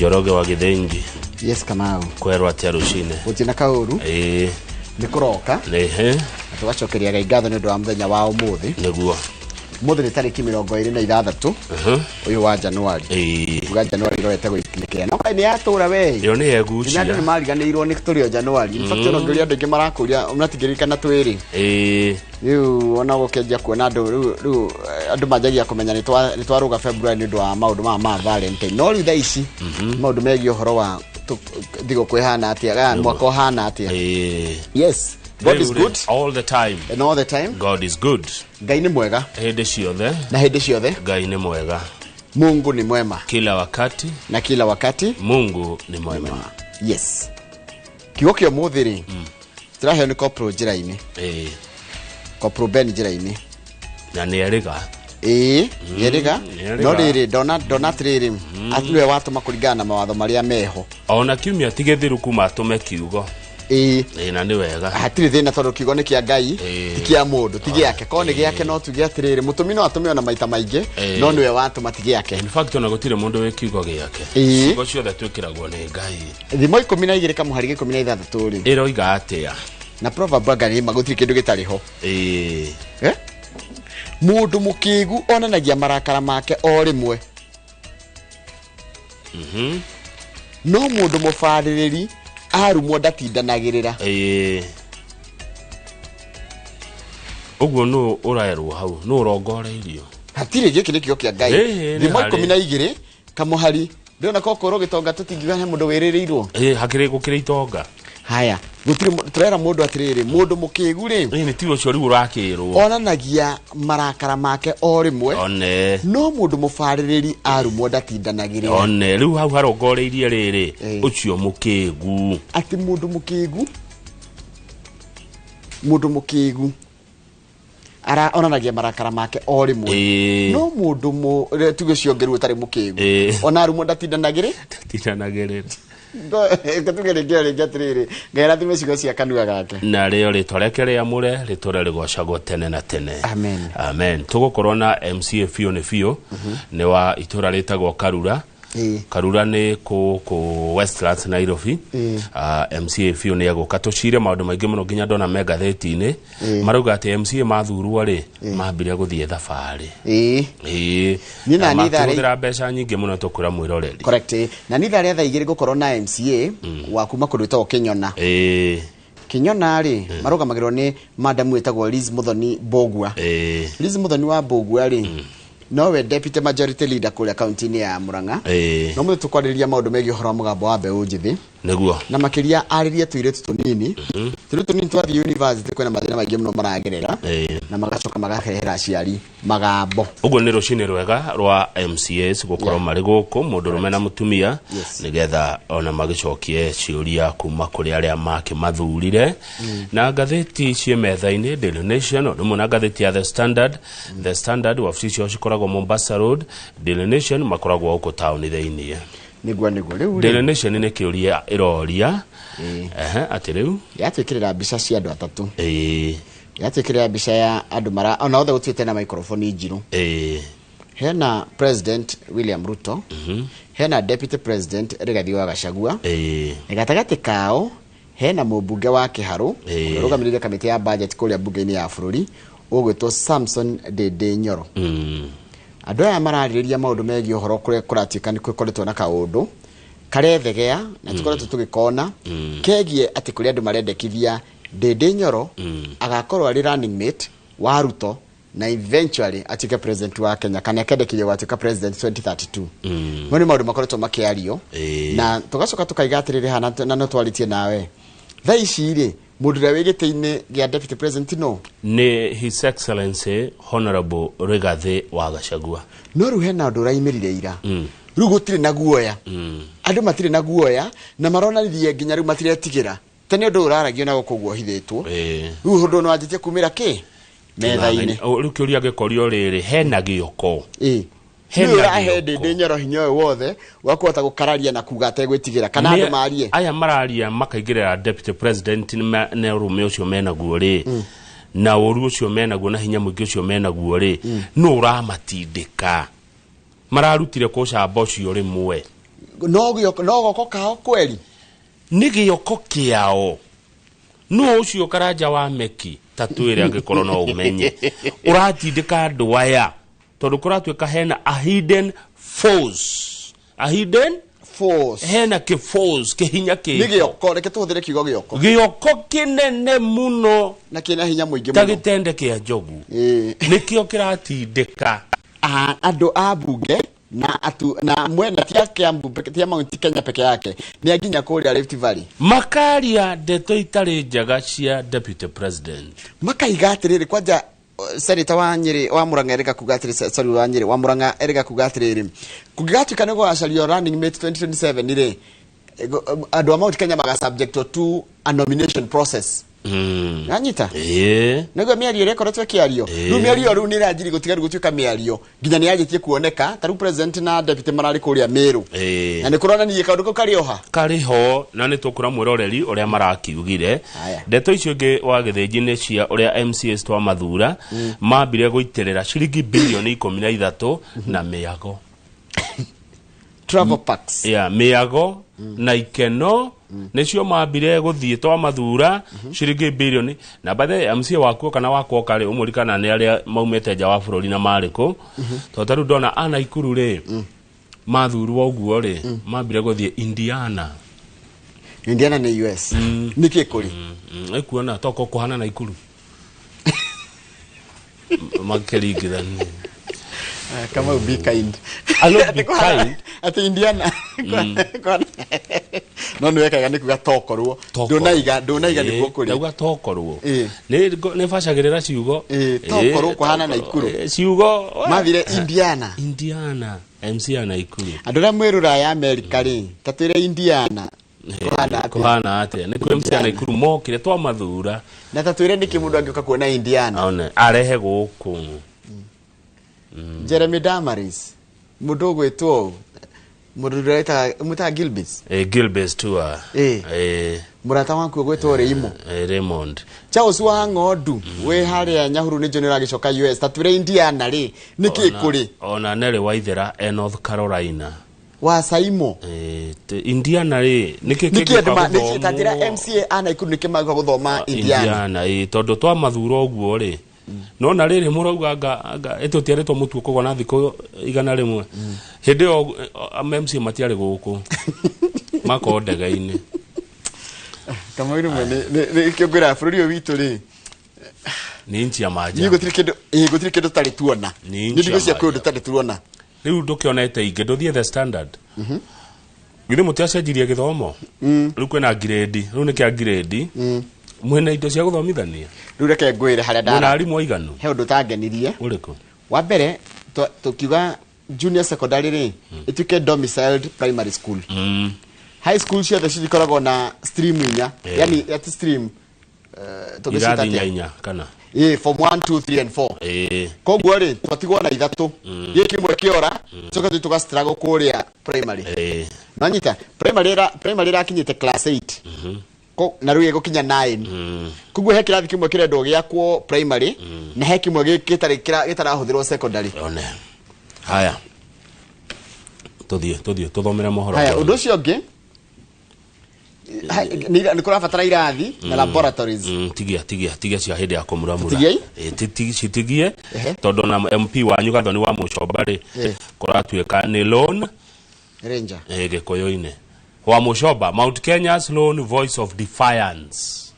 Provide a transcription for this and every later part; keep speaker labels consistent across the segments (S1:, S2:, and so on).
S1: Njoroge wa Gĩthĩnji.
S2: Yes, Kamau.
S1: Kwerwo atĩa rũcinĩ?
S2: Gũtirĩ na kaũru.
S1: Ĩĩ.
S2: Nĩ kũroka.
S1: Nĩhĩ.
S2: Na tũgacokeria Ngai ngatho nĩ ũndũ wa mũthenya wa ũmũthĩ.
S1: Nĩguo.
S2: Ũmũthĩ nĩ tarĩki 26 ũyũ wa Januari.
S1: Ĩĩ.
S2: Kuga Januari ĩrorete gũikinyĩkĩra. No kaĩ nĩ yatũra we.
S1: Ĩyo nĩ
S2: Nginya andũ
S1: yegucia.
S2: nĩ mariganĩirwo nĩ tũrĩ o Januari. In fact, ona ngĩũria andũ aingĩ marakũria matingĩririkana twĩrĩ.
S1: Ĩĩ.
S2: Rĩu ona gũkĩanjia kuona andũ rĩu andũ manjagia kũmenya nĩ twarũga February nĩ ũndũ wa maũndũ maya ma Valentine. No rĩu thaa ici maũndũ megiĩ ũhoro wa thigũkũ ĩhana atĩa, kana mwaka ũhana atĩa.
S1: Ĩĩ.
S2: Yes, God is
S1: Rĩu rĩ,
S2: good
S1: all the time.
S2: And all the time.
S1: God is good.
S2: Ngai nĩ mwega.
S1: Hĩndĩ ciothe.
S2: Na hĩndĩ ciothe.
S1: Ngai nĩ mwega.
S2: Mungu ni mwema.
S1: Kila wakati.
S2: Na kila wakati.
S1: Mungu ni mwema.
S2: Yes. Kiugo kĩa ũmũthĩ rĩ, tũraheo nĩ Kopro njĩra-inĩ.
S1: Ĩĩ.
S2: Kopro Ben njĩra-inĩ.
S1: Na nĩ erĩga.
S2: Ĩĩ, nĩerĩga.
S1: Nĩerĩga.
S2: No rĩrĩ, ndona atĩrĩrĩ, atĩ nĩwe watũma kũringana na mawatho marĩa meho.
S1: Ona kiumia ti gĩthiru kuma atũme kiugo.
S2: Ĩĩ.
S1: Ĩĩ, na nĩ wega.
S2: Hatirĩ thĩna tondũ kiugo nĩ kĩa Ngai,
S1: Ĩĩ.
S2: ti kĩa mũndũ, ti gĩake. Korwo nĩ gĩake no tuge atĩrĩrĩ, mũtũmi no atũme ona maita maingĩ,
S1: Ĩĩ.
S2: no nĩwe watũma ti gĩake.
S1: In fact, ona gũtirĩ mũndũ wĩ kiugo gĩake.
S2: Ĩĩ.
S1: Ciugo ciothe twĩkĩragwo nĩ Ngai.
S2: Thimo 12 kamũhari ga 16 rĩ.
S1: Ĩroiga atĩa?
S2: Na proverb anga nĩ ma gũtirĩ kĩndũ gĩtarĩ ho.
S1: Ĩĩ.
S2: Eh? Mũndũ mũkĩgu onanagia marakara make o rĩmwe. No mũndũ mũbarĩrĩri arumwo ndatindanagĩrĩra.
S1: Ĩĩ. Ũguo nũ ũraerwo hau? Nũ ũrongoreirio?
S2: Hatirĩ, gĩkĩ nĩ kiugo kĩa Ngai.
S1: Ĩĩ, nĩ
S2: Thimo
S1: harĩ.
S2: 12 kamũhari. Ndĩrona korwo gĩtonga tũtingiuga he mũndũ wĩrĩrĩirwo.
S1: Ĩĩ, hakĩrĩ gũkĩrĩ itonga.
S2: Haya, gũtirĩ tũrera mũndũ atĩrĩrĩ, mũndũ mũkĩgu rĩ.
S1: Ĩĩ, nĩ tiga ũcio rĩu ũrakĩrwo.
S2: Onanagia marakara make o rĩmwe.
S1: One.
S2: No mũndũ mũbarĩrĩri arumwo ndatindanagĩrĩra.
S1: One, rĩu hau harongoreirie rĩrĩ,
S2: Ĩĩ.
S1: ũcio mũkĩgu.
S2: Atĩ mũndũ mũkĩgu, mũndũ mũkĩgu ara onanagia marakara make o rĩmwe.
S1: Ĩĩ.
S2: No mũndũ tuge ũcio ũngĩ rĩu ũtarĩ mũkĩgu.
S1: Ĩĩ.
S2: Ona arumwo ndatindanagĩrĩ.
S1: Ndatindanagĩrĩra.
S2: Tuge rĩngĩ o rĩngĩ atĩrĩrĩ, Ngai arathime ciugo cia kanua gake.
S1: Na rĩo rĩtwa rĩake rĩamũre rĩtũre rĩgocagwo tene na tene.
S2: Amen.
S1: Amen. Tũgũkorwo na MCA biũ nĩ biũ, nĩ wa itũra rĩtagwo Karura.
S2: Ĩĩ.
S1: Karura nĩ kũ Westlands Nairobi.
S2: Ĩĩ.
S1: MCA biũ nĩ egũka tũcire maũndũ maingĩ mũno nginya ndona me ngathĩti-inĩ.
S2: Ĩĩ.
S1: Marauga atĩ MCA mathurwo rĩ,
S2: Ĩĩ.
S1: mambire gũthiĩ thabarĩ.
S2: Ĩĩ.
S1: Ĩĩ.
S2: Niĩ na
S1: Na
S2: niĩ thaa rĩ-
S1: makĩhũthĩra mbeca nyingĩ mũno tũkwĩra mwĩroreri.
S2: Correct. Ĩĩ. Na niĩ thaa rĩa thaa igĩrĩ ngũkorwo na MCA wa kuma kũndũ gwĩtagwo Kĩnyona.
S1: Ĩĩ.
S2: Kĩnyona rĩ, marũgamagĩrwo nĩ madam wĩtagwo Liz Muthoni Mbũgua.
S1: Ĩĩ.
S2: Liz Muthoni wa Mbũgua rĩ, nowe deputy majority leader kũrĩa kaunti-inĩ ya Murang'a.
S1: Ĩĩ.
S2: No mũthĩ tũkwarĩrĩria maũndũ megiĩ ũhoro wa mũgambo wa mbeũ njĩthĩ.
S1: Nĩguo.
S2: Na makĩria arĩrie tũirĩtu tũnini. Tũirĩtu tũnini twathiĩ university kwĩna mathĩna maingĩ mũno maragerera.
S1: Ĩĩ.
S2: Na magacoka makarehera aciari magambo.
S1: Ũguo nĩ rũcinĩ rwega rwa MCAs gũkorwo marĩ gũkũ mũndũrũme na mũtumia, nĩgetha ona magĩcokie ciũria kuma kũrĩ arĩa makĩmathurire. Na ngathĩti ciĩ metha-inĩ, Daily Nation ũndũ ũmwe na ngathĩti ya The Standard. The Standard wabici ciao cikoragwo Mombasa Road, Daily Nation makoragwo gũkũ taũni thĩiniĩ.
S2: Nĩguo, nĩguo. Rĩu rĩ,
S1: Daily Nation nĩ kĩũria ĩroria.
S2: Ĩĩ.
S1: Ehe, atĩ rĩu
S2: Yatwĩkĩrĩra mbica cia andũ atatũ.
S1: Ĩĩ.
S2: Yatwĩkĩrĩra mbica ya andũ mara ona othe gũtuĩte na microphone njirũ.
S1: Ĩĩ.
S2: Hena President William Ruto, hena Deputy President Rigathi wa Gachagua.
S1: Ĩĩ.
S2: Gatagatĩ kao hena mũmbunge wa Kĩharũ,
S1: Ĩĩ.
S2: ũrĩa ũrũgamĩrĩire kamĩtĩ ya budget kũrĩa mbunge-inĩ ya bũrũri, ũgwĩtwo Samson Ndindi Nyoro. Andũ aya mararĩrĩria maũndũ megiĩ ũhoro kũrĩa kũratuĩka nĩ gũkoretwo na kaũndũ karethegea na tũkoretwo tũgĩkona kegiĩ atĩ kũrĩ andũ marendekithia Ndindi Nyoro agakorwo arĩ running mate wa Ruto na eventually atuĩke president wa Kenya kana akendekithio gwatuĩka president 2032. Mau nĩ maũndũ makoretwo makĩario.
S1: Ĩĩ.
S2: Na tũgacoka tũkaiga atĩrĩrĩ haha, na no twarĩtie nawe thaa ici rĩ, mũndũ ũrĩa wĩ gĩtĩ-inĩ gĩa deputy president no
S1: Nĩ His Excellency Honorable Rigathi wa Gachagua.
S2: No rĩu hena ũndũ ũraimĩrire ira. Rĩu gũtirĩ na guoya, andũ matirĩ na guoya na maronanirie nginya rĩu matiretigĩra. Tene ũndũ ũyũ ũraragio na gũkũ ũguo ũhithĩtwo.
S1: Ĩĩ.
S2: Rĩu ũndũ nĩ wanjĩtie kumĩra kĩ metha-inĩ.
S1: O, rĩu kĩũria gĩkorio rĩrĩ, hena gĩoko?
S2: Ĩĩ.
S1: Hena
S2: Nĩ ũrahe
S1: gĩoko.
S2: Ndindi Nyoro hinya ũyũ wothe wa kũhota gũkararia na kuga ategwĩtigĩra kana andũ marie?
S1: Aya mararia makaingĩrĩra deputy president na ũrũme ũcio menaguo rĩ, na ũru ũcio menaguo na hinya mũingĩ ũcio menaguo rĩ, nũ ũramatindĩka? Mararutire kũ ũcamba ũcio rĩmwe?
S2: No goko kao kweli
S1: nĩ gĩoko kĩao. No ũcio Karanja wa Meki ta twĩre angĩkorwo no ũmenye ũratindĩka andũ aya tondũ kũratuĩka hena a hidden force, a hidden
S2: force,
S1: hena kĩ force kĩhinya
S2: nĩ
S1: kĩ
S2: gĩoko. Reke tũhũthĩre kiugo gĩoko,
S1: gĩoko kĩnene mũno
S2: na kĩna hinya mũingĩ
S1: ta
S2: mũno
S1: gĩtende kĩa njogu.
S2: Ĩĩ.
S1: Nĩkĩo kĩratindĩka
S2: Andũ a bunge na atu na mwena tia Kiambu tia Mount Kenya peke yake nĩ nginya kũrĩa Rift Valley
S1: makaria ndeto itarĩ njega cia deputy president.
S2: Makaiga atĩrĩrĩ kwanja senator wa Nyĩrĩ wa Murang'a erĩga kuga atĩrĩ, sorry, wa Nyĩrĩ wa Murang'a erĩga kuga atĩrĩrĩ, kũngĩgatuĩka nĩ gũgacario running mate 2027 rĩ, andũ a Mount Kenya maga subject to a nomination process. Nanyita
S1: Ĩĩ.
S2: nĩguo mĩario ĩrĩa ĩkoretwo ĩkĩario.
S1: Ĩĩ.
S2: Rĩu mĩario rĩu nĩ ĩranjirie gũtiga rĩu gũtuĩka mĩario nginya nĩ yanjĩtie kuoneka ta rĩu president na deputy mararĩ kũrĩa Meru.
S1: Ĩĩ.
S2: Na nĩ kũronania kaũndũ kau karĩ oha
S1: karĩ ho na nĩ tũkũra mwĩroreri ũrĩa marakiugire.
S2: Haya.
S1: Ndeto icio ingĩ wa gĩthĩnji nĩ cia ũrĩa MCAs twamathura mambire gũitĩrĩra ciringi bilioni 13 na mĩago.
S2: Travel packs.
S1: Ya mĩago na ikeno nĩcio mambire gũthiĩ twamathura ciringi bilioni na bathe MCA wakuo kana wakwo karĩ ũmũri kana nĩ arĩa maumĩte nja wa bũrũri na marĩ kũ, tondũ ta rĩu ndona a Naikuru rĩ mathurwo ũguo rĩ mambire gũthiĩ Indiana.
S2: Indiana nĩ US nĩkĩ kũrĩ?
S1: Ĩkuona toko kũhana Naikuru makĩringithania.
S2: Kamau, be kind.
S1: I'll
S2: Atĩ
S1: be kind.
S2: Atĩ Indiana no nĩ wekaga nĩ kuga tokorwo ndũnaiga nĩguo kũrĩ.
S1: Ndauga tokorwo.
S2: Ĩĩ.
S1: Nĩ bacagĩrĩra ciugo.
S2: Ĩĩ, tokorwo
S1: Ĩĩ,
S2: kũhana
S1: tokorwo.
S2: Naikuru.
S1: Ĩĩ, ciugo
S2: mathire Indiana.
S1: Indiana MC ya Naikuru.
S2: Andũ arĩa mwĩ rũraya Amerika rĩ, ta twĩre Indiana kũhana atĩa?
S1: Kũhana atĩa nĩ kwĩ MC ya Naikuru mokire twamathura.
S2: Na ta twĩre nĩkĩ mũndũ angĩũka kuona Indiana.
S1: One arehe gũkũ.
S2: Jeremy Damaris, mũndũ ũgwĩtwo mũndũ ũrĩa mwĩtaga Gilbis.
S1: Gilbes tour.
S2: Ĩĩ. Mũrata waku ũgwĩtwo Reimo.
S1: Raymond.
S2: Charles wa Ng'ondu wĩ harĩa Nyahururu nĩ njũĩ nĩ ũragĩcoka US, ta twĩre Indiana rĩ nĩkĩ kũrĩ?
S1: Ona Nelly Waithera e North Carolina.
S2: Wa Saimo.
S1: Indiana rĩ nĩkĩ
S2: nĩkĩ andũ
S1: kĩngĩũka
S2: nĩkĩ ta njĩra
S1: gũthomwo?
S2: MCA a Naikuru nĩkĩ magũka gũthoma Indiana?
S1: Indiana ĩ tondũ twamathura ũguo rĩ no na rĩrĩ mũrauga anga ĩtũtiarĩtwo mũtuo kũgwa na thikũ 100 hĩndĩ ĩyo MCA matiarĩ gũkũ makorwo ndege-inĩ.
S2: Kamau rĩmwe nĩkĩo ngwĩraga bũrũri ũyũ witũ rĩ
S1: Nĩ nchi ya
S2: niĩ
S1: manja.
S2: gũtirĩ kĩndũ ĩĩ gũtirĩ kĩndũ tũtarĩ tuona.
S1: Nĩ
S2: Nĩ
S1: nchi
S2: ndigũ
S1: ya
S2: cia kwĩ ũndũ
S1: manja.
S2: tũtarĩ tuona.
S1: Rĩu ndũkĩonete ingĩ ndũthiĩ The Standard githĩ mũtiacenjirie gĩthomo rĩu kwĩna ngirĩndi rĩu nĩ kĩa ngirĩndi mwĩna indo cia gũthomithania
S2: Rĩu reke ngwĩre harĩa
S1: mwĩna
S2: ndara
S1: arimũ aiganu.
S2: he ũndũ ũtangenirie.
S1: Ũrĩkũ?
S2: Wa mbere tũkiuga junior secondary rĩ ĩtuĩke domiciled primary school. High school ciothe cikoragwo na stream inya. Yani ati stream tũngĩciĩta
S1: Irathi inya
S2: atĩa?
S1: inya kana
S2: Ĩĩ, form 1 2 3 and 4. Koguo rĩ twatigwo na ithatũ gĩkĩ kĩmwe kĩora tũcoke tũthiĩ tũga struggle kũrĩa primary. Nanyita primary ĩrakinyĩte class 8. Na rĩu ĩgũkinya 9. Koguo he kĩrathi kĩmwe kĩrendwo gĩakwo primary na he kĩmwe gĩtarĩ gĩtarahũthĩrwo secondary.
S1: One haya tũthiĩ tũthomere mohoro.
S2: Haya, ũndũ ũcio ũngĩ nĩ kũrabatara irathi na laboratories.
S1: Tigia cia hĩndĩ ya kũmuramura.
S2: Tũtigiei?
S1: Citigie
S2: Ehe.
S1: tondũ na MP wanyu Gathoni wa Mũcomba rĩ kũratuĩka nĩ loan
S2: Ranger.
S1: Gĩkũyũ-inĩ wa Mũcomba Mount Kenya's lone voice of defiance.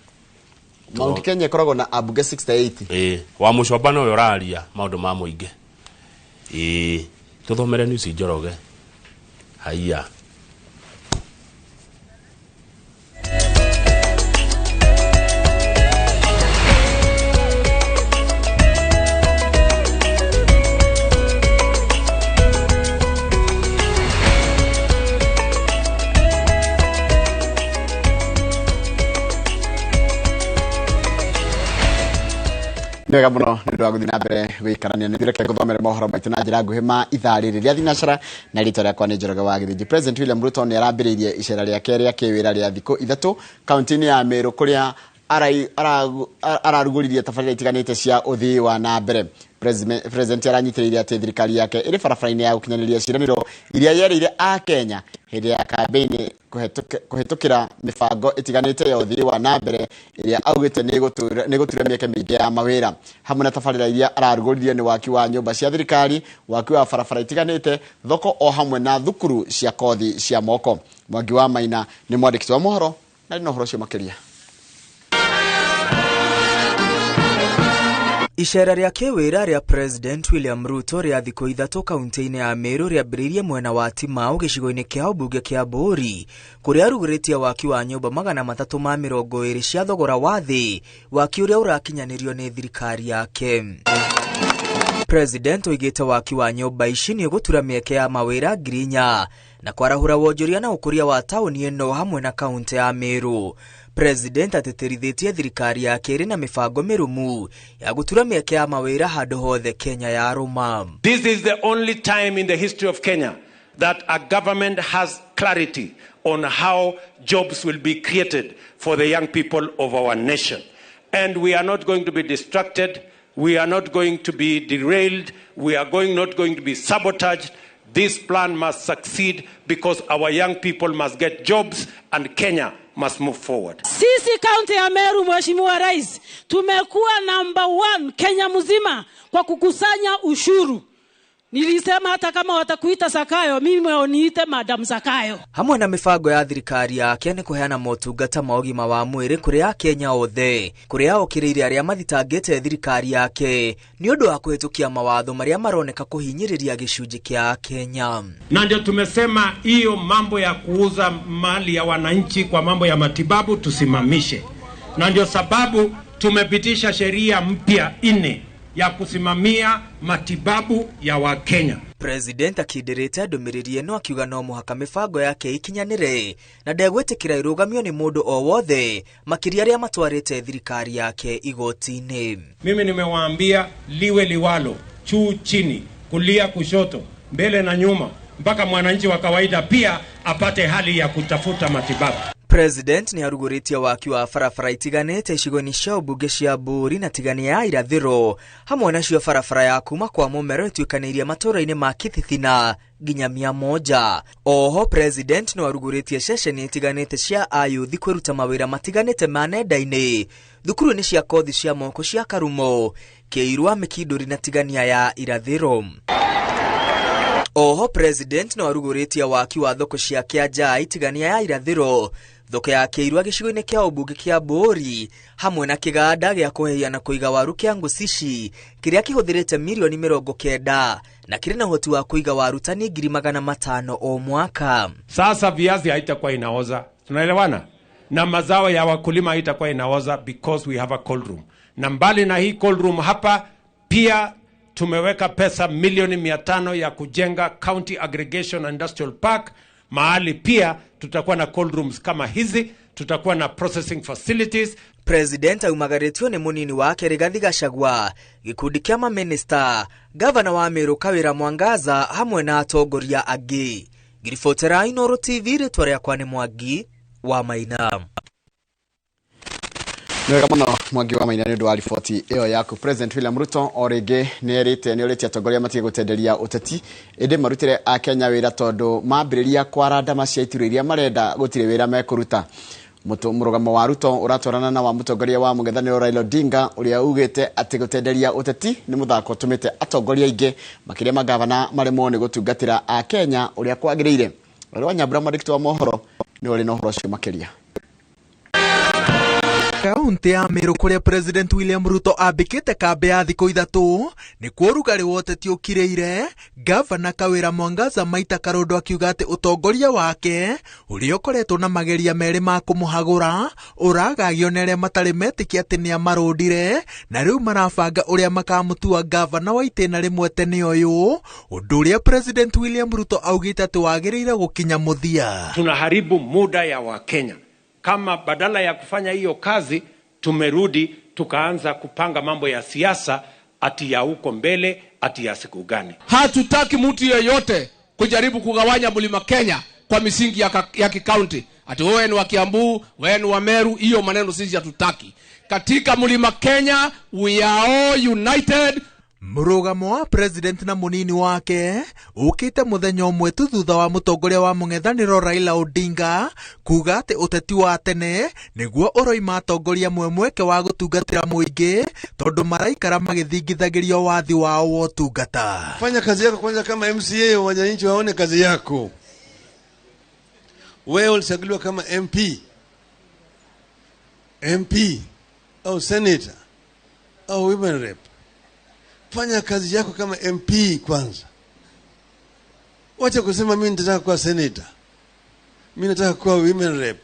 S2: Mount Kenya ĩkoragwo na ambunge 68.
S1: Wa Mũcomba nowe ũraria maũndũ ma mũingĩ. Tũthomere news Njoroge haiya.
S2: Nĩ wega mũno nĩ ũndũ wa gũthiĩ na mbere gũikarania nĩ reke ngũthomere mohoro maitũ na njĩra nguhĩ ma ithaa rĩrĩ rĩa thinacara na rĩtwa rĩakwa nĩ Njoroge wa Gĩthĩnji. President William Ruto nĩ arambĩrĩirie icera rĩake rĩa kĩwĩra rĩa thikũ ithatũ kaunti-inĩ ya Meru kũrĩa ararugũririe tabarĩra itiganĩte cia ũthii wa na mbere. President aranyitĩrĩire atĩ thirikari yake ĩrĩ barabara-inĩ ya gũkinyanĩria ciĩranĩro iria yerĩire a Kenya Hĩndĩ ya kambĩini kũhĩtũkĩra mĩbango ĩtiganĩte ya ũthii wa na mbere ĩrĩa augĩte nĩ ĩgũtura mĩeke mĩingĩ ya mawĩra. Hamwe na tabarĩra iria ararugũririe nĩ waki wa nyũmba cia thirikari, waki wa barabara itiganĩte, thoko o hamwe na thukuru cia kothi cia moko. Mwangi wa Maina nĩ mwandĩki wa mohoro na na ũhoro ũcio makĩria.
S3: Icera rĩa kĩwĩra rĩa President William Ruto rĩa thikũ ithatũ kaunti-inĩ ya Meru rĩambĩrĩirie mwena wa Timau gĩcigo-inĩ kĩa ũmbunge kĩa Mbũri, kũrĩa arugũrĩtie waki wa nyũmba 320 cia thogora wa thĩ, waki ũrĩa ũrakinyanĩrio nĩ thirikari yake. President oigĩte waki wa nyũmba ici nĩ ũgũtura mĩeke ya mawĩra 4,000 na kwarahũra wonjoria na ũkũria wa taũni ĩno hamwe na kaunti ya Meru. President atĩtĩrithĩtie thirikari yake ĩrĩ na mĩbango mĩrũmu ya gũtura mĩeke ya mawĩra handũ hothe Kenya ya rũma.
S4: This is the only time in the history of Kenya that a government has clarity on how jobs will be created for the young people of our nation. And we are not going to be distracted. We are not going to be derailed. We are not going to be sabotaged. This plan must succeed because our young people must get jobs and Kenya must move forward.
S5: Sisi kaunti ya Meru, Mheshimiwa Rais, tumekuwa number 1 Kenya mzima kwa kukusanya ushuru. Nilisema hata kama watakuita Sakayo, mimi waniite Madam Sakayo.
S3: Hamwe na mibango ya thirikari yake nĩ kũheana motungata ma ũgima wa mwĩrĩ kũrĩ Akenya othe, kũrĩa okĩrĩire arĩa mathitangĩte thirikari yake nĩ ũndũ wa kũhĩtũkia mawatho marĩa maroneka kũhinyĩrĩria gĩcunjĩ kĩa Akenya.
S4: Na ndio tumesema hiyo mambo ya kuuza mali ya wananchi kwa mambo ya matibabu tusimamishe. Na ndio sababu tumepitisha sheria mpya 4 ya kusimamia matibabu ya Wakenya.
S3: President akindĩrĩte ndũmĩrĩri ĩno akiuga no mũhaka mĩbango yake ikinyanĩre na ndegwĩtĩkĩra ĩrũgamio nĩ mũndũ o wothe, makĩria arĩa matwarĩte thirikari yake igoti-inĩ.
S4: Mimi nimewaambia liwe liwalo, juu chini, kulia kushoto, mbele na nyuma, mpaka mwananchi wa kawaida pia apate hali ya kutafuta matibabu.
S3: President nĩ arugũrĩtie waki wa barabara itiganĩte icigo-inĩ cia ũmbunge cia Mbũri na Tigania ya Irathĩro, hamwe nacio barabara ya kuma kwa Mũmero ĩtuĩkanĩirie matũũra-inĩ ma Kithithina nginya 100. Oho President no arugũrĩtie ceceni itiganĩte cia ayuthi kwĩruta mawĩra matiganĩte ma nenda-inĩ, thukuru-inĩ cia kothi cia moko cia Karumo, Kĩirwa, Mĩkindũri na Tigania ya Irathĩro. Oho President no arugũrĩtie waki wa thoko cia Kĩanjai, Tigania ya Irathĩro, thoko ya Kĩirwa gĩcigo-inĩ kĩa ũmbunge kĩa Mbũri, hamwe na kĩganda gĩa kũhehia na kũiga waru kĩa Ngucici kĩrĩa kĩhũthĩrĩte mirioni 90 na kĩrĩ na ũhoti wa kũiga waru tani 500,000 o mwaka.
S4: Sasa viazi haitakuwa inaoza, tunaelewana? Na mazao ya wakulima haitakuwa inaoza because we have a cold room. Na mbali na hii cold room hapa pia tumeweka pesa milioni 500 ya kujenga County Aggregation Industrial Park, mahali pia tutakuwa na cold rooms kama hizi, tutakuwa na processing facilities.
S3: President aumagarĩtio nĩ mũnini wake Rigathi Gachagua, gĩkundi kĩa maminista, gavana wa Meru Kawĩra Mwangaza hamwe na atongoria angĩ. Ngiribotera Inooro TV, rĩtwa rĩakwa nĩ Mwangi wa Maina.
S2: Nĩ wega mũno Mwangi wa Maina nĩ ũndũ wa riboti ĩyo yaku. President William Ruto o rĩngĩ nĩ erĩte nĩ orĩtie atongoria matige gũtenderia ũteti, ĩndĩ marutĩre Akenya wĩra tondũ mambĩrĩria kwara ndama cia iturwa iria marenda gũtirĩ wĩra mekũruta. Mũrũgamo wa Ruto ũratwarana na wa mũtongoria wa mũng'ethanĩro Raila Odinga ũrĩa ugĩte atĩ gũtenderia ũteti nĩ mũthako ũtũmĩte atongoria aingĩ makĩria magavana maremwo nĩ gũtungatĩra Akenya ũrĩa kwagĩrĩire. Warĩ wa Nyambura, mwandĩki wa mohoro, nĩ ũrĩ na ũhoro ũcio makĩria.
S6: Kaunti ya Meru kũrĩa President William Ruto ambĩkĩte kambĩ ya thikũ ithatũ nĩkuo ũrugarĩ wa ũteti ũkirĩire. Gavana Kawĩra Mwangaza Maita Karũndũ akiuga atĩ ũtongoria wake ũrĩa ũkoretwo na mageria merĩ ma kũmũhagũra ũragagio nĩ arĩa matarĩ metĩkia atĩ nĩamarũndire na rĩu marabanga ũrĩa makamũtua gavana wa itĩna rĩmwe tene ũyũ, ũndũ ũrĩa President William Ruto augĩte atĩ wagĩrĩire gũkinya mũthia.
S4: Tunaharibu muda ya Wakenya. Kama badala ya kufanya hiyo kazi tumerudi tukaanza kupanga mambo ya siasa ati ya huko mbele, ati ya siku gani.
S7: Hatutaki mtu yeyote kujaribu kugawanya mlima Kenya kwa misingi ya kikaunti. Ati wewe ni wa Kiambu, wewe ni wa Meru, hiyo maneno sisi hatutaki. Katika mlima Kenya we are all united.
S6: Mũrũgamo wa president na mũnini wake ũkĩte mũthenya ũmwe tu thutha wa mũtongoria wa mũng'ethanĩro Raila Odinga kuga atĩ ũteti wa tene nĩguo ũroima atongoria amwe mweke wa gũtungatĩra mũingĩ tondũ maraikara magĩthingithagĩrio wathi wao wa ũtungata.
S8: Fanya kazi yako kwanza kama MCA, wananchi waone kazi yako. Wewe ulichaguliwa kama MP, MP au senator au women rep. Fanya kazi yako kama MP kwanza. Wacha kusema mimi nataka kuwa senator, mimi nataka kuwa women rep,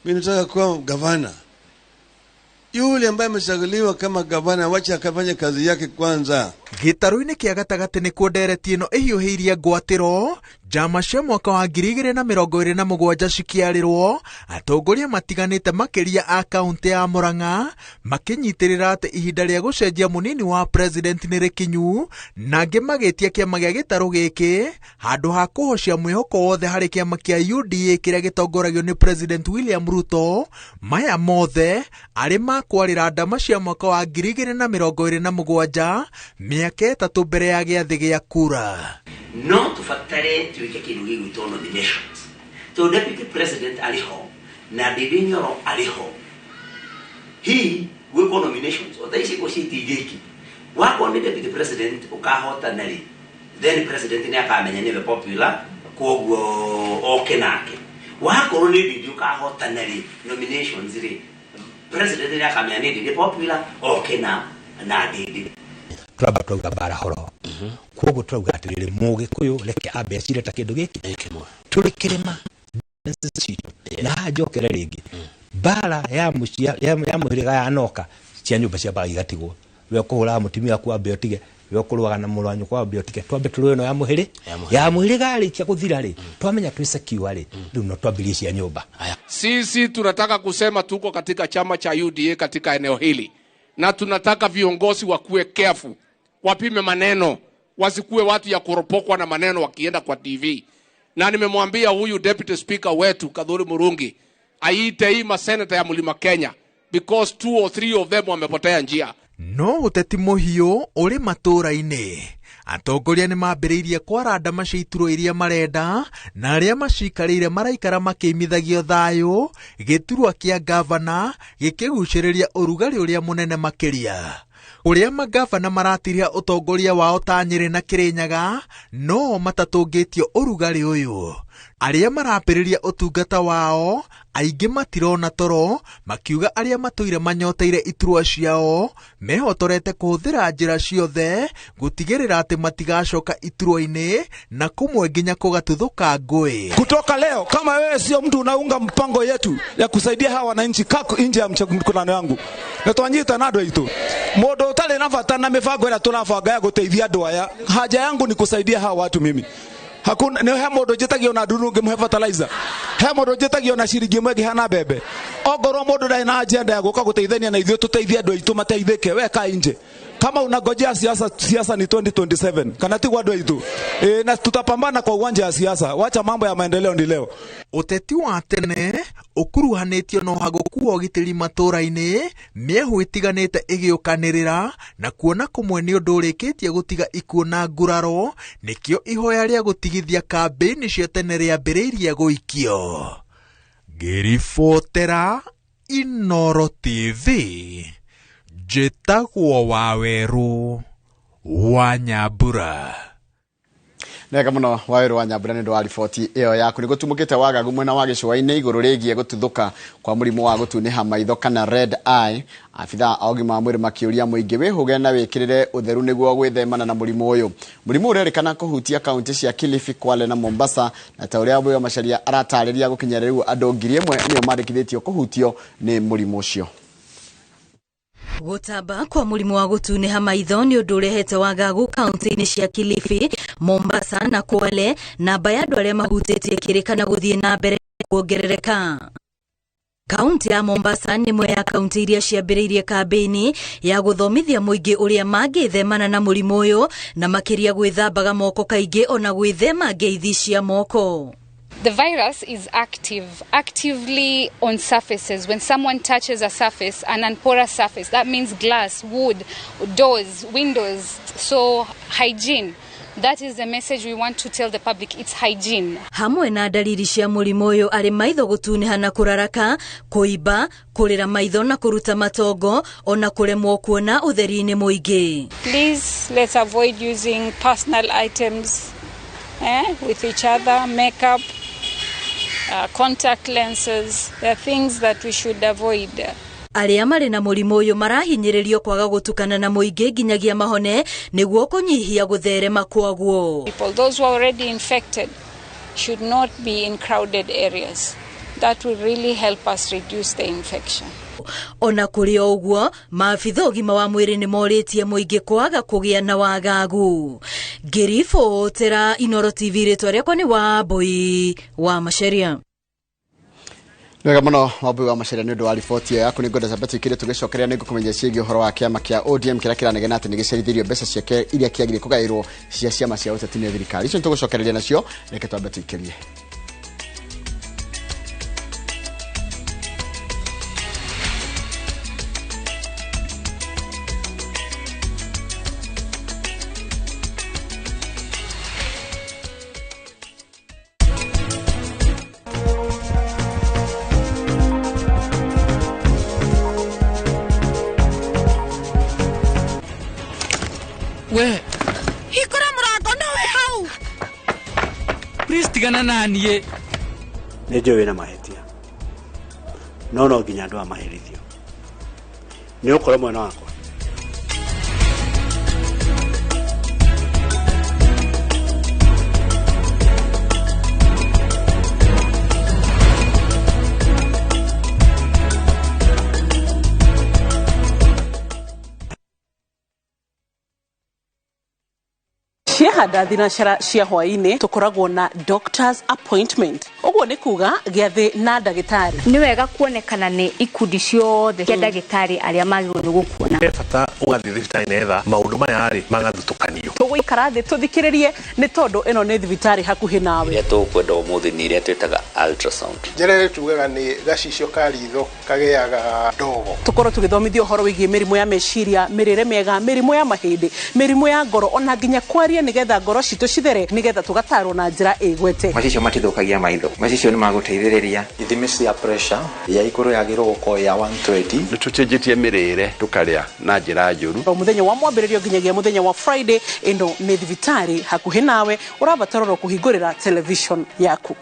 S8: mimi nataka kuwa gavana. Yule ambaye amechaguliwa kama gavana, wacha akafanye kazi yake kwanza.
S6: Gĩtarũ-inĩ kĩa gatagatĩ nĩkuo ndereti ĩno ĩhiũhĩirie ngwatĩro njama cia mwaka wa 2027 cikĩarĩrwo atongoria matiganĩte makĩria a kaũntĩ ya Murang'a makĩnyitĩrĩra atĩ ihinda rĩa gũcenjia mũnini wa president nĩ rĩkinyu na angĩ magĩtia kĩama gĩa gĩtarũ gĩkĩ handũ ha kũhocia mwĩhoko wothe harĩ kĩama kĩa UDA kĩrĩa gĩtongoragio nĩ President William Ruto. Maya mothe arĩ makwarĩra ndama cia mwaka wa 2027 mĩaka 3 mbere ya gĩathĩ gĩa kura.
S9: No tubatare tuweke kindu gĩgwĩtwo nominations to deputy president arĩ ho na Ndindi Nyoro arĩ ho, hihi gwĩkwo nominations o thaa ici citingĩki wakorwo nĩ deputy president ũkahotana rĩ, then president nĩ akamenya nĩwe popular koguo oke nake. Wakorwo nĩ Ndindi ũkahotana rĩ, nominations rĩ, president nĩ akamenya nĩ Ndindi popular oke na Ndindi.
S10: Turamba turauga mbara horo koguo turauga atiriri Mũgĩkũyũ reke ambe acire ta kĩndũ gĩkĩ tũrĩ kĩrĩma citũ na haha njokere rĩngĩ mbara ya mũhĩrĩga yanoka cia nyũmba cia mbara igatigwo we ũkũhũraga mũtumia waku ambe ũtige, we ũkũrũaga na mũrũ wa nyũkwa ambe ũtige, twambe tũrũe ĩno ya mũhĩrĩga yarĩkia gũthira rĩ, twamenya twĩ secure rĩ, rĩu no twambĩrĩrie cia nyũmba.
S7: Sisi tunataka kusema tuko katika chama cha UDA katika eneo hili, na tunataka viongozi wakuwe careful, wapime maneno, wasikuwe watu ya kuropokwa na maneno wakienda kwa TV. Na nimemwambia huyu deputy speaker wetu Kathuri Murungi aite hii maseneta ya Mlima Kenya because 2 or 3 of them wamepotea njia.
S6: No ũteti mũhiũ ũrĩ matũũra-inĩ. Atongoria nĩ mambĩrĩirie kwara ndama cia iturwa iria marenda na arĩa macikarĩire maraikara makĩimithagio thayũ, gĩturwa kĩa gavana gĩkĩgucĩrĩria ũrugarĩ ũrĩa mũnene makĩria. Ũrĩa magavana maratiria ũtongoria wao ta Nyĩrĩ na Kĩrĩnyaga no matatũngĩtio ũrugarĩ ũyũ. Arĩa marambĩrĩria ũtungata wao aingĩ matirona toro makiuga arĩa matũire manyoteire iturwa ciao mehotorete kũhũthĩra njĩra ciothe gũtigĩrĩra atĩ matigacoka iturwa-inĩ na kũmwe nginya kũgatuthũka ngũĩ.
S11: Kutoka leo, kama wewe sio mtu unaunga mpango yetu ya kusaidia hawa wananchi, kako nje ya mkutano yangu na twanyita nado itu mundu utari na bata na mibango ĩrĩa tũrabanga ya gũteithia andũ aya, haja yangu ni kusaidia hawa watu mimi. Hakuna ni he mundu njitagio na nduru ngimuhe fertilizer, he mundu njitagio na ciringi imwe ngihana mbembe. Ongorwo mundu ndarĩ na agenda ya guka guteithania na ithuĩ tuteithie andũ aitũ mateithĩke, we ka nje. Kama unangojea siasa, siasa ni 2027 kana tigwa andũ aitũ na tutapambana kwa uwanja wa siasa. Wacha mambo ya maendeleo ndi leo.
S6: Ũteti wa tene ũkuruhanĩtio na ũhagũku wa ũgitĩri matũũra-inĩ, mĩehũ ĩtiganĩte ĩgĩũkanĩrĩra na kuona kũmwe nĩ ũndũ ũrĩkĩtie gũtiga ikuũ na nguraro, nĩkĩo ihoya rĩa gũtigithia kambĩini cia tene rĩambĩrĩirie gũikio. Ngĩribotera Inooro TV, njĩtagwo Wawerũ wa Nyambura.
S2: Nega muno Wawerũ wa Nyambura nĩ ũndũ wa riboti ĩyo yaku. Nĩ gũtumũkĩte wagagu mwena wa gĩcũa-inĩ igũrũ rĩgiĩ gũtuthũka kwa mũrimũ wa gũtunĩha maitho kana red eye. Abithaa a ũgima wa mwĩrĩ makĩũria mũingĩ wĩhũge na wĩkĩrĩre ũtheru nĩguo gwĩthemana na mũrimũ ũyũ. Mũrimũ ũrerĩkana kũhutia kaunti cia Kilifi, Kwale na Mombasa, na ta ũrĩa Mũyo Macharia aratarĩria gũkinya rĩu andũ 1000 nĩo mandĩkithĩtio kũhutio nĩ mũrimũ ũcio.
S12: Gũtamba kwa mũrimũ wa gũtunĩha maitho nĩ ũndũ ũrehete wagagu kaunti-inĩ cia Kilifi, Mombasa na Kwale, namba ya andũ arĩa mahutĩtie ĩkĩrĩkana gũthiĩ na mbere kuongerereka. Kaunti ya Mombasa nĩ ĩmwe ya kaunti iria ciambĩrĩirie kambĩini ya gũthomithia mũingĩ ũrĩa mangĩthemana na mũrimũ ũyũ na makĩria gwĩthambaga moko kaingĩ ona gwĩthema ngeithi cia moko.
S13: The virus is actively on surfaces. When someone touches a surface, an unporous surface, that means glass, wood, doors, windows. So hygiene. That is the message we want to tell the public. It's hygiene.
S12: Hamwe na dalili cia mũrimũ ũyũ arĩ maitho gũtunĩha na kũraraka, kũimba, kũrĩra maitho na kũruta matongo, ona kũremwo kuona ũtheri-inĩ mũingĩ.
S14: Please let's avoid using personal items with each other, makeup, contact lenses. There are things that we should avoid.
S12: Arĩa marĩ na mũrimũ ũyũ marahinyĩrĩrio kwaga gũtukana na mũingĩ nginyagia mahone nĩguo kũnyihia gũtherema kwaguo.
S14: People, those who are already infected should not be in crowded areas. That will really help us reduce the infection.
S12: Ona kũrĩ o ũguo, maabitha ũgima wa mwĩrĩ nĩ morĩtie mũingĩ kwaga kũgĩa na wagagu. Ngĩribotera Inoro TV, rĩtwa rĩakwa nĩ Wambui wa Macharia.
S2: Wega muno Wambui wa Macharia nĩ ũndũ wa riboti ĩyo yaku. Nĩ ngwenda Elizabeth ikire tũgĩcokeria nĩ ngũkũmenyithia ciĩgiĩ ũhoro wa kĩama kĩa ODM kĩrĩa kĩranegena atĩ nĩ gĩcerithĩirio mbeca ciake iria kĩagĩrĩire kũgaĩrwo cia ciama cia ũteti nĩ thirikari. Icio nĩtũgũcokereria nacio, reke twambe tũikĩrie.
S15: We
S5: hingũra mũrango no wĩ hau.
S15: Please tigana na niĩ.
S16: Nĩ njũĩ wĩna mahĩtia, no no nginya andũ aya maherithio. Nĩ ũkorwo mwena wakwa.
S17: Ciahanda thinacara cia hwaĩ-inĩ tũkoragwo na doctor's appointment. Ũguo nĩ kuga gĩathĩ na ndagĩtarĩ.
S18: Nĩ wega kuonekana nĩ ikundi ciothe cia ndagĩtarĩ arĩa magĩrĩirwo nĩ gũkuona.
S19: He bata ũgathiĩ thibitarĩ nĩgetha maũndũ maya rĩ magathutũkanio.
S17: Tũgũikara thĩ tũthikĩrĩrie nĩ tondũ ĩno nĩ thibitarĩ hakuhĩ nawe.
S20: Iria tũkwenda ũmũthĩ nĩ iria twĩtaga ultrasound.
S21: Njĩra ĩrĩa tugaga nĩ gacicio ka ritho kagĩaga ndogo.
S17: Tũkorwo tũgĩthomithio ũhoro wĩgiĩ mĩrimũ ya meciria, mĩrĩre mĩega, mĩrimũ ya mahĩndĩ, mĩrimũ ya ngoro, ona nginya kwaria nĩgetha ngoro citũ cithere, nĩgetha tũgatarwo na njĩra ĩgwete.
S22: Macicio matithũkagia maitho, macicio nĩ magũteithĩrĩria.
S23: Ithimi cia pressure ya igũrũ yagĩrĩirwo gũkorwo ya 120.
S24: Nĩ tũcenjetie mĩrĩre tũkarĩa na njĩra njũru.
S17: O mũthenya wa mwambĩrĩrio nginyagia mũthenya wa Friday, ĩno nĩ thibitarĩ hakuhĩ nawe, ũrabatara oro kũhingũrĩra television yaku.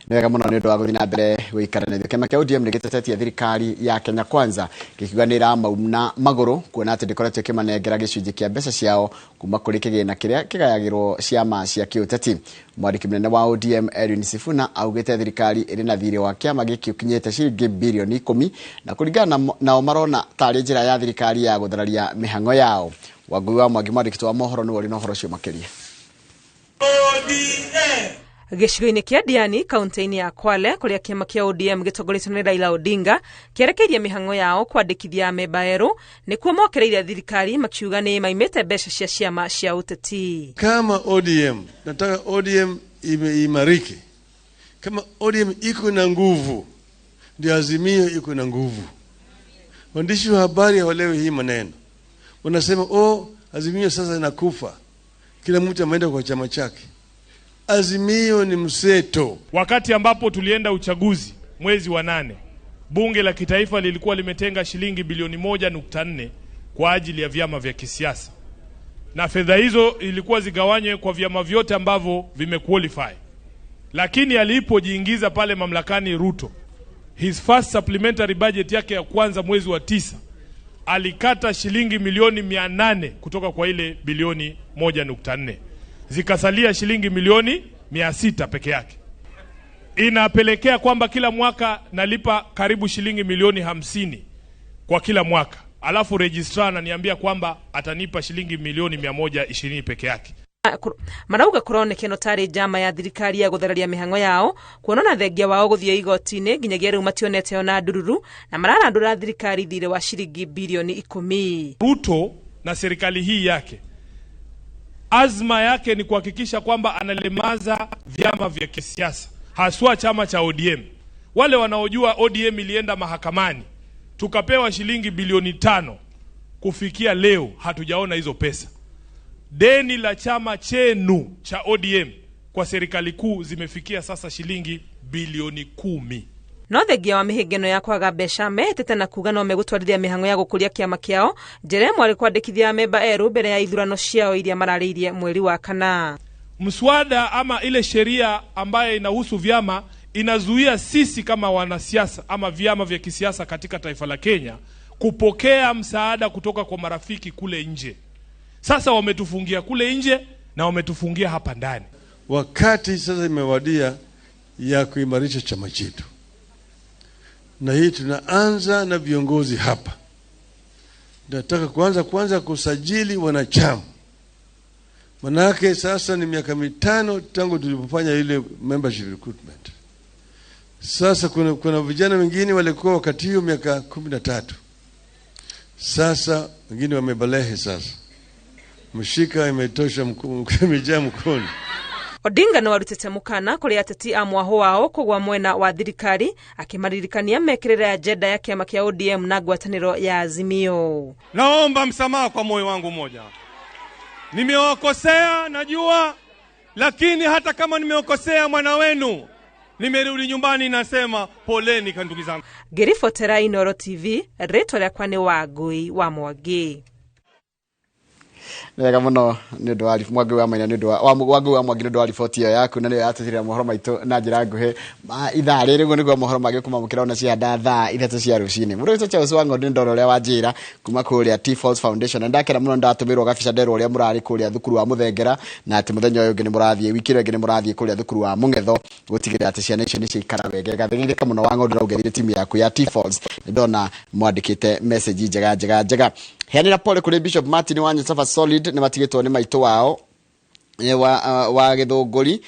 S2: Nĩ wega mũno nĩ ũndũ wa gũthiĩ na mbere gũikara na ithuĩ. Kĩama kĩa ODM nĩ gĩtetetie thirikari ya Kenya Kwanza gĩkiuga nĩ ĩramauna magũrũ kuona atĩ ndĩkoretwo ĩkĩmanengera gĩcunjĩ kĩa mbeca ciao kuma kũrĩ kĩgĩna kĩrĩa kĩgayagĩrwo ciama cia kĩũteti. Mwandĩki mũnene wa ODM Edwin Sifuna augĩte thirikari ĩrĩ na thirĩ wa kĩama gĩkĩ ũkinyĩte ciringi birioni 10 na kũringana nao marona tarĩ njĩra ya thirikari ya gũthararia mĩhang'o yao. Wangui wa Mwangi mwandĩki wa mohoro nĩwe ũrĩ na ũhoro ũcio makĩria.
S25: Gĩcigo-inĩ kĩa Diani kaunti-inĩ ya Kwale kũrĩa kĩama kĩa ODM gĩtongoretio nĩ Raila Odinga kĩerekeirie mĩhang'o yao kwandĩkithia amemba erũ nĩkuo mokereire thirikari makiuga nĩ maimĩte mbeca cia ciama cia ũteti.
S8: Kama ODM, nataka ODM imeimarike. Kama ODM iko na nguvu, ndio Azimio iko na nguvu. Waandishi wa habari hawaelewi hii maneno. Wanasema oh, Azimio sasa inakufa, kila mtu ameenda kwa chama chake. Azimio ni mseto.
S26: Wakati ambapo tulienda uchaguzi mwezi wa 8, bunge la kitaifa lilikuwa limetenga shilingi bilioni 1.4 kwa ajili ya vyama vya kisiasa. Na fedha hizo ilikuwa zigawanywe kwa vyama vyote ambavyo vimequalify. Lakini alipojiingiza pale mamlakani Ruto, his first supplementary budget yake ya kwanza mwezi wa 9, alikata shilingi milioni 800 kutoka kwa ile bilioni 1.4. Zikasalia shilingi milioni 600 peke yake. Inapelekea kwamba kila mwaka nalipa karibu shilingi milioni 50 kwa kila mwaka. Alafu registrar ananiambia kwamba atanipa shilingi milioni 120 peke yake.
S25: Marauga kũroneka ĩno tarĩ njama ya thirikari ya gũthararia mĩhang'o yao, kuona na thengia wao gũthiĩ igoti-inĩ nginyagia rĩu mationete ona ndururu, na mararandũra thirikari thirĩ wa ciringi bilioni 10.
S26: Ruto na serikali hii yake, azma yake ni kuhakikisha kwamba analemaza vyama vya kisiasa, haswa chama cha ODM. Wale wanaojua ODM ilienda mahakamani, tukapewa shilingi bilioni 5, kufikia leo hatujaona hizo pesa. Deni la chama chenu cha ODM kwa serikali kuu zimefikia sasa shilingi bilioni 10.
S25: No thengia wa mĩhĩnga ĩno ya kwaga mbeca, mehĩtĩte na kuga no megũtwarithia mĩhang'o ya gũkũria kĩama kĩao njĩra ĩmwe arĩ kwandĩkithia amemba erũ mbere ya ithurano ciao iria mararĩirie mweri wa kana.
S26: Mswada ama ile sheria ambayo inahusu vyama inazuia sisi kama wanasiasa ama vyama vya kisiasa katika taifa la Kenya kupokea msaada kutoka kwa marafiki kule nje. Sasa wametufungia kule nje na wametufungia hapa ndani.
S8: Wakati sasa imewadia ya kuimarisha chama chetu. Na hii tunaanza na viongozi hapa. Nataka kuanza kusajili wanachama. Manake sasa ni miaka 5 tangu tulipofanya ile membership recruitment. Sasa kuna vijana wengine walikuwa wakati hiyo miaka 13. Sasa wengine wamebalehe sasa. Mshika imetosha imejaa mkono.
S25: Odinga no arutite mukana kuri ateti a mwaho wao kugwa mwena wa thirikari, akimaririkania mekirire agenda ya kiama kia ODM na ngwataniro ya Azimio.
S1: Naomba msamaha kwa moyo wangu mmoja. Nimewakosea najua, lakini hata kama nimewakosea mwana wenu, nimerudi nyumbani nasema poleni kwa ndugu zangu.
S25: Ngiribotera Inooro TV, ritwa rĩakwa nĩ Wangui wa Mwangi.
S2: Nĩ wega mũno nĩ ũndũ wa Mwangi wa Maina, nĩ ũndũ wa Mwangi wa Mwangi, nĩ ũndũ wa riboti ĩyo yaku, na nĩyo yatũtirĩra mohoro maitũ na njĩra nguhĩ ithaa rĩrĩ. Ũguo nĩguo mohoro mangĩ kũmamũkĩra ona cianda thaa 3 cia rũcinĩ. Mũndũ wĩtwo Charles Wang'ondu nĩ ndona ũrĩa wanjĩra kuma kũrĩa T Falls Foundation, na ndakena mũno ndatũmĩrwo gabica nderwo ũrĩa mũrarĩ kũrĩa thukuru wa Mũthengera, na atĩ mũthenya ũyũ ũngĩ nĩ mũrathiĩ, wiki ĩrĩa ĩngĩ nĩ mũrathiĩ kũrĩa thukuru wa Mũng'etho gũtigĩrĩra atĩ ciana icio nĩ ciaikara wega. Gathĩrĩrĩka mũno Wang'ondu na ũngeithie timu yaku ya T Falls. Nĩ ndona mwandĩkĩte message njega njega njega. Heanĩra pole kũrĩ Bishop Martin wa Nyasafa Solid, nĩ matigĩtwo nĩ maitũ wao wa Gĩthũngũri.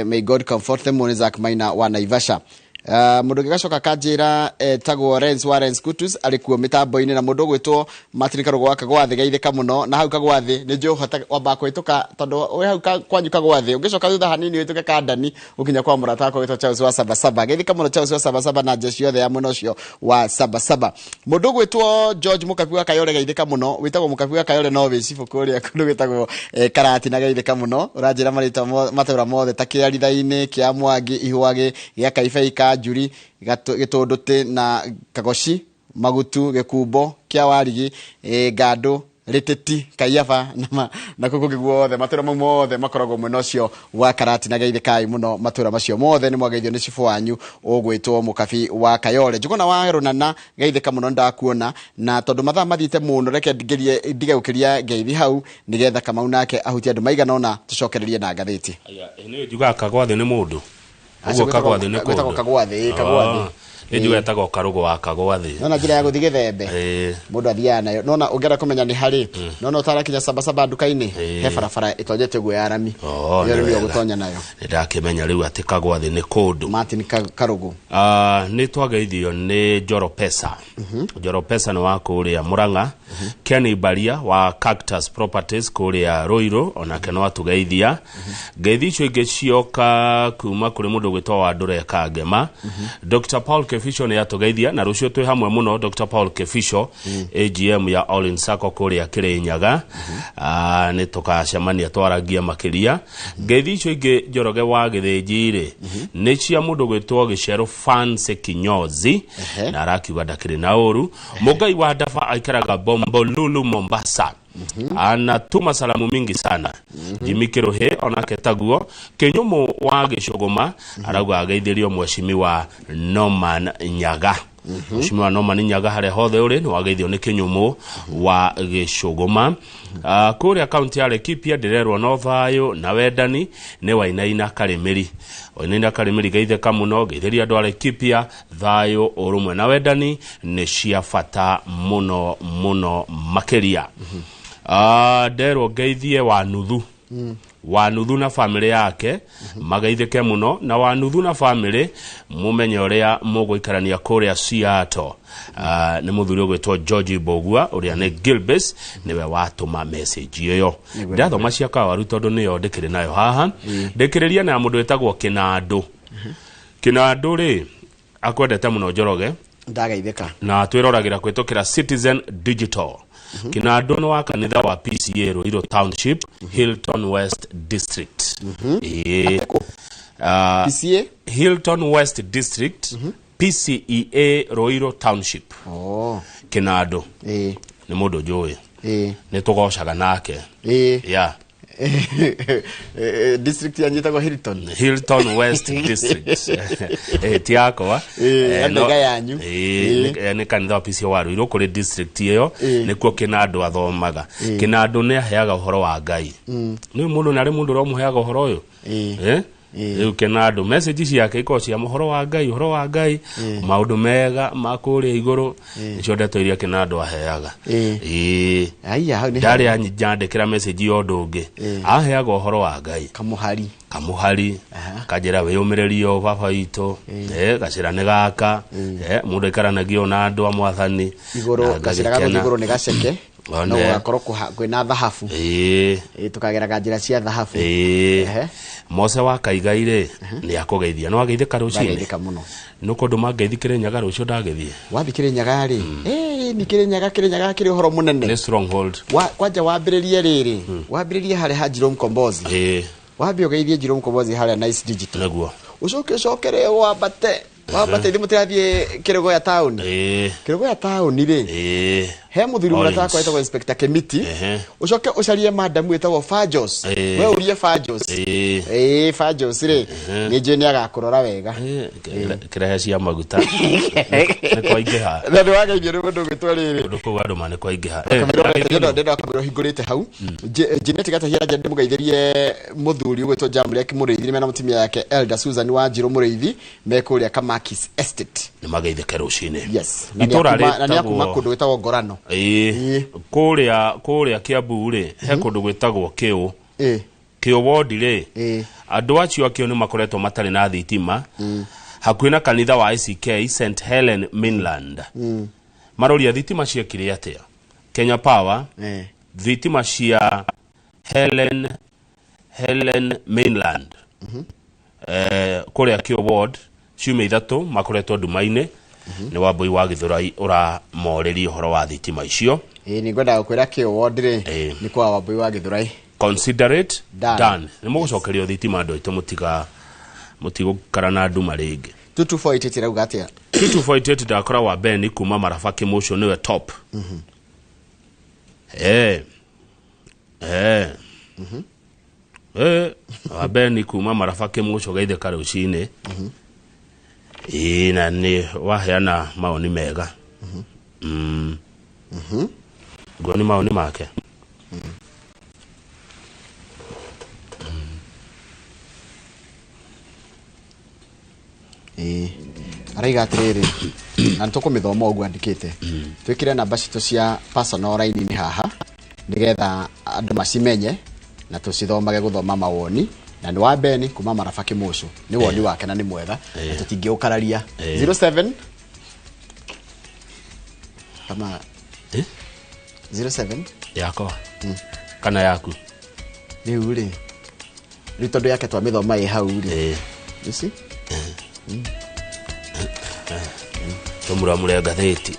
S2: May God comfort them. Nĩ Zack Maina wa Naivasha. Mũndũ ũngĩ gacoka kanjĩra etagwo Renz wa Renz Kutus arĩ kuo mĩtambo-inĩ, na mũndũ ũgwĩtwo Martin Karũgũ wa Kagwathĩ, geithĩka mũno. Na hau Kagwathĩ nĩ njũĩ ũhota wamba kũhĩtũka, tondũ wĩ hau kwanyu Kagwathĩ, ũngĩcoka thutha hanini ũhĩtũke Kandani ũkinya kwa mũrata wakwa wĩtwo Charles wa Sabasaba. Geithĩka mũno Charles wa Sabasaba na jeshi yothe ya mwena ũcio wa Sabasaba. Mũndũ ũgwĩtwo George Mũkabi wa Kayore, geithĩka mũno. Wĩtagwo Mũkabi wa Kayore no wĩ cibũ kũrĩa kũndũ gwĩtagwo Karati, na geithĩka mũno. Ũranjĩra marĩtwa matũra mothe ta kĩa Rithainĩ, kĩa Mwangi, Ihwagĩ, gĩa Kaibei, Kanjuri, Gĩtũndũtĩ na Kagoci, Magutu, Gĩkumbo, kĩa Warigi, Ngandũ, Rĩtĩti, Kaiyaba na kũu kũngĩ guothe. Matũra mau mothe makoragwo mwena ũcio wa Karati, na geithĩkai mũno matũra macio mothe. Nĩ mwageithio nĩ cibũ wanyu ũgwĩtwo Mũkabi wa Kayore. Njũgũna wa Rũnana, geithĩka mũno, ndakuona. Na tondũ mathaa mathiĩte mũno, reke ndige gũkĩria ngeithi hau nĩgetha Kamau nake ahutie andũ maigana ũna, tũcokererie na ngathĩti.
S3: Nĩ njugaga Kagwathĩ nĩ mũndũ. Ũguo Kagwathĩ nĩ
S2: Gwĩtagwo
S3: kũndũ.
S2: Kagwathĩ, Kagwathĩ.
S3: Nĩ njugaga etagwo Karũgũ wa Kagwathĩ.
S2: Nona njĩra ya gũthiĩ Gĩthembe mũndũ athiaga nayo. Nona ũngĩenda kũmenya nĩ harĩ, nona ũtarakinya Sabasaba nduka-inĩ, he barabara ĩtonyete ũguo ya rami. Ĩyo
S3: Nĩ
S2: nĩyo
S3: wega.
S2: ũgũtonya nayo.
S3: Nĩ ndakĩmenya rĩu atĩ Kagwathĩ nĩ kũndũ.
S2: Martin Karũgũ.
S3: Nĩ twageithio nĩ Njoro Pesa. Njoro Pesa nĩ wa kũrĩa Mũrang'a. Ken Baria wa Cactus Properties kũrĩa Ruiru, onake no atũgeithia. Ngeithi icio ingĩ cioka kuma kũrĩ mũndũ ũgwĩtwo Wandũre Kangema. Dr. Paul Kefisho nĩ atũgeithia, na rũciũ twĩ hamwe mũno. Dr. Paul Kefisho, AGM ya All In Sacco kũrĩa Kĩrĩnyaga. Nĩ tũkacemania twaragia makĩria. Ngeithi icio ingĩ Njoroge wa Gĩthĩnji rĩ, nĩ cia mũndũ ũgwĩtwo Gĩcerũ Fancy Kinyozi, na arakiuga ndakĩrĩ na ũru. Mũngai wa Ndaba aikaraga Bombolulu Mombasa. Anatuma salamu mingi sana. Jimmy Kiruhe onake taguo. Kinyumu wa Gĩcũgũma arauga ageithĩrio mheshimiwa Norman Nyaga. Mheshimiwa Norman Nyaga harĩa hothe ũrĩ nĩ wageithio nĩ Kinyumu wa Gĩcũgũma. Kũrĩa kaunti ya Laikipia ndĩrerwo no thayũ na wendani nĩ Wainaina Karĩmĩri. Wainaina Karĩmĩri geithĩka mũno, geithĩria andũ a Laikipia, thayũ, ũrũmwe na wendani nĩ cia bata mũno mũno makĩria. Nderwo ngeithie wa nuthu. Wanuthu na family yake magaithĩke mũno na Wanuthu na family mumenye ũrĩa mũgũikarania kũrĩa Seattle. Nĩ mũthuri ũgwĩtwo George Mbogua ũrĩa nĩ Gilbes nĩwe watũma message ĩyo. Ndathoma cia Kawaru tondũ nĩyo ndĩkĩrĩ nayo haha. Ndĩkĩrĩria na mũndũ wĩtagwo Kĩnandũ. Kĩnandũ rĩ akwendete mũno Njoroge
S2: ndagaithĩka
S3: na twĩroragĩra kũhĩtũkĩra Citizen Digital. Kĩnandũ nĩ wa kanitha wa PCA Ruiru Township, Hilton West District.
S2: PCA
S3: Hilton West District, PCEA Ruiru Township. Kĩnandũ nĩ mũndũ njũĩ, nĩ tũgocaga nake. Yeah.
S2: District yanyu ĩtagwo Hilton.
S3: Hilton West District. Ti yakwa.
S2: Andũ yanyu.
S3: Nĩ kanitha wa PCA wa Ruiru kũrĩ district ĩyo nĩkuo Kĩnandũ athomaga. Kĩnandũ nĩ aheaga ũhoro wa Ngai. Nĩ mũndũ narĩ mũndũ ũrĩa ũmũheaga ũhoro ũyũ. Rĩu Kĩnandũ message ciake ikoragwo cia ũhoro wa Ngai, ũhoro wa Ngai, maũndũ mega ma kũrĩa igũrũ, nĩcio ndeto iria Kĩnandũ aheaga. Ndarĩ anyandĩkĩra message ya ũndũ ũngĩ, aheaga ũhoro wa Ngai. Kamuhari kanjĩra wĩyũmĩrĩrio baba witũ, gacĩra nĩ gaka, mũndũ aikaranagia na andũ a mwathani.
S2: Igũrũ gacĩra ga gũthiĩ igũrũ nĩ gaceke. No gũgakorwo kwĩna thahabu. Tũkageraga njĩra cia thahabu.
S3: Mose wa Kaigai rĩ nĩ akũgeithia. No ageithĩka rũcinĩ.
S2: Ndageithĩka mũno.
S3: Nĩ kũndũ mangeithi Kĩrĩnyaga rũciũ ndagĩthiĩ.
S2: Wathiĩ Kĩrĩnyaga rĩ, nĩ Kĩrĩnyaga, Kĩrĩnyaga kĩrĩ ũhoro mũnene.
S3: Nĩ stronghold.
S2: Kwanja wambĩrĩrie rĩrĩ, wambĩrĩrie harĩa ha Jerome Kombozi. Wambe ũgeithie Jerome Kombozi harĩa Nice Digital.
S3: Nĩguo.
S2: Ũcoke ũcokere wambate. Wambate ithuĩ mũtirathiĩ Kĩrũgũya town. Kĩrũgũya town rĩ, he mũthuri mũrata wakwa wĩtagwo Inspector Kemiti. Ũcoke ũcarie madam wĩtagwo Fajos. We ũrie Fajos. Fajos rĩ, nĩ njũĩ nĩ agakũrora wega.
S3: Kĩrehe cia maguta. Nĩ kwaingĩha.
S2: Na nĩ wageithio nĩ mũndũ ũgwĩtwo rĩrĩ.
S3: Kũndũ kũu andũ ma nĩ kwaingĩha.
S2: Ndĩrenda kamũira ũhingũrĩte hau. Janet Gatahia ndĩmũgeithĩrie mũthuri ũgwĩtwo Jamlek Mũrĩithi mena mũtumia yake Elder Susan Wanjirũ Mũrĩithi me kũrĩa Kamakis Estate.
S3: Nĩ mageithĩke rũcinĩ.
S2: Yes. Na nĩ akuma kũndũ gwĩtagwo Ngorano.
S3: Kũrĩa Kiambu rĩ, he kũndũ gwĩtagwo Kĩũ. Kĩũ ward rĩ, andũ acio akĩo nĩ makoretwo matarĩ na thitima hakuhĩ na kanitha wa ICK St Helen Mainland. Maroria thitima ciekire atĩa? Kenya Power, thitima cia Helen Mainland kũrĩa Kĩũ ward ciumia ithatũ makoretwo nduma-inĩ. Nĩ Wambui wa Gĩthũrai ũramorĩria ũhoro wa thitima icio.
S2: Nĩ ngwendaga gũkwĩra Kĩũ ward rĩ, nĩ kwa Wambui wa Gĩthũrai.
S3: Considerate done. Nĩ mũgũcokerio thitima andũ aitũ, mũtigũikara na nduma rĩngĩ.
S2: 22488 ĩrauga atĩa?
S3: 22488 ndakora wa Beni kuma Maraba Kĩmũcio nĩwe top. Wa Beni kuma Maraba Kĩmũcio geithĩka rũcinĩ. Na nĩ waheana maoni mega. Nguo nĩ maoni make.
S2: Araiga atĩrĩrĩ, na nĩ tũkũmĩthoma ũguo andĩkĩte. Twĩkĩre namba citũ cia personal line-inĩ haha nĩgetha andũ macimenye na tũcithomage gũthoma mawoni. Na nĩ wa Beni kuma Maraba Kĩmũcio, nĩ woni wake na nĩ mwega na tũtingĩũkararia. 07 kama 07
S3: yakwa kana yaku
S2: rĩu rĩ, rĩu tondũ yake twamĩthoma ĩ hau rĩ, you see.
S3: Tũmũramũre ngathĩti.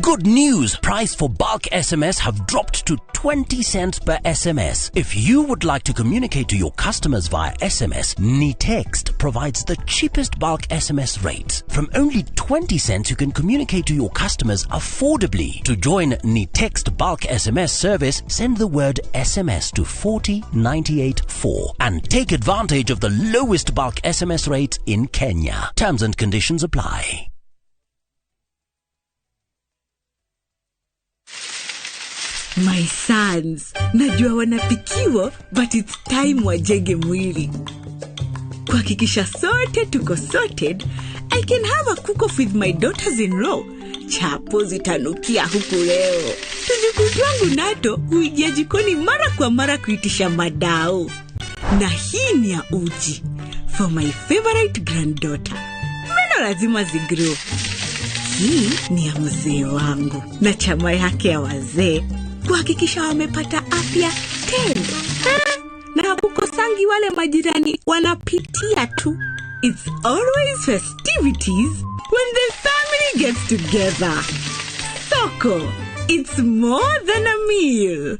S4: Good news! Price for bulk SMS have dropped to 20 cents per SMS. If you would like to communicate to your customers via SMS, Nitext provides the cheapest bulk SMS rates. From only 20 cents, you can communicate to your customers affordably. To join Nitext bulk SMS service, send the word SMS to 40984 and take advantage of the lowest bulk SMS rates in Kenya. Terms and conditions apply.
S6: My sons, najua wanapikiwa, but it's time wajenge mwili. Kuhakikisha sote tuko sorted, I can have a cook-off with my daughters-in-law. Chapo zitanukia huku leo. Tujukuu twangu nato huingia jikoni mara kwa mara kuitisha madao. Na hii ni ya uji for my favorite granddaughter. Meno lazima zigrow. Hii ni ya mzee wangu na chama yake ya wazee kuhakikisha wamepata afya tele. Na hakukosangi wale majirani wanapitia tu. It's always festivities when the family gets together. Soko, it's more than a meal.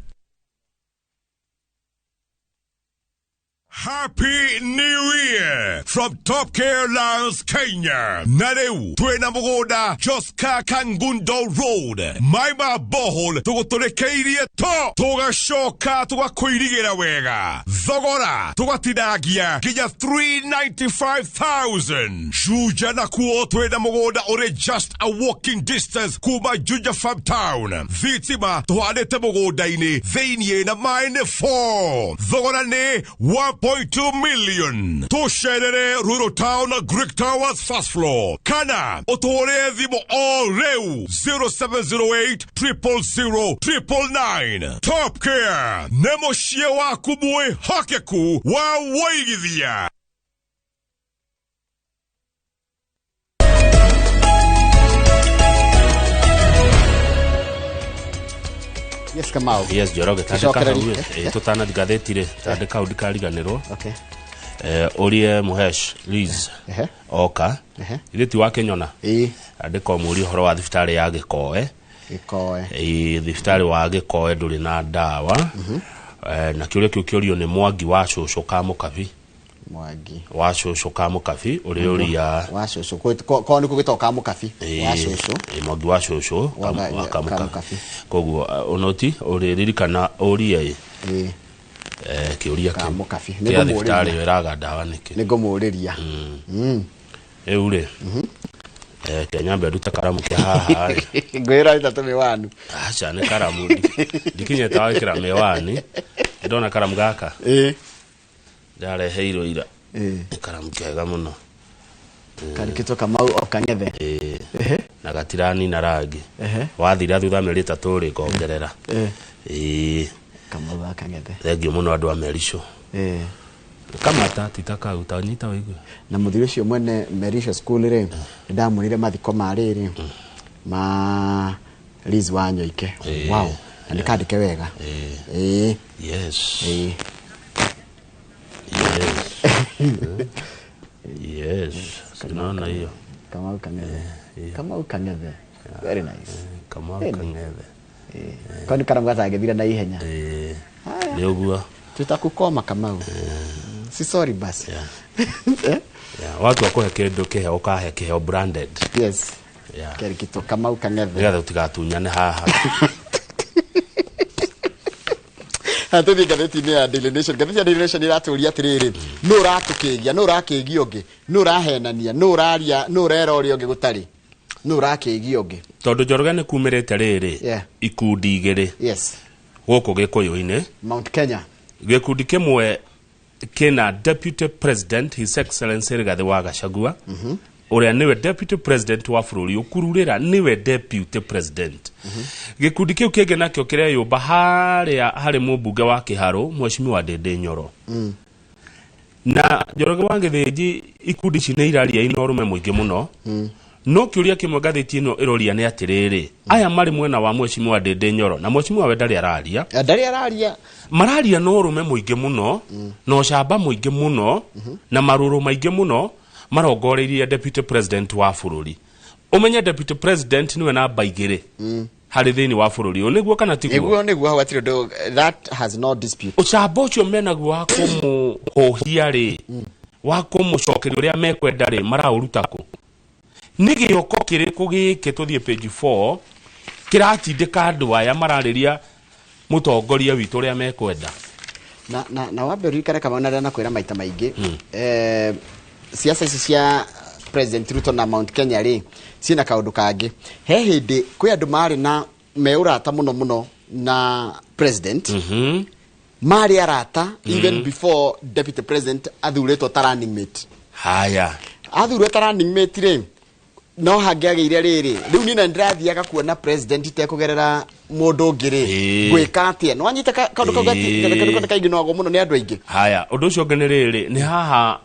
S7: Happy New Year from Top Care Lions Kenya. Na rĩu twĩna mũgũnda Joska Kangundo Road. Maima Bohol tũgũtũrĩkĩirie to tũgacoka tũgakũirigĩra wega. Thogora tũgatinangia nginya 395,000. Juja nakuo twĩna mũgũnda ũrĩ just a walking distance kuma Juja Farm Town. Thitima tũhandĩte mũgũnda-inĩ thĩiniĩ na maĩ nĩ 4. Thogora nĩ 1.2 million. Tũcerere Rural Town Greek Towers first floor. Kana ũtũhũrĩre thimũ o rĩu 0708 000 999. Top Care nĩ mũciĩ waku mwĩhokeku wa wũigithia.
S2: Yes, Kamau.
S3: Yes, Njoroge, tandĩka hau
S2: Tũcokererie.
S3: Tũtanathi ngathĩti rĩ, tandĩka hau ndikariganĩrwo.
S2: Okay.
S3: Ũrie Mũhesh Liz oka ithuĩ ti wa Kĩnyona. Andĩka ũmũrie ũhoro wa thibitarĩ ya Gĩkoe.
S2: Gĩkoe.
S3: Thibitarĩ wa Gĩkoe ndũrĩ na ndawa. Na kĩũria kĩu kĩũrio nĩ Mwangi wa cũcũ Kamũkabi.
S2: Mwangi
S3: wa cũcũ Kamũkabi ũrĩa ũria
S2: wa cũcũ ko nĩ kũgĩtwo Kamũkabi wa cũcũ.
S3: Mwangi wa cũcũ wa Kamũkabi. Koguo ũnoti ũrĩririkana ũrie kĩũria kĩu
S2: Kamũkabi.
S3: Kĩa thibitarĩ ĩyo ĩraga ndawa nĩkĩ.
S2: Nĩngũmũrĩria.
S3: Rĩu rĩ, Kenya nyambe ndute karamu kĩa haha rĩ.
S2: Ngwĩra ĩta tũmĩwanu.
S3: Aca nĩ karamu ndikinyĩte wagĩkĩra mĩwani. Ndona karamu gaka ndareheirwo ira. Nĩ karamu kega mũno.
S2: Karĩkĩtwo Kamau o Kang'ethe.
S3: Na gatiranina rangi. Wathira thutha mĩeri 3 rĩ ngongerera.
S2: Kamau wa Kang'ethe.
S3: Thengiũ mũno andũ a Merisho. Kamata ti ta kau ta nyita wĩigue.
S2: Na mũthuri ũcio mwene Merisho School rĩ, nĩndamwonire mathiko ma rĩrĩ ma Liz wa Nyoike. Wow. Na nĩkandĩke wega.
S3: Yes. Yes. Sinaona hiyo.
S2: Kamau Kang'ethe. Kamau Kang'ethe. Very nice.
S3: Kamau Kang'ethe.
S2: Kwani karamu gatangĩthira na ihenya.
S3: Nĩ ũguo.
S2: Tutakukoma Kamau. Si sorry basi.
S3: Watu wakũhe kĩndũ kĩheo ũkahe kĩheo branded.
S2: Yes. Kĩrĩkĩtwo Kamau Kang'ethe.
S3: Nĩgetha tũtigatunyane haha.
S2: Tũthiĩ ngathĩti-inĩ ya Daily Nation. Ngathĩti ya Daily Nation ĩratũria atĩrĩrĩ, nũ ũratũkĩgia, nũ ũrakĩgia ũngĩ, nũ ũrahenania, nũ ũraria, nũ ũrera ũrĩa ũngĩ gũtarĩ, nũ ũrakĩgia ũngĩ.
S3: Tondũ Njoroge nĩ kumĩrĩte rĩrĩ ikundi igĩrĩ.
S2: Yes.
S3: Gũkũ Gĩkũyũ-inĩ.
S2: Mount Kenya.
S3: Gĩkundi kĩmwe kĩna Deputy President His Excellency Rigathi wa Gachagua, ũrĩa nĩwe Deputy President wa bũrũri ũkururĩra nĩwe Deputy President. Gĩkundi kĩu kĩngĩ nakĩo kĩreyũmba harĩa harĩ mũmbunge wa Kĩharũ Mheshimiwa Ndĩndĩ Nyoro. Na Njoroge wa Gĩthĩnji ikundi ici nĩ iraria ina ũrũme mũingĩ mũno. No kĩũria kĩmwe ngathĩti ĩno ĩroria nĩ atĩrĩrĩ, aya marĩ mwena wa Mheshimiwa Ndĩndĩ Nyoro na Mheshimiwa we ndarĩ araria.
S2: Ndarĩ araria.
S3: Mararia na ũrũme mũingĩ mũno, na ũcamba mũingĩ mũno, na marũrũ maingĩ mũno marongoreirie Deputy President wa bũrũri. Ũmenye Deputy President nĩwe namba 2 harĩ thĩinĩ wa bũrũri ũyũ, nĩguo kana tiguo?
S2: Nĩguo, nĩguo, hau hatirĩ ũndũ, that has no dispute.
S3: Ũcamba ũcio menaguo wa kũmũhũhia rĩ, wa kũmũcokeria ũrĩa mekwenda rĩ, maraũruta kũ? Nĩ gĩoko kĩrĩkũ gĩkĩ tũthiĩ page 4 kĩratindĩka andũ aya mararĩria mũtongoria witũ ũrĩa mekwenda?
S2: Na wambe ũririkane Kamau, na ndanakwĩra maita maingĩ, siasa ici cia President Ruto na Mount Kenya rĩ, ciĩna kaũndũ kangĩ. He hĩndĩ kwĩ andũ marĩ na me ũrata mũno mũno na president. Marĩ arata even before deputy president athurĩtwo ta running mate.
S3: Haya.
S2: Athurwo ta running mate rĩ, no hangĩagĩire rĩrĩ, rĩu niĩ na nĩndĩrathiaga kuona president itekũgerera mũndũ ũngĩ rĩ, ngwĩka atĩa? Nĩwanyita kaũndũ kau kaũndũ kaingĩ mũno nĩ andũ aingĩ.
S3: Haya, ũndũ ũcio ũngĩ nĩ rĩrĩ, nĩ haha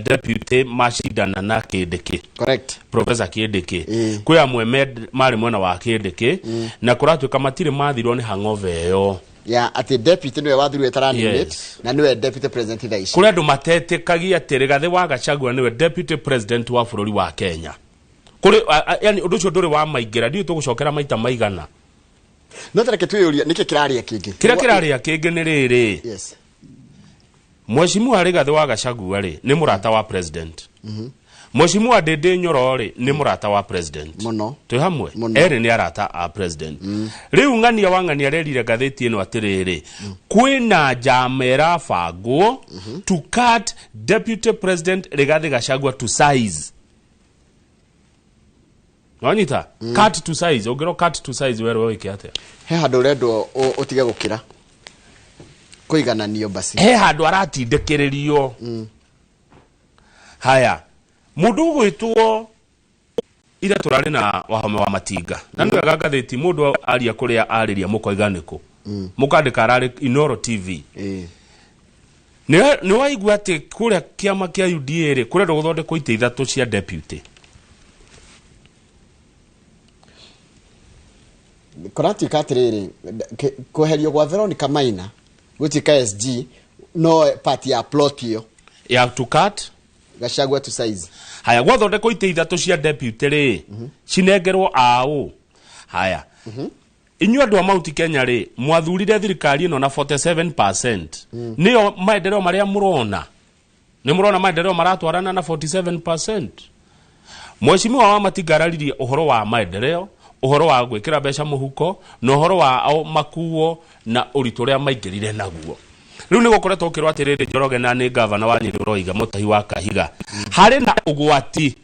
S3: deputy macindana na Kindiki.
S2: Correct.
S3: Professor Kindiki, kwĩ amwe marĩ mwena wa Kindiki na kũratuĩka matirĩ mathirwo nĩ hangover ĩyo
S2: ya atĩ deputy nĩwe wathurwo ta running mate na nĩwe deputy president thaa ici.
S3: Kũrĩ andũ matetĩkagia atĩ Rigathĩ wa Gachagua nĩwe deputy president wa bũrũri wa Kenya. Kũrĩ yani ũndũ ũcio ndũrĩ wa maingĩra, ndiũĩ tũgũcokera maita maigana.
S2: No tareke twĩyũrie nĩkĩ kĩrarĩa kĩngĩ.
S3: Kĩrĩa kĩrarĩa kĩngĩ nĩ rĩrĩ, Mheshimiwa Rigathĩ wa Gachagua rĩ, nĩ mũrata wa president. Mheshimiwa Ndindi Nyoro rĩ, nĩ mũrata wa president.
S2: Mũno.
S3: Twĩ hamwe. Erĩ nĩ arata a president. Rĩu ng'ania wa ng'ania arerire ngathĩti ĩno atĩrĩrĩ, kwĩna njama ĩrabangwo to cut deputy president Rigathĩ Gachagua to size. Wanyita? Cut to size. Ũngĩrwo cut to size werwo wĩke atĩa?
S2: He handũ ũrendwo ũtige gũkĩra kũigananio basi.
S3: He handũ aratindĩkĩrĩrio. Haya, mũndũ ũgwĩtwo ira tũrarĩ na Wahome wa Matinga, na nĩ wega ngathĩti mũndũ aria kũrĩa arĩria mũkoiga nĩkũ, mũkandĩka ararĩ Inoro TV. Nĩ waigua atĩ kũrĩa kĩama kĩa UDA rĩ, kũrendwo gũthondekwo itĩ ithatũ cia deputy.
S2: Kũratuĩka atĩrĩrĩ, kweherio gwa Veronica Maina gũtuĩka SG no part ya plot ĩyo
S3: ya to cut
S2: Gachagua to size.
S3: Haya, gwathondekwo itĩ ithatũ cia deputy rĩ, cinengerwo aũ. Haya, inyuĩ andũ a Mount Kenya rĩ, mwathurire thirikari ĩno na 47%. Nĩyo maendeleo marĩa mũrona, nĩ mũrona maendeleo maratwarana na 47%. Mheshimiwa wa Matinga araririe ũhoro wa maendeleo, ũhoro wa gwĩkĩra mbeca mũhuko, na ũhoro wa ao makuo na ũritũ ũrĩa maingĩrire naguo. Rĩu nĩ gũkoretwo ũkĩrwo atĩrĩrĩ, Njoroge na nĩ gavana wa Nyĩrĩ ũroiga Mũtahi wa Kahiga, harĩ na ũgwati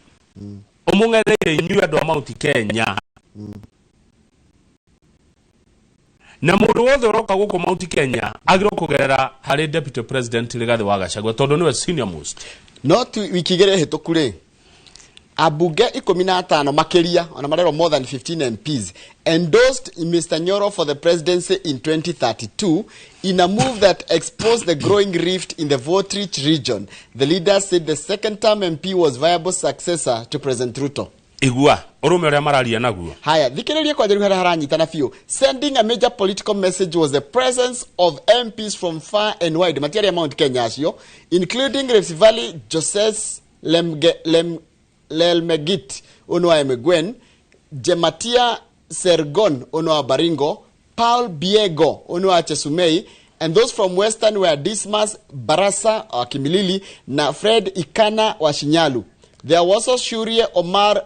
S3: ũmũng'etheire inyuĩ andũ a Mount Kenya. Na mũndũ wothe ũroka gũkũ Mount Kenya agĩrĩirwo kũgerera harĩ deputy president Rigathĩ wa Gachagua tondũ nĩwe senior most.
S2: No tu wiki igĩrĩ hĩtũku rĩ, ambunge 15 makĩria, ona marerwo more than 15 MPs endorsed Mr. Nyoro for the presidency in 2032 in a move that exposed the growing rift in the vote-rich region. The leader said the second-term MP was viable successor to President Ruto.
S3: Igua ũrũme ũrĩa mararia naguo.
S2: Haya, thikĩrĩria kwanja rĩu harĩa haranyitana biũ. Sending a major political message was the presence of MPs from far and wide, matiarĩ a Mount Kenya acio, including Rift Valley Joses Lelmegit ũyũ wa Emgwen, Jematia Sergon ũyũ wa Baringo, Paul Biego ũyũ wa Chesumei, and those from Western were Dismas Barasa wa Kimilili na Fred Ikana wa Shinyalu. There was also Shurie Omar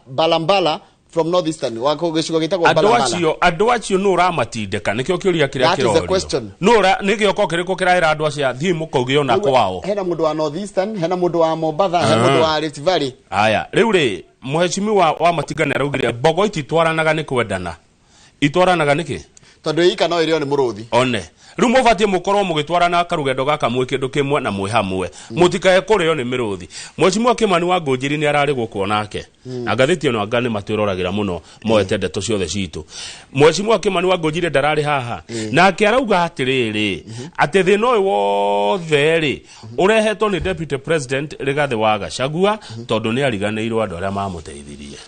S2: Balambala from Northeastern. Wako gĩcigo gĩtagwo
S3: Andũ
S2: Balambala.
S3: acio, andũ acio nũ ũramatindĩka? Nĩkĩo kĩũria kĩrĩa
S2: That is the
S3: kĩrorio.
S2: question.
S3: Nũ nĩ gĩoko kĩrĩkũ kĩraĩra andũ acio thiĩ mũkauge ona
S2: Rĩu,
S3: kwao?
S2: Hena mũndũ wa Northeastern, hena mũndũ wa Mombatha, hena mũndũ wa Rift Valley.
S3: Aya, rĩu rĩ, mheshimiwa wa Matinga nĩ araugire mbogo ititwaranaga nĩ kwendana. Itwaranaga nĩkĩ?
S2: Tondũ ika no ĩrĩo nĩ mũrũthi.
S3: One. Rĩu mũbatiĩ mũkorwo mũgĩtwarana karũgendo gaka mwĩ kĩndũ kĩmwe na mwĩ hamwe. Mũtikae kũrĩo nĩ mĩrũthi. Mheshimiwa Kimani wa Ngũnjiri nĩ ararĩ gũkũ onake. Na ngathĩti ĩno anga nĩ matwĩroragĩra mũno moete ndeto ciothe citũ. Mheshimiwa Kimani wa Ngũnjiri ndararĩ haha. Nake arauga atĩrĩrĩ, atĩ thĩna ũyũ wothe rĩ, ũrehetwo nĩ Deputy President Rigathĩ wa Gachagua tondũ nĩ ariganĩirwo andũ arĩa mamũteithirie.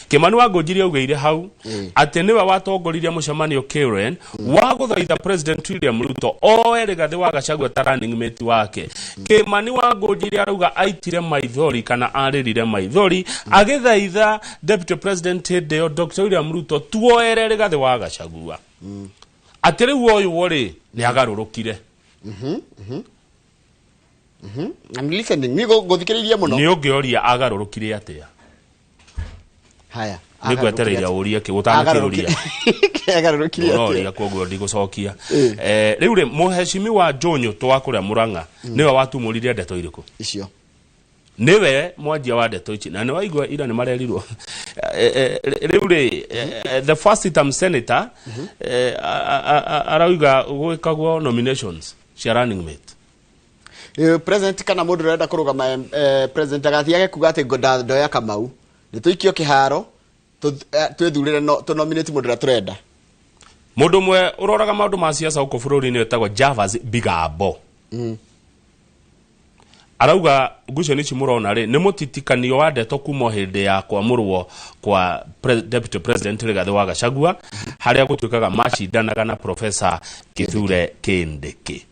S3: Kimani wa Ngũnjiri augĩire hau atĩ nĩwe watongoririe mũcemanio Karen wa gũthaitha President William Ruto oe Rigathĩ wa Gachagua ta running mate wake. Kimani wa Ngũnjiri arauga aitire maithori kana arĩrire maithori agĩthaitha Deputy President hĩndĩ ĩyo Dr. William Ruto tuoere Rigathĩ wa Gachagua. Atĩ rĩu ũyũ rĩ nĩ agarũrũkire.
S2: I'm listening. Nĩ gũthikĩrĩria mũno.
S3: Nĩ ũngĩoria agarũrũkire atĩa?
S2: Haya.
S3: Nĩ ngwetereire ũrie kĩ gũtanakĩũria.
S2: Agarũrũkire atĩa?
S3: Ũroria koguo ndigũcokia. Rĩu rĩ, mũhecimiwa Njũnyũ twa kũrĩa Mũrang'a nĩwe watumũrire ndeto irĩkũ?
S2: Icio.
S3: Nĩwe mwanjia wa ndeto ici na nĩ waigua ira nĩ marerirwo. Rĩu rĩ, the first term senator arauga gwĩkagwo nominations cia running mate.
S2: President kana mũndũ ũrenda kũrũgama president agathiage kuga atĩ ndoya Kamau nĩ tũikio kĩharo, twĩthurĩre, no tũnominate mũndũ ũrĩa tũrenda.
S3: Mũndũ ũmwe ũroraga maũndũ ma siasa gũkũ bũrũri-inĩ wĩtagwo Javas Bigambo arauga ngucanio ici mũrona rĩ nĩ mũtitikanio wa ndeto kuma hĩndĩ ya kwamũrwo kwa deputy president Rigathĩ wa Gachagua, harĩa gũtuĩkaga macindanaga na Professor Kithure Kindiki.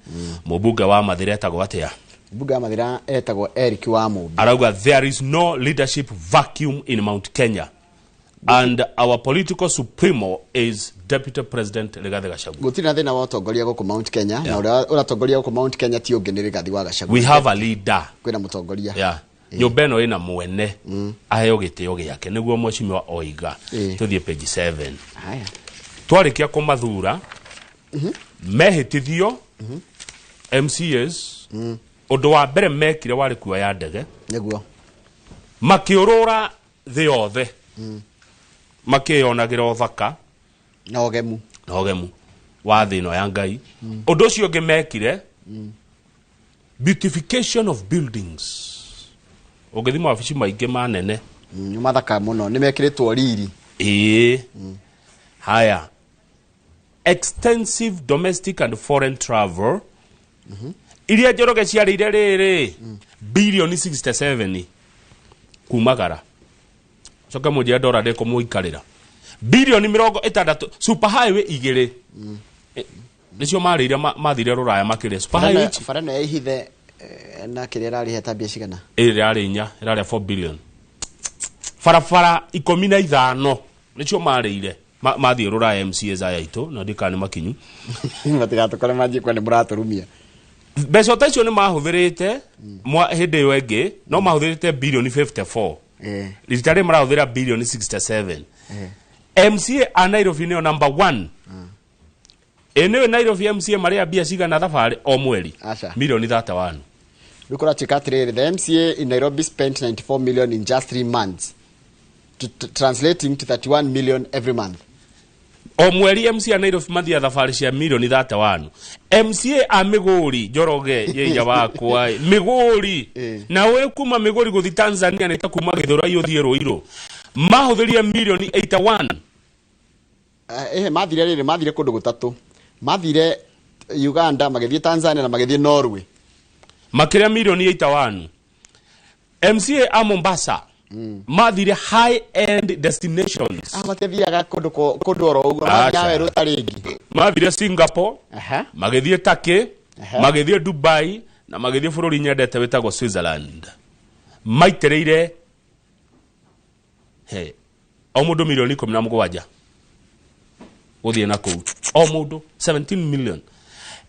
S3: Mũmbunge wa Mathĩra etagwo atĩa?
S2: Mbunge wa Mathĩra etagwo Eric wa Mũmbi.
S3: Arauga there is no leadership vacuum in Mount Kenya and our political supremo is Deputy President Rigathi Gachagua.
S2: Gũtirĩ na thĩna wa ũtongoria gũkũ Mount Kenya, na ũrĩa ũratongoria gũkũ Mount Kenya ti ũngĩ nĩ Rigathi wa Gachagua.
S3: We have a leader.
S2: Kwĩna mũtongoria.
S3: Yeah. Nyũmba ĩno ĩna mwene, aheo gĩtĩo gĩake, nĩguo mheshimiwa oiga. Tũthiĩ page 7.
S2: Haya.
S3: Twarĩkia kũmathura, mehĩtithio MCAs, ũndũ wa mbere mekire warĩ kuoya ndege.
S2: Nĩguo.
S3: Makĩũrũra thĩ yothe, makĩyonagĩra ũthaka
S2: na ũgemu,
S3: na ũgemu wa thĩ ĩno ya Ngai. Ũndũ ũcio ũngĩ mekire, beautification of buildings. Ũngĩthiĩ mawabici maingĩ manene,
S2: nĩ mathaka mũno, nĩ mekĩrĩtwo riri.
S3: Ĩĩ. Haya, extensive domestic and foreign travel iria Njoroge ciarĩire rĩrĩ bilioni 67 kumagara, coke mũnjĩre ndora ndĩkũmũikarĩra bilioni 60, super highway igĩrĩ. Nĩcio marĩire, mathire rũraya makĩrĩa super highway ici.
S2: Bara ĩno ya Ihithe na kĩrĩa ĩrarĩhe ta mbia cigana?
S3: Ĩrarĩ inya, ĩrarĩa 4 billion. Barabara 15 nĩcio marĩire mathiĩ rũraya MCAs aya aitũ, na ndikana nĩ makinyu.
S2: Matigatũkore manjie kwa nĩ mũratũrumia.
S3: Mbeca ta icio nĩ mahũthĩrĩte hĩndĩ ĩyo ĩngĩ no mahũthĩrĩte bilioni 54. Rita rĩrĩ marahũthĩra bilioni 67. MCA a Nairobi nĩyo number 1. Ĩ nĩwe Nairobi MCA marĩa mbia cigana thabarĩ o mweri?
S2: Aca.
S3: Milioni 31.
S2: Rĩu kũratuĩka atĩrĩrĩ, the MCA in Nairobi spent 94 million in just 3 months, translating to 31 million every month.
S3: O mweri MCA Nairobi mathia thabarĩ cia milioni 31. MCA a Migori, Njoroge yeija wakwa Migori, na we kuma Migori gũthiĩ Tanzania nĩ ta kuma Gĩthũrai ũthiĩ Ruiru, mahũthĩrire milioni 81.
S2: Mathire rĩrĩ, mathire kũndũ gũtatũ, mathire Uganda, magĩthiĩ Tanzania na magĩthiĩ Norway.
S3: Makĩria milioni 81. MCA a Mombasa mathire high end destinations.
S2: Matiathiaga kũndũ kũndũ oro ũguo, mathiaga werũ ta rĩngĩ.
S3: Mathire Singapore, magĩthiĩ Turkey, magĩthiĩ Dubai na magĩthiĩ bũrũri nyendete wĩtagwo Switzerland. Maitĩrĩire he o mũndũ milioni 17 gũthiĩ na kũu, o mũndũ 17 million.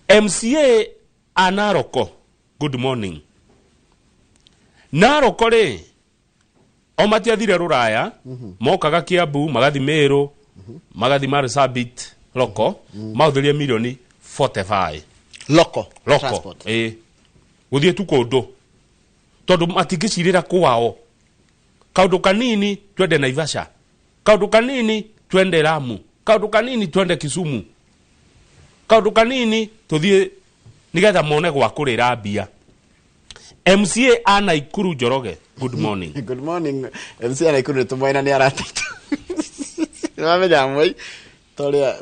S3: MCA a Naroko, good morning. Naroko rĩ, o matiathire rũraya, mokaga Kiambu, magathi Meru, magathi Marsabit, Loko, mahũthĩrire milioni 45.
S2: Loko.
S3: Loko.
S2: Transport.
S3: Gũthiĩ tu kũndũ tondũ matingĩcirĩra kwao. Kaũndũ kanini twende Naivasha, kaũndũ kanini twende Lamu, kaũndũ kanini twende Kisumu, kaũndũ kanini tũthiĩ nĩgetha mone gwa kũrĩra mbia. MCA a Naikuru, Njoroge, good morning.
S2: Good morning. MCA a Naikuru nĩtũmoĩ nĩ arateta. Nĩwamenya Moi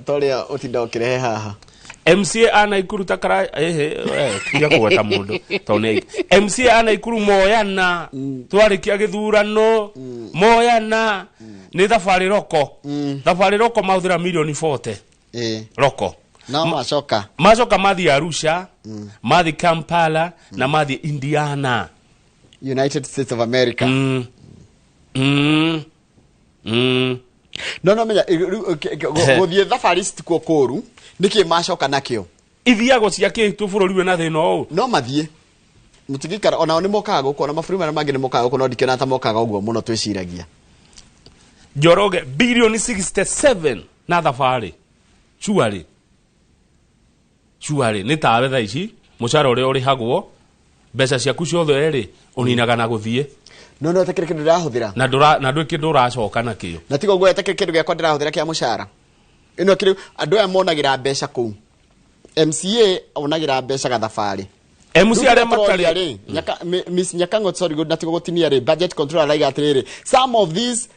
S2: toria ũtinda ũkĩrehe haha.
S3: MCA a Naikuru takara tiga kũgweta mũndũ tondũ nĩ aingĩ. MCA a Naikuru moyana, twarĩkia gĩthurano moyana nĩ thabarĩ roko. Thabarĩ roko mahũthĩra milioni 40. Roko.
S2: No macoka.
S3: Macoka mathiĩ Arusha, mathiĩ Kampala na mathiĩ Indiana.
S2: United States of America. No menya gũthiĩ thabarĩ citikuo kũũru, nĩkĩ macoka nakĩo?
S3: Ithiago cia kĩ tu bũrũri wĩna thĩna ũũ?
S2: No mathiĩ. Mũtingĩikara, onao nĩ mokaga gũkũ, ona mabũrũri marĩa mangĩ nĩ mokaga gũkũ, no ndikĩona ta mokaga ũguo mũno twĩciragia.
S3: Njoroge bilioni 67 na thabarĩ. Cuarĩ. Cuarĩ nĩ tawe thaa ici mũcara ũrĩa ũrĩhagwo Mbeca ciaku ciothe rĩ ũninaga na gũthiĩ.
S2: No no atakĩrĩ kĩndũ ndĩrahũthĩra.
S3: Na ndũra na ndwĩ kĩndũ ũracoka nakĩo.
S2: Na tiga ũguo atakĩrĩ kĩndũ gĩakwa ndĩrahũthĩra kĩa mũcara. Ĩno kĩrĩ andũ aya monagĩra mbeca kũu. MCA onagĩra mbeca gathabarĩ.
S3: MC arĩa matarĩ
S2: rĩ Miss Nyakango, sorry, good natigo gũtinia rĩ, budget controller araiga atĩrĩrĩ, some of these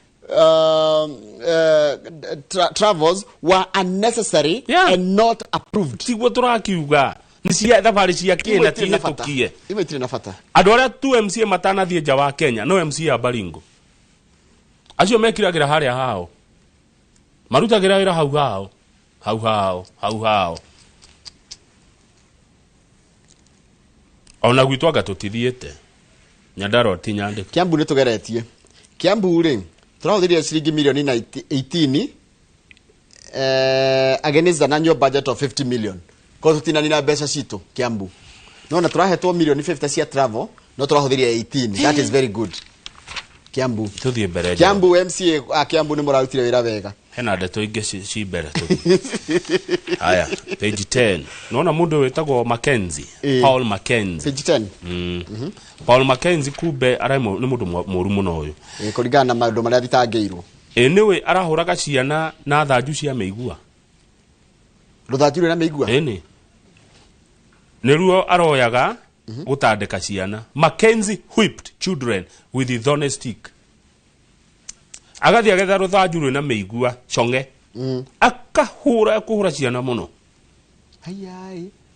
S2: travels were unnecessary and not approved.
S3: Tiguo tũrakiuga nĩ cia thabarĩ cia kĩ na ti hĩtũkie.
S2: Imwe itirĩ na bata.
S3: Andũ arĩa tu MCA matanathiĩ nja wa Kenya no MCA a Baringo acio mekiragĩra harĩa hao, marutagĩra wĩra hau hao hau hao hau hao. Ona gwitũ anga tũtithiĩte Nyandarua ti nyandĩke.
S2: Kiambu nĩ tũgeretie. Kiambu rĩ tũrahũthĩrire ciringi milioni 18 against an annual budget of 50 million. Koguo tũtinanina mbeca citũ Kiambu. No na tũrahetwo milioni 50 cia travel no tũrahũthĩrire 18. That is very good. Kiambu.
S3: Tũthiĩ mbere.
S2: Kiambu MCA a Kiambu nĩ mũrarutire wĩra wega.
S3: Hena ndeto ingĩ ci mbere tũthiĩ. Haya, page 10. Nona mũndũ wĩtagwo Mackenzie, Paul Mackenzie.
S2: Page 10.
S3: Paul Mackenzie kumbe arĩ nĩ mũndũ mũru mũno ũyũ.
S2: Kũringana na maũndũ marĩa athitangĩirwo.
S3: Nĩwe arahũraga ciana na thanju cia mĩigua.
S2: Rũthanju rwĩna mĩigua?
S3: Ĩni. Nĩruo aroyaga gũtandĩka ciana. Mackenzie whipped children with a thorny stick. Agathiĩ agetha rũthanju rwĩna mĩigua cong'e. Akahũra kũhũra ciana mũno.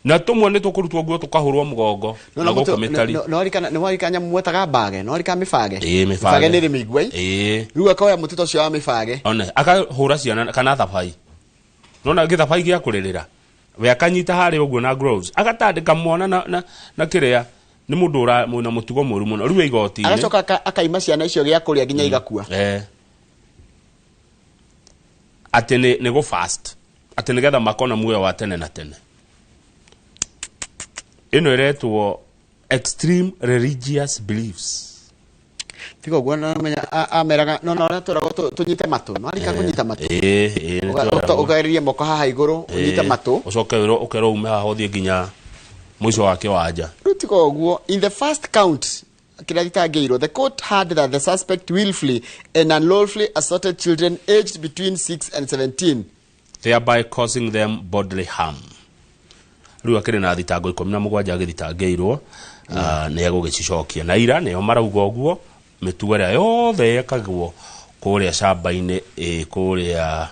S3: Na tũmwe nĩ tũkũrutwo nguo tũkahũrwo mũgongo na gũkũ mĩtari.
S2: No warika nyamũ mwetaga mbage, no warika mĩbage.
S3: Ĩĩ mĩbage.
S2: Mĩbage nĩ ĩrĩ mĩigua.
S3: Ĩĩ.
S2: Rĩu akoya mũtĩ ũcio wa mĩbage.
S3: One akahũra ciana kana thabai. Nona gĩthabai gĩa kũrĩrĩra. We akanyita harĩa ũguo na gloves. Agatandĩka mwana na kĩrĩa nĩ mũndũ ũra mwĩna mũtugo mũru mũno. Rĩu igoti-inĩ.
S2: Agacoka akaima ciana icio gĩa kũrĩa nginya igakua.
S3: Atĩ nĩ go fast. Atĩ nĩgetha makona muoyo wa tene na tene. Ĩno ĩretwo extreme religious beliefs.
S2: Tiga ũguo namenya ameraga no na ũrĩa twĩragwo tũnyite matũ. No arika kũnyita matũ. Ũkagereria moko haha igũrũ ũnyite matũ.
S3: Ũcoke wĩrwo ũkerwo ume haha ũthiĩ nginya mũico wa kĩwanja.
S2: Rĩu tiga ũguo in the first count kĩrĩa gĩtangĩirwo, the court heard that the suspect willfully and unlawfully assaulted children aged between 6 and 17
S3: thereby causing them bodily harm. Rĩu akĩrĩ na thitango 17 agĩthitangĩirwo nĩ egũgĩcicokia na ira nĩo marauga ũguo mĩtugo ĩrĩa yothe yekagwo kũrĩa camba-inĩ kũrĩa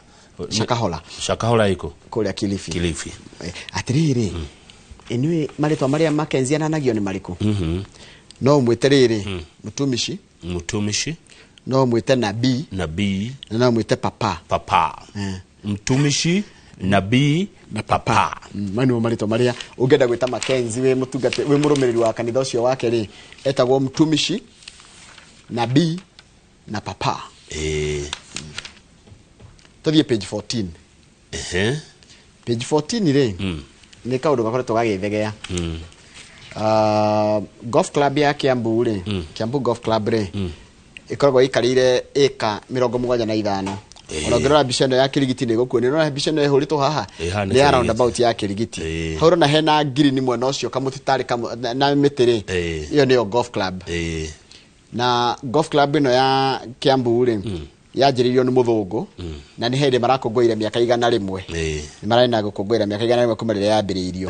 S2: Shakahola.
S3: Shakahola ĩkũ?
S2: Kũrĩa Kilifi.
S3: Kilifi.
S2: Atĩrĩrĩ, inyuĩ marĩtwa marĩa Mackenzie ananagio nĩ marĩkũ? No mwĩte rĩrĩ mũtumishi.
S3: Mũtumishi.
S2: No mwĩte nabii.
S3: Nabii.
S2: Na no mwĩte papa.
S3: Papa. Mtumishi, nabii na papa.
S2: Maya nĩmo marĩtwa marĩa ũngĩenda gwĩta Mackenzie wĩ mũtungati wĩ mũrũmĩrĩri wa kanitha ũcio wake rĩ, etagwo mtumishi, nabii na papa. Tũthiĩ page 14. Page 14 rĩ nĩ kaũndũ gakoretwo gagĩthegea. Golf club ya Kiambu rĩ, Kiambu Golf Club rĩ, ĩkoragwo ĩikarĩire ĩka 75. Ona ũngĩrora mbica ĩno ya Kĩrigiti nĩ ĩgũkuonia. Ũrona mbica ĩno ĩhũrĩtwo haha nĩ ya roundabout ya Kĩrigiti. Hau ũrona hena ngirini mwena ũcio kamũtĩ tarĩ na mĩtĩ rĩ, ĩyo nĩyo golf club. Na golf club ĩno ya Kiambu rĩ yanjĩrĩirio nĩ mũthũngũ na nĩ hĩndĩ marakũngũĩra mĩaka 101. Nĩ mararĩ na gũkũngũĩra mĩaka 101 kuma rĩrĩa yambĩrĩirio.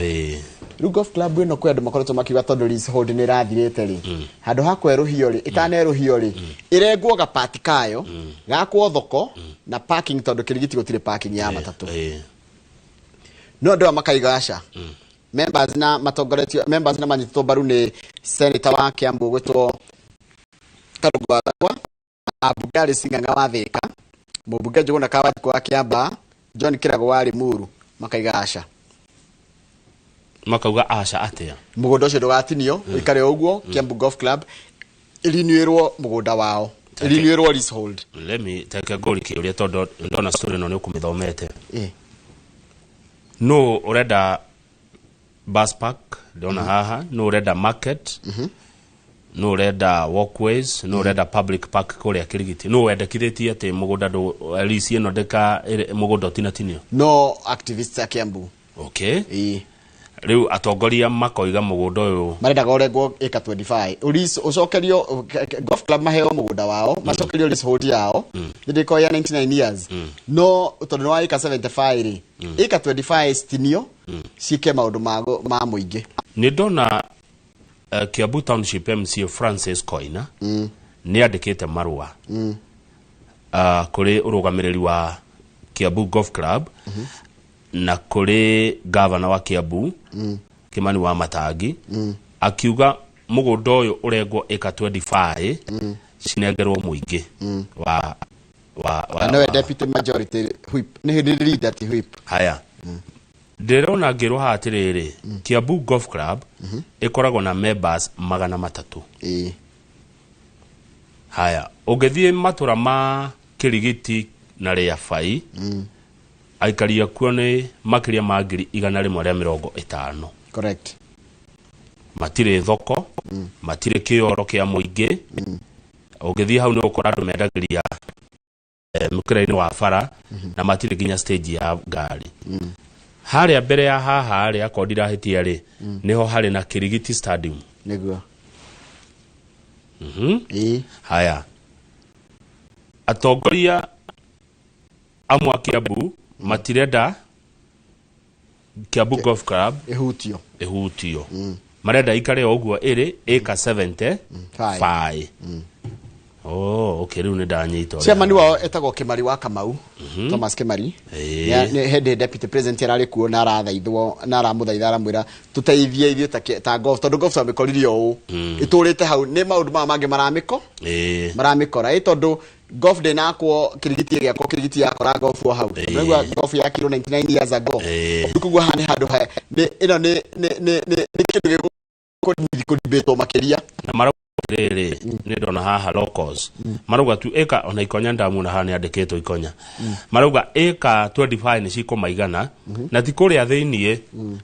S2: Rĩu golf club ĩno kwĩ andũ makoretwo makiuga tondũ leasehold nĩ ĩrathirĩte rĩ, handũ ha kwerũhio rĩ, ĩtanerũhio rĩ, ĩrengwo gapati kayo gakwo thoko na parking tondũ Kĩrigiti gũtirĩ parking ya matatũ. No andũ aya makaiga aca. Members na matongoretio members na manyitĩtwo mbaru nĩ senator wa Kiambu gwĩtwo Karũngũ wa Thakwa, ambunge Alice Ng'ang'a wa Thĩka, mũmbunge Njũgũna Kawanjikũ wa Kĩambaa, John Kĩrago wa Limuru, makaiga aca.
S3: Makauga aca atĩa?
S2: Mũgũnda ũcio ndũgatinio, ũikare ũguo, Kiambu Golf Club ĩrinuĩrwo mũgũnda wao, ĩrinuĩrwo leasehold.
S3: Let me take a goal kĩũria tondũ ndona story ĩno nĩ ũkũmĩthomete. No ũrenda bus park ndona haha, no ũrenda market, no ũrenda walkways, no ũrenda public park kũrĩa Kĩrigiti. No wendekithĩtie atĩ mũgũnda ndũ lease ĩno ndĩka mũgũnda ũtinatinio.
S2: No activists a Kiambu.
S3: Okay. Rĩu atongoria makoiga mũgũnda ũyũ
S2: marendaga ũrengwo ĩka 25 Ulis ũcokerio golf club maheo mũgũnda wao, macokerio leasehold yao nĩ ya 99 years, no tondũ nĩ wa ĩka 75 rĩ, ĩka 25 citinio ciĩke maũndũ ma mũingĩ.
S3: Nĩ ndona Kiambu Township MCA Francis Koina nĩ andĩkĩte marũa kũrĩ ũrũgamĩrĩri wa Kiambu Golf Club na kũrĩ gavana wa Kiambu Kimani wa Matangi, akiuga mũgũnda ũyũ ũrengwo ĩka 25 cinengerwo mũingĩ wa wa wa
S2: Na nowe deputy majority whip, nĩ hĩndĩ leader ti whip.
S3: Haya, ndĩrona ngĩrwo haha atĩrĩrĩ, Kiambu Golf Club ĩkoragwo na members 300. Haya, ũngĩthiĩ matũra ma Kĩrigiti na Rĩabai, aikari akuo nĩ makĩria ma 150,000.
S2: Correct.
S3: Matirĩ thoko, matirĩ kĩoro kĩa mũingĩ. Ũngĩthiĩ hau nĩ ũgũkora andũ mendagĩria mũkĩra-inĩ wa bara, na matirĩ nginya stage ya ngari. Harĩa mbere ya haha rĩ, akorwo ndirahĩtia rĩ, nĩho harĩ na Kĩrigiti Stadium.
S2: Nĩguo.
S3: Haya, atongoria amwe a Kiambu matirenda Kiambu Golf Club
S2: ĩhutio.
S3: Ĩhutio. Marenda ikare o ũguo ĩrĩ ĩka 75. Oh, okay, rĩu nĩ ndanyita ũrĩa.
S2: Chairman wao etagwo Kimari wa Kamau, Thomas Kimari. Nĩ hĩndĩ deputy president ararĩ kuo na arathaithwo na aramũthaitha, aramwĩra tũteithie ithuĩ ta golf, tondũ golf twamĩkorire ũũ ĩtũrĩte hau, nĩ maũndũ maya mangĩ maramĩko maramĩkora ĩ, tondũ golf ndĩnakwo Kĩrigiti ĩgĩakwo, Kĩrigiti yakora golf o hau. Ũraigua golf yakirwo 99 years ago. Rĩu koguo haha nĩ handũ ĩno nĩ kĩndũ gĩkũdibĩtwo makĩria.
S3: Na marauga rĩrĩ, nĩ ndona haha locals marauga tu ĩka ona ikonya, ndamuona haha nĩ andĩkĩtwo ikonya, marauga ĩka 25 nĩ cikũmaigana, na ti kũrĩa thĩiniĩ,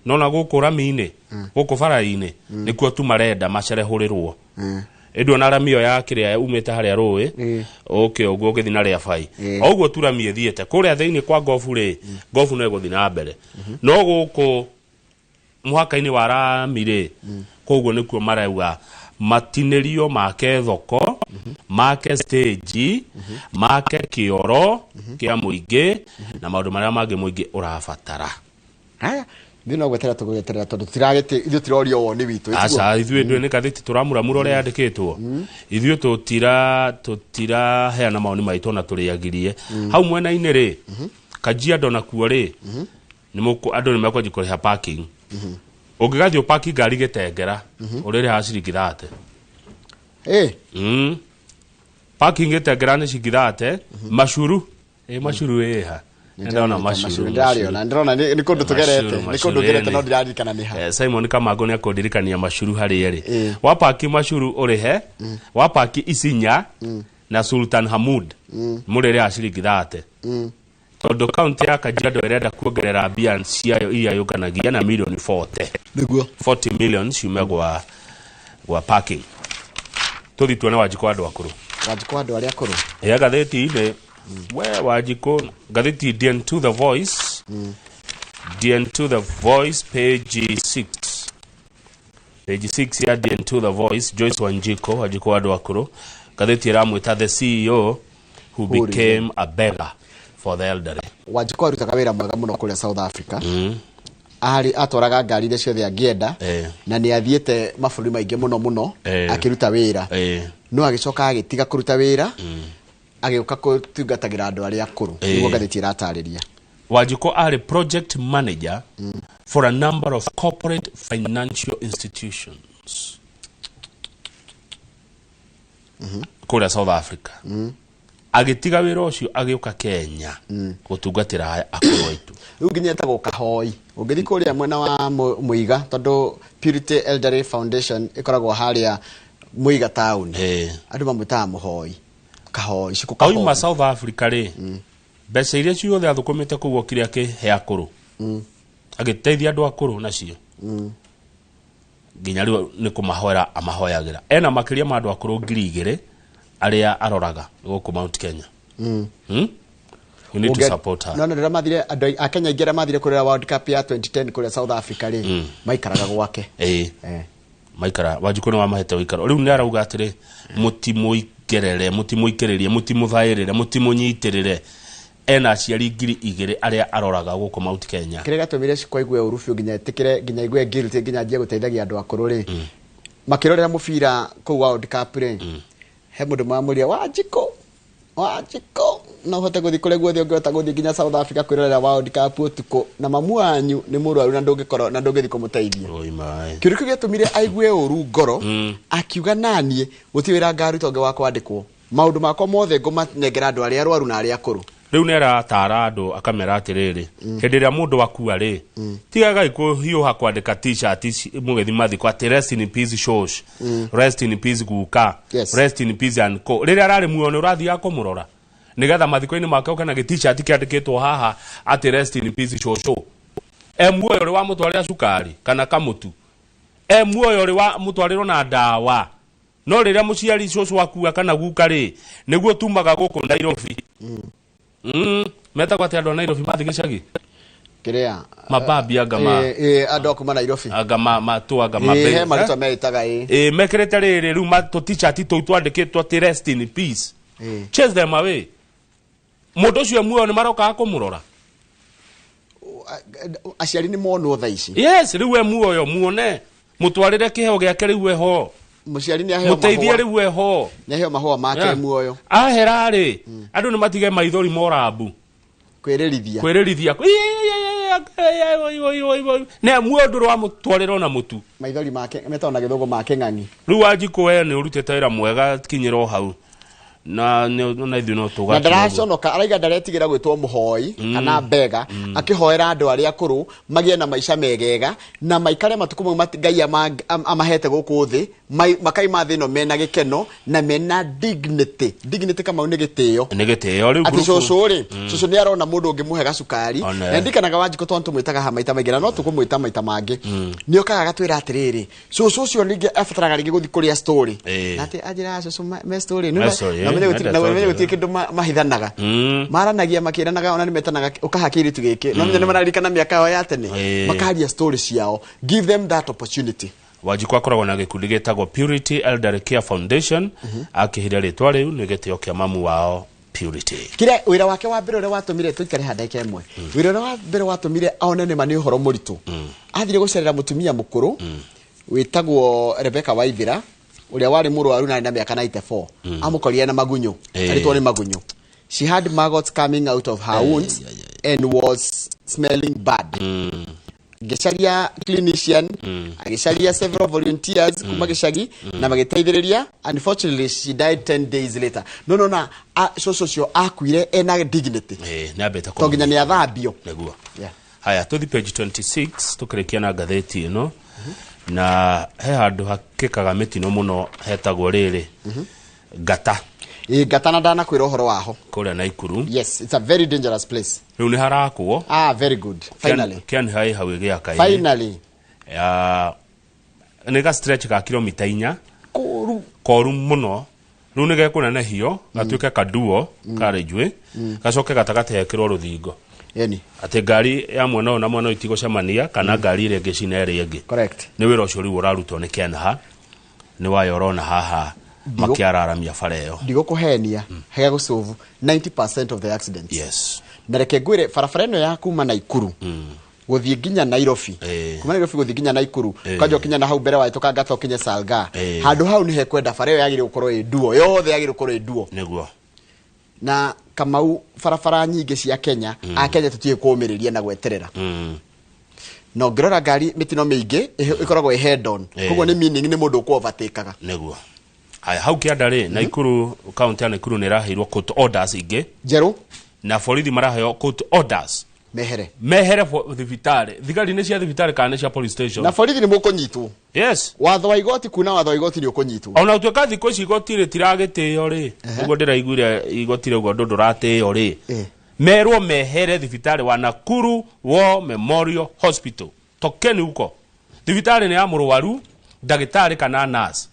S3: no na gũkũ rami-inĩ, gũkũ bara-inĩ nĩkuo tu marenda macerehũrĩrwo. Ĩndĩ ona rami ĩyo ya kĩrĩa umĩte harĩa rũĩ ũke ũguo ũgĩthiĩ na Rĩabai, o ũguo tu rami ĩthiĩte kũrĩa thĩiniĩ kwa gofu rĩ, gofu no ĩgũthiĩ na mbere, no gũkũ mũhaka-inĩ wa rami rĩ, koguo nĩkuo marauga matinĩrio make thoko, make stage, make kĩoro kĩa mũingĩ na maũndũ marĩa mangĩ mũingĩ ũrabatara.
S2: Haya, ithuĩ no gweterera tũgweterera, tondũ tũtiragĩte, ithuĩ tũrorio woni witũ, ĩtiguo?
S3: Aca, ithuĩ ndũĩ nĩ gathĩti tũramuramura ũrĩa yandĩkĩtwo. Ithuĩ tũtiraheana mawoni maitũ ona tũrĩagirie hau mwena-inĩ rĩ, Kajiado nakuo rĩ, andũ nĩ mekwanjia kũrĩha parking. Ũngĩgathiĩ ũpaki ngari Gĩtengera, ũrĩrĩhaga ciringi 30. Parking Gĩtengera nĩ ciringi 30. Macuru macuru ĩha. Ndĩrona macuru.
S2: Ndĩrarĩona, ndĩrona nĩ kũndũ tũgerete, nĩ kũndũ ngerete, no
S3: Macuru.
S2: ndiraririkana nĩ ha.
S3: Simon Kamango nĩ akũndirikania macuru harĩa ĩrĩ. Wapaki macuru ũrĩhe, wapaki Isinya na Sultan Hamud mũrĩrĩhaga ciringi 30, tondũ kaunti ya Kajiado ĩrenda kuongerera mbia ciayo iria yũnganagia na milioni 40.
S2: Nĩguo.
S3: 40 million ciume gwa parking. Tũthi tuone Wanjikũ andũ akũrũ.
S2: Wanjikũ andũ arĩa akũrũ.
S3: Ya ngathĩti-inĩ we Wanjikũ, ngathĩti DN2 The Voice, DN2 The Voice, page 6, page 6 ya DN2 The Voice, Joyce Wanjikũ, Wanjikũ wa andũ akũrũ, ngathĩti ĩramwĩta the CEO who became a beggar for the elderly.
S2: Wanjikũ arutaga wĩra mwega mũno kũrĩa South Africa. Arĩ atwaraga ngari iria ciothe angĩenda, na nĩ athiĩte mabũrũri maingĩ mũno mũno akĩruta wĩra, no agĩcoka agĩtiga kũruta wĩra, agĩũka gũtungatagĩra andũ arĩa akũrũ. Nĩguo ngathĩti ĩratarĩria.
S3: Wanjikũ arĩ project manager for a number of corporate financial institutions kũrĩa South Africa. Agĩtiga wĩra ũcio agĩũka Kenya gũtungatĩra aya akũrũ aitũ.
S2: Rĩu nginya etagwo Kahoi. Ũngĩthiĩ kũrĩa mwena wa Mũiga, tondũ Purity Elderly Foundation ĩkoragwo harĩa Mũiga town, andũ mamwĩtaga Mũhoi, Kahoi, Cikũ Kahoi.
S3: Auma South Africa rĩ, mbeca iria ciothe athũkũmĩte kũu okire akĩhe akũrũ, agĩteithia andũ akũrũ nacio, nginya rĩu nĩ kũmahoera amahoyagĩra. Ena makĩria ma andũ akũrũ 2,000 arĩa aroraga gũkũ Mount Kenya. You need to support her.
S2: No no rĩrĩa mathire andũ a Kenya aingĩ arĩa mathire kũrĩa World Cup ya 2010 kũrĩa South Africa rĩ, maikaraga gwake.
S3: Ĩĩ, maikara Wanjikũ nĩ wamahete ũikaro. Rĩu nĩ arauga atĩrĩ, mũtimũikerere, mũtimũikĩrĩrie, mũtimũthaĩrĩre, mũtimũnyitĩrĩre. Ena aciari 2000 arĩa aroraga gũkũ Mount Kenya.
S2: Kĩrĩa gĩatũmire Shiko aigue ũru biũ nginya etĩkĩre, nginya aigue guilty, nginya anjie gũteithagia andũ akũrũ rĩ, makĩrorera mũbira kũu World Cup rĩ, he mũndũ mamũria, Wanjikũ, Wanjikũ, no ũhote gũthiĩ kũrĩa guothe ũngĩhota gũthiĩ nginya South Africa kwĩrorera World Cup ũtukũ, na mamu wanyu nĩ mũrwaru na ndũngĩkorwo na ndũngĩthiĩ kũmũteithia. Kĩũria kĩu gĩatũmire aigue ũru ngoro, akiuga naniĩ gũtirĩ wĩra ngaruta ũngĩ wa kwandĩkwo, maũndũ makwa mothe ngũmanengera andũ arĩa arwaru na arĩa akũrũ.
S3: Rĩu nĩ aratara andũ akamera atĩrĩrĩ, hĩndĩ ĩrĩa mũndũ akua rĩ, tigagai kũhiũha kwandĩka t-shirt mũgĩthiĩ mathiko atĩ rest in peace shosh, rest in peace guka, rest in peace and co. Rĩrĩa ararĩ muoyo nĩ ũrathiaga kũmũrora nĩgetha mathiko-inĩ make ũke na gĩ t-shirt kĩandĩkĩtwo haha atĩ rest in peace shosho. E muoyo ũrĩ wamũtwarĩra cukari kana kamũtu, e muoyo ũrĩ wamũtwarĩrwo na ndawa. No rĩrĩa mũciari cũcũ akua kana guka rĩ, nĩguo tumaga gũkũ Nairobi. Metagwo atĩ andũ a Nairobi mathiĩ gĩcagi?
S2: Kĩrĩa?
S3: Mababi anga ma.
S2: Andũ a kuma Nairobi.
S3: Anga ma, ma tu anga ma
S2: He marĩtwa meĩtaga, ĩ.
S3: Mekĩrĩte rĩrĩ rĩu tũ t-shirt tũu twandĩkĩtwo atĩ rest in peace. Chase them away. Mũndũ ũcio muoyo nĩ marokaga kũmũrora.
S2: Aciari nĩ monwo thaa ici.
S3: Yes, rĩu we muoyo muone. Mũtwarĩre kĩheo gĩake rĩu eho.
S2: Mũciari nĩ aheo
S3: Mũteithie
S2: mahũa.
S3: rĩu eho.
S2: Nĩ aheo mahũa make muoyo.
S3: Ahera rĩ, andũ nĩ matige maithori morambu.
S2: Kwĩrĩrithia.
S3: Kwĩrĩrithia. Nĩ muoyo ndũrĩ wamũtwarĩra ona mũtu.
S2: Maithori make metagwo na gĩthũngũ make ng'ang'i.
S3: Rĩu Wanjikũ we nĩ ũrutĩte wĩra mwega kinyĩra o hau. Na na ithuĩ no tũgakira
S2: Na ndaraconoka, araiga ndaretigĩra gwĩtwo mũhoi kana mbega, akĩhoera andũ arĩa akũrũ magĩe na maica megega na maikare matukũ mau Ngai amahete gũkũ thĩ, makaima thĩ ĩno mena gĩkeno na mena dignity. Dignity Kamau nĩ gĩtĩo.
S3: Nĩ gĩtĩo rĩu
S2: Atĩ
S3: ngurubu.
S2: cũcũ rĩ, cũcũ nĩ arona mũndũ ũngĩmũhe gacukari. Na ndikanaga Wanjikũ tondũ tũmwĩtaga haha maita maingĩ na no tũkũmwĩta maita mangĩ. Nĩ okaga agatwĩra atĩrĩrĩ, cũcũ ũcio ningĩ abataraga rĩngĩ gũthiĩ kũrĩa story. Na atĩ anjĩraga cũcũ me story.
S3: Me story,
S2: Na menye
S3: mende
S2: na menye
S3: story.
S2: gũtirĩ kĩndũ mahithanaga. Maranagia makĩranaga ona nĩ metanaga ũkaha kĩirĩtu gĩkĩ. No menye nĩ mararirikana mĩaka yao ya tene. Makaria story ciao. Give them that opportunity.
S3: Wanjikũ akoragwo na gĩkundi gĩtagwo Purity Elderly Care Foundation. Akĩhire rĩtwa rĩu nĩ gĩtĩo kĩa mamu wao Purity.
S2: Kĩrĩa wĩra wake wa mbere ũrĩa watũmire tũikare ha ndagĩka ĩmwe. Wĩra ũrĩa wa mbere watũmire one nĩ ma nĩ ũhoro mũritũ. Athire gũcerera mũtumia mũkũrũ wĩtagwo Rebecca Waithira ũrĩa warĩ mũrwaru na arĩ na mĩaka 94. Amũkorire na magunyũ. Arĩtwo nĩ magunyũ. She had maggots coming out of her wounds and was smelling bad. Ngĩcaria clinician, agĩcaria several volunteers kuma gĩcagi na magĩteithĩrĩria. Unfortunately she died 10 days later. No no na cũcũ ũcio akuire ena dignity.
S3: Nĩ ambĩte
S2: To nginya nĩ athambio.
S3: Nĩguo. Haya, tũthi page 26 tũkĩrĩkia na ngathĩti ĩno. Na he handũ hakĩkaga mĩtino mũno hetagwo rĩrĩ. Ngata.
S2: Ngata na ndanakwĩra ũhoro waho.
S3: Kũrĩa Naikuru.
S2: Yes, it's a very dangerous place.
S3: Rĩu nĩ harakwo.
S2: Very good. Finally.
S3: Kian hai hau ĩgĩaka.
S2: Finally.
S3: Ya, nĩ ga stretch ga kilomita 4.
S2: Koru.
S3: Koru mũno. Rĩu nĩ gekũnenehio, gatuĩke kaduo, carriageway, gacoke gatagatĩ hekĩrwo rũthingo.
S2: Eni.
S3: Atĩ ngari ya mwena ũyũ na mwena ũyũ itigũcemania, kana ngari ĩrĩa ĩngĩ cina ĩrĩa ĩngĩ.
S2: Correct.
S3: Nĩ wĩra ũcio rĩu ũrarutwo nĩ Kenha, nĩ wayo ũrona haha makĩararamia bara ĩyo.
S2: Ndigũkũhenia, hega gũcũvu 90% of the accidents.
S3: Yes.
S2: Na reke ngwĩre barabara ĩno ya kuma Naikuru gũthiĩ nginya Nairobi. Kuma Nairobi gũthiĩ nginya Naikuru. Kwanja ũkinya na hau mbere wa ĩtũka ngata ũkinye Salga. Handũ hau nĩ hekwenda bara ĩyo yagĩrĩirwo gũkorwo ĩ duo. Yothe yagĩrĩirwo gũkorwo ĩ duo.
S3: Nĩguo.
S2: Na Kamau barabara nyingĩ cia Kenya, a Kenya tũtiũĩ kũũmĩrĩria na gweterera. Na ũngĩrora ngari mĩtino mĩingĩ ĩkoragwo ĩ head on. Koguo nĩ meaning nĩ mũndũ ũkũ-overtake-aga.
S3: Nĩguo. Haya, hau kĩanda rĩ, Naikuru, kaunti ya Naikuru nĩ ĩraheirwo court orders ingĩ.
S2: Njerũ.
S3: Na borithi maraheo court orders.
S2: Mehere.
S3: Mehere thibitarĩ. Thigari nĩ cia thibitarĩ kana nĩ cia police station?
S2: Na borithi nĩ mũkũnyitwo.
S3: Yes.
S2: Watho wa igoti kuna watho wa igoti nĩ ũkũnyitwo.
S3: Ona gũtuĩka thikũ ici igoti rĩtiragĩtĩo rĩ, ũguo ndĩraiguire igoti rĩu ũndũ ndũratĩo rĩ. Merwo mehere thibitarĩ wa Nakuru War Memorial Hospital. Tokeni huko. Thibitarĩ nĩ ya mũrwaru, ndagĩtarĩ kana nurse.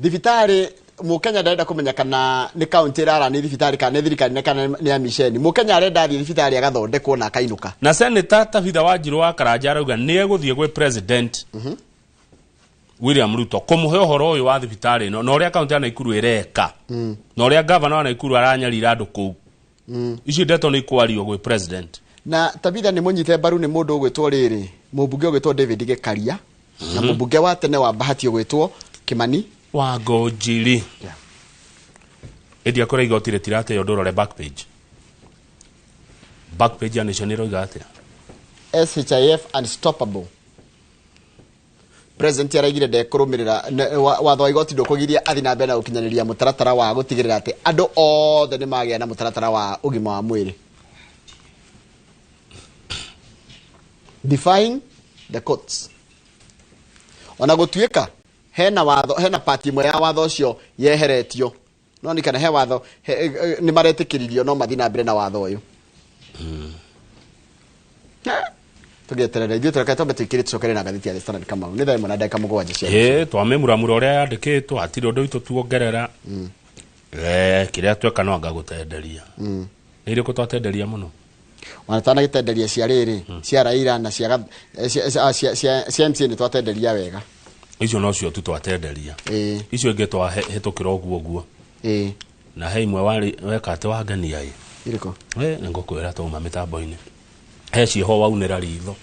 S2: Thibitarĩ Mukenya ndarenda kũmenya kana nĩ kaunti ĩrara nĩ thibitarĩ kana nĩ thirikari na kana nĩ ya misheni. Mukenya arenda athiĩ thibitarĩ agathondekwo na akainũka.
S3: Na Senator Tabitha Wanjiru wa Karanja arauga nĩ egũthiĩ gwĩ President William Ruto kũmũhe ũhoro ũyũ wa thibitarĩ ĩno na ũrĩa kaunti ya Naikuru ĩreka na ũrĩa gavana wa Naikuru aranyarira andũ kũu. Icio ndeto nĩ ikwario gwĩ President.
S2: Na Tabitha nĩ mũnyite mbaru nĩ mũndũ ũgwĩtwo rĩrĩ, mũmbunge ũgwĩtwo David Gĩkaria na mũmbunge wa tene wa Bahati ũgwĩtwo Kimani
S3: wa Ngũnjiri. Ĩndĩ akora igoti rĩtirateo ndũrore back page. Back page ya Nation ĩroiga atĩa?
S2: SHIF unstoppable. President araigire ndekũrũmĩrĩra watho wa igoti ndũkũgiria athi na mbere na gũkinyanĩria mũtaratara wa gũtigĩrĩra atĩ andũ othe nĩ magĩa na mũtaratara wa ũgima wa mwĩrĩ. Defying the courts. Ona gũtuĩka hena watho, hena party imwe ya watho ũcio yeheretio, no nĩ kana he watho nĩ maretĩkĩririo no mathiĩ na mbere na watho ũyũ. Tũgĩeterera ithuĩ tũreke twambe tũikĩre tũcokere na ngathĩti ya The Standard Kamau. Nĩ thaa 1 na ndagĩka 7 cia
S3: rũciũ. Twamĩmuramura ũrĩa yandĩkĩtwo hatirĩ ũndũ witũ tuongerera. Kĩrĩa tweka no anga gũtenderia. Nĩ irĩkũ twatenderia mũno?
S2: Ona twanagĩtenderia cia rĩrĩ, cia Raila na cia MCA nĩ twatenderia wega.
S3: Icio nocio tu twatenderia. Icio ingĩ twahĩtũkĩra ũguo ũguo. Na he imwe warĩ weka atĩ wangenia ĩ.
S2: Irĩkũ?
S3: Nĩ ngũkwĩra twauma mĩtambo-inĩ. He ciĩho waunĩra ritho.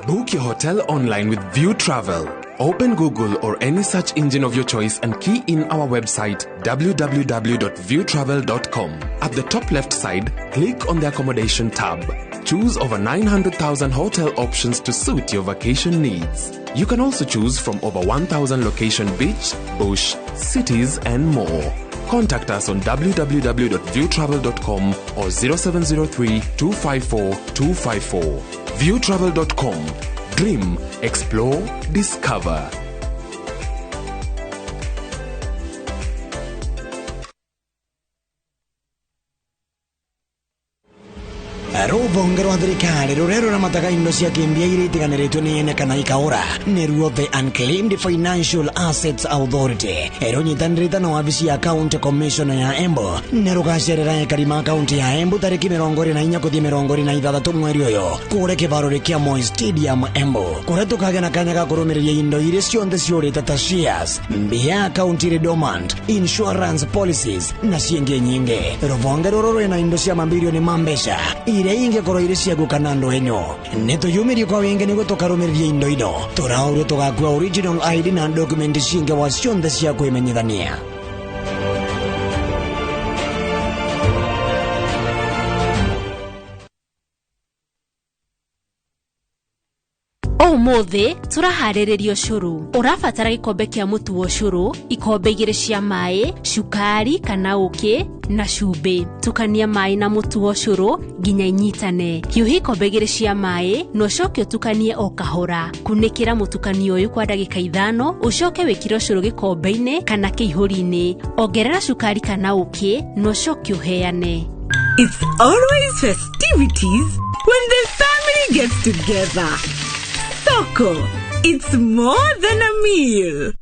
S9: Book your hotel online with View Travel. Open Google or any search engine of your choice and key in our website www.viewtravel.com. At the top left side, click on the accommodation tab. Choose over 900,000 hotel options to suit your vacation needs. You can also choose from over 1,000 location beach, bush, cities and more. Contact us on www.viewtravel.com or 0703 254 254. Viewtravel.com. Dream, explore, discover.
S10: Rũhonge rwa thirikari rũrĩa rũramataga indo cia kĩmbia iria itiganĩrĩtio nĩ ene kana ikaũra nĩruo The Unclaimed Financial Assets Authority rũnyitanĩrĩte na wabici ya County Commissioner ya Embu nĩ rũgacerera ekari ma kaunti ya Embu tarĩki 24 gũthiĩ 26 mweri ũyũ kũrĩa kĩbaro kĩa Moi Stadium Embu kũrĩa tũkagĩa na kanya ga kũrũmĩrĩria indo iria cionthe ciũrĩte ta shares, mbia akaunti irĩ dormant, insurance policies na ciĩngĩ nyingĩ. Rũhonge rũrũ rwĩna indo cia mambirioni ma mbeca iria ingĩkorwo irĩ ciaku kana andũ enyu. Nĩ tũyumĩrie kwa wingĩ nĩguo tũkarũmĩrĩria indo ino. Tũraũrio tũgakua original ID na document ciingĩ wa cionthe cia kwĩmenyithania.
S11: Ũmũthĩ tũraharĩrĩria ũcũrũ. Ũrabatara gĩkombe kĩa mũtu wa ũcũrũ, ikombe 2 cia maĩ, cukari kana ũkĩ na cumbĩ. Tukania maĩ na mũtu wa ũcũrũ nginya inyitane. Hiũhia ikombe 2 cia maĩ na ũcoke ũtukanie o kahora. Kunĩkĩra mũtukanio ũyũ kwa ndagĩka 5, ũcoke wĩkĩre ũcũrũ gĩkombe-inĩ kana kĩihũri-inĩ. Ongerera cukari kana ũkĩ na ũcoke ũheane.
S6: It's always festivities when the family gets together. Soko, it's more than a meal.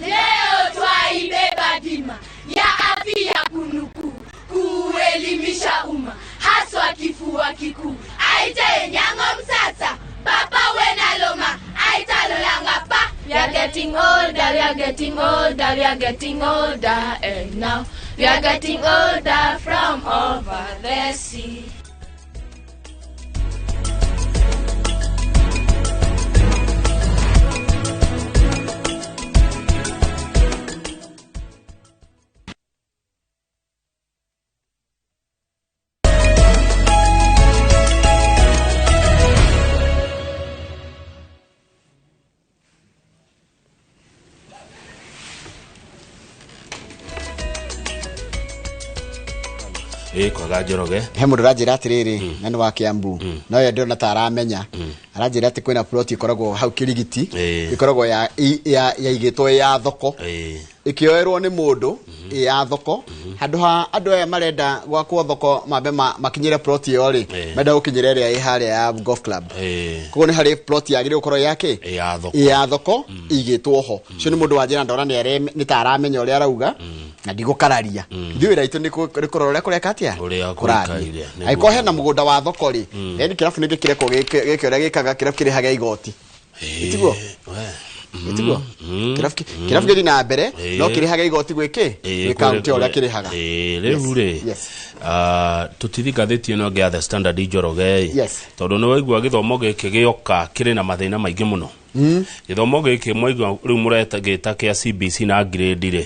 S12: Leo twaibeba bima ya afya kunuku, kuelimisha umma, haswa kifua kikuu. Aite nyango msasa, papa wena loma, aita lolanga pa.
S13: We are getting older, we are getting older, we are getting older, and now we are getting older from over the sea.
S3: Ĩ kwaga Njoroge.
S2: He mũndũ ũranjĩra atĩrĩrĩ, na nĩ wa Kiambu, no ye ndĩrona ta aramenya, aranjĩra atĩ kwĩna plot ĩkoragwo hau Kĩrigiti, ĩkoragwo ya yaigĩtwo ya thoko, ĩkĩoerwo nĩ mũndũ ĩ ya thoko. Handũ ha andũ aya marenda gwakwo thoko mambe makinyĩre plot ĩyo rĩ, menda gũkinyĩra ĩrĩa ĩ harĩa ya golf club. Koguo nĩ harĩ plot yagĩrĩirwo gũkorwo ya kĩ
S3: ya thoko,
S2: ya thoko igĩtwo ho. Ũcio nĩ mũndũ wanjĩra, ndona nĩ ta aramenya ũrĩa arauga na ndigũkararia. Ithuĩ wĩra witũ nĩ kũrora ũrĩa kũreka atĩa,
S3: ũrĩa
S2: kũrathiĩ.
S3: Kũikaire.
S2: Angĩkorwo hena mũgũnda wa thoko rĩ, then kĩrabu nĩkĩ kĩrekwo gĩke ũrĩa gĩkaga, kĩrabu kĩrĩhaga igoti. Ĩtiguo? Ĩtiguo? Kĩrabu gĩthiĩ na mbere no kĩrĩhaga igoti gwĩkĩ, gwĩ kaunti o ũrĩa kĩrĩhaga.
S3: Rĩu rĩ, tũtithi ngathĩti ĩno ĩngĩ ya The Standard, Njoroge, tondũ nĩ waigua gĩthomo gĩkĩ gĩoka kĩrĩ na mathĩna maingĩ mũno. Gĩthomo gĩkĩ mwaigua rĩu mũreta gĩta kĩa CBC na grade rĩ,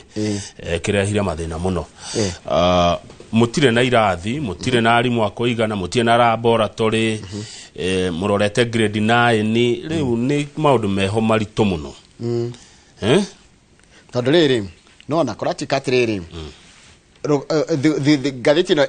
S3: kĩrehire mathĩna mũno. Mũtirĩ na irathi, mũtirĩ na arimũ a kũigana, mũtirĩ na laboratory, mũrorete grade 9. Rĩu nĩ maũndũ meho maritũ mũno. Eh?
S2: Tondũ rĩrĩ, nona kũratuĩka atĩrĩrĩ, ngathĩti ĩno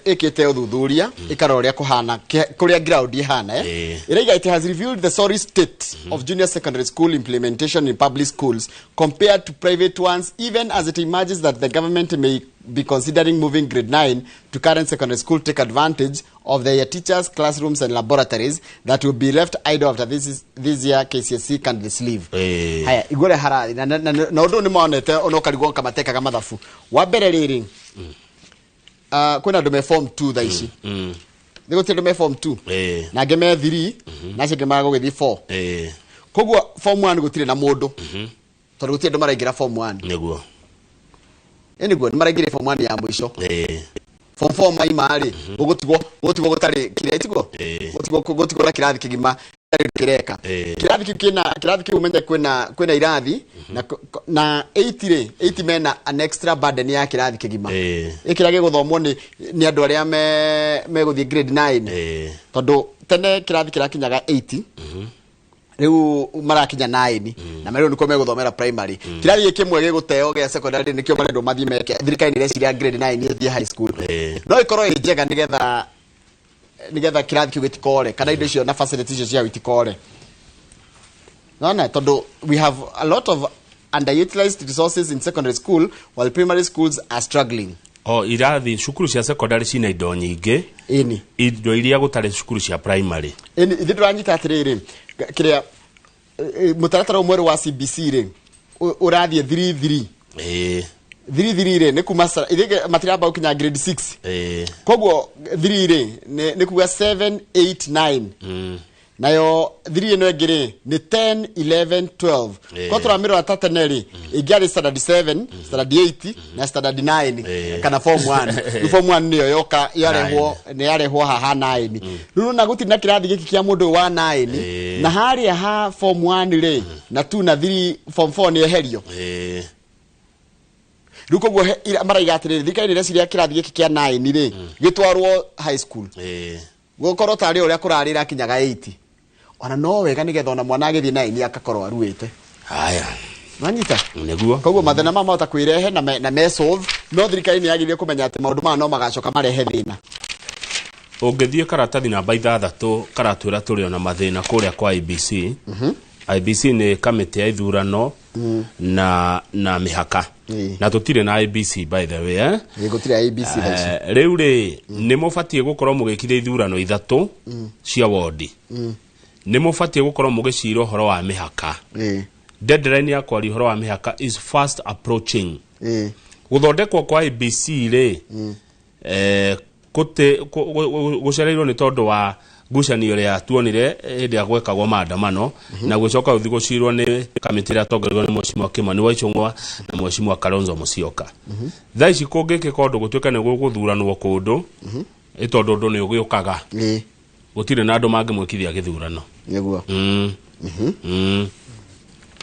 S2: ĩkĩte ũthuthuria, ĩkarora ũrĩa kũhana kũrĩa ground ihana, eh? Ĩraiga it has revealed the sorry state of junior secondary school implementation in public schools compared to private ones, even as it emerges that the government may be considering moving grade 9 to current secondary school to take advantage of their teachers, classrooms and laboratories that will be left idle after this year KCSE candidates leave. Haya, igũrĩ harathi na ũndũ nĩ monete ona ũkarigwo kamatekaga mathabu. Wa mbere rĩrĩ, kwĩna andũ me form 2 thaa ici. Nĩ gũtirĩ andũ me form 2 na angĩ me 3 na acio angĩ magũgĩthiĩ 4. Koguo form 1 gũtirĩ na mũndũ, tondũ gũtirĩ andũ maraingĩra form 1.
S3: Nĩguo.
S2: Ĩ nĩguo nĩ maraingĩra form 1 ya mũico. Form 4 maima rĩ, gũgũtigwo gũtarĩ kĩrĩa, ĩtiguo gũtigwo na kĩrathi kĩgima gĩtarĩ kĩreka. Kĩrathi kĩu kĩna kĩrathi kĩu ũmenye kwĩna irathi na 8 rĩ, 8 mena an extra burden ya kĩrathi kĩgima. Ĩ kĩrĩa gĩgũthomwo nĩ andũ arĩa megũthiĩ grade 9, tondũ tene kĩrathi kĩrakinyaga 80, rĩu marakinya 9 na merĩu nĩkuo megũthomera primary. Kĩrathi gĩkĩ kĩmwe gĩgũteo gĩa secondary nĩkĩo marendwo mathiĩ meke. Thirikari nĩ ĩreciria grade 9 ĩthiĩ high school, no ĩkorwo ĩ njega nĩgetha kĩrathi kĩu gĩtikore kana indo icio na facilities icio ciao itikore, nona tondũ we have a lot of underutilized resources in secondary school while primary schools are struggling.
S3: O irathi cukuru cia secondary cina indo nyingĩ,
S2: ĩni,
S3: indo iria gũtarĩ cukuru cia primary.
S2: Ĩni ithuĩ tũranyita atĩrĩrĩ, kĩrĩa mũtaratara ũyũ mwerũ wa CBC rĩ, ũrathiĩ 3 3 3 3 rĩ, nĩ kuma ithuĩ matiramba gũkinya grade 6. Koguo 3 rĩ, nĩ kuga 7 8 9, nayo 3 ĩno ĩngĩ rĩ, nĩ 10 11 12. Ko tũramĩrora ta tene rĩ, ĩngĩarĩ standard 7, standard 8 na standard 9 kana form 1. Rĩu form 1 nĩyo yoka yarehwo, nĩ yarehwo haha 9. Rĩu na gũtirĩ na kĩrathi gĩkĩ kĩa mũndũ ũyũ wa 9 na harĩa ha form 1 rĩ, na 2 na 3, form 4 nĩ eherio. Rĩu koguo maraiga atĩrĩrĩ, thirikari nĩ ĩreciria kĩrathi gĩkĩ kĩa 9 rĩ, gĩtwarwo high school, gũkorwo tarĩ ũrĩa kũrarĩ ĩrakinyaga 80. Ona no wega nĩgetha ona mwana agĩthiĩ 9 akakorwo aruĩte.
S3: Haya.
S2: Nanyita.
S3: Nĩguo.
S2: Koguo mathĩna maya mahota kwĩrehe na me solve, no thirikari nĩ yagĩrĩire kũmenya atĩ maũndũ maya no magacoka marehe thĩna.
S3: Ũngĩthiĩ karatathi namba 6 karatwĩra tũrĩ ona mathĩna kũrĩa kwa IBC. IBC nĩ kamĩtĩ ya ithurano na mĩhaka, na tũtirĩ na IBC, by the way, eh?
S2: Ĩ, gũtirĩ IBC thaa ici.
S3: Rĩu rĩ, nĩ mũbatiĩ gũkorwo mũgĩkithia ithurano 3 cia wondi, nĩ mũbatiĩ gũkorwo mũgĩcira ũhoro wa mĩhaka. Deadline ya kwaria ũhoro wa mĩhaka is fast approaching. Gũthondekwo kwa IBC rĩ, gũcereirwo nĩ tondũ wa ngucanio ĩrĩa tuonire hĩndĩ ya gwekagwo maandamano, na gũcoka gũthiĩ gũcirwo nĩ kamĩtĩ ĩrĩa yatongorirwo nĩ Mheshimiwa Kimani wa Ichung'wa na Mheshimiwa Kalonzo Musyoka. Thaa ici kũngĩkĩka ũndũ gũtuĩke nĩ gũgũthuranwo kũndũ, ĩ tondũ ũndũ nĩ ũgĩũkaga, gũtirĩ na andũ mangĩmwĩkithia gĩthurano.
S2: Nĩguo.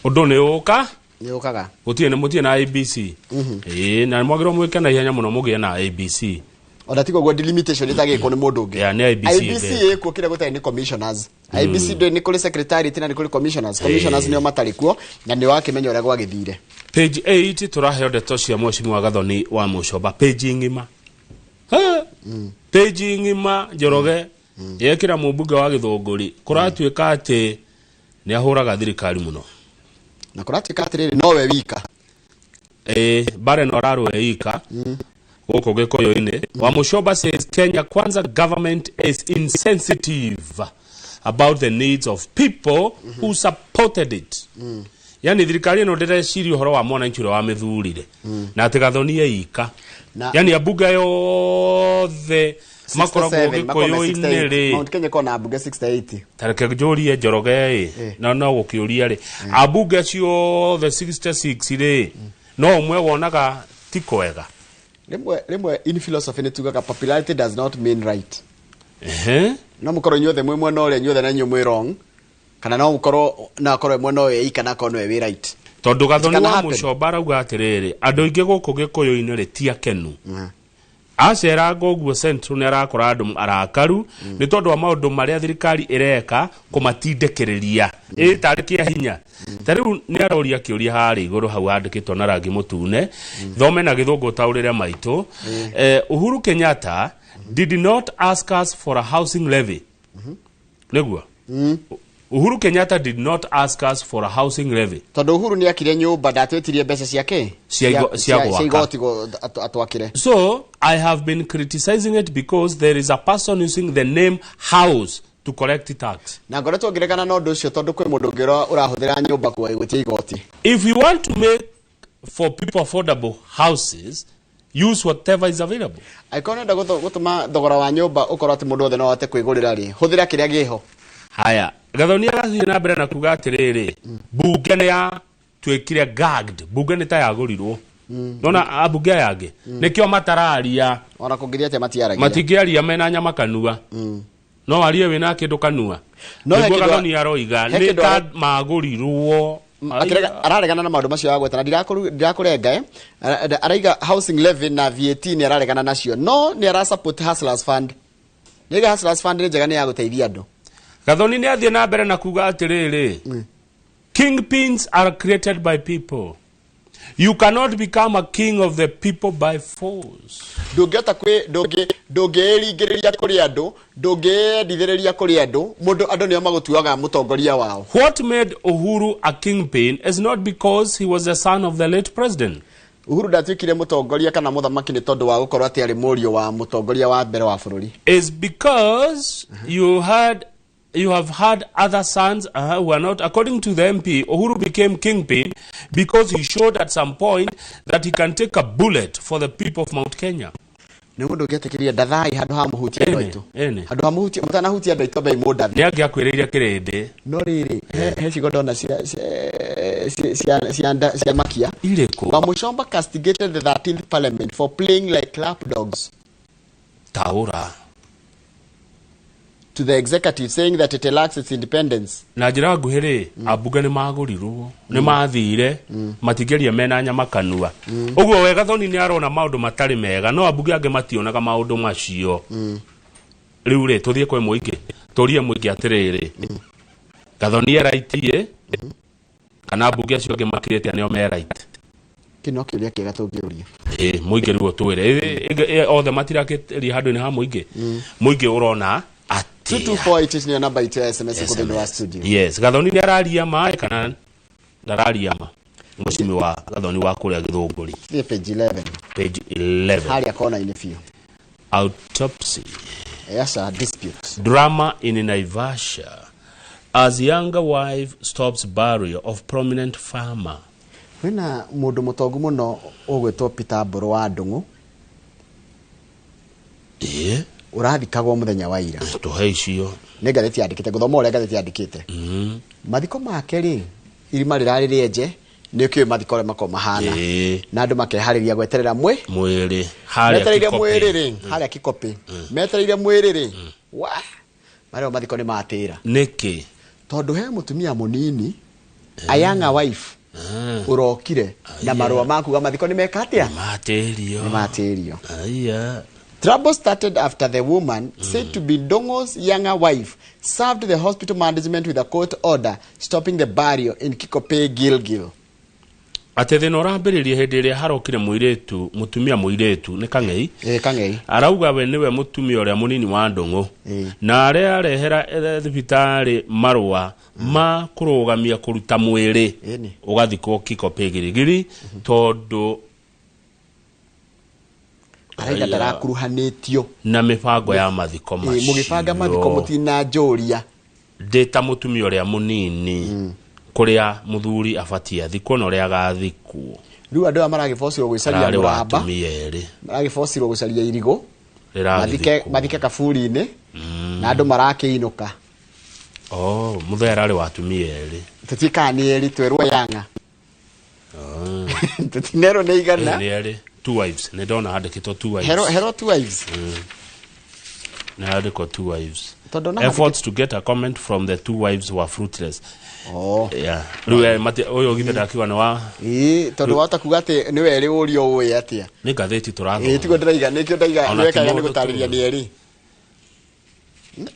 S3: Ũndũ nĩ ũka.
S2: Nĩ ũkaga.
S3: Gũtirĩ nĩ mũtirĩ na IBC. Ĩĩ, na mwagĩrĩirwo mwĩke na ihenya mũno mũgĩe na IBC.
S2: Ona tiga ũguo delimitation ĩtagĩkwo nĩ mũndũ ũngĩ.
S3: Yeah, nĩ IBC.
S2: IBC ĩkuo, kĩrĩa gũtarĩ nĩ commissioners. IBC ndĩ nĩ kũrĩ secretariat na nĩ kũrĩ commissioners. Commissioners nĩo matarĩ kuo na nĩ wakĩmenya ũrĩa gwagĩthire.
S3: Page 8 tũraheo ndeto cia Mheshimiwa Gathoni wa Mũcoba, page ng'ima. Page ng'ima Njoroge yekĩra mũmbunge wa Gĩthũngũri kũratuĩka atĩ nĩ ahũraga thirikari mũno.
S2: Na kũratuĩka atĩrĩrĩ nowe wika.
S3: Bare no ararũe ika gũkũ Gĩkũyũ-inĩ. Wamuchomba says Kenya Kwanza government is insensitive about the needs of people who supported it. Yani thirikari ĩno ndĩreciria ũhoro wa mwananchi ũrĩa wamĩthurire na atĩ Gathoni ika. Yani ambunge yothe makoragwo Gĩkũyũ-inĩ rĩ.
S2: Mount Kenya kona ambunge 68.
S3: Tareke njũrie Njoroge ĩ na no gũkĩũria rĩ ambunge ciothe 66 rĩ no ũmwe wonaga ti kwega.
S2: Rĩmwe in philosophy nĩ tugaga popularity does not mean right. No mũkorwo inyuothe mwĩ mwena ũrĩa inyuothe na inyuĩ mwĩ wrong, kana no mũkorwo no akorwo mwena ũyũ ika na akorwo nĩwe wĩ right.
S3: Tondũ Gathoni wa Mũchomba arauga atĩrĩrĩ andũ aingĩ gũkũ Gĩkũyũ-inĩ rĩ ti akenu. Aceranga ũguo Central nĩ arakora andũ arakaru nĩ tondũ wa maũndũ marĩa thirikari ĩreka kũmatindĩkĩrĩria ĩ tarĩ kĩa hinya. Ta rĩu nĩ aroria kĩũria harĩa igũrũ hau handĩkĩtwo na rangi mũtune thome na gĩthũngũ taũrĩre maitũ. Uhuru Kenyatta did not ask us for a housing levy. Nĩguo Uhuru Kenyatta did not ask us for a housing levy.
S2: Tondũ Uhuru nĩ akire nyũmba ndatwĩtirie mbeca ciake
S3: cia
S2: igoti atwakire.
S3: So I have been criticizing it because there is a person using the name house to collect tax.
S2: Na ngoretwo ngiregana na ũndũ ũcio tondũ kwĩ mũndũ ũngĩ ũrahũthĩra nyũmba kwa gwĩtia igoti.
S3: If you want to make for people affordable houses, use whatever is available.
S2: Angĩkorwo nĩũrenda gũtũma thogora wa nyũmba ũkorwo atĩ mũndũ wothe no ahote kwĩgũrĩra rĩ, hũthĩra kĩrĩa gĩho.
S3: Haya, Gathoni arathiĩ na mbere na kuga atĩrĩrĩ mbunge nĩ ya tuĩkire gagged, mbunge nĩ ta yagũrirwo. Nona ambunge aya angĩ nĩkĩo matararia.
S2: Ona kũngĩthiĩ atĩa matiaragia.
S3: Matingĩaria mena nyama kanua. No arie wĩna kĩndũ kanua. Nĩguo Gathoni aroiga nĩ ta magũrirwo.
S2: Araregana na maũndũ macio agweta na ndirakũrenga araiga housing levy na VAT nĩ araregana nacio no nĩ ara support Hustlers Fund. Nĩga Hustlers Fund nĩ njega nĩ ya gũteithia andũ.
S3: Gathoni nĩ athiĩ na mbere na kuga atĩrĩrĩ kingpins are created by people. You cannot become a king of the people by force.
S2: Ndũngĩhota ndũngĩĩringĩrĩria kũrĩ andũ, ndũngĩendithĩrĩria kũrĩ andũ, mũndũ andũ nĩo magũtuaga mũtongoria wao.
S3: What made Uhuru a kingpin is not because he was the son of the late president.
S2: Uhuru ndatuĩkire mũtongoria kana mũthamaki nĩ tondũ wa gũkorwo atĩ arĩ mũriũ wa mũtongoria wa mbere wa bũrũri.
S3: Is because you have had other sons who are not. According to the MP, Uhuru became kingpin because he showed at some point that he can take a bullet for the people of Mount Kenya.
S2: Nĩ mũndũ ũngĩetĩkĩria ndathai handũ ha mũhutie andũ aitũ. Handũ ha mũhutie mũtanahutia andũ aitũ ambai mũndathi.
S3: Nĩ angĩakwĩrĩire kĩrĩndĩ.
S2: No rĩrĩ, he cigo ndona cia makia.
S3: Irĩkũ?
S2: Wamuchomba castigated the 13th Parliament for playing like lapdogs.
S3: Taũra.
S2: To the executive, saying that it lacks its independence.
S3: Na njĩra nguhĩ rĩ, ambunge nĩ magũrirwo, nĩ mathire, matingĩaria mena nyama kanua. Ũguo we Gathoni nĩ arona maũndũ matarĩ mega, no ambunge angĩ mationaga maũndũ macio. Rĩu rĩ, tũthiĩ kwĩ mũingĩ, tũrie mũingĩ atĩrĩrĩ, Gathoni e right ĩ, kana ambunge acio angĩ makirĩte nĩo me right?
S2: Kĩ no kĩũria kĩega tũngĩũria.
S3: Mũingĩ rĩu ũtwĩre, othe matirakĩria handũ-inĩ ha mũingĩ. Mũingĩ ũrona
S2: 22488 nĩyo namba itũ ya SMS ĩkũ thĩinĩ wa studio.
S3: Yes, Gathoni nĩ araria ma kana ndararia ma? Mheshimiwa Gathoni wa kũrĩa Gĩthũngũri.
S2: Thiĩ page 11.
S3: Page 11.
S2: Harĩa kona-inĩ biũ.
S3: Autopsy.
S2: Yes, a dispute.
S3: Drama in Naivasha as younger wife stops burial of prominent farmer.
S2: Kwĩna mũndũ mũtongu mũno ũgwĩtwo Peter Mbũrũ wa Ndung'u. Ũrathikagwo mũthenya wa ira.
S3: Tũhe icio.
S2: Nĩ ngathĩti yandĩkĩte, ngũthoma ũrĩa ngathĩti yandĩkĩte. Mathiko make rĩ, irima rĩrarĩ rĩenje, nĩ ũkĩũĩ mathiko ũrĩa makoragwo mahana. Na andũ makeharĩria gweterera
S3: mwĩrĩ. Harĩa
S2: metereire mwĩrĩ rĩ, harĩa Kikopĩ. Metereire mwĩrĩ rĩ, wa marĩa mathiko nĩ matĩra.
S3: Nĩkĩ?
S2: Tondũ he mũtumia mũnini, a younger wife, ũrokire na marũa makuga mathiko nĩ meka atĩa?
S3: Matĩrio.
S2: Nĩ matĩrio.
S3: Aya.
S2: Trouble started after the woman, said to be Ndung'u's younger wife, served the hospital management with a court order stopping the burial in Kikopey, Gilgil.
S3: Atĩ thĩna ũrambĩrĩria hĩndĩ ĩrĩa harokire mũirĩtu, mũtumia mũirĩtu nĩ Kang'ei.
S2: Kang'ei.
S3: Arauga we nĩwe mũtumia ũrĩa mũnini wa Ndũng'ũ. Na arĩa arehera thibitarĩ marũa ma kũrũgamia kũruta mwĩrĩ ũgathikwo Kikopey Girigiri tondũ
S2: araiga ndarakuruhanĩtio
S3: na mĩbango ya mathiko macio.
S2: Mũgĩbanga mathiko mũtinanjũria.
S3: Ndĩ ta mũtumia ũrĩa mũnini kũrĩa mũthuri abatie athikwo na ũrĩa agathikwo.
S2: Rĩu andũ aya maragĩbocirwo gwĩcaria mũramba, maragĩbocirwo gũcaria irigũ mathike kaburi-inĩ na andũ marakĩinũka.
S3: Oh, mũthee ararĩ wa atumia erĩ.
S2: Tũtiĩkaga nĩ erĩ, twerwo yanga. Tũtinerwo nĩ igana.
S3: Nĩ erĩ. Two wives. Nĩ ndona handĩkĩtwo two wives.
S2: Hero two wives.
S3: Nĩ handĩkwo two wives. Efforts to get a comment from the two wives were fruitless.
S2: Oh.
S3: Yeah. Rĩu ũyũ githĩ ndakiuga nĩ wa
S2: tondũ wahota kuga atĩ nĩ werĩ ũrio ũĩ atĩa.
S3: Nĩ ngathĩti tũrathoma.
S2: Tiguo ndĩraiga, nĩkĩo ndaiga nĩwekaga nĩ gũtarĩria nĩ erĩ.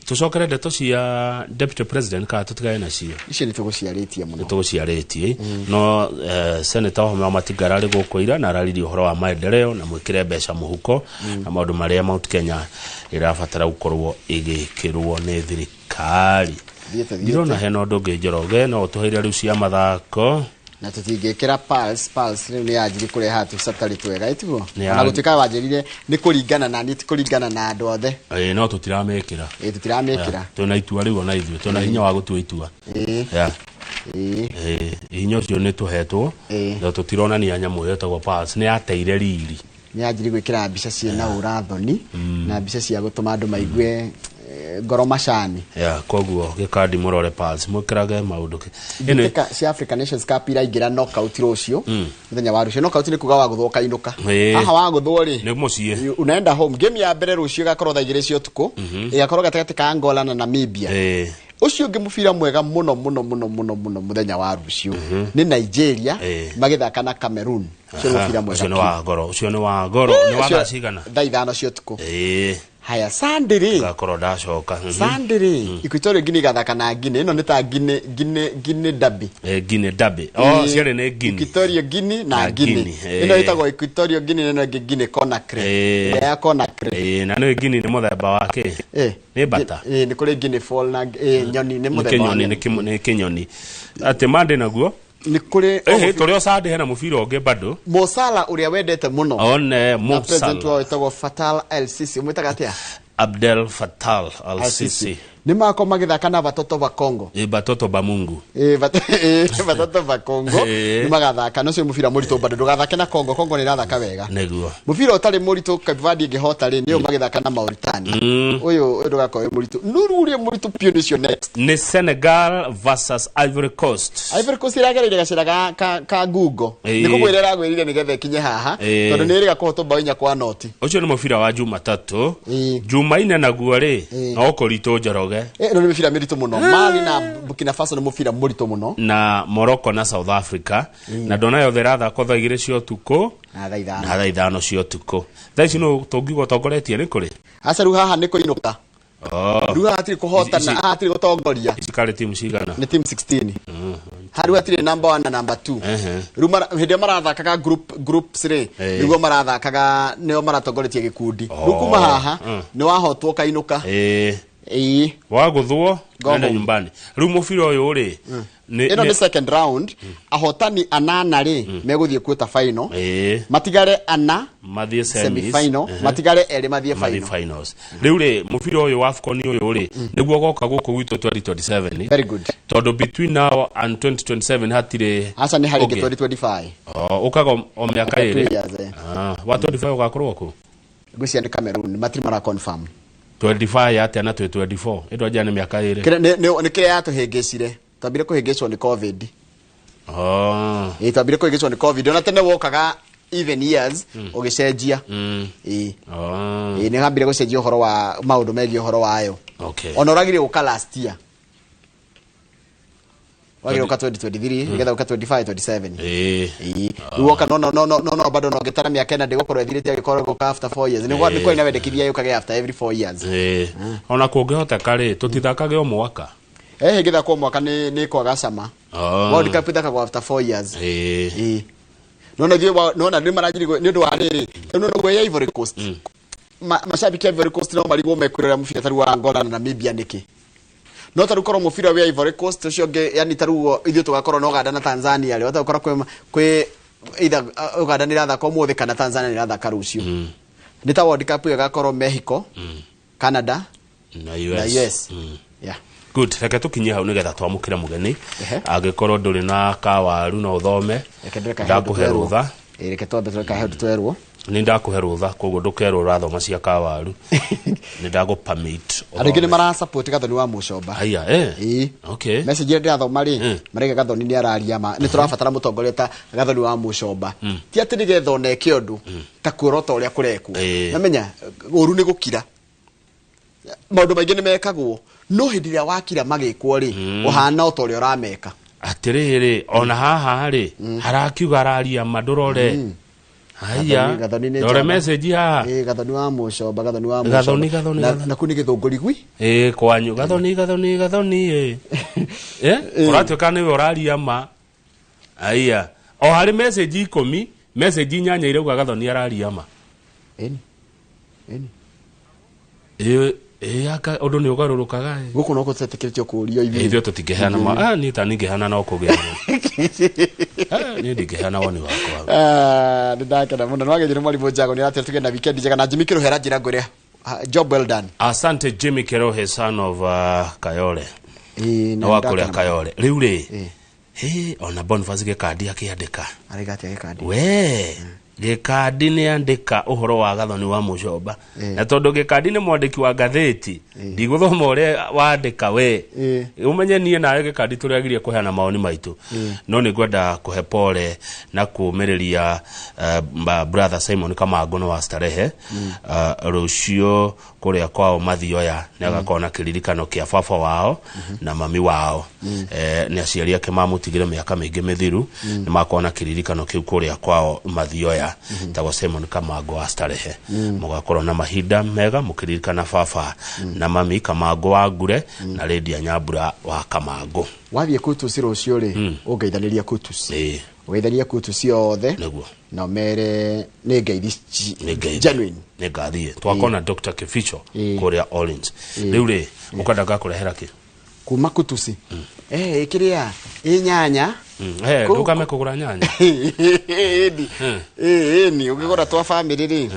S3: Tucokere ndeto cia deputy president kana tũtigane nacio.
S2: Icio nĩ tũgũciarĩtie mũno.
S3: Nĩ tũgũciarĩtie. No Senator Wahome wa Matinga ararĩ gũkũ ira na araririe ũhoro wa maendeleo na mwĩkĩre mbeca mũhuko na maũndũ marĩa Mount Kenya ĩrabatara gũkorwo ĩgĩkĩrwo nĩ thirikari. Ndirona hena ũndũ ũngĩ Njoroge, no ũtũheire rĩu cia mathako.
S2: Na tũtingĩkĩra Pulse rĩu nĩ yanjirie kũreha tũbica tũtarĩ twega, ĩtiguo? Ona gũtuĩka wanjĩrire nĩ kũringana na niĩ, ti kũringana na andũ othe.
S3: No tũtiramĩkĩra.
S2: Tũtiramĩkĩra.
S3: Twĩna itua rĩu ona ithuĩ, twĩna hinya wa gũtua itua. Hinya ũcio nĩ tũhetwo, na tũtironania nyamũ ĩyo ĩtagwo Pulse, nĩ yateire riri.
S2: Nĩ yanjirie gwĩkĩra mbica ciĩna ũrathoni na mbica cia gũtũma andũ maigue ngoro macani.
S3: Koguo gĩkandi mũrore Pulse, mwĩkĩrage maũndũ.
S2: Mbĩtĩka cia African Nations Cup iraingĩra knockout rũciũ, mũthenya wa rũciũ. Knockout nĩ kuga wagũthwo ũkainũka. Haha wagũthwo rĩ,
S3: nĩ mũciĩ.
S2: Unaenda home. Game ya mbere rũciũ ĩgakorwo thaa 2 cia ũtukũ, ĩgakorwo gatagatĩ ka Angola na Namibia. Ũcio ũngĩ mũbira mwega mũno mũno mũno mũno mũno mũthenya wa rũciũ nĩ Nigeria magĩthaka na Cameroon. Ũcio nĩ mũbira mwega.
S3: Ũcio nĩ wa goro, ũcio nĩ wa goro. Nĩ wa thaa cigana?
S2: Thaa 5 cia ũtukũ. Haya, Sunday rĩ.
S3: Ngakorwo ndacoka.
S2: Sunday rĩ, Equatorial Guinea ĩgathaka na Guinea. Ĩno nĩ ta Guinea Derby.
S3: Guinea Derby. Oh, ciarĩ nĩ Guinea.
S2: Equatorial Guinea na Guinea. Ĩno ĩtagwo Equatorial Guinea na ĩno ĩngĩ Guinea Conakry. Ĩrĩa ya Conakry.
S3: Na nĩ Guinea nĩ mũthemba wa kĩ? Nĩ bata.
S2: Nĩ kũrĩ Guinea fowl na nyoni, nĩ mũthemba wa
S3: nyoni. Nĩ kĩnyoni. Atĩ Monday naguo?
S2: Nĩ kũrĩ
S3: tũrĩ o Sunday hena mũbira ũngĩ bado.
S2: Mo Salah ũrĩa wendete mũno.
S3: One Mo
S2: Na president
S3: Salah.
S2: wao wĩtagwo Fattah El-Sisi. Ũmwĩtaga atĩa?
S3: Abdel Fattah El-Sisi.
S2: Nĩ makorwo magĩthaka na Batoto ba Congo.
S3: Batoto ba Mungu.
S2: Batoto ba Congo. Nĩ magathaka. No cio mũbira mũritũ bado. Ndũgathake na Congo. Congo nĩ ĩrathaka wega.
S3: Nĩguo.
S2: Mũbira ũtarĩ mũritũ Cape Verde ĩngĩhota rĩ, nĩo magĩthaka na Mauritania. Ũyũ ndũgakorwo wĩ mũritũ. Nuru ũrĩa mũritũ biũ nĩcio next.
S3: Nĩ Senegal versus Ivory Coast.
S2: Ivory Coast ĩragereire gacĩra ka Google. Nĩ kũgwĩra ĩragwĩrire nĩgetha ĩkinye haha. Tondũ nĩ ĩrĩga kũhotwo bao 4-0.
S3: Ũcio nĩ mũbira wa Jumatatũ. Jumaine naguo rĩ, no ũkũritũ Njoroge.
S2: Ĩno nĩ mĩbira mĩritũ mũno. Mali na Burkina Faso nĩ mũbira mũritũ mũno.
S3: Na Morocco na South Africa. Na ndona yothe ĩrathakwo thaa 2 cia ũtukũ.
S2: Na thaa 5.
S3: Na thaa 5 cia ũtukũ. Thaa ici nũ tũngiuga ũtongoretie nĩ kũrĩ?
S2: Aca rĩu haha nĩ kũinũka. Rĩu haha hatirĩ kũhotana, haha hatirĩ gũtongoria.
S3: Ici karĩ timu cigana?
S2: Nĩ timu 16. Haha rĩu hatirĩ number 1 na number 2. Rĩu hĩndĩ ĩrĩa marathakaga groups rĩ, nĩguo marathakaga, nĩo maratongoretie gĩkundi. Rĩu kuma haha, nĩ wahotwo ũkainũka.
S3: Wagũthwo nenda nyumbani. Rĩu mũbira ũyũ rĩ,
S2: ĩno nĩ second round. Ahotani anana rĩ megũthiĩ quarter final. Matigare ana
S3: mathiĩ
S2: semi-final, matigare erĩ mathiĩ
S3: finals. Rĩu rĩ mũbira ũyũ wa AFCON ũyũ rĩ nĩguo ũgoka gũkũ gwitũ 2027.
S2: Very good.
S3: Tondũ between now and 2027 hatirĩ.
S2: Aca nĩ harĩ 2025.
S3: Ũkaga o mĩaka ĩrĩ. Wa 25 ũgakorwo kũ?
S2: Ngwĩciria nĩ Cameroon, matirĩ mara confirm.
S3: 25 atĩa na 24 ĩndũ anja nĩ mĩaka ĩrĩ.
S2: Nĩ kĩrĩa yatũhĩngĩcire. Twambire kũhĩngĩcwo nĩ COVID. Twambire kũhĩngĩcwo nĩ COVID. Ona tene wokaga even years ũgĩcenjia. Nĩ hambire gũcenjia ũhoro wa maũndũ megiĩ ũhoro wayo. Ona ũragire gũka last year. Wagire gũka 2023 nĩgetha gũka 25 27. Rĩu woka no bado no ngĩtara mĩaka ĩna ndĩgũkorwo ĩthirĩte agĩkorwo gũka after 4 years. Nĩ kwarĩ na wendekithia yũkage after every 4 years.
S3: Ona kũngĩhoteka rĩ tũtithakage o mwaka.
S2: Ĩngĩthakwo mwaka nĩ kwaga cama. World Cup ĩthakagwo after 4 years. Nona ithuĩ nona nĩ maranjiri nĩ ũndũ wa rĩrĩ no no ya Ivory Coast. Mashabiki ya Ivory Coast no marigwo mekwĩrora mũbira taru wa Angola na Namibia nĩkĩ. No taru korwo mũbira wa Ivory Coast ũcio ũngĩ yani taru ithuĩ tũgakorwo na Uganda na Tanzania rĩ watakorwo kwĩ either Uganda nĩ irathaka ũmũthĩ kana Tanzania nĩ irathaka rũciũ. Nĩ ta World Cup ĩgakorwo Mexico, Canada
S3: na US.
S2: Yeah.
S3: Good, reke tukinye hau nigetha twamukire mugeni. Angikorwo nduri na kawaru no uthome. Ndakuhe rutha.
S2: Reke twambe tureka he twerwo.
S3: Ni ndakuhe rutha koguo ndukerwo urathoma cia kawaru. Ni ndagu permit.
S2: Andũ aingĩ nĩ mara support Gathoni wa Mucomba.
S3: Aya eh. Okay.
S2: Message ĩrĩa ndĩrathoma rĩ, marega Gathoni nĩ araria ma. Nĩ tũrabatara mũtongoria ta Gathoni wa Mucomba. Ti atĩ nĩgetha oneke ũndũ ta kuorota ũrĩa kũrekwo. Namenya ũru nĩ gũkira. Maũndũ maingĩ nĩ mekagwo no hĩndĩ ĩrĩa wakira magĩkwo rĩ ũhana o ta ũrĩa ũrameka.
S3: Atĩrĩrĩ ona haha rĩ harakiuga araria ma ndũrore. Haya ndore message haha.
S2: Gathoni wa Mucomba, Gathoni wa Mucomba.
S3: Gathoni
S2: na kũ nĩ gĩthũngũri gwi.
S3: Kwanyu Gathoni Gathoni Gathoni ũratuĩka nĩwe ũraria ma. Haya o harĩ message 10 message 8 irauga Gathoni araria ma.
S2: Ĩni ĩni
S3: aka undu ni ugarurukaga
S2: guku no gũtetĩkĩrĩtio kũũrio ithuĩ
S3: ithuĩ tũtingĩheana ma niĩ ta ningĩheana no kũgĩa niĩ ndingĩheana woni wakwa.
S2: Nĩ ndakena mũno nĩ wageithio nĩ mwarimũ Njago nĩ aratwĩra tũgĩe na weekend njega na Jimmy Kĩrũhe aranjĩra ngwĩre job well done.
S3: Asante Jimmy Kĩrũhe son of Kayole. Na wa kũrĩa Kayole rĩu rĩ ona Boniface Gĩkandi akĩandĩka
S2: araiga atĩa Gĩkandi
S3: we Gĩkandi nĩ andĩka ũhoro wa Gathoni wa Mucomba na tondũ Gĩkandi nĩ mwandĩki wa ngathĩti ndigũthoma ũrĩa wandĩka we ũmenye niĩ nawe Gĩkandi tũrĩagirie kũheana maoni maitũ no nĩ ngwenda kũhe pole na kũũmĩrĩria brother Simon Kamangũ nĩ wa Starehe rũciũ kũrĩa kwao Mathioya nĩ agakorwo na kĩririkano kĩa baba wao na mami wao nĩ aciari ake mamũtigire mĩaka mĩingĩ mĩthiru nĩ makorwo na kĩririkano kĩu kũrĩa kwao Mathioya tagwo Simon Kamangũ wa Starehe mũgakorwo na mahinda mega mũkĩririkana baba na mami Kamangũ wa Ngure na Lydia Nyambura wa Kamangũ.
S2: Wathiĩ Kutus rũciũ rĩ ũngeithanĩria Kutus ũgeithania Kutus yothe na ũmere nĩ ngeithi genuine
S3: nĩ ngathiĩ twakona Dr. Kificho kũrĩa Orleans rĩu rĩ ũkwenda ngakũrehera kĩ
S2: kuma Kutus kĩrĩa inyanya
S3: ndũkame kũgũra nyanya
S2: ĩni ũngĩgũra twa family rĩ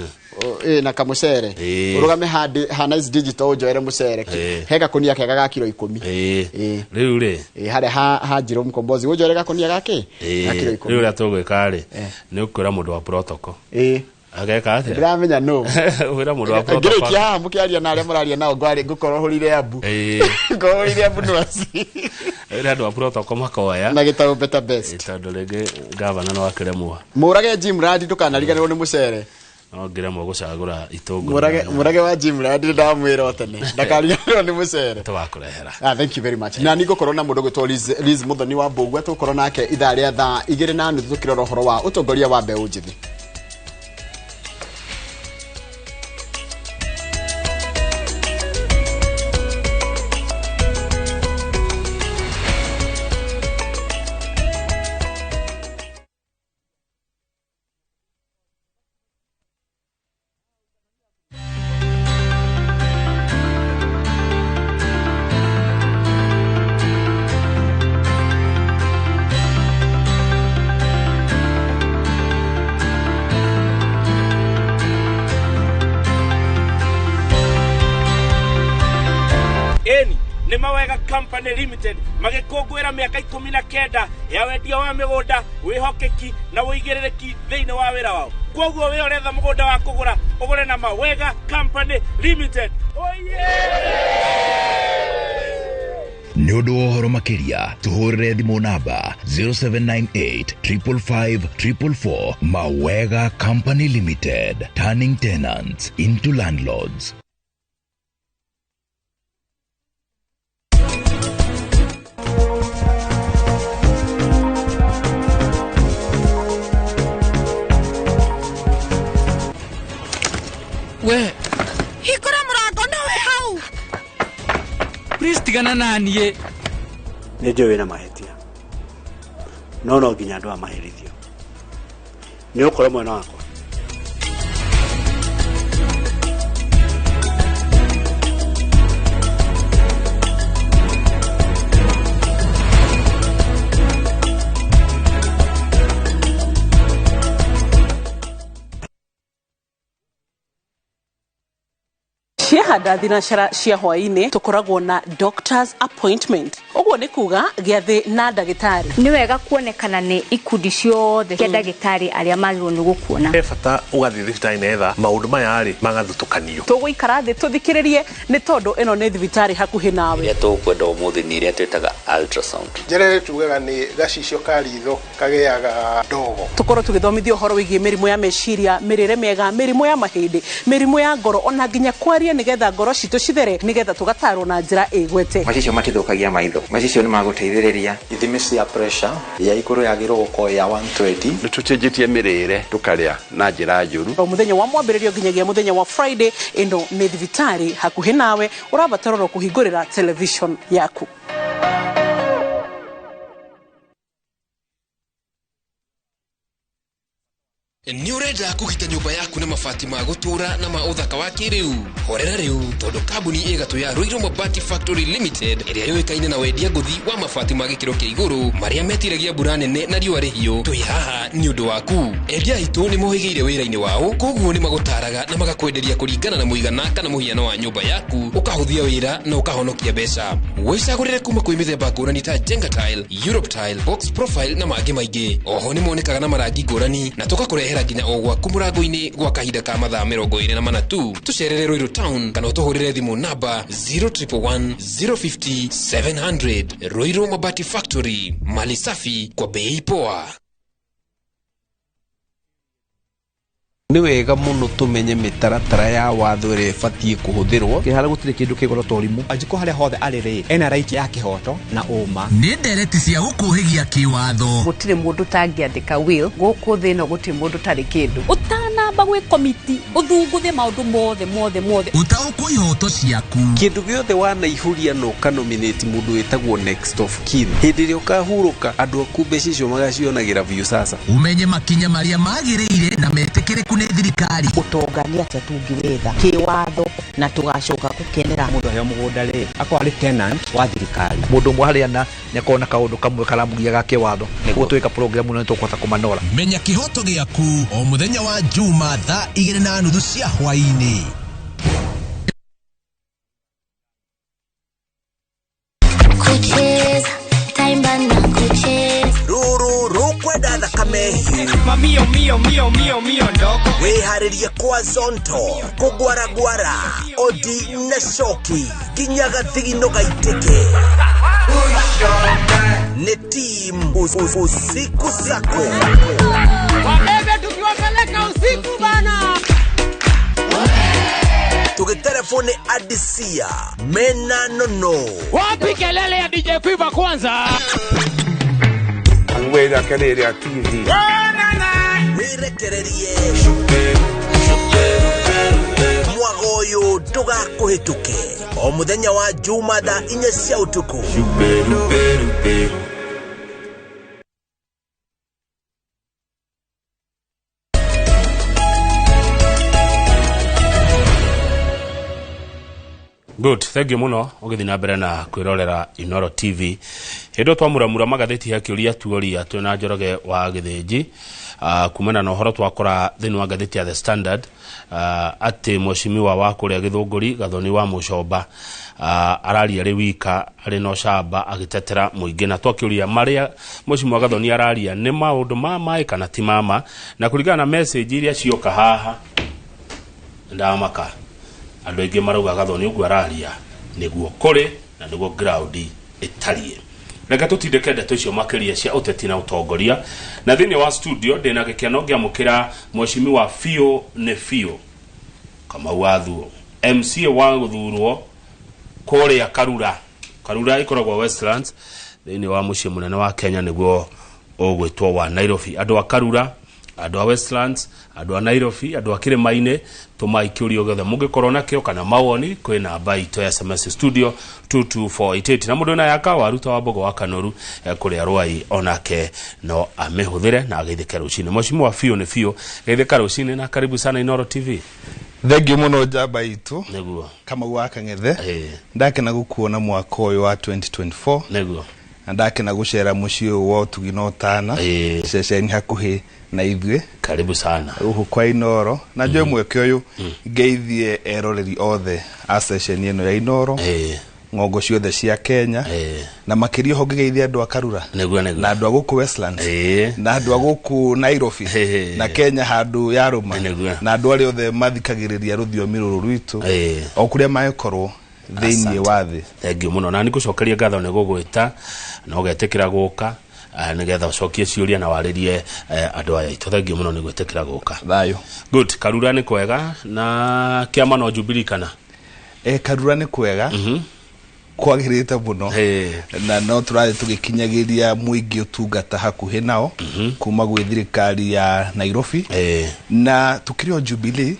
S2: na kamũcere ũrũgame ha Nice Digital ũnjoere mũcere he gakũnia kega ga kiro 10
S3: rĩu rĩ
S2: harĩa ha Njirũ Mkombozi ũnjoere gakũnia gake ga kiro 10
S3: rĩu ũrĩa tũgwĩka rĩ nĩ ũkwĩra mũndũ wa protocol ageka atĩa
S2: ndĩramenya no
S3: wĩra mũndũ wa protocol
S2: ngĩrĩkia haha mũkĩaria na arĩa mũraria nao ngũkorwo hũrire ambu ngorwo hũrire ambu nwaci
S3: wĩra andũ a protocol makoya
S2: na gĩtarũ better best
S3: tondũ rĩngĩ gavana no akĩremwo
S2: mũrage Jim Randi ndũkanariganĩrwo nĩ mũcere
S3: no ngĩremwo gũcagũra itũngũrũ
S2: mũrage wa Jim Randi ndamwĩra o tene ndakariganĩrwo nĩ mũcere
S3: tũgakũrehera.
S2: Thank you very much. Na nĩ ngũkorwo na mũndũ ũgwĩtwo Liz Muthoni wa Mbũgua tũgũkorwo nake ithaa rĩa thaa 2:30 tũkĩrora ũhoro wa ũtongoria wa mbeũ njĩthĩ.
S5: Company Limited magĩkũngũĩra mĩaka 19 ya wendia wa mĩgũnda wĩhokeki na ũigĩrĩrĩki thĩinĩ wa wĩra wao kwoguo wĩ ũretha mũgũnda wa kũgũra ũgũre na Mawega Company Limited.
S14: Nĩ ũndũ wa ũhoro makĩria tũhũrĩre thimũ namba 0798 555 444. Mawega Company Limited, turning tenants into landlords.
S15: We
S6: hingũra mũrango no wĩ hau.
S15: Please tigana na niĩ.
S16: Nĩ njũĩ wĩna mahĩtia no no nginya andũ aya maherithio. Nĩ ũkorwo mwena wakwa.
S17: Ciahanda thinacara cia hwaĩ-inĩ tũkoragwo na doctor's appointment, ũguo nĩ kuga gĩathĩ na ndagĩtarĩ.
S18: Nĩ wega kuonekana nĩ ikundi ciothe cia ndagĩtarĩ arĩa magĩrĩirwo nĩ gũkuona.
S19: He bata ũgathiĩ thibitarĩ nĩgetha maũndũ maya rĩ magathutũkanio.
S17: Tũgũikara thĩ tũthikĩrĩrie nĩ tondũ ĩno nĩ thibitarĩ hakuhĩ nawe.
S20: Iria tũkwenda ũmũthĩ nĩ iria twĩtaga ultrasound.
S21: Njĩra ĩrĩa tugaga nĩ gacicio ka ritho kagĩaga ndogo.
S17: Tũkorwo tũgĩthomithio ũhoro wĩgiĩ mĩrimũ ya meciria, mĩrĩre mĩega, mĩrimũ ya mahĩndĩ, mĩrimũ ya ngoro, ona nginya kwaria nĩgetha ngoro citũ cithere, nĩgetha tũgatarwo na njĩra ĩgwete.
S23: Macicio matithũkagia maitho, macicio nĩ magũteithĩrĩria.
S24: Ithimi cia pressure ya igũrũ yagĩrĩirwo gũkorwo ya 120. Nĩ tũcenjetie mĩrĩre tũkarĩa na njĩra njũru.
S17: O mũthenya wa mwambĩrĩrio nginyagia mũthenya wa Friday, ĩno nĩ thibitarĩ hakuhĩ nawe, ũrabatara oro kũhingũrĩra television yaku.
S22: Nĩ ũrenda kũgita nyũmba yaku na mabati ma gũtũũra na ma ũthaka wa kĩrĩu? Horera rĩu tondũ kambuni ĩgatũ ya Ruiru Mabati Factory Limited ĩrĩa yũĩkaine na wendia ngũthi wa mabati ma gĩkĩro kĩa igũrũ marĩa metiragia mbura nene na riũa rĩhiũ, twĩ haha nĩ ũndũ waku. Endia aitũ nĩ mohĩgĩire wĩra-inĩ wao, koguo nĩ magũtaraga na magakwenderia kũringana na mũigana kana mũhiano wa nyũmba yaku, ũkahũthia wĩra na ũkahonokia mbeca. Wĩcagũrĩre kuma kwĩ mĩthemba ngũrani ta Jenga Tile, Europe Tile, Box Profile na mangĩ maingĩ. Oho nĩ monekaga na marangi ngũrani na tũgakũrehera nginya o gwaku mũrango-inĩ gwa kahinda ka mathaa 24 tu. Tũcerere Ruiru Town kana ũtũhũrĩre thimũ namba 0111 050 700. Ruiru Mabati Factory, mali safi kwa bei poa.
S27: Nĩ wega mũno tũmenye mĩtaratara ya watho ĩrĩa ĩbatiĩ kũhũthĩrwo.
S28: Kĩhara gũtirĩ kĩndũ kĩgoro ta ũrimũ. Anjĩkũ harĩa hothe arĩ rĩ, ena right ya kĩhoto na ũma.
S29: Nĩ ndereti cia gũkũhĩgia kĩwatho.
S30: Gũtirĩ mũndũ ũtangĩandĩka will gũkũ thĩ ĩno, gũtirĩ mũndũ ũtarĩ kĩndũ.
S31: Ũtanamba gwĩ komiti ũthunguthe maũndũ mothe mothe mothe,
S29: ũtaũkwo ihoto ciaku.
S27: Kĩndũ gĩothe wanaihũria na ũkanominate mũndũ wĩtagwo next of kin, hĩndĩ ĩrĩa ũkahurũka andũ aku mbeca icio magacionagĩra biũ sasa.
S29: Ũmenye makinya marĩa magĩrĩire na metĩkĩrĩku nĩ thirikari.
S32: Ũtonga nĩ atĩa tũngĩwetha kĩwatho na tũgacoka gũkenera.
S28: Mũndũ aheo mũgũnda rĩ, akorwo arĩ tenant wa thirikari. Mũndũ ũmwe harĩa na nĩakorwo na kaũndũ kamwe karamũgia ga kĩwatho, nĩguo twĩka program ĩno nĩtũkũhota kũmanora.
S29: Menya kĩhoto gĩaku o mũthenya wa Juma thaa 2:30 cia hwaĩ-inĩ.
S33: Rũrũ rũkwenda thakame hiũ.
S15: Mamio mio mio mio mio ndoko.
S33: Wĩharĩrie kwa zonto, kũgwaragwara, odi na coki nginya gathigino gaitĩke. Nĩ team usiku sako.
S15: Wabebe tukiwapeleka usiku bana.
S33: Tugitelefone Adisia mena nono.
S15: Wapi kelele ya DJ Quiver kwanza?
S21: Wĩra kelele ya TV.
S33: Wĩrekererie mwago ũyũ ndũgakũhĩtũke o mũthenya wa Juma thaa 4 cia ũtukũ.
S3: Good, thank you muno ũgĩthiĩ na mbere na kwĩrorera Inoro TV. Hĩndĩ ĩyo twamuramura magathĩti he kĩũria tuoria twĩna Njoroge wa Gĩthĩnji kumana na ũhoro twakora thĩinĩ wa ngathĩti ya The Standard atĩ mheshimiwa wa kũrĩa Gĩthũngũri Gathoni wa Mũcomba araria arĩ wika arĩ na ũcamba agĩtetera mũingĩ, na twakĩũria marĩa mheshimiwa Gathoni araria nĩ maũndũ ma maĩ kana ti mama, na kũringana na message iria cioka haha ndamaka andũ aingĩ marauga Gathoni ũguo araria nĩguo kũrĩ na nĩguo ground ĩtariĩ. Reke tũtindĩke ndeto icio makĩria cia ũteti na ũtongoria, na thĩinĩ wa studio ndĩna gĩkeno ngĩamũkĩra mheshimiwa biũ nĩ biũ Kamau wa Thuo, MCA wa gũthurwo kũrĩa Karura. Karura ĩkoragwo Westlands thĩinĩ wa mũciĩ mũnene wa Kenya nĩguo ũgwĩtwo wa Nairobi. Andũ a Karura Andũ a Westlands, andũ a Nairobi, andũ a kĩrĩma-inĩ, tũmai kĩũria gĩothe mũngĩkorwo nakĩo kana mawoni kwĩ namba itũ ya SMS studio 22488. Na mũndũ wĩna yaka waruta wa mbogo wa Kanoru kũrĩa Rwai onake no amĩhũthĩre na ageithĩke rũcinĩ. Mheshimiwa, biũ nĩ biũ geithĩka rũcinĩ na karibu sana Inooro TV.
S21: Thengiũ mũno njamba itũ.
S3: Nĩguo.
S21: Kamau wa Kang'ethe, ndakena gũkuona mwaka ũyũ wa 2024. Na ndakena gũcera mũciĩ ũyũ wa ũtugi na ũtana, ceceni hakuhĩ na ithuĩ.
S3: Karibu sana.
S21: Gũkũ kwa Inooro, na njoe mweke ũyũ ngeithie eroreri othe a ceceni ĩno ya Inooro, ng'ongo ciothe cia Kenya, na makĩria oho ngĩgeithia andũ a Karura
S3: Nĩguo nĩguo.
S21: na andũ a gũkũ Westlands na andũ a gũkũ Nairobi na Kenya handũ yarũma, na andũ arĩa othe mathikagĩrĩria rũthiomi rũrũ rwitũ o kũrĩa mangĩkorwo thĩinĩ wa thĩ.
S3: Thengiũ mũno, na nĩngũcokeria ngatho nĩ gũgwĩta na ũgetĩkĩra gũka nĩgetha ũcokie ciũria na warĩrie andũ aya aitũ. Thengiũ mũno nĩ gwĩtĩkĩra gũka.
S21: Thayũ.
S3: Good. Karura nĩ kwega na kĩama no Jubilee kana?
S21: Karura nĩ kwega, kwagĩrĩte mũno, na no tũrathiĩ tũgĩkinyagĩria mũingĩ ũtungata hakuhĩ nao kuma gwĩ thirikari ya Nairobi, na tũkĩrĩ o Jubilee,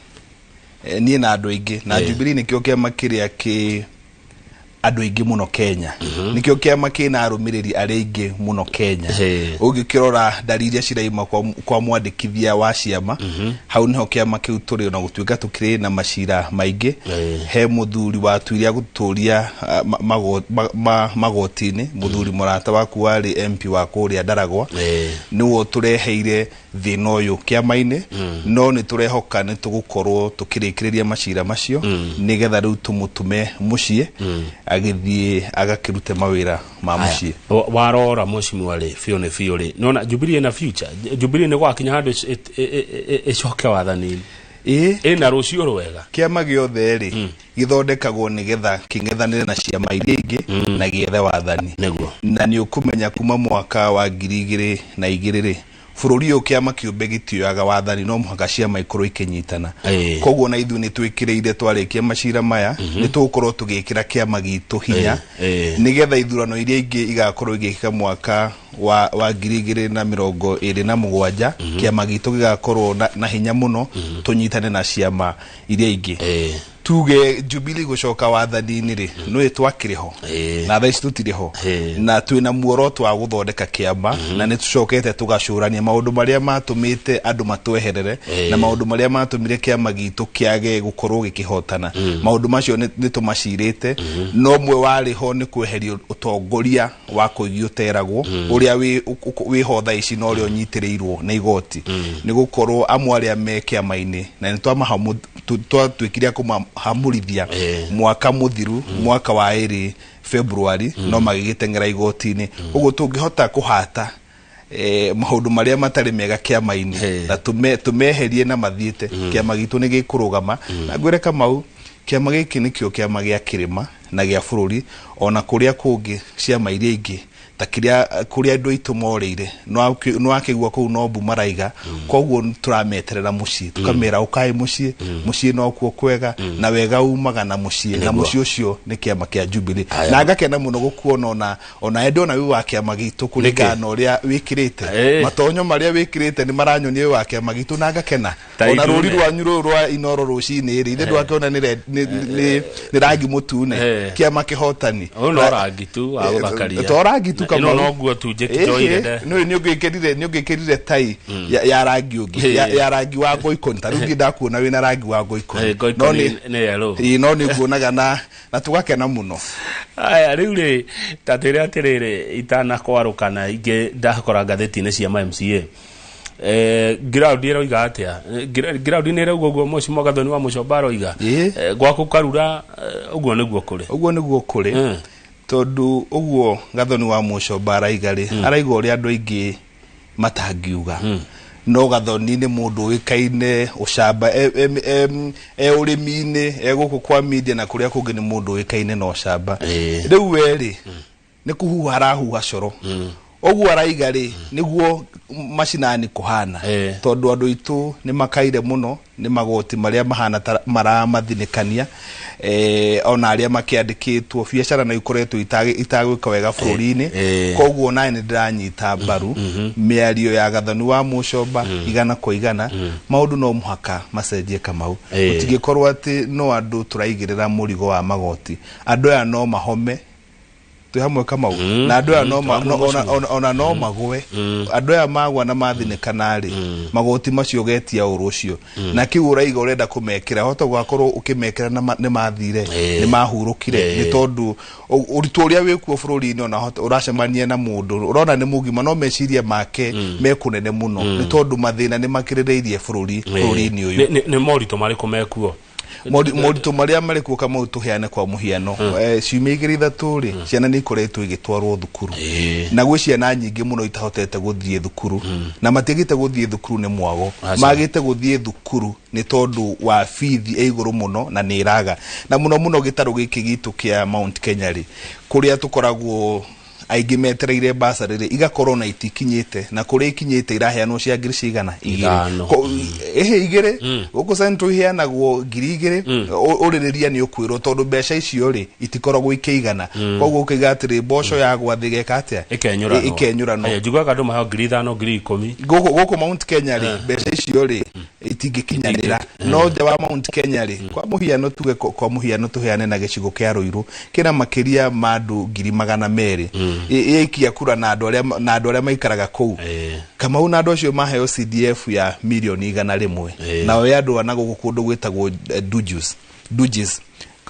S21: niĩ na andũ aingĩ na Jubilee nĩkĩo kĩama kĩrĩa kĩ andũ aingĩ mũno Kenya, nĩkĩo kĩama kĩna arũmĩrĩri arĩa aingĩ mũno Kenya. Ũngĩkĩrora ndari iria ciraima kwa mwandĩkithia wa ciama, hau nĩho kĩama kĩu tũrĩ, ona gũtuĩka tũkĩrĩ na macira maingĩ. He mũthuri watuire agũtũria magoti-inĩ, mũthuri mũrata waku warĩ MP wa kũrĩa Ndaragwa, nĩwe ũtũreheire thĩna ũyũ kĩama-inĩ, no nĩ tũrehoka nĩ tũgũkorwo tũkĩrĩkĩrĩria macira macio nĩgetha rĩu tũmũtũme mũciĩ agĩthiĩ agakĩrute mawĩra ma mũciĩ.
S3: Warora mheshimiwa rĩ, biũ nĩ biũ rĩ, nona Jubilee ĩna future? Jubilee nĩ gwakinya handũ ĩcoke wathani-inĩ? Ĩna rũciũ rwega?
S21: Kĩama gĩothe rĩ, gĩthondekagwo nĩgetha kĩng'ethanĩre na ciama iria ingĩ na gĩethe wathani. Na nĩ ũkũmenya kuma mwaka wa 2002 rĩ, bũrũri ũyũ kĩama kĩũmbe gĩtioyaga wathani, no mũhaka ciama ikorwo ikĩnyitana. Koguo na ithuĩ nĩ twĩkĩrĩire, twarĩkia macira maya nĩ tũgũkorwo tũgĩkĩra kĩama gitũ hinya nĩgetha ithurano iria ingĩ igakorwo igĩkĩka mwaka wa 2027, kĩama gitũ gĩgakorwo na hinya mũno, tũnyitane na ciama iria ingĩ. Tuge Jubilee gũcoka wathani-inĩ rĩ, nĩ twakĩrĩ ho na thaa ici tũtirĩ ho, na twĩna muoroto wa gũthondeka kĩama, na nĩ tũcokete tũgacũrania maũndũ marĩa matũmĩte andũ matweherere na maũndũ marĩa matũmire kĩama gitũ kĩage gũkorwo gĩkĩhotana. Maũndũ macio nĩ tũmacirĩte, no ũmwe warĩ ho nĩ kweheria ũtongoria wa kũigi ũteragwo ũrĩa wĩho thaa ici na ũrĩa ũnyitĩrĩirwo nĩ igoti, nĩ gũkorwo amwe arĩa me kĩama-inĩ na nĩ twatuĩkire a kũmahamũrithia mwaka mũthiru, mwaka wa 2 February, no magĩgĩteng'era igoti-inĩ. Ũguo tũngĩhota kũhata maũndũ marĩa matarĩ mega kĩama-inĩ na tũmeherie na mathiĩte, kĩama gitũ nĩ gĩkũrũgama. Na ngwĩre Kamau, kĩama gĩkĩ nĩkĩo kĩama gĩa kĩrĩma na gĩa bũrũri, ona kũrĩa kũngĩ ciama iria ingĩ ta kĩrĩa kũrĩa andũ aitũ morĩire no akĩigua kũu no mbu maraiga. Koguo tũrameterera mũciĩ, tũkamera ũkai mũciĩ, mũciĩ no kuo kwega, na wega umaga na mũciĩ, na mũciĩ ũcio nĩ kĩama kĩa Jubilee. Na ngakena mũno gũkuona ona ndona wĩ wa kĩama gitũ kũringana na ũrĩa wĩkĩrĩte, matonyo marĩa wĩkĩrĩte nĩ maranyonia wĩ wa kĩama gitũ, na ngakena ona rũri rwanyu rũrũ rwa Inooro rũcinĩ rĩ, ithe ndwakĩona nĩ rangi mũtune, kĩama kĩhotani.
S3: Ũyũ no rangi tu wa gũthakaria.
S21: To rangi tu
S3: Kamau. No nguo tu njĩkĩire.
S21: Nĩ ũngĩkĩrire tai ya rangi ũngĩ, ya rangi wa ngoikoni, ta rĩu ndakuona wĩna rangi wa ngoikoni. No nĩ nguonaga na tũgakena mũno.
S3: Aya rĩu rĩ, ta twĩre atĩrĩrĩ, itanakwarũka na ingĩ ndakora ngathĩti-inĩ cia ma MCA. Ground ĩroiga atĩa? Ground nĩ ĩrauga ũguo Mheshimiwa Gathoni wa Mũcomba aroiga. Gwaku Karura ũguo nĩguo kũrĩ.
S21: Ũguo nĩguo kũrĩ. Tondũ ũguo Gathoni wa Mũcomba araiga rĩ, araiga ũrĩa andũ aingĩ matangiuga. No Gathoni nĩ mũndũ ũĩkaine ũcamba, e ũrĩmi-inĩ, e gũkũ kwa media na kũrĩa kũngĩ, nĩ mũndũ ũĩkaine na ũcamba. Rĩu we rĩ, nĩ kũhuha arahuha coro. Ũguo araiga rĩ, nĩguo macinani kũhana, tondũ andũ aitũ nĩ makaire mũno nĩ magoti marĩa mahana ta maramathinĩkania, ona arĩa makĩandĩkĩtwo biacara no ikoretwo itagwĩka wega bũrũri-inĩ. Koguo naĩ nĩ ndĩranyita mbaru mĩario ya Gathoni wa Mũcomba 100%. Maũndũ no mũhaka macenjie, Kamau. Gũtingĩkorwo atĩ no andũ tũraigĩrĩra mũrigo wa magoti, andũ aya no mahome twĩ hamwe, Kamau, na andũ aya no ona no magwe. Andũ aya magwa na mathinĩkana rĩ, magoti macio ũgetia ũru ũcio na kĩu ũraiga ũrenda kũmekĩra, hota gũgakorwo ũkĩmekĩra na nĩ mathire, nĩ mahurũkire, nĩ tondũ ũritũ ũrĩa wĩkuo bũrũri-inĩ, ona ũracemania na mũndũ ũrona nĩ mũgima, no meciria make me kũnene mũno, nĩ tondũ mathĩna nĩ makĩrĩrĩirie bũrũri-inĩ ũyũ.
S3: Nĩ moritũ marĩkũ mekuo?
S21: Moritũ marĩa marĩ kuo, Kamau, tũheane kwa mũhiano, ciumia 2 3 rĩ, ciana nĩ ikoretwo igĩtwarwo thukuru, na gwĩ ciana nyingĩ mũno itahotete gũthiĩ thukuru, na matiagĩte gũthiĩ thukuru nĩ mwago.
S3: Aca.
S21: Magĩte gũthiĩ thukuru nĩ tondũ wa bithi ĩ igũrũ mũno na nĩ ĩraga, na mũno mũno gĩtarũ gĩkĩ gitũ kĩa Mount Kenya rĩ, kũrĩa tũkoragwo aingĩ metereire basarĩ rĩ, igakorwo na itikinyĩte, na kũrĩa ikinyĩte iraheanwo cia ngiri cigana? 2.
S3: 5.
S21: Ĩhĩ, 2. Gũkũ Central iheanagwo 2000. Ũrĩrĩria nĩ ũkwĩrwo tondũ mbeca icio rĩ itikoragwo ikĩigana. Koguo ũkaiga atĩrĩ, mboco ya gwathĩ geka atĩa?
S3: Ĩkenyũranwo.
S21: Ĩkenyũranwo.
S3: Aya, njiguaga andũ maheo 5000, 10,000.
S21: Gũkũ Mount Kenya rĩ, mbeca icio rĩ itingĩkinyanĩra. No nja wa Mount Kenya rĩ, kwa mũhiano tuge, kwa mũhiano tũheane na gĩcigo kĩa Ruiru kĩna makĩria ma andũ 200,000, ĩikia kura na andũ arĩa maikaraga kũu, Kamau, na andũ acio maheo CDF ya mirioni 100. Nao ya andũ a na gũkũ kũndũ gwĩtagwo Dujis,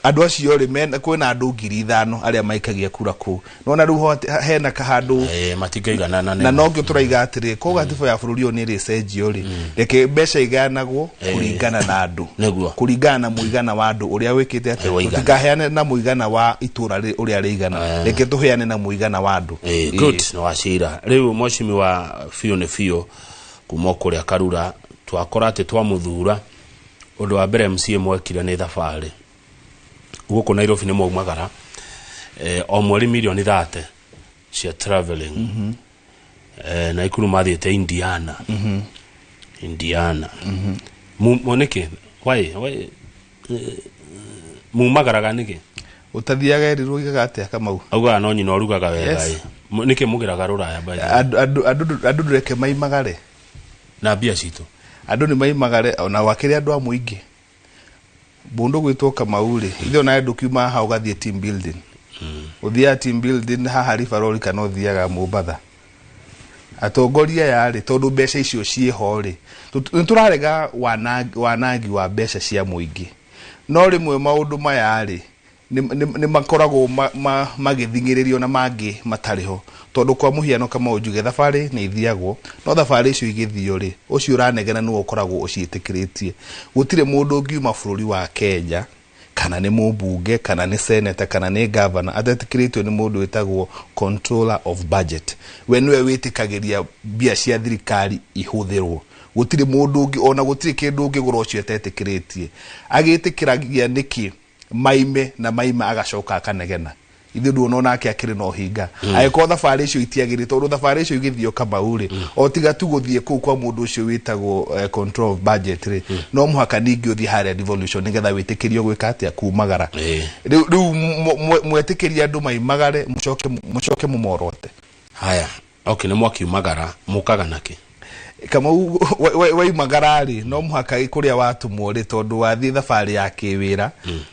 S21: andũ acio rĩ kwĩna andũ 5,000 arĩa maikagia kura kũu, nona rĩu hena kahandũ.
S3: Matingĩiganana.
S21: Na nokĩo tũraiga atĩrĩ, koguo gatiba ya bũrũri ũyũ nĩ ĩrĩcenjio rĩ, reke mbeca igayanagwo kũringana na andũ, kũringana na mũigana wa andũ ũrĩa wĩkĩte atĩa.
S3: Waigana.
S21: Tũtikaheane na mũigana wa itũra ũrĩa rĩigana, reke tũheane na mũigana wa andũ.
S3: Good, nĩ wacira rĩu mweshimiwa biũ nĩ biũ kuma o kũrĩa Karura twakora atĩ twamũthura, ũndũ wa mbere MCA mwekire nĩ thabarĩ gũkũ Nairobi, nĩ mwaumagara o mweri mirioni 30 cia traveling. Naikuru mathiĩte Indiana. Indiana. Nĩkĩ? Why mumagaraga nĩkĩ?
S21: Ũtathiaga erirwo ugaga atĩa, Kamau?
S3: Augaga no nyina ũrugaga wega.
S21: Yes.
S3: Ĩ. Nĩkĩ mũgĩraga rũraya, by the way?
S21: Andũ ndũreke maimagare.
S3: Na mbia citũ.
S21: Andũ nĩ maimagare ona wakĩrĩ andũ a mũingĩ, mũndũ gwĩtwo Kamau rĩ, ithe onawe ndũkiuma haha ũgathiĩ team building, ũthiaga team building haha Riveroli kana ũthiaga Mombatha. Atongoria aya rĩ, tondũ mbeca icio ciĩho rĩ, nĩ tũrarega wanangi wa mbeca cia mũingĩ, no rĩmwe maũndũ maya rĩ nĩ makoragwo magĩthing'ĩrĩrio na mangĩ matarĩ ho, tondũ kwa mũhiano, Kamau, njuge thabarĩ nĩ ithiagwo, no thabarĩ icio igĩthio rĩ, ũcio ũranegena nĩwe ũkoragwo ũciĩtĩkĩrĩtie. Gũtirĩ mũndũ ũngiuma bũrũri wa Kenya, kana nĩ mũmbunge, kana nĩ senator, kana nĩ governor, atetĩkĩrĩtio nĩ mũndũ wĩtagwo controller of budget. We nĩwe wĩtĩkagĩria mbia cia thirikari ihũthĩrwo. Gũtirĩ mũndũ ũngĩ, ona gũtirĩ kĩndũ ũngĩgũra ũcio atetĩkĩrĩtie. Agĩtĩkĩragia nĩkĩ maime na maima agacoka akanegena? Ithuĩ nduona onake akĩrĩ na ũhinga. Angĩkorwo thabarĩ icio itiagĩrĩte, tondũ thabarĩ icio igĩthio, Kamau rĩ, o tiga tu gũthiĩ kũu kwa mũndũ ũcio wĩtagwo control of budget rĩ, no mũhaka ningĩ ũthiĩ harĩa devolution nĩgetha wĩtĩkĩrio gwĩka atĩa? Kumagara. Rĩu mwetĩkĩria andũ maimagare, mũcoke mũmorote.
S3: Haya, okay, nĩ mwakiumagara, mũkaga nakĩ?
S21: Kamau, waimagara rĩ, no mũhaka kũrĩa watũmwo rĩ, tondũ wathiĩ thabarĩ ya kĩwĩra,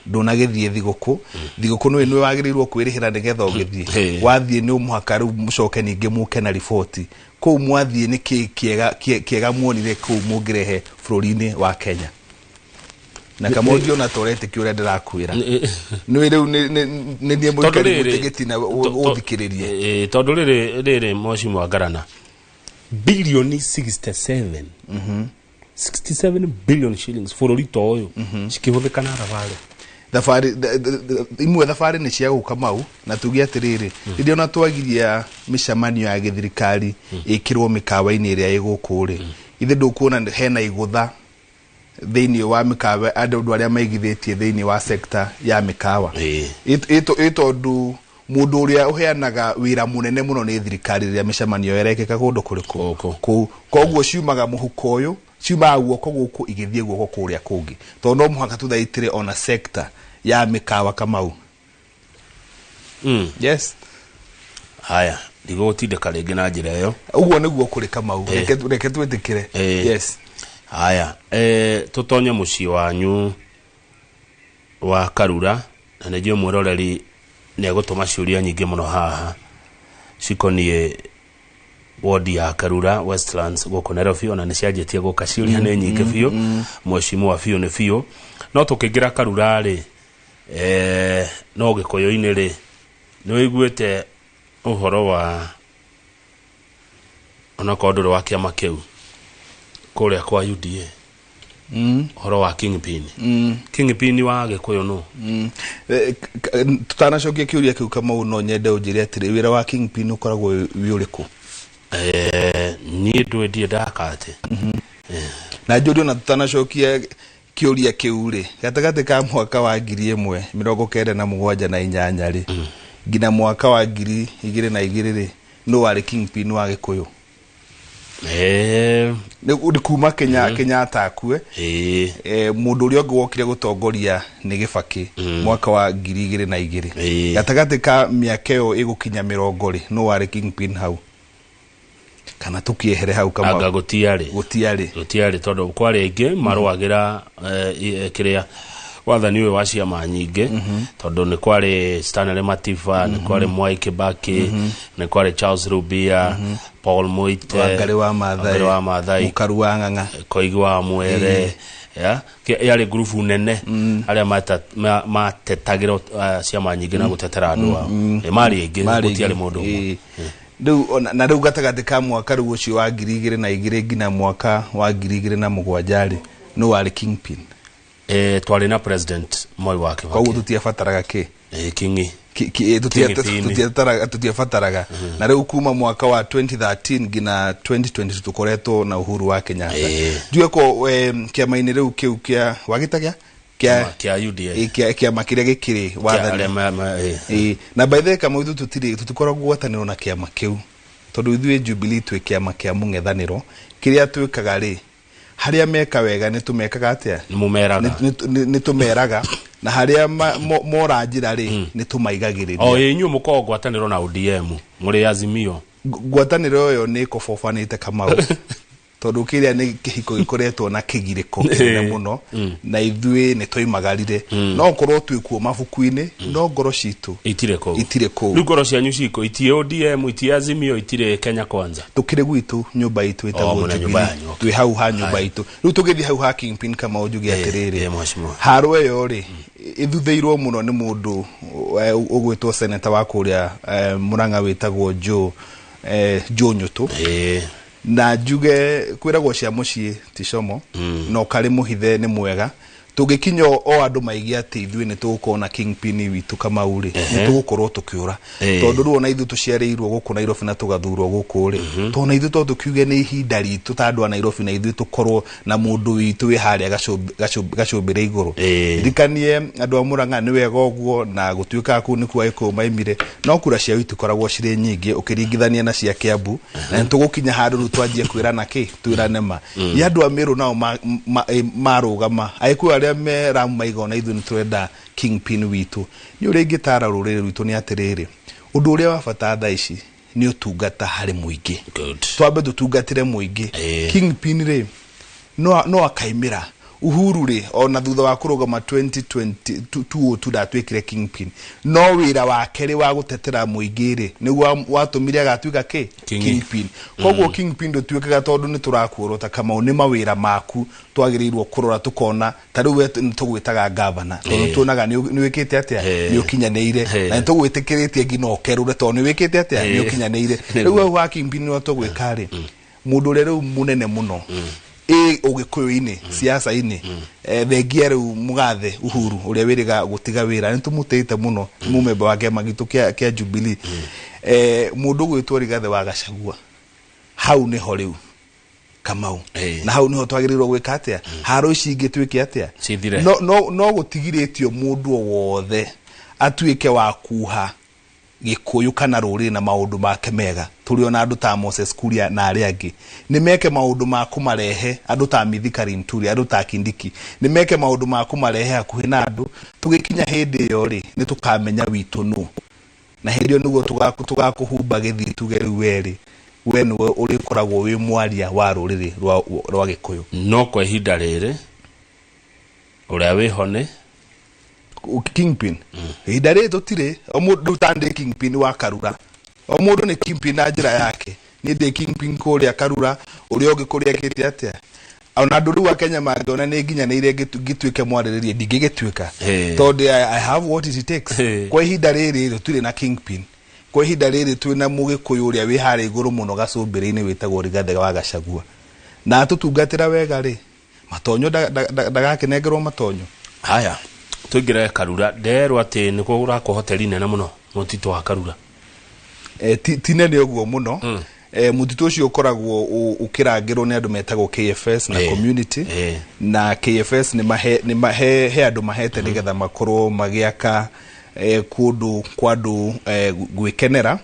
S21: ndũnagĩthiĩ thigũkũ. Thigũkũ nĩwe wagĩrĩirwo kwĩrĩhĩra nĩgetha ũgĩthiĩ. Wathiĩ nĩ mũhaka rĩu mũcoke ningĩ mũke na riboti kũu mwathiĩ, nĩ kĩ kĩega muonire kũu mũngĩrehe bũrũri-inĩ wa Kenya. Na Kamau, ndiona ta ũretĩkia ũrĩa ndĩrakwĩra. Nĩ rĩu nĩ niĩ
S3: Tondũ
S21: mũikari
S3: rĩrĩ-
S21: mũtĩ gĩtina ũthikĩrĩrie.
S3: Tondũ rĩrĩ mweshimiwa Ngarana, bilioni 67, 67 billion shillings bũrũri ta ũyũ cikĩhũthĩka na thabarĩ.
S21: Thabarĩ imwe, thabarĩ nĩ cia gũka mau, na tuge atĩrĩrĩ, rĩrĩa ona twagiria mĩcemanio ya gĩthirikari ĩkĩrwo mĩkawa-inĩ ĩrĩa ĩ gũkũ rĩ, ithe ndũkuona hena igũtha thĩinĩ wa mĩkawa, andũ arĩa maigithĩtie thĩinĩ wa sector ya mĩkawa? Ĩ tondũ Mũndũ ũrĩa ũheanaga wĩra mũnene mũno nĩ thirikari rĩrĩa mĩcemanio ĩrekĩka kũndũ kũrĩkũ kũu. Koguo ciumaga mũhuko ũyũ, ciumaga guoko gũkũ igĩthiĩ guoko kũrĩa kũngĩ, tondũ no mũhaka tũthaitĩre ona sector ya mĩkawa, Kamau. Yes.
S3: Haya, ndigũgũtindĩka rĩngĩ na njĩra ĩyo.
S21: Ũguo nĩguo kũrĩ, Kamau. Reke twĩtĩkĩre. Yes.
S3: Haya, tũtonye mũciĩ wanyu wa Karura, na nĩ njũĩ mwĩroreri nĩ egũtũma ciũria nyingĩ mũno haha cikoniĩ wodi ya Karura Westlands gũkũ Nairobi. Ona nĩ cianjĩtie gũka, ciũria nĩ nyingĩ biũ. Mheshimiwa, biũ nĩ biũ, no tũkĩingĩra Karura rĩ, no Gĩkũyũ-inĩ rĩ, nĩ wĩiguĩte ũhoro wa, onakorwo ndũrĩ wa kĩama kĩu kũrĩa kwa UDA, ũhoro wa kingpin? Kingpin wa Gĩkũyũ nũ?
S21: Tutanacokia kĩũria kĩu, Kamau, no nyende ũnjĩre atĩrĩ, wĩra wa kingpin ũkoragwo wĩ ũrĩkũ?
S3: Niĩ ndũĩ, ndirĩ ndaka atĩ.
S21: Na njũrie, ona tutanacokia kĩũria kĩu rĩ, gatagatĩ ka mwaka wa 1978 rĩ nginya mwaka wa 2002 rĩ, nũ warĩ kingpin wa Gĩkũyũ? Nĩ kuma Kenyatta akue, mũndũ ũrĩa ũngĩ wokire gũtongoria nĩ Gĩbakĩ mwaka wa 2002. Gatagatĩ ka mĩaka ĩyo ĩgũkinya 80 rĩ, nũ warĩ kingpin hau? Kana tũkĩehere hau, Kamau?
S3: Anga gũtiarĩ.
S21: Gũtiarĩ.
S3: Gũtiarĩ, tondũ kwarĩ aingĩ marũagĩra kĩrĩa wathani ũyũ wa ciama nyingĩ, tondũ nĩ kwarĩ Stanley Matiba, nĩ kwarĩ Mwai Kibaki, nĩ kwarĩ Charles Rubia, Paul Muite,
S21: Wangari wa Maathai,
S3: Wangari wa Maathai,
S21: Mũkaru wa Ng'ang'a,
S3: Koigi wa Mwere. Ya, yarĩ ngurubu nene arĩa matetagĩra ciama nyingĩ na gũtetera andũ ao. Marĩ aingĩ.
S21: Marĩ
S3: gũtiarĩ
S21: aingĩ.
S3: Mũndũ ũmwe.
S21: Rĩu na rĩu gatagatĩ ka mwaka rĩu ũcio wa 2002 nginya mwaka wa 2007 rĩ, nũ warĩ kingpin?
S3: Twarĩ na President Moi wa Kibaki.
S21: Koguo tũtiabataraga kĩ?
S3: Kingi. Kingpin.
S21: Tũtiabataraga. Na rĩu kuma mwaka wa 2013 nginya 2022 tũkoretwo na Uhuru wa Kenyatta. Njuge ko kĩama-inĩ rĩu kĩu kĩa wagĩta gĩa kĩa
S3: kĩa UDA.
S21: Kĩama kĩrĩa gĩkĩrĩ wathani.
S3: Arĩa
S21: Na by the way, Kamau, ithuĩ tũtirĩ, tũtikoragwo ngwatanĩro na kĩama kĩu, tondũ ithuĩ Jubilee twĩ kĩama kĩa mũng'ethanĩro. Kĩrĩa twĩkaga rĩ, harĩa meka wega nĩ tũmekaga atĩa?
S3: Nĩ mũmeraga.
S21: Nĩ tũmeraga, na harĩa mora njĩra rĩ, nĩ tũmaigagĩrĩria.
S3: O inyuĩ mũkoragwo ngwatanĩro na ODM, mũrĩ Azimio?
S21: Ngwatanĩro ĩyo nĩ ĩkobobanĩte, Kamau, tondũ kĩrĩa nĩ kĩhiko gĩkoretwo na kĩgirĩko kĩnene mũno, na ithuĩ nĩ twoimagarire. No korwo twĩ kuo mabuku-inĩ, no ngoro citũ
S3: itirĩ kũu.
S21: Itirĩ kũu.
S3: Rĩu ngoro cianyu ciko itirĩ ODM, itirĩ Azimio, itirĩ Kenya Kwanza?
S21: Tũkĩrĩ gwitũ, nyũmba itũ
S3: Oh,
S21: ĩtagwo
S3: mwĩna nyũmba
S21: Jubilee.
S3: yanyu, okay.
S21: Twĩ hau ha nyũmba
S3: Haya.
S21: itũ. Rĩu tũgĩthiĩ hau ha kingpin, Kamau, njuge atĩrĩrĩ,
S3: Mheshimiwa.
S21: haro ĩyo rĩ, ĩthuthĩirwo mũno nĩ mũndũ ũgwĩtwo seneta wa kũrĩa Mũrang'a wĩtagwo Joe Nyũtũ. Na njuge kwĩragwo cia mũciĩ ti como, na ũkarĩ mũhithe nĩ mwega. Tũngĩkinya o andũ maige atĩ ithuĩ nĩ tũgũkorwo na kingpin witũ, Kamau rĩ, nĩ tũgũkorwo tũkĩũra, tondũ rĩu ona ithuĩ tũciarĩirwo gũkũ Nairobi na tũgathurwo gũkũ rĩ, tondũ na ithuĩ to tũkiuge nĩ ihinda ritũ ta andũ a Nairobi na ithuĩ tũkorwo na mũndũ witũ wĩ harĩa gacũmbĩrĩ igũrũ. Ririkanie andũ a Mũrang'a nĩ wega ũguo, na gũtuĩkaga kũu nĩkuo Agĩkũyũ maimire, no kura ciao itikoragwo cirĩ nyingĩ ũkĩringithania na cia Kĩambu, na nĩ tũgũkinya handũ rĩu twanjie kwĩrana kĩ, twĩrane ma. Nĩ andũ a Mĩrũ nao marũgama, Agĩkũyũ arĩa me Ramu maiga ona ithuĩ nĩ tũrenda kingpin witũ. Nĩ ũrĩa ingĩtara rũrĩrĩ rwitũ nĩ atĩrĩrĩ, ũndũ ũrĩa wa bata thaa ici nĩ ũtungata harĩ mũingĩ. Twambe tũtungatĩre mũingĩ. Kingpin rĩ, no akaimĩra. Uhuru rĩ, ona thutha wa kũrũgama 2020 2002 ndatuĩkire kingpin, no wĩra wake rĩ wa gũtetera mũingĩ rĩ, nĩguo watũmire agatuĩka kĩ?
S3: Kingi.
S21: Kingpin. Koguo kingpin ndũtuĩkaga tondũ nĩ tũrakuorota, Kamau, nĩ mawĩra maku twagĩrĩirwo kũrora tũkona. Ta rĩu we nĩ tũgwĩtaga gavana tondũ tuonaga nĩ wĩkĩte atĩa, nĩ ũkinyanĩire, na nĩ tũgwĩtĩkĩrĩtie nginya ũkerũre tondũ nĩ wĩkĩte atĩa, nĩ ũkinyanĩire. Rĩu hau ha kingpin nĩho tũgwĩka rĩ, mũndũ ũrĩa rĩu mũnene mũno ĩ ũgĩkũyũ-inĩ siasa-inĩ, thengia rĩu mũgathe Uhuru ũrĩa wĩrĩga gũtiga wĩra, nĩ tũmũtĩĩte mũno, nĩ mũmemba wa kĩama gitũ kĩa Jubilee, mũndũ ũgwĩtwo Rigathĩ wa Gachagua, hau nĩho rĩu, Kamau, na hau niho twagĩrĩirwo gwĩka atĩa, haro ici ingĩ twĩke atĩa?
S3: Cithire.
S21: No gũtigirĩtio mũndũ o wothe atuĩke wa kuha. Gĩkũyũ kana rũrĩrĩ na maũndũ make mega. Tũrĩ ona andũ ta Moses Kuria na arĩa angĩ nĩ meke maũndũ ma kũmarehe, andũ ta Mithika Linturi, andũ ta Kindiki, nĩ meke maũndũ ma kũmarehe hakuhĩ na andũ. Tũgĩkinya hĩndĩ ĩyo rĩ, nĩ tũkamenya witũ nũ, na hĩndĩ ĩyo nĩguo tũgakũhumba gĩthii, tuge rĩu werĩ we nĩwe ũrĩkoragwo wĩ mwaria wa rũrĩrĩ rwa Gĩkũyũ.
S3: No kwa ihinda rĩrĩ ũrĩa wĩho nĩ
S21: Kingpin. Ihinda rĩrĩ tũtirĩ o mũndũ ta ndĩ Kingpin wa Karura, o mũndũ nĩ Kingpin na njĩra yake. Niĩ ndĩ Kingpin kũrĩa Karura, ũrĩa ũngĩ kũrĩa ekĩte atĩa. Ona andũ rĩu a Kenya mangĩona nĩ nginyanĩire ngĩtuĩke mwarĩrĩria, ndingĩgĩtuĩka tondũ I have what it takes. Kwa ihinda rĩrĩ tũtirĩ na Kingpin. Kwa ihinda rĩrĩ twĩna Mũgĩkũyũ ũrĩa wĩ harĩa igũrũ mũno gacũmbĩrĩ-inĩ wĩtagwo Rigathĩ wa Gachagua, na atũtungatĩra wega rĩ, matonyo ndagakĩnengerwo matonyo.
S3: Haya, tũingĩre Karura. Nderwo atĩ nĩ kũrakwo hoteli nene mũno mũtitũ wa Karura.
S21: Ti nene ũguo mũno. Mũtitũ ũcio ũkoragwo ũkĩrangĩrwo nĩ andũ metagwo KFS na community. Na KFS nĩ mahe, nĩ mahe, he andũ mahete nĩgetha makorwo magĩaka kũndũ kwa andũ gwĩkenera.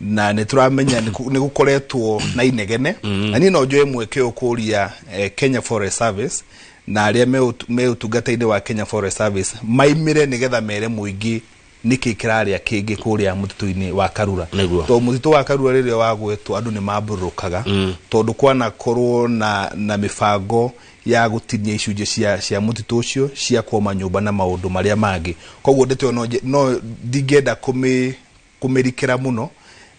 S21: Na nĩ tũramenya nĩ gũkoretwo na inegene. Na niĩ no njoe mweke ũyũ kũria Kenya Forest Service na arĩa me ũtungata-inĩ wa Kenya Forest Service maimĩre nĩgetha mere mũingĩ nĩkĩ kĩrarĩa kĩngĩ kũrĩa mũtitũ-inĩ wa Karura. Tondũ mũtitũ wa Karura rĩrĩa wagwetwo andũ nĩ mambũrũkaga, tondũ kwanakorwo na mĩbango ya gũtinia icunjĩ cia mũtitũ ũcio cia kwoma nyũmba na maũndũ marĩa mangĩ. Koguo ndeto ĩyo no ndingĩenda kũmĩrikĩra mũno,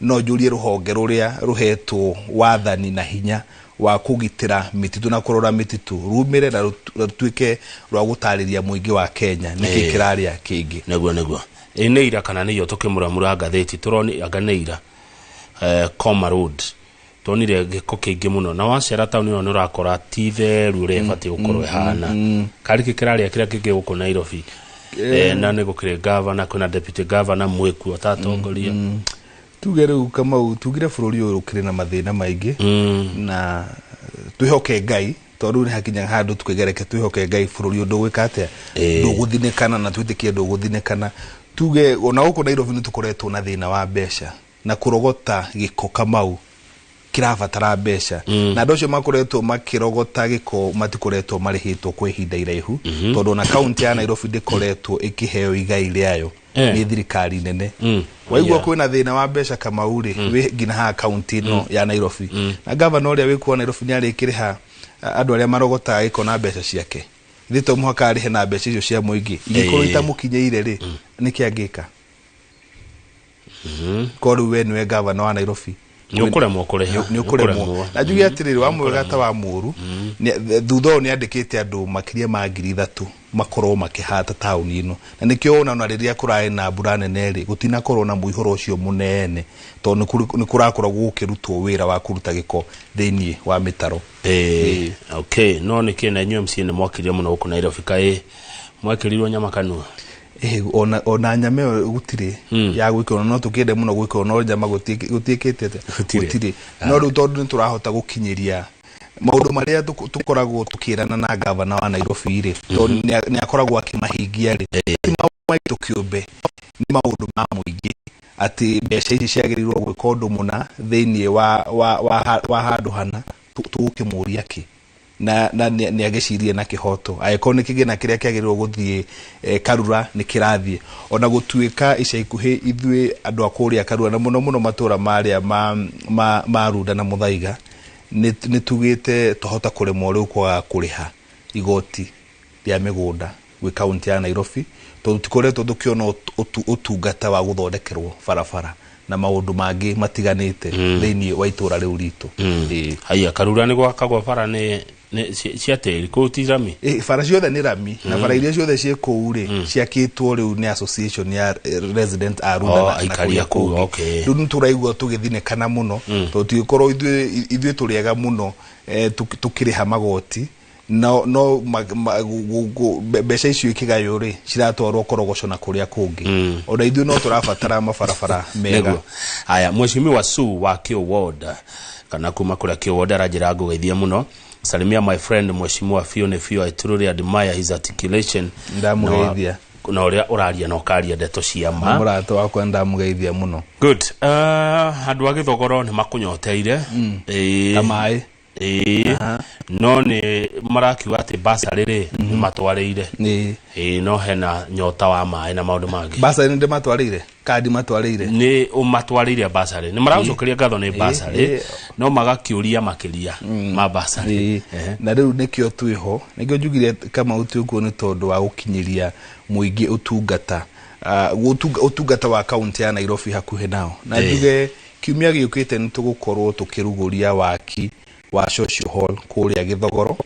S21: no njũrie rũhonge rũrĩa rũhetwo wathani na hinya wa kũgitĩra mĩtitũ na kũrora mĩtitũ rumĩre na rũtuĩke rwa gũtarĩria mũingĩ wa Kenya nĩkĩ kĩrarĩa kĩngĩ.
S3: Nĩguo, nĩguo. Ĩ nĩ ira kana nĩ iyo tũkĩmũramũra ngathĩti tũroni anga nĩ ira, Koma Road tuonire gĩko kĩingĩ mũno, na wacera taũni ĩyo nĩ ũrakora ti theru ũrĩa ĩbatiĩ gũkorwo ĩhana. Karĩ kĩ kĩrarĩa kĩrĩa kĩngĩ gũkũ Nairobi? Na nĩ gũkĩrĩ governor, kwĩna deputy governor mwĩkuo atatongoria.
S21: Tuge rĩu Kamau, tugire bũrũri ũyũ ũkĩrĩ na mathĩna maingĩ, na twĩhoke Ngai, tondũ nĩ hakinya handũ twĩgereke twĩhoke Ngai bũrũri ũyũ ndũgwĩka atĩa, ndũgũthinĩkana, na twĩtĩkie ndũgũthinĩkana. Tuge ona gũkũ Nairobi nĩ tũkoretwo na thĩna wa mbeca na kũrogota gĩko Kamau kĩrabatara mbeca. Na andũ acio makoretwo makĩrogota gĩko matikoretwo marĩhĩtwo kwa ihinda iraihu, tondũ ona kaunti ya Nairobi ndĩkoretwo ĩkĩheo igai rĩayo nĩ thirikari nene. Waigua kwĩna thĩna wa mbeca Kamau rĩ, wĩ nginya haha kaunti ĩno ya Nairobi. Na gavana ũrĩa wĩ kuo Nairobi nĩ arĩkĩrĩha andũ arĩa marogotaga gĩko na mbeca ciake. Ithuĩ to mũhaka arĩhe na mbeca icio cia mũingĩ. Ingĩkorwo itamũkinyĩire rĩ, nĩkĩ angĩka? Korwo rĩu we nĩwe gavana wa Nairobi,
S3: Nĩ ũkũremwo kũrĩha.
S21: Nĩ ũkũremwo. Na njuge atĩrĩrĩ, wa mwega ta wa mũũru, thutha ũyũ nĩ andĩkĩte andũ makĩria ma 3,000 makorwo makĩhata taũni ĩno. Na nĩkĩo wona ona rĩrĩa kũrarĩ na mbura nene rĩ, gũtinakorwo na mũihũro ũcio mũnene, tondũ nĩ kũrakoragwo gũkĩrutwo wĩra wa kũruta gĩko thĩiniĩ wa mĩtaro.
S3: Okay, no nĩkĩ na inyuĩ MCA nĩ mwakirie mũno gũkũ Nairobi, kaĩ mwekĩrirwo nyama kanua?
S21: Ona nyama ĩyo gũtirĩ ya gwĩkĩrwo, no tũkĩende mũno gwĩkĩrwo, no nyama gũtiĩkĩte atĩa?
S3: Gũtirĩ.
S21: Gũtirĩ. No rĩu tondũ nĩ tũrahota gũkinyĩria maũndũ marĩa tũkoragwo tũkĩrana na gavana wa Nairobi rĩ, tondũ nĩ akoragwo akĩmahingia rĩ, ti maũndũ maitũ kĩũmbe, nĩ maũndũ ma mũingĩ, atĩ mbeca ici ciagĩrĩirwo gwĩka ũndũ mũna thĩiniĩ wa handũ hana, tũgũkĩmũria kĩ? Na nĩ agĩcirie na kĩhoto. Angĩkorwo nĩ kĩgĩna kĩrĩa kĩagĩrĩirwo gũthiĩ Karura nĩ kĩrathiĩ. Ona gũtuĩka ica ikuhĩ ithuĩ andũ a kũrĩa Karura na mũno mũno matũra marĩa ma Runda na Mũthaiga, nĩ tugĩte twahota kũremwo rĩu kwaga kũrĩha igoti rĩa mĩgũnda gwĩ kaunti ya Nairobi, tondũ tũkoretwo tũkĩona ũtungata wa gũthondekerwo barabara na maũndũ mangĩ matiganĩte thĩiniĩ wa itũra rĩu ritũ.
S3: Haya, Karura nĩ gwakagwo bara nĩ cia tĩri kũu ti rami?
S21: Bara ciothe nĩ rami, na bara iria ciothe ciĩ kũu rĩ, ciakĩtwo rĩu nĩ association ya resident a Runda
S3: Oh,
S21: na
S3: aikari a
S21: kũrĩa
S3: kũu,
S21: kũngĩ.
S3: okay.
S21: Rĩu nĩ tũraigua tũgĩthinĩkana mũno, tondũ tũgĩkorwo ithuĩ tũrĩ ega mũno, tũkĩrĩha magoti, no, no mbeca icio ikĩgaywo rĩ, ciratwarwo korogoco na kũrĩa kũngĩ. Ona ithuĩ no tũrabatara mabarabara mega.
S3: Nĩguo. Haya, Mheshimiwa Sue wa Kĩũ Ward, kana kuma kũrĩa Kĩũ Ward aranjĩra ngũgeithie mũno. Salimia my friend Mheshimiwa Fione Fio, I truly admire his articulation.
S21: Ndamũgeithia.
S3: Na ũrĩa ũraria na ũkaria ndeto cia ma.
S21: Mũrata wakwa, ndamũgeithia mũno.
S3: Good. Andũ a Gĩthogoro nĩ makũnyoteire.
S21: Ta maĩ.
S3: Ĩĩ, no nĩ marakiuga atĩ basarĩ rĩ nĩ matwarĩire. Ĩĩ, no hena nyota wa maĩ na maũndũ mangĩ.
S21: Basarĩ nĩ ndĩmatwarĩire kandi matwarĩire?
S3: Nĩ ũmatwarĩire basarĩ, nĩ maragũcokeria ngatho nĩ basarĩ, no magakĩũria makĩria ma basarĩ.
S21: Na rĩu nĩkĩo twĩho, nĩkĩo njugire Kamau twĩ kuo, nĩ tondũ wa gũkinyĩria mũingĩ ũtungata, ũtungata wa kaunti ya Nairobi hakuhĩ nao. Na njuge kiumia gĩũkĩte nĩ tũgũkorwo tũkĩrugũria waki wa social hall kũrĩa Gĩthogoro,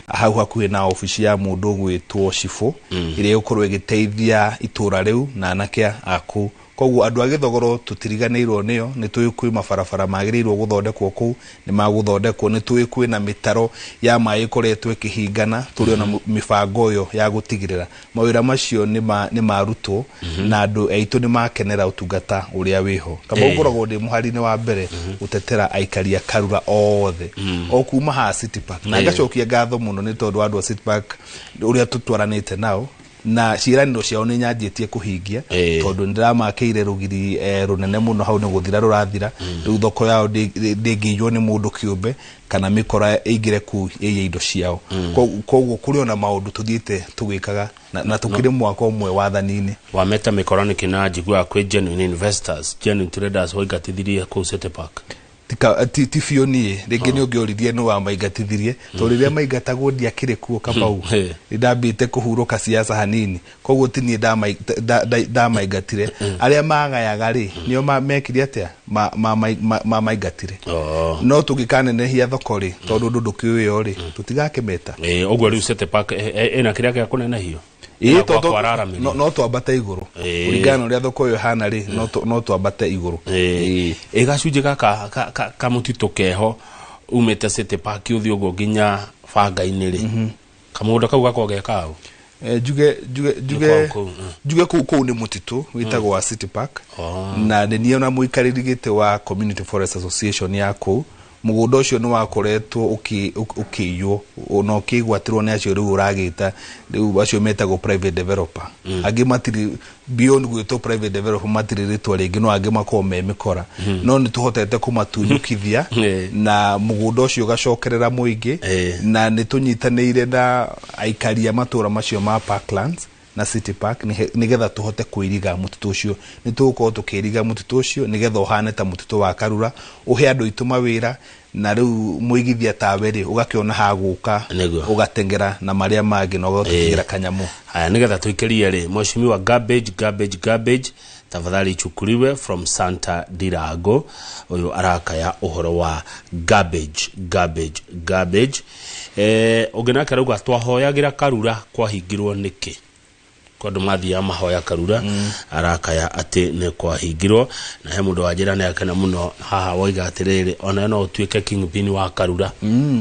S21: hau hakuhĩ na obici ya mũndũ ũgwĩtwo Cibũ, ĩrĩa ĩgũkorwo ĩgĩteithia itũra rĩu na anake a kũu. Koguo andũ a Gĩthogoro tũtiriganĩirwo nĩo. Nĩ tũĩ kwĩ mabarabara magĩrĩirwo gũthondekwo kũu, nĩ magũthondekwo. Nĩ tũĩ kwĩna mĩtaro ya maĩ ĩkoretwo ĩkĩhingana, tũrĩ ona mĩbango ĩyo ya gũtigĩrĩra mawĩra macio nĩ marutwo na andũ aitũ nĩ makenera ũtungata ũrĩa wĩho. Kama ũkoragwo ndĩ mũhari-inĩ wa mbere gũtetera aikari a Karura othe, o kuma haha City Park, na ngacokia ngatho mũno nĩ tondũ wa andũ a City Park ũrĩa tũtwaranĩte nao, na ciĩranĩro ciao nĩ nyanjĩtie kũhingia, tondũ nĩ ndĩramakĩire rũgiri rũnene mũno hau, nĩ gũthira rũrathira. Rĩu thoko yao ndĩngĩiywo nĩ mũndũ kĩũmbe kana mĩkora ĩingĩre kũu ĩiye indo ciao. Koguo kũrĩ ona maũndũ tũthiĩte tũgĩkaga na tũkĩrĩ mwaka ũmwe wathani-inĩ.
S3: Wameta mĩkora nĩkĩ? Na njiguaga kwĩ genuine investors, genuine traders waingatithirie kũu City Park.
S21: Ti biũ niĩ rĩngĩ nĩ ũngĩoririe nĩ wamaingatithirie, tondũ rĩrĩa maingatagwo ndiakĩrĩ kuo, Kamau. Nĩ ndambĩte kũhurũka siasa hanini, koguo ti niĩ ndamaingatire. Arĩa magayaga rĩ, nĩo mekire atĩa, mamaingatire. No tũngĩkanenehia thoko rĩ, tondũ ũndũ ndũkĩũĩo rĩ, tũtigakĩmeta.
S3: Ũguo rĩu City Park ĩna kĩrĩa kĩa kũnenehio?
S21: Ĩĩ.
S3: Ĩna gwa
S21: Tondũ
S3: kwararamĩrio.
S21: no twambate igũrũ kũringana na ũrĩa thoko ĩyo ĩhana rĩ, no twambate igũrũ.
S3: Ĩ gacunjĩ gaka kamũtitũ keho umĩte City Park ũthiĩ ũguo nginya banga-inĩ rĩ, kamũgũnda kau gakoragwo ge kaũ?
S21: Njuge
S3: Nĩ kwao kũu,
S21: njuge kũu nĩ mũtitũ wĩtagwo wa City Park, na nĩ niĩ ona mũikarĩri gĩtĩ wa Community Forest Association ya kũu. Mũgũnda ũcio nĩ wakoretwo ũkĩiywo na ũkĩgwatĩrwo nĩ acio rĩu ũragĩta, rĩu acio metagwo private developer. Angĩ matirĩ beyond gwĩtwo private developer, matirĩ rĩtwa rĩngĩ, no angĩ makorwo me mĩkora. No nĩ tũhotete kũmatunyũkithia na mũgũnda ũcio ũgacokerera mũingĩ, na nĩ tũnyitanĩire na aikari a matũra macio ma Parklands na City Park nĩgetha tũhote kũiriga mũtitũ ũcio. Nĩ tũgũkorwo tũkĩiriga mũtitũ ũcio nĩgetha ũhane ta mũtitũ wa Karura, ũhe andũ aitũ mawĩra, na rĩu mũigithia tawe rĩ, ũgakĩona ha gũka ũgatengera na marĩa mangĩ na ũgatũtigĩra kanyamũ.
S3: Haya, nĩgetha tũikĩrie rĩ, mheshimiwa, garbage, garbage, garbage tafadhali ichukuliwe from Santa Dirago. Ũyũ arakaya ũhoro wa garbage, garbage, garbage. Ũngĩ nake arauga twahoyagĩra Karura kwahingirwo nĩkĩ? Kwa andũ mathiaga mahoya Karura, arakaya atĩ nĩ kwahingirwo. Na he mũndũ wanjĩra nĩ akena mũno haha, woiga atĩrĩrĩ, onawe no ũtuĩke kingpin wa Karura.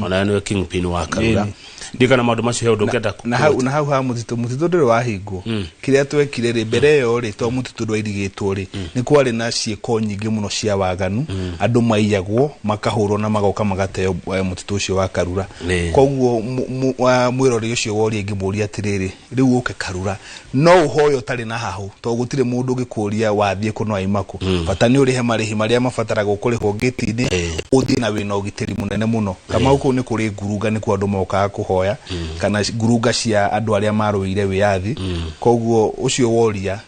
S3: Onawe nĩwe kingpin wa Karura. Ndikana maũndũ macio, he ũndũ ũngĩenda?
S21: Na hau ha mũtitũ ndũrĩ wahingwo. Kĩrĩa twekire rĩ, mbere ĩyo rĩ, to mũtitũ ndwairigĩtwo rĩ, nĩ kwarĩ na ciĩko nyingĩ mũno cia waganu, andũ maiyagwo, makahũrwo na magoka magateo mũtitũ ũcio wa Karura. Koguo mwĩrori ũcio woria, ingĩmũria atĩrĩrĩ, rĩu ũke Karura no ũhoye ũtarĩ na hahũ, tondũ gũtirĩ mũndũ ũngĩkũria wathiĩ kũ no aima kũ. Bata nĩ ũrĩhe marĩhi marĩa mabataragwo kũrĩhwo ngĩti-inĩ, ũthiĩ na wĩna ũgitĩri mũnene mũno. Kamau, kũu nĩ kũrĩ ngurunga, nĩkuo andũ mokaga kũhoya, kana ngurunga cia andũ arĩa marũĩire wĩyathi. Koguo ũcio woria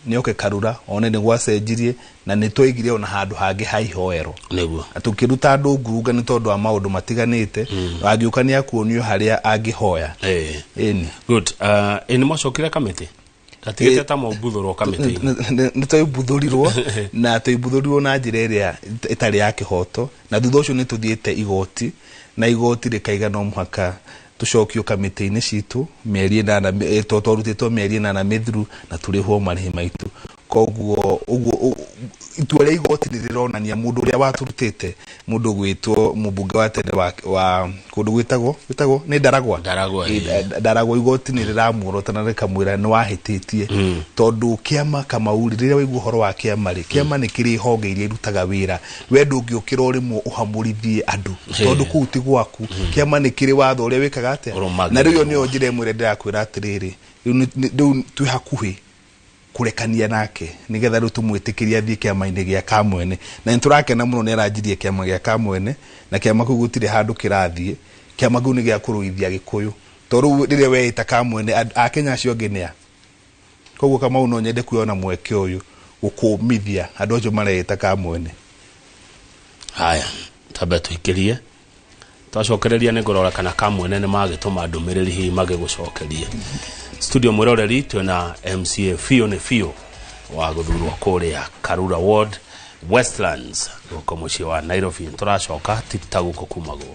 S21: nĩ oke Karura one nĩ gwacenjirie, na nĩ twaigire ona handũ hangĩ ha ihoero na tũkĩruta andũ ngurunga nĩ tondũ wa maũndũ matiganĩte. Angĩũka nĩ akuonio harĩa angĩhoya. Ĩni.
S3: Good. Ĩ nĩ mwacokire kamĩtĩ gatigĩte ta maubuthũrwo kamĩtĩ-inĩ?
S21: Nĩ twaibuthũrirwo, na twaibuthũrirwo na njĩra ĩrĩa ĩtarĩ ya kĩhoto, na thutha ũcio nĩ tũthiĩte igoti, na igoti rĩkaiga no mũhaka tũcokio kamĩtĩ-inĩ citũ mĩeri 8, twarutĩtwo mĩeri 8 mĩthiru, na tũrĩhwo marĩhi maitũ. Koguo uguo itua rĩa igoti nĩ rĩronania mũndũ ũrĩa watũrutĩte mũndũ gwĩtwo mũmbunge wa tene wa kũndũ gwĩtagwo nĩ Ndaragwa. Ndaragwa igoti nĩ rĩramuorota na rĩkamwĩra nĩ wahĩtĩtie tondũ kĩama Kamau rĩrĩa waigua ũhoro wa kĩama rĩ, kĩama nĩ kĩrĩ honge iria irutaga wĩra, we ndũngĩũkĩra o rĩmwe ũhamũrithie andũ tondũ kũu ti gwaku. Kĩama nĩ kĩrĩ watho ũrĩa wĩkaga atĩa, na rĩu ĩyo nĩyo njĩra ĩmwe ĩrĩa ndĩrakwĩra atĩrĩrĩ, rĩu twĩ hakuhĩ kurekania nake nigetha riu tumwitikirie athie kiama-inĩ gĩa Kamwene. Na nĩ tũrakena mũno nĩ aranjirie kĩama gĩa Kamwene, na kĩama kĩu gũtirĩ handũ kĩrathiĩ, kĩama kĩu nĩ gĩa kũrũithia Gĩkũyũ, tondũ rĩu rĩrĩa weĩta Kamwene Akenya acio angĩ nĩa. Koguo Kamau no nyende kuona mweke ũyũ gũkũmithia andũ acio mareĩta Kamwene.
S3: Haya, tambe tũikĩrie twacokereria nĩ ngũrora kana Kamwene nĩ magĩtũma ndũmĩrĩri hihi magĩgũcokerie. Studio mwĩroreri twĩna MCA Biũ nĩ Biũ wa gũthurwo kũrĩa Karura Ward Westlands gũkũ mũciĩ wa Nairobi. Tũracoka tita gũkũ kumagwo.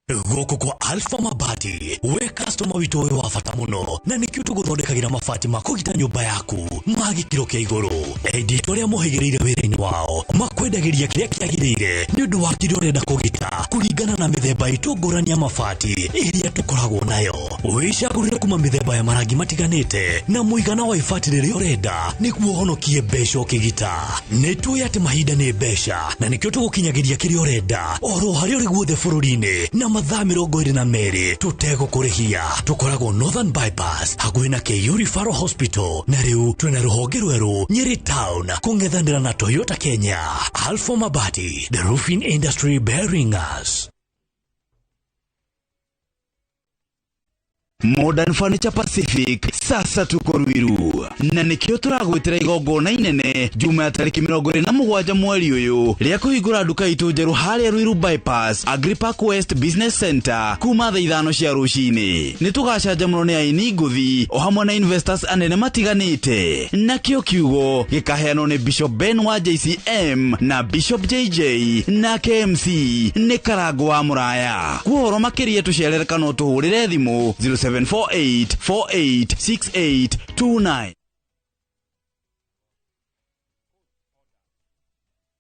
S1: Gũkũ kwa Alpha Mabati, we customer witũ ũyũ wa bata mũno, na nĩkĩo tũgũthondekagĩra mabati ma kũgita nyũmba yaku ma gĩkĩro kĩa igũrũ. Endia arĩa mohĩgĩrĩire wĩra-inĩ wao makwendagĩria kĩrĩa kĩagĩrĩire nĩ ũndũ wa kĩrĩa ũrenda kũgita kũringana na mĩthemba itũ ngũrani ya mabati ĩrĩa tũkoragwo nayo. Wĩcagũrĩre kuma mĩthemba ya marangi matiganĩte na mũigana wa ibati rĩrĩa ũrenda nĩguo ũhonokie mbeca ũkĩgita. Nĩ tũĩ atĩ mahinda nĩ mbeca na nĩkĩo tũgũkinyagĩria kĩrĩa ũrenda oro harĩa ũrĩ guothe bũrũri-inĩ na mathaa 22 tũtegũkũrĩhia. Tũkoragwo Northern Bypass hakuhĩ na KU Referral Hospital, na rĩu twĩna rũhonge rwerũ Nyeri Town kũng'ethanĩra na Toyota Kenya. Alpha Mabati, the roofing industry bearing us.
S2: Modern Furniture Pacific sasa tuko Ruiru na nikio turagwitira igongona inene juma ya tariki 27 mweri uyu ria kuhingura nduka itu njeru haria Ruiru Bypass Agripark West Business Center kuma thaa 5 cia rucini. Ni tugacanjamũrwo ni aini ngũthi o hamwe na investors anene matiganite, nakio kiugo gikaheanwo ni Bishop Ben wa JCM na Bishop JJ na KMC ni Karango wa Muraya. Kuhoro makiria tucerere kana utuhurire thimu 0748 4868 29.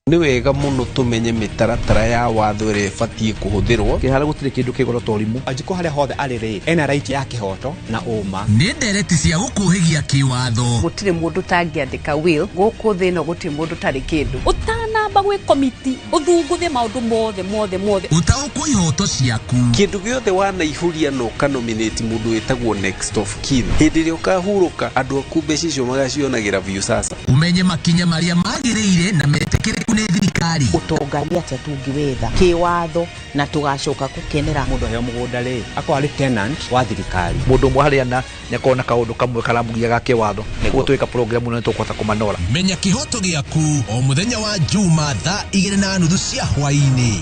S27: Nĩ wega mũno tũmenye mĩtaratara ya watho ĩrĩa ĩbatiĩ kũhũthĩrwo.
S28: Kĩhara gũtirĩ kĩndũ kĩgoro ta ũrimũ. Anjikũ harĩa hothe arĩ rĩ, ena right ya kĩhoto na ũma.
S29: Nĩ ndereti cia gũkũhĩgia kĩwatho.
S30: Gũtirĩ mũndũ ũtangĩandĩka will gũkũ thĩ ĩno, gũtirĩ mũndũ ũtarĩ kĩndũ.
S31: Ũtanamba gwĩ komiti ũthungũthe maũndũ mothe mothe mothe,
S29: ũtaũkwo ihoto ciaku.
S27: Kĩndũ gĩothe wanaihuria na ũkanominate mũndũ wĩtagwo next of kin, hĩndĩ ĩrĩa ũkahurũka andũ aku mbeca icio magacionagĩra view sasa.
S29: Ũmenye makinya marĩa magĩrĩire na metĩkĩrĩku nĩ thirikari.
S32: Ũtonga nĩ atĩa tũngĩwetha kĩwatho na tũgacoka gũkenera.
S28: Mũndũ aheo mũgũnda rĩ, akorwo arĩ tenant wa thirikari. Mũndũ ũmwe harĩa na nĩakorwo na kaũndũ kamwe karamũgia ga kĩwatho, nĩguo twĩka program ĩno nĩtũkũhota kũmanora.
S29: Menya kĩhoto gĩaku o mũthenya wa Juma thaa 2:30 cia hwaĩ-inĩ.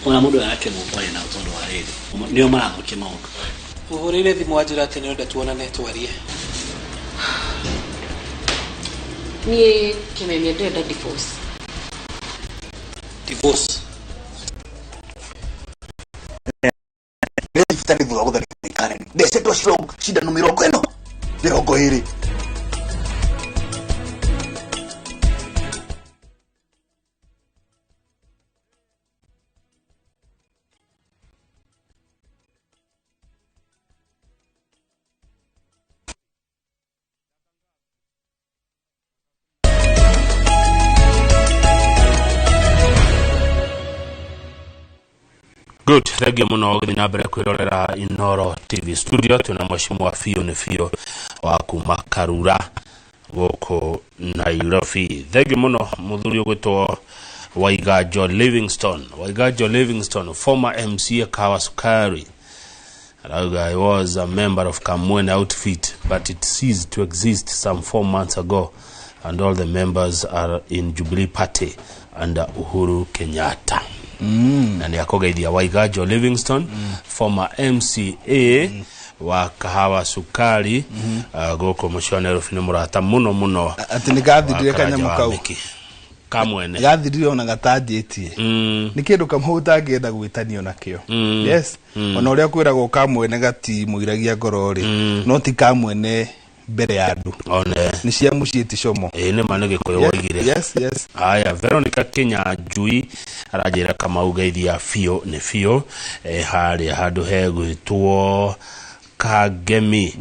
S4: Ona mũndũ arakena kwaria nao tondũ wa rĩrĩ nĩo marathũkia maũndũ.
S22: Ũhũrĩire thimũ wanjĩra atĩ nĩũrenda tuonane twarie.
S7: Niĩ Kĩmemia ndĩrenda divorce.
S22: Divorce?
S8: Nĩ thutha wa gũtharĩkĩrwo nĩ Karen. Ndecetwo cindano 40 20.
S3: Good, thank you muno gũthiĩ na mbere kwĩrorera Inoro TV studio. Twĩna mheshimiwa Biũ nĩ Biũ wa kuma Karura gũkũ Nairobi. Thank you muno mũthuri ũgwĩtwo Waiganjo Livingstone. Waiganjo Livingstone, former MCA Kahawa Sukari. Arauga, I was a member of Kamwene outfit, but it ceased to exist some 4 months ago, and all the members are in Jubilee Party under Uhuru Kenyatta. Na nĩ akũgeithia Waiganjo Livingston, former MCA wa Kahawa Sukari, gũkũ mũciĩ wa Nairobi, nĩ mũrata mũno mũno.
S21: Atĩ nĩ gathirire
S3: wa Karanja
S21: kanyamũ
S3: wa
S21: kau.
S3: Mĩkĩ. Kamwene.
S21: Gathirire ona gatanjĩtie. Nĩ kĩndũ kamwe ũtangĩenda gwĩtanio nakĩo. Yes. Ona ũrĩa kwĩragwo kamwene gatimũiragia ngoro rĩ, no ti kamwene mbere ya andũ.
S3: One.
S21: Nĩ cia mũciĩ ti como.
S3: Ĩĩ, nĩ ma, nĩ Gĩkũyũ. Woigire.
S21: Yes.
S3: Haya, Veronica Kenya Njui aranjĩra Kamau geithia biũ nĩ biũ, harĩa handũ hegwĩtwo Kangemi.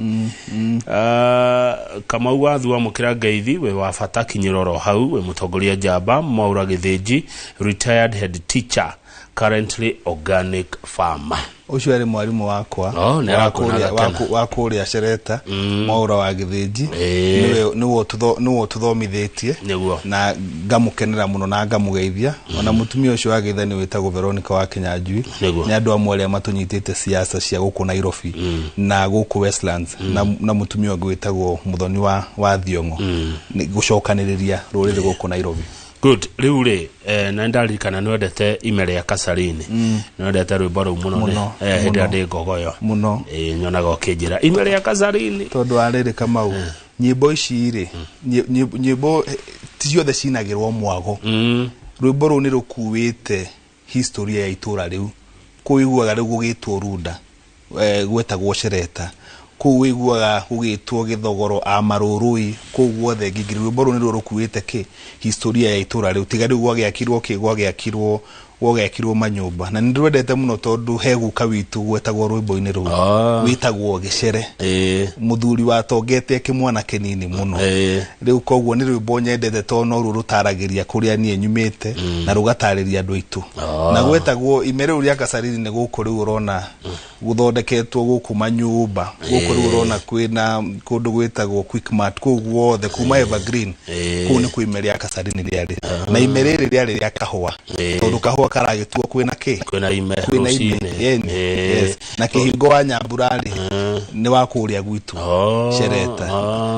S3: Kamau wathu amũkĩra ngeithi, wĩ wa bata, kinyĩra oro hau wĩ mũtongoria njamba Mwaura Gĩthĩnji, retired head teacher, currently organic farmer.
S21: Ũcio arĩ mwarimũ wakwa.
S3: Oh, nĩ
S21: wa
S3: arakũona gakena.
S21: wa kũrĩa Cereta, Mwaũra wa Gĩthĩnji. Nĩwe ũtũthomithĩtie. Na ngamũkenera mũno na ngamũgeithia. Ona mũtumia ũcio wa Gĩthani wĩtagwo Veronica wa Kinyanjui. Nĩ andũ amwe arĩa matũnyitĩte siasa cia gũkũ Nairobi na gũkũ Westlands, na mũtumia ũngĩ wĩtagwo Mũthoni wa Thiong'o. Nĩ gũcokanĩrĩria rũrĩrĩ gũkũ Nairobi.
S3: Good. Rĩu rĩ, na nĩndaririkana nĩwendete ime rĩa Kacarini. Nĩwendete rwĩmbo rũu mũno.
S21: Mũno,
S3: hĩndĩ ĩrĩa
S21: mũno.
S3: ndĩ ngogoyo.
S21: Mũno.
S3: Nyonaga ũkĩnjĩra ime rĩa Kacarini.
S21: Tondũ wa rĩrĩ, Kamau, nyĩmbo ici rĩ, nyĩmbo ti ciothe cinagĩrwo mwago. Rwĩmbo rũu nĩ rũkuĩte historia ya itũra rĩu. Kũu iguaga rĩu gũgĩtwo Runda, gwetagwo Cereta, kũu wĩiguaga gũgĩtwo Gĩthogoro a Marũrũi, kũu guothe Ngingiri. Rwĩmbo rũu nĩruo rũkuĩte kĩ historia ya itũra rĩu, tiga rĩu gwagĩakirwo kĩ, gwagĩakirwo manyũmba. Na nĩ ndwendete mũno tondũ he guka witũ gwetagwo rwĩmbo-inĩ rũu wĩtagwo Gĩcere, mũthuri watongete kĩmwana kĩnini mũno. Rĩu koguo nĩ rwĩmbo nyendete tondũ noruo rũtaragĩria kũrĩa niĩ nyumĩte na rũgatarĩria andũ aitũ. Na gwetagwo ime rĩu rĩa Kacariri nĩ gũkũ rĩu ũrona gũthondeketwo gũkũ manyũmba, gũkũ rĩu ũrona kwĩna kũndũ gwĩtagwo Quickmart, kũu guothe kuma Evergreen, kũu nĩ kwĩ ime rĩa Kacarini rĩarĩ. Na ime rĩrĩ rĩarĩ rĩa kahũa, tondũ kahũa karagĩtuo kwĩna kĩ,
S3: kwĩna ime.
S21: Kwĩna ime.
S3: Rũcinĩ.
S21: Yeni. Yes. Na kĩhingo wa Nyambura rĩ, nĩ wa kũrĩa gwitũ Cereta.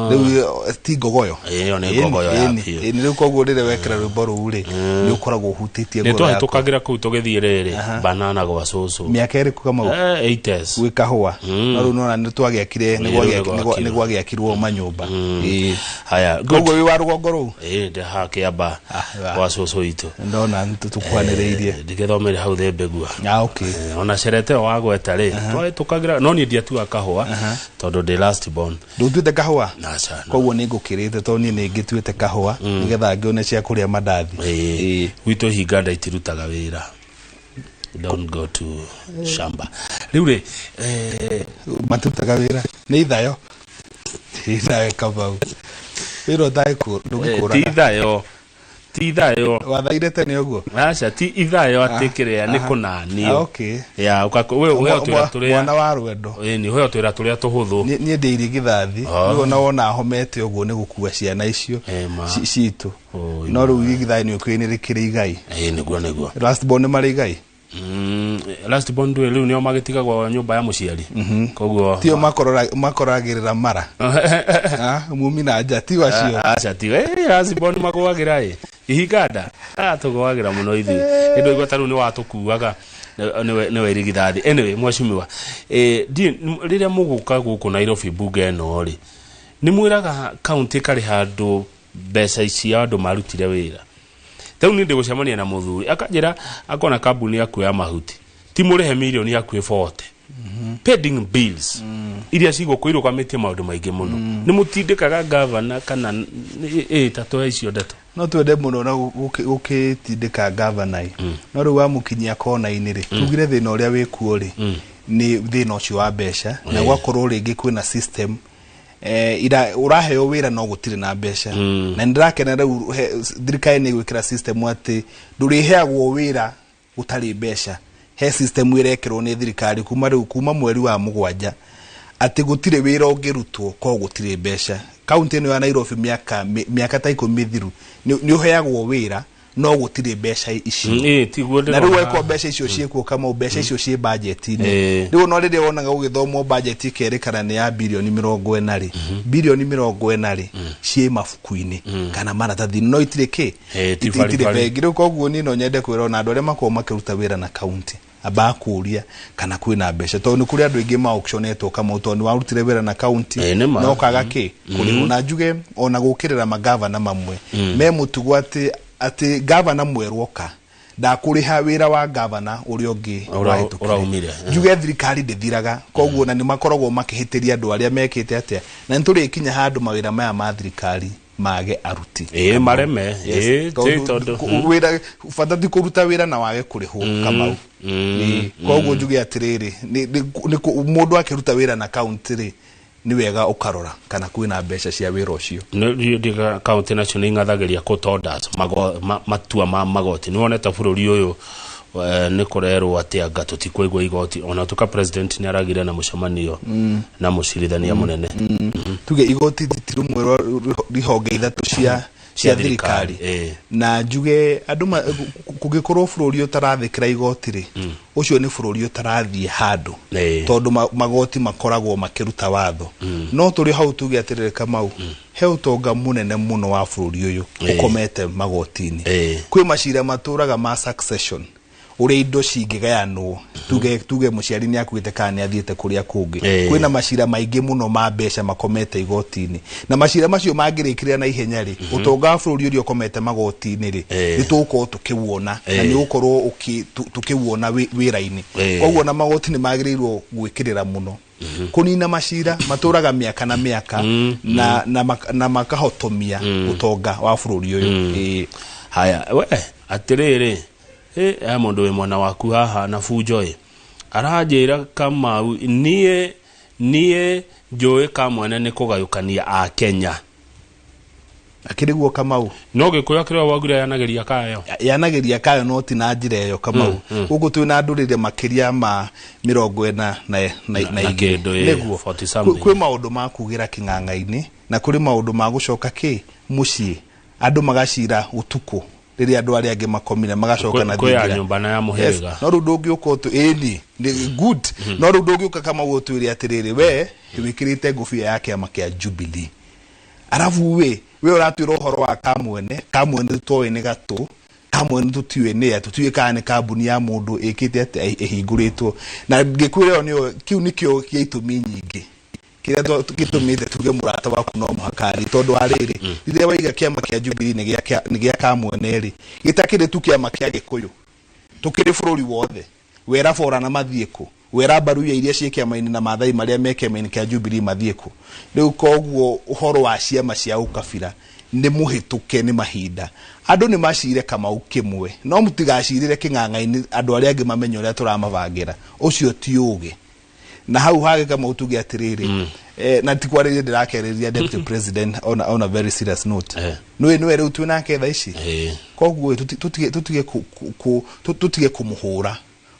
S21: Rĩu ti ngogoyo.
S3: Ĩyo nĩ ngogoyo ya biũ.
S21: Ĩni. Rĩu koguo rĩrĩa wekĩra rwĩmbo rũu rĩ, nĩ ũkoragwo ũhutĩtie
S3: nĩ
S21: ngoro yaku.
S3: twahĩtũkagĩra kũu tũgĩthiĩ rĩrĩ banana gwa cũcũ.
S21: Mĩaka ĩrĩkũ, Kamau?
S3: 80s.
S21: Gwĩ kahũa. No rĩu nona nĩ twagĩakire,
S3: Ĩĩ, rĩu nĩ gwakirwo.
S21: nĩ gwagĩakirwo manyũmba. Ĩĩ.
S3: Haya, good.
S21: Koguo wĩ wa rũgongo rũu.
S3: Ĩĩ, ndĩ haha Kĩamba gwa cũcũ witũ.
S21: Ndona tũkuhanĩrĩirie.
S3: Ndigĩthomere hau Thembegua.
S21: Ah, okay.
S3: Ona Cerete ĩyo wagweta rĩ, twahĩtũkagĩra, no niĩ ndiatuaga kahũa tondũ ndĩ last born.
S21: Ndũtuĩte kahũa?
S3: Aca.
S21: Koguo nĩ ngũkĩrĩte tondũ niĩ nĩ ngĩtuĩte kahũa nĩgetha ngĩone cia kũrĩa mandathi.
S3: Ĩĩ, gwitũ hinga nda itirutaga wĩra. Don't go to shamba rĩu rĩ.
S21: Matirutaga wĩra nĩ ithayo ithayo, Kamau, wĩra
S3: Ti ithayo, ti ithayo.
S21: Wathaire tene ũguo?
S3: Aca, ti ithayo, atĩ kĩrĩa nĩ kũnanio.
S21: Ah, okay.
S3: Ya we ũheo twĩra tũrĩa
S21: Mwana wa rwendo.
S3: Ĩni, ũheo twĩra tũrĩa tũhũthũ.
S21: Niĩ ndĩ irigithathi. Rĩu ona wona homete ũguo nĩ gũkua ciana icio citũ, no rĩu irigithathi nĩ ũkĩũĩ nĩ rĩkĩrĩ igai.
S3: Ĩĩ, nĩguo.
S21: Last born nĩ marĩ igai.
S3: Last born ndũĩ rĩu nĩo magĩtigagwo nyũmba ya mũciari, koguo
S21: Tio makoragĩrĩra mara. Ah, mumi na nja ti wacio.
S3: Aca, ti last born magũagĩra ĩ ihinganda. Ah, tũgũagĩra mũno ithuĩ, nĩ ndũigua ta rĩu nĩ watũkuaga nĩwe irigithathi. Anyway, mheshimiwa, rĩrĩa mũgũka gũkũ Nairobi bunge ĩno rĩ, nĩ mwĩraga kaunti ĩkarĩha andũ mbeca icia andũ marutire wĩra? Rĩu niĩ ndĩgũcemania na mũthuri akanjĩra akona kambuni yaku ya mahuti ti mũrĩhe mirioni hakuhĩ 40 pending bills iria cigũkũ irũgamĩtie maũndũ maingĩ mũno. Nĩ mũtindĩkaga gavana kana ĩ ta tũhe icio ndeto?
S21: No twende mũno na gũkĩtindĩka gavana ĩ, no rĩu wamũkinyia kona-inĩ rĩ, tugire thĩna ũrĩa wĩkuo rĩ nĩ thĩna ũcio wa mbeca, na gwakorwo rĩngĩ kwĩna system ũraheo wĩra no gũtirĩ na mbeca. Na nĩ ndĩrakena rĩu thirikari nĩ ĩgwĩkĩra system atĩ ndũrĩheagwo wĩra gũtarĩ mbeca. He system ĩrekĩrwo nĩ thirikari kuma rĩu, kuma mweri wa 7, atĩ gũtirĩ wĩra ũngĩrutwo korwo gũtirĩ mbeca. Kaunti ĩno ya Nairobi mĩaka ta 10 mĩthiru nĩ ũheagwo wĩra No gũtirĩ mbeca icio.
S3: Tiguo
S21: Na rĩu
S3: ndĩrona.
S21: wekwo mbeca icio ciĩkuo, Kamau, mbeca icio ciĩ budget-inĩ. Rĩu no rĩrĩa wonaga gũgĩthomwo budget ĩkerĩkana nĩ ya birioni 40 rĩ, birioni 40 rĩ ciĩ mabuku-inĩ kana maratathi, no itirĩ kĩ
S3: Ti
S21: itirĩ
S3: baribari.
S21: Bengi. Rĩu koguo niĩ no nyende kwĩra ona andũ arĩa makoragwo makĩruta wĩra na kaunti, amba kũria kana kwĩna mbeca, tondũ nĩ kũrĩ andũ aingĩ ma auctionetwo, Kamau, tondũ nĩ warutire wĩra na kaunti
S3: Nĩ ma.
S21: no kaga kĩ kũrĩhwo. Na njuge ona gũkĩrĩra magavana mamwe me mũtugo atĩ gavana mwerũ oka ndakũrĩha wĩra wa gavana ũrĩa ũngĩ wahĩtũkire.
S3: Ũraumire.
S21: Njuge thirikari ndĩthiraga, koguo na nĩ makoragwo makĩhĩtĩria andũ arĩa mekĩte atĩa, na nĩ tũrĩkinya handũ mawĩra maya ma thirikari mage aruti.
S3: Mareme.
S21: Yes.
S3: Tondũ
S21: Wĩra bata ti kũruta wĩra na wage kũrĩhwo, Kamau. Koguo njuge atĩrĩrĩ, mũndũ akĩruta wĩra na kaunti rĩ, nĩ wega ũkarora kana kwĩna mbeca cia wĩra ũcio.
S3: Nĩ kaunti nacio nĩ ing'athagĩria court orders, matua ma magoti. Nĩ wonete bũrũri ũyũ, nĩ kũrerwo atĩ anga tũtikũigua igoti, ona tuka president nĩ aragire na mũcemanio na mũcirithania mũnene.
S21: Tuge igoti ti rũmwe rwa ihonge ithatũ cia thirikari. Na njuge andũ kũngĩkorwo bũrũri ũtarathĩkĩra igoti rĩ, ũcio nĩ bũrũri ũtarathiĩ handũ, tondũ magoti makoragwo makĩruta watho. No tũrĩ hau tuge atĩrĩrĩ, Kamau, he ũtonga mũnene mũno wa bũrũri ũyũ ũkomete magoti-inĩ. Kwĩ macira matũraga ma succession, ũrĩa indo cingĩgayanwo, tuge mũciari nĩ akuĩte kana nĩ athiĩte kũrĩa kũngĩ. Kwĩna macira maingĩ mũno ma mbeca makomete igoti-inĩ, na macira macio mangĩrĩkĩrĩra na ihenya rĩ, ũtonga wa bũrũri ũrĩa ũkomete magoti-inĩ rĩ, nĩ tũgũkorwo tũkĩwona na nĩ ũgũkorwo tũkĩwona wĩra-inĩ. Koguo na magoti nĩ magĩrĩirwo gwĩkĩrĩra mũno kũnina macira matũraga mĩaka na mĩaka na makahotomia ũtonga wa bũrũri ũyũ.
S3: Haya, we atĩrĩrĩ, he mũndũ wĩ mwena waku haha na bunjo ĩ aranjĩra, Kamau, niĩ njũĩ kamwene nĩ kũgayũkania a Kenya.
S21: Akĩrĩ guo, Kamau.
S3: No gĩkũyũ akĩrĩ waugire yanageria kayo.
S21: Yanageria kayo, no ti na njĩra ĩyo, Kamau. Gũkũ twĩna ndũrĩrĩ makĩria ma 40 na
S3: na
S21: igĩrĩ.
S3: Kĩndũ,
S21: Nĩguo.
S3: 40 something.
S21: Kwĩ maũndũ ma kugĩra kĩng'ang'a-inĩ na kũrĩ maũndũ ma gũcoka kĩ mũciĩ, andũ magacira ũtukũ rĩrĩa andũ arĩa angĩ makomire, magacoka na
S3: Kwĩ ya
S21: thingira.
S3: nyũmba na ya
S21: Yes.
S3: mũhĩrĩga.
S21: No rĩu ndũngĩũka ũtũ ĩni nĩ good, no rĩu ndũngĩũka, Kamau, ũtwĩre atĩrĩrĩ, we wĩkĩrĩte ngũbia ya kĩama kĩa Jubilee, arabu we ũratwĩra ũhoro wa kamwene. Kamwene tũtoĩ nĩ gatũ, kamwene tũtiũĩ nĩa, tũtiũĩ kana nĩ kambuni ya mũndũ ĩkĩte atĩa ĩhingũrĩtwo. Na ngĩkwĩra ĩyo nĩyo kĩu nĩkĩo kĩa itũmi nyingĩ kĩrĩa gĩtũmĩte tuge mũrata waku no mũhaka athiĩ, tondũ wa rĩrĩ, rĩrĩa waiga kĩama kĩa Jubilee nĩ gĩa kamwene rĩ, gĩtakĩrĩ tu kĩama kĩa Gĩkũyũ, tũkĩrĩ bũrũri wothe. Wera Borana mathiĩ kũ? Wera Mbaruya iria ciĩ kĩama-inĩ na Mathai marĩa me kĩama-inĩ kĩa Jubilee mathiĩ kũ rĩu? Koguo ũhoro wa ciama cia ũkabira nĩ mũhĩtũke nĩ mahinda. Andũ nĩ macire, Kamau, kĩmwe, no mũtigacirĩre kĩng'ang'a-inĩ andũ arĩa angĩ mamenye ũrĩa tũramabangĩra. Ũcio ti ũgĩ. Na hau hagĩ, Kamau, tuge atĩrĩrĩ, na ti kwarĩria ndĩrakerĩria deputy president on a very serious note, nĩwe rĩu twĩ nake thaa ici. Koguo tũtige kũmũhũra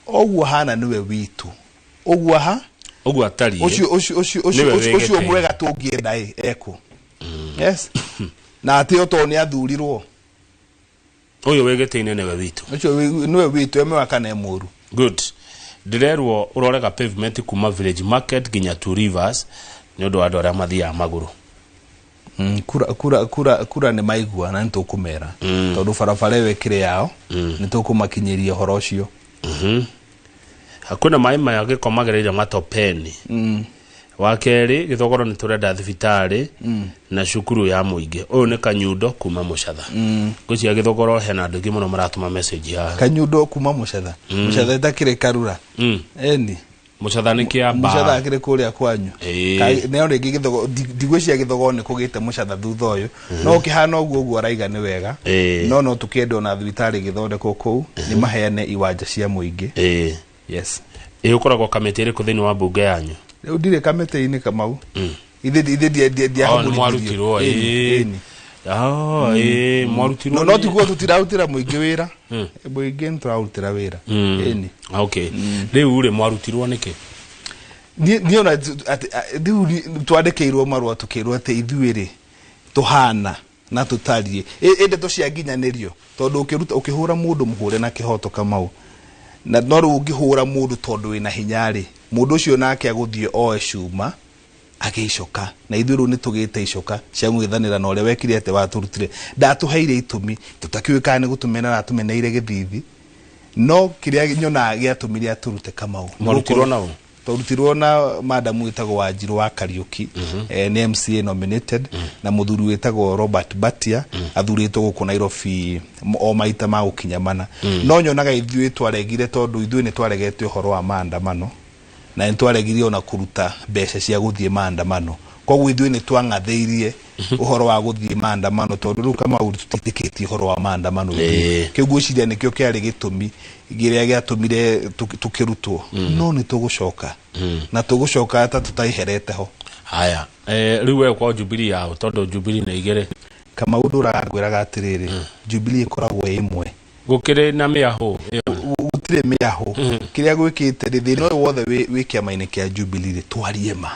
S21: ũguo hana, nĩwe witũ ũguo ha
S3: Ũguo atariĩ.
S21: Ũcio
S3: Nĩwe wĩ
S21: ũcio
S3: gĩtĩ.
S21: Mwega tũngĩenda ĩ ekũ, yes, na atĩ o tondũ nĩ athurirwo.
S3: Ũyũ wĩ gĩtĩ-inĩ nĩwe witũ.
S21: Ũcio nĩwe witũ, e mwega kana e mũru.
S3: Good. Ndĩrerwo ũrorega pavement kuma Village Market nginya Two Rivers nĩ ũndũ wa andũ arĩa mathiaga magũrũ.
S21: Kura nĩ maigua na nĩ tũkũmera, tondũ barabara ĩyo ĩkĩrĩ yao, nĩ tũkũmakinyĩria ũhoro ũcio.
S3: Kwĩna maĩ maya gĩko magereire matopeni. Wa kerĩ, Gĩthogoro nĩ tũrenda thibitarĩ na cukuru ya mũingĩ. Ũyũ nĩ Kanyundo kuma Mũcatha. Ngwĩciria Gĩthogoro hena andũ aingĩ mũno maratũma message haha.
S21: Kanyundo kuma Mũcatha. Mũcatha ĩtakĩrĩ Karura. Eni.
S3: Mũcatha nĩ Kĩambaa.
S21: Mũcatha akĩrĩ kũrĩa kwanyu. No rĩngĩ Gĩthogo ndigwĩciria Gĩthogo nĩ kũgĩte Mũcatha thutha ũyũ, no ũkĩhana ũguo ũguo araiga nĩ wega. No tũkĩende ona thibitarĩ ĩgĩthondekwo kũu, nĩ maheane iwanja cia mũingĩ. Yes.
S3: Ĩ ũkoragwo kamĩtĩ ĩrĩkũ thĩinĩ wa mbunge yanyu?
S21: Rĩu ndirĩ kamĩtĩ-inĩ, Kamau, ithe
S3: Oh, nĩ mwarutirwo.
S21: Ĩni.
S3: Oh, ĩĩ, mwarutirwo.
S21: No tiguo tũtirarutĩra mũingĩ wĩra, mũingĩ nĩ tũrarutĩra wĩra. Ĩni.
S3: Okay, rĩu rĩ mwarutirwo nĩkĩ?
S21: Niĩ ona rĩu twandĩkĩirwo marũa tũkĩrwo atĩ ithuĩ rĩ tũhana Na tũtariĩ ĩ ndeto cia nginyanĩrio tondũ ũkĩruta ũkĩhũra mũndũ mũhũre na kĩhoto Kamau, na no rĩu ũngĩhũra mũndũ tondũ wĩna hinya rĩ, mũndũ ũcio nake agũthiĩ oe cuma agĩe icoka, na ithuĩ rĩu nĩ tũgĩte icoka cia gwĩthanĩra na ũrĩa wekire atĩ watũrutire. Ndatũheire itũmi tũtakĩũĩ kana nĩ gũtũmena aratũmeneire gĩthithi, no kĩrĩa nyonaga gĩatũmire atũrute Kamau,
S3: Mwarutirwo na ũ?
S21: Twarutirwo na madamu wĩtagwo Wanjirũ wa Kariũki, nĩ MCA nominated, na mũthuri wĩtagwo Robert Batia, athurĩtwo gũkũ Nairobi o maita ma gũkinya mana. No nyonaga ithuĩ twaregire tondũ ithuĩ nĩ twaregete ũhoro wa maandamano, na nĩ twaregire ona kũruta mbeca cia gũthiĩ maandamano. Koguo ithuĩ nĩ twang'athĩirie ũhoro wa gũthiĩ maandamano tondũ rĩu Kamau tũtitĩkĩtie ũhoro wa maandamano ithuĩ. Kĩu ngwĩciria nĩkĩo kĩarĩ gĩtũmi kĩrĩa gĩatũmire tũkĩrutwo. No nĩ tũgũcoka, na tũgũcoka ta tũtaiherete ho.
S3: Haya, rĩu we kwa Jubilee yao, tondũ Jubilee nĩ igĩrĩ.
S21: Kamau ndũraga ngwĩraga atĩrĩrĩ, Jubilee ĩkoragwo ĩ ĩmwe.
S3: Gũkĩrĩ na mĩahũ ĩyo?
S21: Gũtirĩ mĩahũ. Kĩrĩa gwĩkĩte rĩ, thĩna ũyũ wothe wĩ kĩama-inĩ kĩa Jubilee rĩ, twarie ma.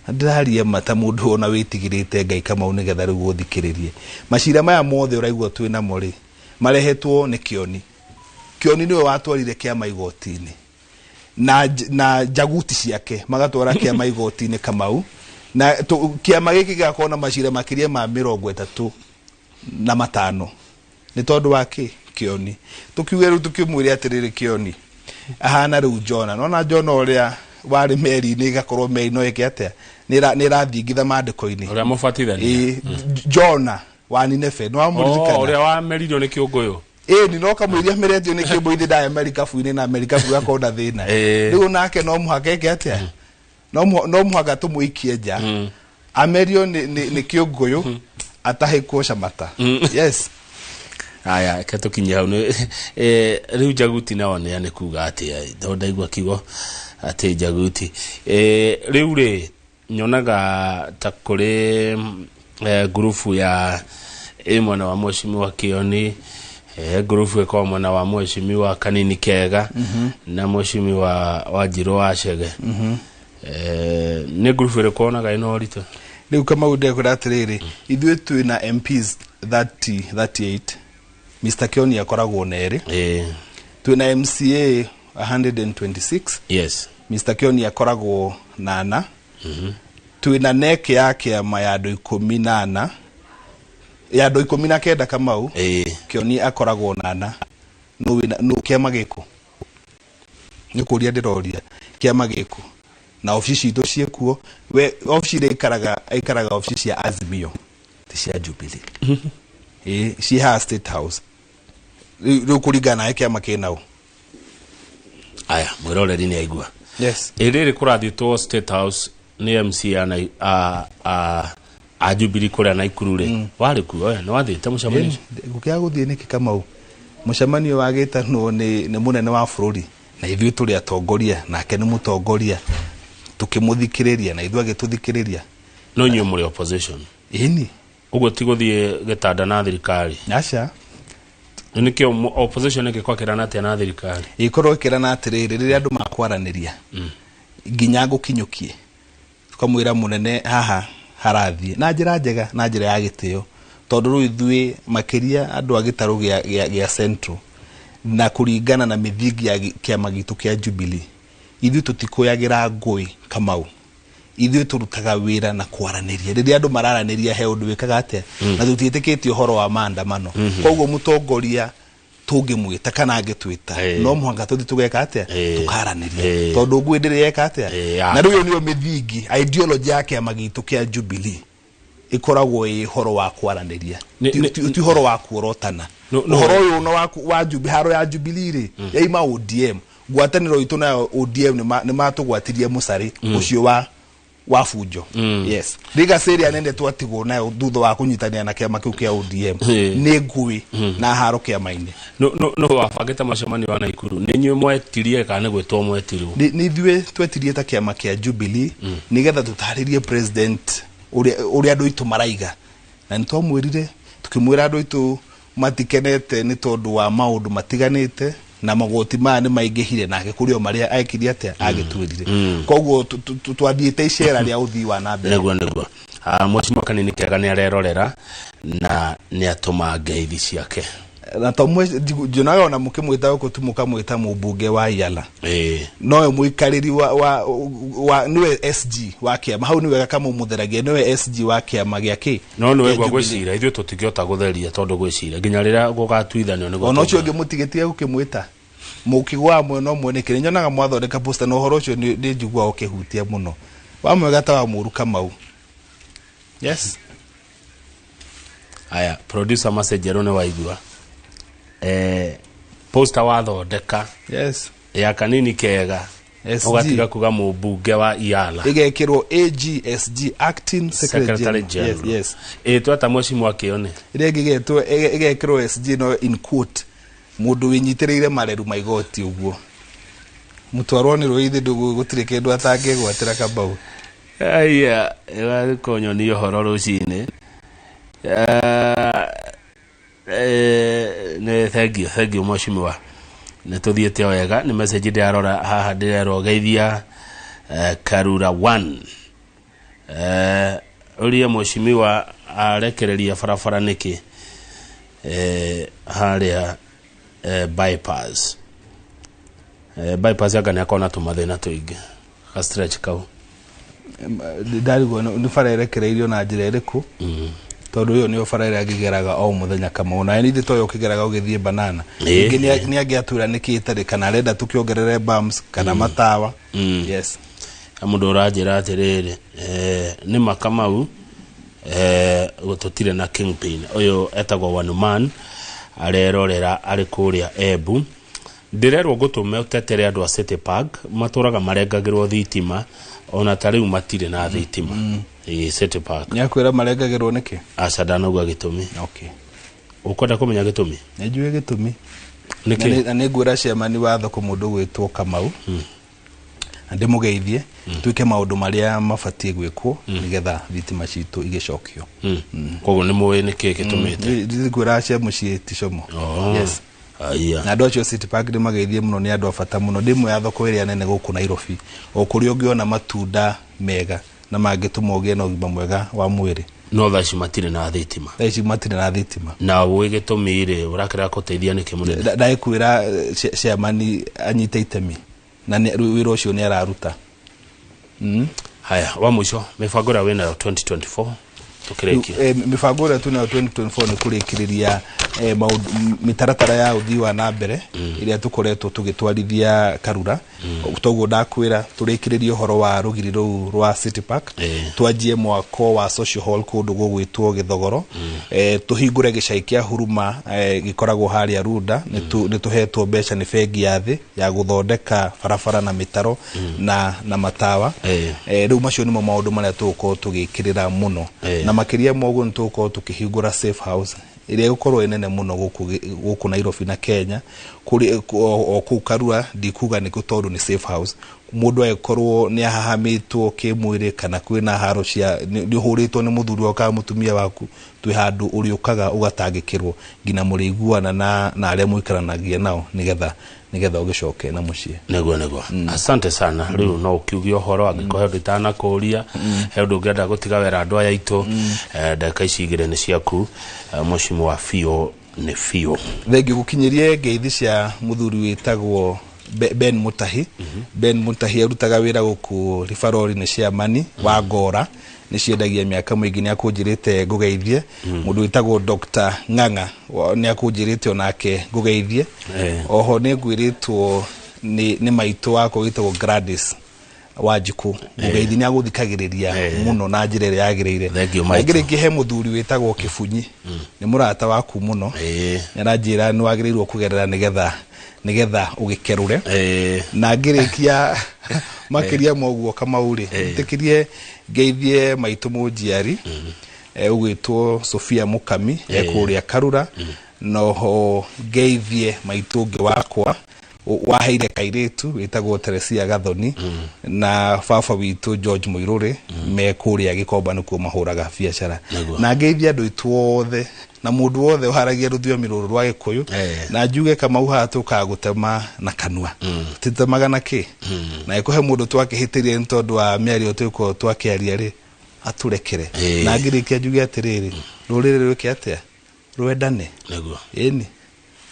S21: Na ndĩraria ma ta mũndũ ona wĩtigĩrĩte Ngai Kamau, nĩgetha rĩu ũthikĩrĩrie. Macira maya mothe ũraigua twĩ namo rĩ, marehetwo nĩ Kĩoni. Kĩoni nĩwe watwarire kĩama igoti-inĩ na njaguti ciake magatwara kĩama igoti-inĩ Kamau, na kĩama gĩkĩ gĩgakorwo na macira makĩria ma 35 nĩ tondũ wa kĩ Kĩoni. Tũkiuge rĩu tũkĩmwĩre atĩrĩrĩ, Kĩoni ahana rĩu Jona, nona Jona ũrĩa warĩ meri-inĩ, ĩgakorwo meri no ĩke atĩa, nĩ ĩrathingitha maandĩko-inĩ.
S3: Ũrĩa mũbatithania?
S21: Ĩĩ, Jona wa Nineve nĩ wamũririkana?
S3: Oh, ũrĩa wameririo nĩ kĩũngũyũ.
S21: Ĩni no kamũiria meretio nĩ kĩũmbũ ithe ndaya merikabu-inĩ na merikabu igakorwo na thĩna. Rĩu nake no mũhaka eke atĩa? No mũhaka tũmũikie nja amerio nĩ kĩũngũyũ atahĩkwo camata. Yes.
S3: Aya, reke tũkinye hau. Rĩu Njaguti nao nĩ nĩ kuga atĩa, tondũ ndaigua kiugo atĩ Njaguti. Rĩu rĩ nyonaga ta kũrĩ ngurubu ya ĩ mwena wa mheshimiwa Kĩoni, ngurubu ĩkorwo mwena wa mheshimiwa Kanini Kega na mheshimiwa Wanjirũ wa Chege. Nĩ ngurubu ĩrĩkũ wonaga ĩna ũritũ?
S21: Rĩu Kamau ndekwĩra atĩrĩrĩ, ithuĩ twĩ na MPs 30, 38, Mr Kĩoni akoragwo na erĩ. Twĩna MCA 126, Mr Kĩoni akoragwo na ana. Twĩna NEC ya kĩama ya andũ 14, ya andũ 19 Kamau. Kĩoni akoragwo na ana. Nũ wĩna nũ kĩama gĩkũ? Nĩ kũria ndĩroria kĩama gĩkũ, na obici citũ ciĩkuo. We obici iria aikaraga obici cia Azimio, ti cia Jubilee. Ĩĩ, ciĩ haha State House. Rĩu kũringana nawe kĩama kĩna ũ?
S3: Aya, mwĩroreri nĩ aigua.
S21: Yes.
S3: Ĩ rĩrĩ kũrathiĩtwo State House nĩ MCA a Jubilee kũrĩa Naikuru rĩ, warĩ kuo we? Nĩ wathiĩte mũcemanio ũcio?
S21: Ngũkĩaga gũthiĩ nĩkĩ Kamau? Mũcemanio wagĩtanwo nĩ mũnene wa bũrũri, na ithuĩ tũrĩ atongoria nake nĩ mũtongoria, tũkĩmũthikĩrĩria na ithuĩ agĩtũthikĩrĩria.
S3: No inyuĩ mũrĩ opposition?
S21: Ĩni.
S3: Ũguo ti gũthiĩ gĩtanda na thirikari?
S21: Aca.
S3: Nĩkĩo opposition ĩngĩkorwo ĩkĩrana atĩa na thirikari?
S21: Ĩkorwo ĩkĩrana atĩrĩrĩ, rĩrĩa andũ makwaranĩria nginya ngũkinyũkie tũkamwĩra mũnene haha harathiĩ na njĩra njega na njĩra ya gĩtĩo, tondũ rĩu ithuĩ makĩria andũ a gĩtarũ gĩa Central, na kũringana na mĩthingi ya kĩama gitũ kĩa Jubilee, ithuĩ tũtikũyagĩra ngũĩ Kamau. Ithuĩ tũrutaga wĩra na kwaranĩria. Rĩrĩa andũ mararanĩria he ũndũ wĩkaga atĩa, na tũtiĩtĩkĩtie ũhoro wa maandamano. Koguo mũtongoria tũngĩmwĩta kana angĩtwĩta, no mũhaka tũthiĩ tũgeka atĩa? Tũkaranĩria, tondũ ngũĩ ndĩrĩ yeka atĩa. Na rĩu ĩyo nĩyo mĩthingi, ideology ya kĩama gitũ kĩa Jubilee ĩkoragwo ĩ ũhoro wa kwaranĩria, ti ũhoro wa kuorotana. Ũhoro ũyũ no wa Jubilee, haro ya Jubilee rĩ, yaima ODM, ngwatanĩro itũ nayo ODM nĩ matũgwatirie mũcarĩ ũcio wa bunjo. Yes, legacy ĩrĩa nene twatigwo nayo thutha wa kũnyitanĩra na kĩama kĩu kĩa ODM nĩ ngũĩ na haro kĩama-inĩ.
S3: No wabangĩte mũcemanio wa Naikuru, nĩ inyuĩ mwetirie kana nĩ gwĩtwo mwetirwo?
S21: Nĩ ithuĩ twetirie ta kĩama kĩa Jubilee nĩgetha tũtarĩrie president ũrĩa andũ aitũ maraiga, na nĩ twamwĩrire, tũkĩmwĩra andũ aitũ matikenete nĩ tondũ wa maũndũ matiganĩte, na magoti maya nĩ maingĩhire, nake kũrĩ o marĩa ekire atĩa agĩtwĩrire. Koguo twathiĩte icera rĩa ũthii wa na mbere.
S3: Nĩguo. Mheshimiwa Kanini Kega nĩ arerorera na nĩ atũma ngeithi ciake.
S21: Na to njonaga ona mũkĩmwĩta gũkũ tu mũkamwĩta mũmbunge wa Iala. Nowe mũikarĩri wa niwe SG wa kĩama hau niwe kamũmũtheragia niwe SG wa kĩama gĩa kĩ.
S3: No niwe gwa gwĩcira ithuĩ tũtingĩhota gũtheria tondũ gwĩcira nginya rĩrĩa gũgatuithanio nĩguo.
S21: Ona ũcio ũngĩ mũtigĩtige gũkĩmwĩta mũkĩgwa mwena ũmwe nĩkĩ nyonaga mwathondeka poster na ũhoro ũcio nĩ njiguaga ũkĩhutia mũno wa mwega ta wa mũru Kamau. Yes.
S3: Aya producer message nĩ waigua poster wathondeka.
S21: Yes.
S3: Ya Kanini Kega ũgatiga kuga mũmbunge wa Iala
S21: ĩgekĩrwo AGSG acting secretary general. Yes,
S3: yes. Tweta mheshimiwa Kĩone
S21: ĩrĩa ĩngĩ ĩgekĩrwo SG no in quote mũndũ wĩnyitĩrĩire mareru ma igoti ũguo mũtwarwo nĩ rũithi ndũgũ gũtirĩ kĩndũ atangĩgwatĩra Kamau.
S3: Aya ĩgakũnyonia ũhoro rũcinĩ. Nĩ thank you mheshimiwa nĩ tũthiĩte wega nĩ message ndĩrarora haha ndĩrerwo geithia Karura 1 ũria mheshimiwa arekereria barabara nĩkĩ harĩa bypass bypass anga nĩ akona tũmathĩna tũingĩ ka stretch kau
S21: ndarigwo nĩ bara ĩrekereirio na njĩra ĩrĩkũ tondũ ĩyo nĩyo bara ĩrĩa ngĩgeraga o mũthenya Kamau na nĩ toyo ũkĩgeraga ũgĩthiĩ banana ĩngĩ nĩ angĩatwĩra nĩkĩ ĩtarĩ kana arenda tũkĩongerere bumps kana matawa. Yes.
S3: Mũndũ ũranjĩra atĩrĩrĩ nĩ Makamau tũtirĩ na kingpin ũyũ etagwo one man arerorera arĩ kũrĩa Embu. Ndĩrerwo ngũtũme ũtetere andũ a City Park matũraga marengagĩrwo thitima ona ta rĩu matirĩ na thitima. City Park
S21: nĩakwĩra marengagĩrwo nĩkĩ?
S3: Aca ndanauga gĩtũmi.
S21: Okay.
S3: Ũkwenda kũmenya gĩtũmi?
S21: Nĩnjũĩ gĩtũmi.
S3: Nĩkĩ?
S21: Na nĩngwĩra cemani wa thoko mũndũ gwĩtwo Kamau na ndĩmũgeithie twĩke maũndũ marĩa mabatiĩ gwĩkwo nĩgetha thitima citũ igĩcokio.
S3: Koguo nĩ mũĩ nĩkĩ gĩtũmĩte?
S21: Ngwĩra cia mũciĩ ti como. Yes.
S3: Aya.
S21: Na andũ acio City Park ndĩmageithie mũno nĩ andũ a bata mũno ndĩ ya thoko ĩrĩa nene gũkũ Nairobi o kũrĩa ũngĩona matunda mega na mangĩtũma ũgĩe na ũgima mwega wa mwĩrĩ.
S3: No thaa ici matirĩ na thitima.
S21: Thaa ici matirĩ na thitima.
S3: Na ũĩ gĩtũmi rĩ ũrakĩrega gũteithia nĩkĩ mũnene?
S21: Ndagĩkwĩra chairman anyite itemi na wĩra ũcio nĩ araruta.
S3: Haya wa mũico mĩbango ĩrĩa wĩnayo 2024 tũkĩrĩkia.
S21: Mĩbango ĩrĩa twĩnayo 2024 nĩ kũrĩkĩrĩria mĩtaratara ya ũthii wa na mbere ĩrĩa tũkoretwo tũgĩtwarithia Karura. Toguo ndakwĩra tũrĩkĩrĩrie ũhoro wa rũgiri rũu rwa City Park twanjie mwako wa social hall kũndũ gũgwĩtwo Gĩthogoro tũhingũre gĩcai kĩa Huruma gĩkoragwo harĩa Runda nĩ tũhetwo mbeca nĩ bengi ya thĩ ya gũthondeka barabara na mĩtaro na matawa. Rĩu macio nĩmo maũndũ marĩa tũgũkorwo tũgĩkĩrĩra mũno na makĩria ma ũguo nĩ tũgũkorwo tũkĩhingũra safe house ĩrĩa ĩgũkorwo ĩ nene mũno gũkũ Nairobi na Kenya kũrĩ o kũu Karura ndikuga nĩkũ tondũ nĩ safe house mũndũ agĩkorwo nĩ ahahamĩtwo kĩmwĩrĩ kana kwĩna haro cia nĩ ũhũrĩtwo nĩ mũthuri waku kana mũtumia waku twĩ handũ ũrĩũkaga ũgatangĩkĩrwo nginya mũrĩiguana na arĩa mũikaranagia nao nĩgetha ũgĩcoke na mũciĩ.
S3: Nĩguo asante sana. Rĩu no ũkiuge ũhoro angĩkorwo he ũndũ itanakũria he ũndũ ũngĩenda gũtiga wera andũ aya aitũ ndagĩka ici igĩrĩ nĩ ciaku mheshimiwa biũ nĩ biũ.
S21: Thengiũ gũkinyĩrie ngeithi cia mũthuri wĩtagwo Ben Mutahi. Ben Mutahi arutaga wĩra gũkũ Ribarori nĩ chairman wa Ngora nĩ ciendagia mĩaka mĩingĩ nĩ akũnjĩrĩte ngũgeithie. Mũndũ wĩtagwo Dr. Ng'ang'a nĩ akũnjĩrĩte onake ngũgeithie. Oho nĩ ngwĩrĩtwo nĩ maitũ wakwa wĩtagwo Gladys Wanjikũ mũgeithi nĩ agũthikagĩrĩria mũno na njĩra ĩrĩa yagĩrĩire. Ngĩrĩkia he mũthuri wĩtagwo Kĩbunyi nĩ mũrata waku mũno nĩ aranjĩra nĩ wagĩrĩirwo kũgerera nĩgetha ũgĩkerũre. Na ngĩrĩkia makĩria ma ũguo Kamau rĩ njĩtĩkĩrie ngeithie maitũ mũnjiari ũgwĩtwo Sofia Mũkami ekũrĩa Karura noho ngeithie maitũ ũngĩ wakwa waheire kairĩtu wĩtagwo Teresia Gathoni na baba witũ George Muiruri me kũrĩa Gĩkomba nĩkuo mahũraga biacara. Na ngeithie andũ aitũ othe na mũndũ wothe ũharagia rũthiomi rũrũ rwa Gĩkũyũ na njuge Kamau haha tũkaga gũtema na kanua tũtitemaga na kĩ na ĩkũhe mũndũ twakĩhĩtĩrie nĩ tondũ wa mĩario tũgũkorwo twakĩaria rĩ Aturekere. Na ngĩrĩkia njuge atĩrĩrĩ, rũrĩrĩ rwĩke atĩa? Rwendane.
S3: Nĩguo.
S21: Ĩni.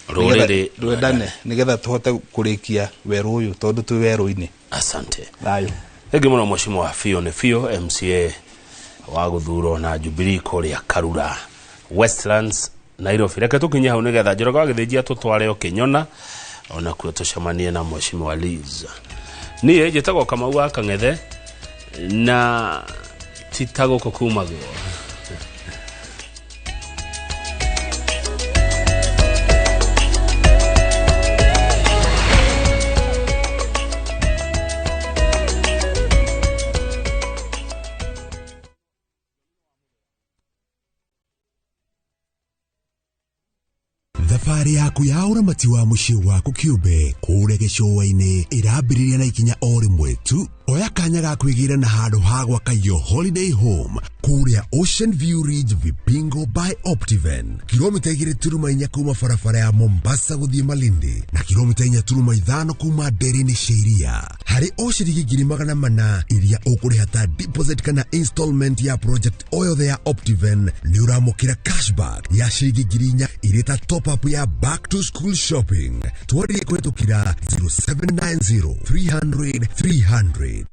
S3: Rũrĩrĩ
S21: rwendane nĩgetha tũhote kũrĩkia werũ ũyũ tondũ twĩ werũ-inĩ.
S3: Asante.
S21: Thayũ.
S3: Thengi mũno mheshimiwa Fio nĩ Fio MCA wa gũthurwo na Jubilee kũrĩa Karura Westlands Nairobi. Reke tũkinye hau nĩgetha Njoroge wa Gĩthĩnjia tũtware ũkĩnyona onakuo tũcemanie na mheshimiwa Liz. Niĩ njĩtagwo Kamau wa Kang'ethe na ti ta gũkũ kumagwo.
S5: Thabarĩ yaku ya ũramati wa mũciĩ waku kĩũmbe kũrĩa gĩcũa-inĩ ĩrambĩrĩria na ikinya o rĩmwe tu. Oya kanya ga kwĩgĩra na handũ ha gwaka your holiday home kũrĩa Ocean View Ridge Vipingo by Optiven, kilomita 2.4 kuma barabara ya Mombasa gũthiĩ Malindi na kilomita 4.5 kuma nderi-inĩ cia iria. Harĩ o ciringi 400,000 iria ũkũrĩha ta deposit kana installment ya project o yothe ya Optiven, nĩ ũramũkĩra cashback ya ciringi 4,000 irĩ ta top up ya back to school shopping. Twarĩrie kũhĩtũkĩra 0790 300 300.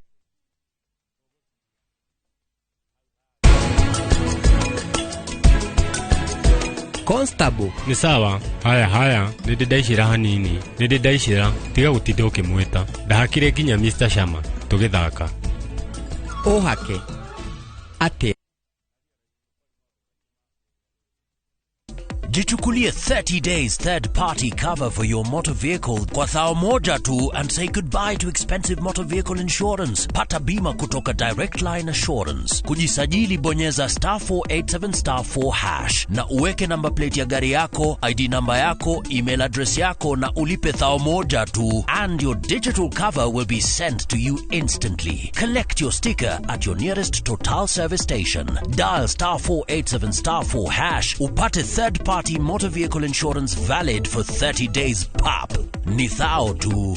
S6: Constable nĩ sawa. Haya haya, nĩ ndĩ ndaicĩra hanini, nĩ ndĩ ndaicĩra, tiga gũtinda ũkĩmwĩta. Ndahakire nginya Mr. Sharma tũgĩthaka.
S9: Ũhake atĩa?
S1: Jichukulie 30 days third party cover for your motor vehicle kwa thao moja tu and say goodbye to expensive motor vehicle insurance. Pata bima kutoka Direct Line Assurance. Kujisajili bonyeza *487*4# na uweke number plate ya gari yako, ID namba yako, email address yako na ulipe thao moja tu, and your digital cover will be sent to you instantly. Collect your sticker at your nearest Total service station. Dial *487*4# upate third party motor vehicle insurance valid for 30 days pap. Ni thao tu.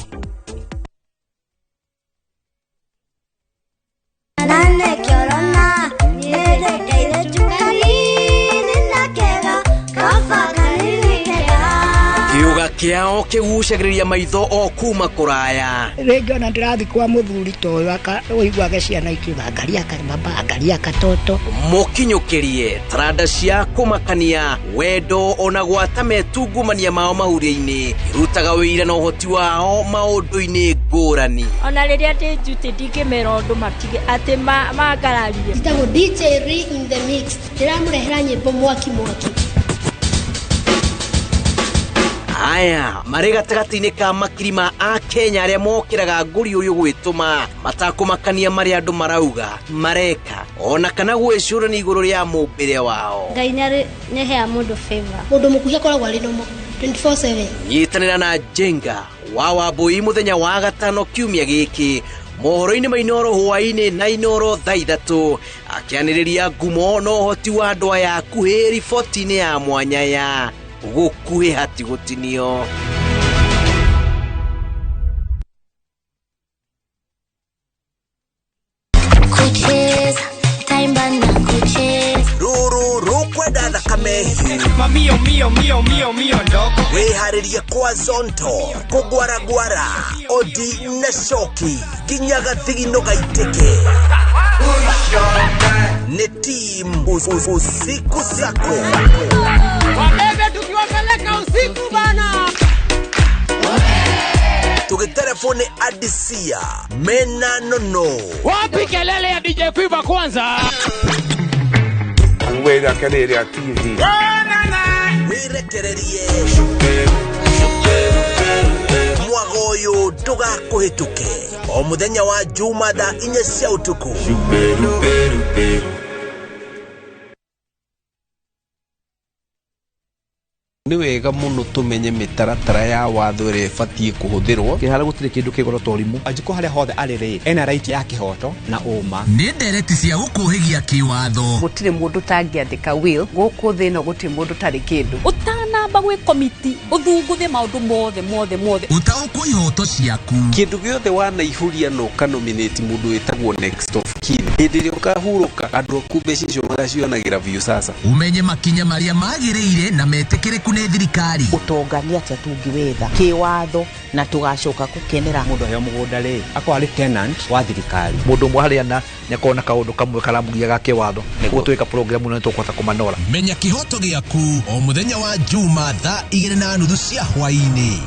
S9: Kiuga kĩao kĩgucagĩrĩria maitho o kuma kũraya.
S10: Rĩngĩ ona ndĩrathiĩ kwa mũthuri ta ũyũ ũiguage ciana ikiuga angaria baba, angaria katoto.
S9: Mũkinyũkĩrie taranda cia kũmakania wendo ona gwata metungumania mao mahuria-inĩ irutaga wĩira na ũhoti wao maũndũ-inĩ ngũrani.
S11: Ona rĩrĩa ndĩ njuti ndingĩmera ũndũ matige atĩ mangararie.
S12: Njĩtagwo DJ Ri in the mix, ndĩramũrehera nyĩmbo mwaki mwaki.
S9: Aya marĩ gatagatĩ-inĩ ka makiri ma Akenya arĩa mokĩraga ngũri ũyũ gwĩtũma matakũmakania marĩa andũ marauga mareka ona kana gwĩcũrania igũrũ rĩa mũmbĩre wao.
S12: Ngai nĩaheaga mũndũ favor. Mũndũ mũkuhĩ akoragwo arĩ normal 24/7.
S9: Nyitanĩra na Jenga wa Wambui mũthenya wa gatano kiumia gĩkĩ mohoro-inĩ ma Inooro hwaĩ-inĩ na Inooro thaa 3 akĩanĩrĩria ngumo na ũhoti wa andũ aya akuhĩ riboti-inĩ ya mwanya ya gũkuhĩ hatigũtinio.
S33: Rũrũ rũkwenda thakame hiũ.
S15: Mio mio mio mio mio ndoko.
S33: Wĩharĩrie kwa Zonto, kũgwaragwara, Odi na Shoki nginya gathigino gaitĩke. Nĩ team usiku sako.
S15: Wabebe tukiwapeleka usiku bana.
S33: Tugitelefone Adisia mena nono.
S15: Wapi kelele ya DJ Quiver kwanza?
S24: Wera kelele ya TV.
S33: Wirekererie mwagoyo ndũgakũhĩtũke o mũthenya wa Juma thaa 4 cia ũtukũ.
S27: Nĩ wega mũno tũmenye mĩtaratara ya watho ĩrĩa ĩbatiĩ kũhũthĩrwo.
S28: Kĩhara gũtirĩ kĩndũ kĩgoro ta ũrimũ.
S13: Anjĩkũ harĩa hothe arĩ rĩ, ena right ya kĩhoto na ũma.
S1: Nĩ ndereti cia gũkũhĩgia kĩwatho.
S30: Gũtirĩ mũndũ ũtangĩandĩka will gũkũ thĩ ĩno, gũtirĩ mũndũ ũtarĩ kĩndũ.
S31: Ũtanamba Ũtangĩamba gwĩ komiti ũthunguthe maũndũ mothe mothe mothe.
S33: Ũtaũkwo ihoto ciaku.
S27: Kĩndũ gĩothe wanaihuria na ũkanominate mũndũ wĩtagwo next of kin, hĩndĩ ĩrĩa ũkahurũka andũ aku mbeca icio magacionagĩra biũ sasa.
S33: Umenye makinya marĩa magĩrĩire na metĩkĩrĩku nĩ thirikari.
S2: Ũtonga nĩ atĩa tũngĩwetha kĩwatho na tũgacoka gũkenera.
S13: Mũndũ aheo mũgũnda rĩ, akorwo arĩ tenant wa thirikari.
S28: Mũndũ ũmwe harĩa na nĩakorwo na kaũndũ kamwe karamũgia ga kĩwatho nĩguo twĩka program ĩno nĩtũkũhota kũmanora.
S5: Menya kĩhoto gĩaku o mũthenya wa Juma thaa 2:30 cia hwaĩ-inĩ.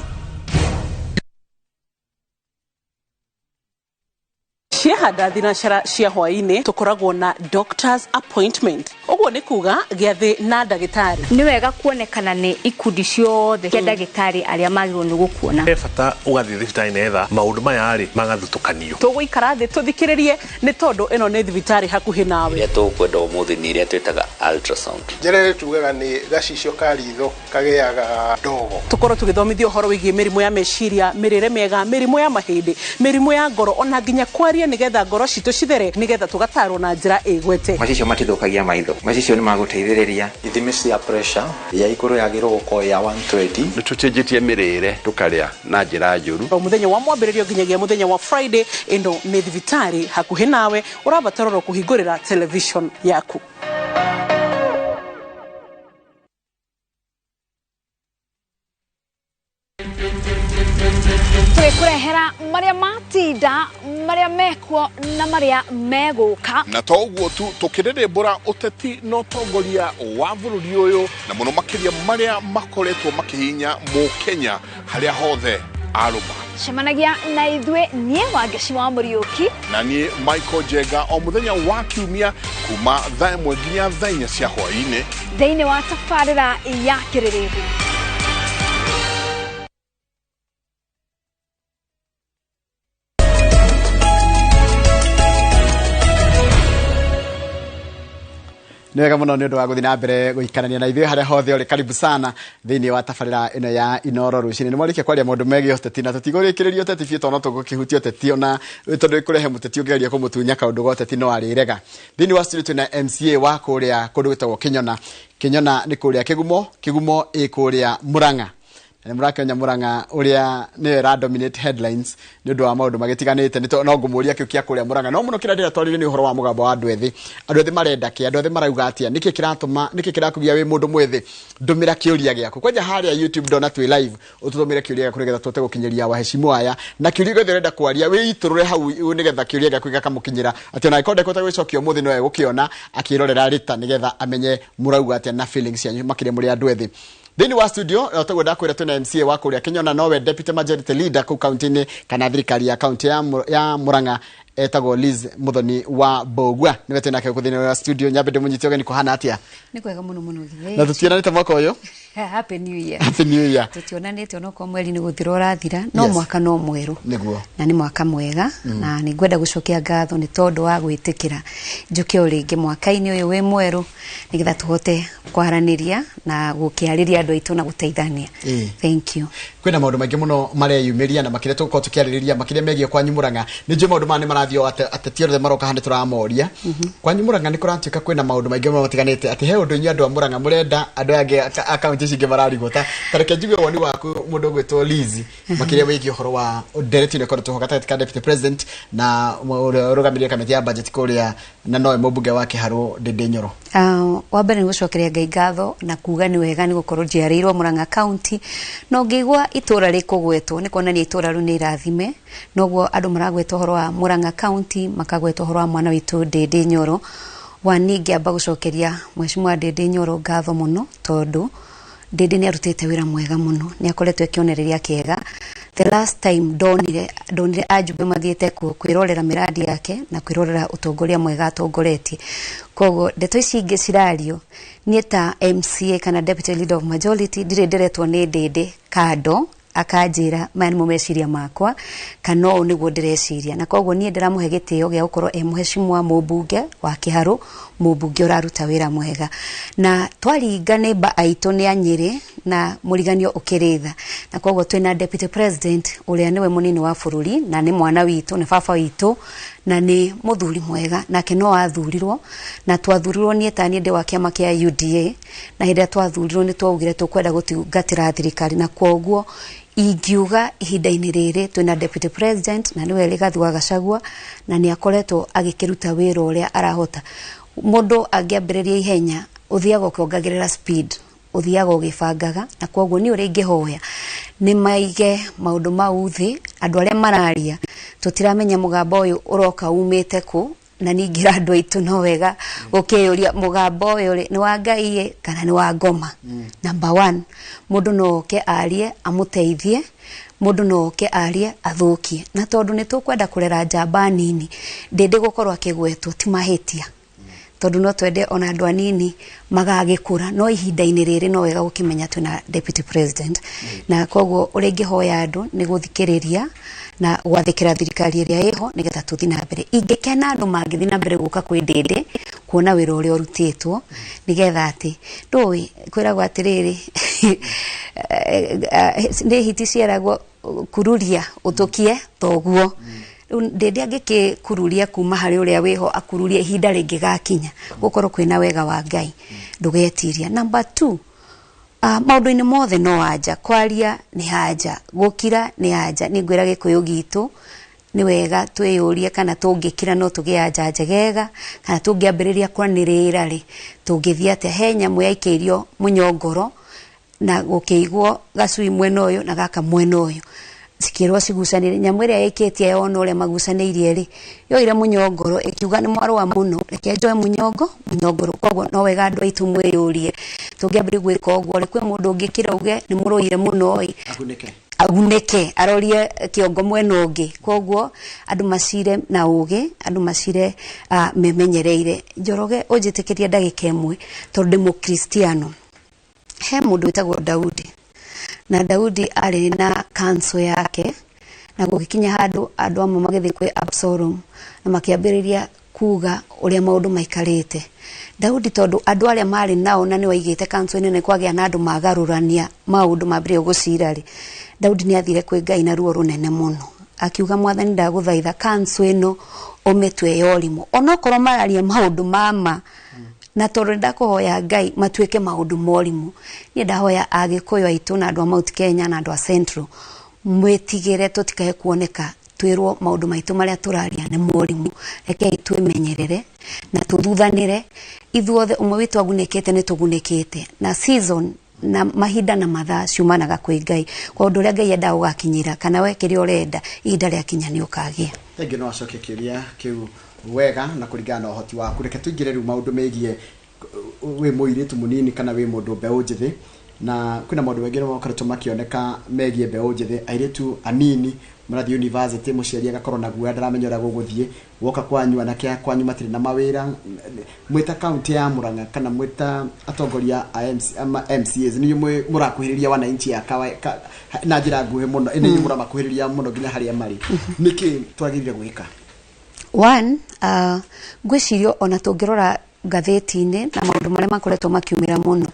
S4: Ciahanda thinacara cia hwaĩ-inĩ tũkoragwo na doctor's appointment. Ũguo nĩ kuga gĩathĩ na ndagĩtarĩ.
S14: Nĩ wega kuonekana nĩ ikundi ciothe cia ndagĩtarĩ arĩa magĩrĩirwo nĩ gũkuona.
S16: He bata ũgathiĩ thibitarĩ nĩgetha maũndũ maya rĩ magathutũkanio.
S4: Tũgũikara thĩ tũthikĩrĩrie nĩ tondũ ĩno nĩ thibitarĩ hakuhĩ nawe.
S17: Iria tũkwenda ũmũthĩ nĩ iria twĩtaga ultrasound.
S18: Njĩra ĩrĩa tugaga nĩ gacicio ka ritho kagĩaga ndogo.
S4: Tũkorwo tũgĩthomithio ũhoro wĩgiĩ mĩrimũ ya meciria, mĩrĩre mĩega, mĩrimũ ya mahĩndĩ, mĩrimũ ya ngoro ona nginya kwaria nĩgetha ngoro citũ cithere nĩgetha tũgatarwo na njĩra ĩgwete.
S19: Macicio matithũkagia maitho, macicio nĩ magũteithĩrĩria.
S24: Ithimi cia pressure ya igũrũ yagĩrĩirwo gũkorwo ya 120. Nĩ tũcenjetie mĩrĩre tũkarĩa na njĩra njũru.
S4: O mũthenya wa mwambĩrĩrio nginyagia mũthenya wa Friday, ĩno nĩ thibitarĩ hakuhĩ nawe, ũrabatara oro kũhingũrĩra television yaku.
S20: Tũgĩkũrehera marĩa matinda, marĩa mekuo na marĩa megũka.
S23: Na to ũguo tu, tũkĩrĩrĩmbũra ũteti na ũtongoria wa bũrũri ũyũ na mũno makĩria marĩa makoretwo makĩhinya mũkenya harĩa hothe arũma.
S20: Cemanagia na ithuĩ niĩ Wangeci wa Mũriũki
S23: na niĩ Michael Jenga o mũthenya wa kiumia kuma thaa 1 nginya thaa 4 cia hwaĩ-inĩ
S20: thĩinĩ wa tabarĩra ya Kĩrĩrĩmbũ.
S25: Nĩ wega mũno nĩ ũndũ wa gũthiĩ na mbere gũikarania na ithuĩ harĩa hothe ũrĩ. Karibu sana thĩinĩ wa tabarĩra ĩno ya Inoro rũcinĩ. Nĩ mwarĩkia kwaria maũndũ megiĩ ũteti na tũtigũrĩkĩrĩria ũteti biũ tondũ no tũgũkĩhutia ũteti ona tondũ ĩkũrehe mũteti ũngĩgeria kũmũtunya kaũndũ ga ũteti no arĩrega. Thĩinĩ wa studio twĩna MCA wa kũrĩa kũndũ gwĩtagwo Kĩnyona. Kĩnyona nĩ kũrĩa Kĩgumo, Kĩgumo ĩ kũrĩa Mũrang'a. Na mũrakĩonya Mũrang'a ũrĩa nĩyo ĩra dominate headlines nĩ ũndũ wa maũndũ magĩtiganĩte. Nĩ no ngũmũria kĩu kĩa kũrĩa Mũrang'a, no mũno kĩrĩa ndĩratwarire nĩ ũhoro wa mũgambo wa andũ ethĩ. Andũ ethĩ marenda kĩ? Andũ ethĩ marauga atĩa? Nĩkĩ kĩratũma, nĩkĩ kĩrakũgia wĩ mũndũ mwĩthĩ? Ndũmĩra kĩũria gĩaku kwanja harĩa YouTube ndona twĩ live, ũtũtũmĩre kĩũria gĩaku nĩgetha tũhote gũkinyĩria waheshimu aya, na kĩũria gĩothe ũrenda kwaria wĩitũrũre hau nĩgetha kĩũria gĩaku gĩkamũkinyĩra, atĩ ona angĩkorwo ndekũhota gwĩcokia ũmũthĩ no egũkĩona akĩrorera rĩta nĩgetha amenye mũrauga atĩa na feelings cianyu makĩria mũrĩ andũ ethĩ. Thĩinĩ wa studio na toguo ndakwĩra twĩna MCA wa kũrĩa Kĩnyona, nowe deputy majority leader kũu kaunti-inĩ kana thirikari ya kaunti ya Mũrang'a, etagwo Liz Muthoni wa Mbũgua. Nĩwe twĩ nake gũkũ thĩinĩ wa studio. Nyambe ndĩmũnyite ũgeni, kũhana atĩa?
S26: Nĩ kwega mũno mũno githĩ.
S25: Na tũtionanĩte mwaka ũyũ?
S26: Happy New Year.
S25: Happy New Year.
S26: Tũtionanĩte onokorwo mweri nĩ gũthira ũrathira, no
S25: Yes.
S26: mwaka no mwerũ.
S25: Nĩguo.
S26: Na nĩ mwaka mwega na nĩ ngwenda gũcokia ngatho nĩ tondũ wa gwĩtĩkĩra njũke o rĩngĩ mwaka-inĩ ũyũ wĩ mwerũ nĩgetha tũhote kwaranĩria na gũkĩarĩria andũ aitũ na gũteithania. Thank you.
S25: Kwĩna maũndũ maingĩ mũno mareyumĩria na makĩria tũgũkorwo tũkĩarĩrĩria makĩria megiĩ kwanyu Mũrang'a. Nĩ njũĩ maũndũ maya nĩ marathiĩ o ateti othe maroka haha nĩ tũramoria. Kwanyu Mũrang'a nĩ kũratuĩka kwĩna maũndũ maingĩ mũno matiganĩte, atĩ he ũndũ inyuĩ andũ a Mũrang'a mũrenda andũ aya angĩ a kaunti ici ingĩ mararigwo. Ta reke njigue woni waku mũndũ ũgwĩtwo Liz makĩria wĩgiĩ ũhoro wa ndereti ĩno ĩkoretwo ho gatagatĩ ka deputy president na ũrĩa ũrũgamĩrĩire kamĩtĩ ya budget kũrĩa na nowe mũmbunge wa Kĩharũ Ndĩndĩ Nyoro.
S26: Wa mbere nĩ gũcokeria Ngai ngatho na kuga nĩ wega nĩ gũkorwo njiarĩirwo Mũrang'a county, na ũngĩigua itũra rĩkũgwetwo nĩ kuonania itũra rĩu nĩ irathime, noguo andũ maragweta ũhoro wa Mũrang'a county, makagweta ũhoro wa mwana witũ Ndĩndĩ Nyoro. Wa ningĩamba gũcokeria Mheshimiwa Ndĩndĩ Nyoro ngatho mũno tondũ Ndĩndĩ nĩ arutĩte wĩra mwega mũno, nĩ akoretwo ekĩonereria kĩega. The last time ndonire ajumbe mathiĩte kwĩrorera mĩradi yake na kwĩrorera ũtongoria mwega atongoretie. Koguo ndeto ici ingĩ cirario niĩ ta MCA kana deputy leader of majority ndirĩ ndĩretwo nĩ Ndĩndĩ kando akanjĩra maya nĩmo meciria makwa kana ũũ nĩguo ndĩreciria, na koguo niĩ ndĩramũhe gĩtĩo gĩa gũkorwo e mũheshimiwa mũmbunge wa Kĩharũ, mũmbunge ũraruta wĩra mwega. Na twaringa nĩmba aitũ nĩ a Nyĩrĩ na mũriganio ũkĩrĩ tha, na koguo twĩna deputy president ũrĩa nĩwe mũnini wa bũrũri na nĩ mwana witũ, nĩ baba witũ, Na nĩ mũthuri mwega, nake no athurirwo, na twathurirwo niĩ ta niĩ ndĩ wa kĩama kĩa UDA, na hĩndĩ ĩrĩa twathurirwo nĩ twaugire tũkwenda gũtungatĩra thirikari, na kwoguo ingiuga ihinda-inĩ rĩrĩ twĩna deputy president na nĩwe Rigathi wa Gachagua, na nĩ akoretwo agĩkĩruta wĩra ũrĩa arahota. Mũndũ angĩambĩrĩria ihenya ũthiaga ũkĩongagĩrĩra speed, ũthiaga ũgĩbangaga, na kwoguo niĩ ũrĩa ingĩhoya nĩ maige maũndũ mau thĩ. Andũ arĩa mararia tũtiramenya mũgambo ũyũ ũroka umĩte kũ, na ningĩra andũ aitũ no wega gũkĩyũria mũgambo ũyũ rĩ nĩ wa Ngai ĩ kana nĩ wa ngoma. Number one, mũndũ no oke arie amũteithie, mũndũ no oke arie athũkie, na tondũ nĩ tũkwenda kũrera njamba nini, ndĩndĩ gũkorwo akĩgwetwo ti mahĩtia, tondũ no twende ona andũ anini magagĩkũra, no ihinda-inĩ rĩrĩ no wega gũkĩmenya twĩna deputy president. Na koguo ũrĩa ingĩhoya andũ nĩ gũthikĩrĩria na gwathĩkĩra thirikari ĩrĩa ĩho nĩgetha tũthiĩ na mbere. Ingĩkena andũ mangĩthiĩ na mbere gũka kwĩ Ndĩndĩ kuona wĩra ũrĩa ũrutĩtwo, nĩgetha atĩ ndũĩ kwĩragwo atĩrĩrĩ, nĩ hiti ciaragwo kururia ũtũkie toguo. Rĩu Ndĩndĩ angĩkĩkururia kuma harĩ ũrĩa wĩho akururie ihinda rĩngĩgakinya gũkorwo kwĩna wega wa Ngai, ndũgetiria. Number two, maũndũ-inĩ mothe no anja, kwaria nĩ anja, gũkira nĩ anja. Nĩ ngwĩra Gĩkũyũ gitũ nĩ wega twĩyũrie kana tũngĩkira no tũgĩe anja njegega, kana tũngĩambĩrĩria kwanĩrĩra rĩ tũngĩthiĩ atĩa. He nyamũ yaikĩirio mũnyongoro na gũkĩigwo gacui mwena ũyũ na gaka mwena ũyũ, cikĩrwo cigucanĩre. Nyamũ ĩrĩa yaikĩtie yona ũrĩa magucanĩirie rĩ, yoire mũnyongoro ĩkiuga nĩ mwarũa mũno, reke njoe mũnyongoro. Koguo no wega andũ aitũ mwĩyũrie tũngĩambĩrĩria gwĩka ũguo rĩ, kwĩ mũndũ ũngĩkira uge nĩ mũrũire mũno ĩ, agunĩke arorie kĩongo mwena ũngĩ. Koguo andũ macire na ũgĩ, andũ macire memenyereire. Njoroge ũnjĩtĩkĩrie ndagĩka ĩmwe tondũ ndĩ mũkristiano. He mũndũ wĩtagwo Daudi, na Daudi arĩ na kanso yake, na gũgĩkinya handũ andũ amwe magĩthiĩ kwĩ Absalom na makĩambĩrĩria kuga ũrĩa maũndũ maikarĩte. Daudi tondũ andũ arĩa marĩ nao na nĩwaigĩte kanso-inĩ nĩ kwagĩa na andũ magarũrania maũndũ mambĩrĩria gũcira rĩ, Daudi nĩ athire kwĩ Ngai na ruo rũnene mũno, akiuga Mwathani ndagũthaitha kanso ĩno ũmĩtue ya ũrimũ, onokorwo mararia maũndũ mama, na tondũ ndakũhoya Ngai matuĩke maũndũ ma ũrimũ. Niĩ ndahoya Agĩkũyũ aitũ na andũ a Mount Kenya na andũ a Central mwĩtigĩre tũtikae kuoneka twĩrwo maũndũ maitũ marĩa tũraria nĩ morimũ. Rekei twĩmenyerere na tũthuthanĩre ithuothe, ũmwe witũ agunĩkĩte nĩ tũgunĩkĩte, na season na mahinda na mathaa ciumanaga kwĩ Ngai. Kwa ũndũ ũrĩa Ngai endaga ũgakinyĩra, kana we kĩrĩa ũrenda ihinda rĩakinya nĩ ũkagĩa.
S25: Thengiũ, no acokie kĩũria kĩu wega na kũringana na ũhoti waku. Reke tũingĩre rĩu maũndũ megiĩ wĩ mũirĩtu mũnini kana wĩ mũndũ mbeũ njĩthĩ, na kwĩna maũndũ maingĩ makoretwo makĩoneka megiĩ mbeũ njĩthĩ, airĩtu anini marathiĩ university, mũciari agakorwo na guoya ndaramenya ũrĩa gũgũthiĩ, woka kwanyu anake a kwanyu matirĩ na mawĩra. Mwĩta kaunti ya Murang'a kana mwĩta atongoria a MC, ama MCAs nĩ inyuĩ mũrakuhĩrĩria wananchi a na njĩra nguhĩ mũno, nĩ inyuĩ mũramakuhĩrĩria mũno nginya harĩa marĩ, nĩkĩ twagĩrĩire gwĩka?
S26: One, ngwĩciria ona tũngĩrora ngathĩti-inĩ na maũndũ marĩa makoretwo makiumĩra mũno,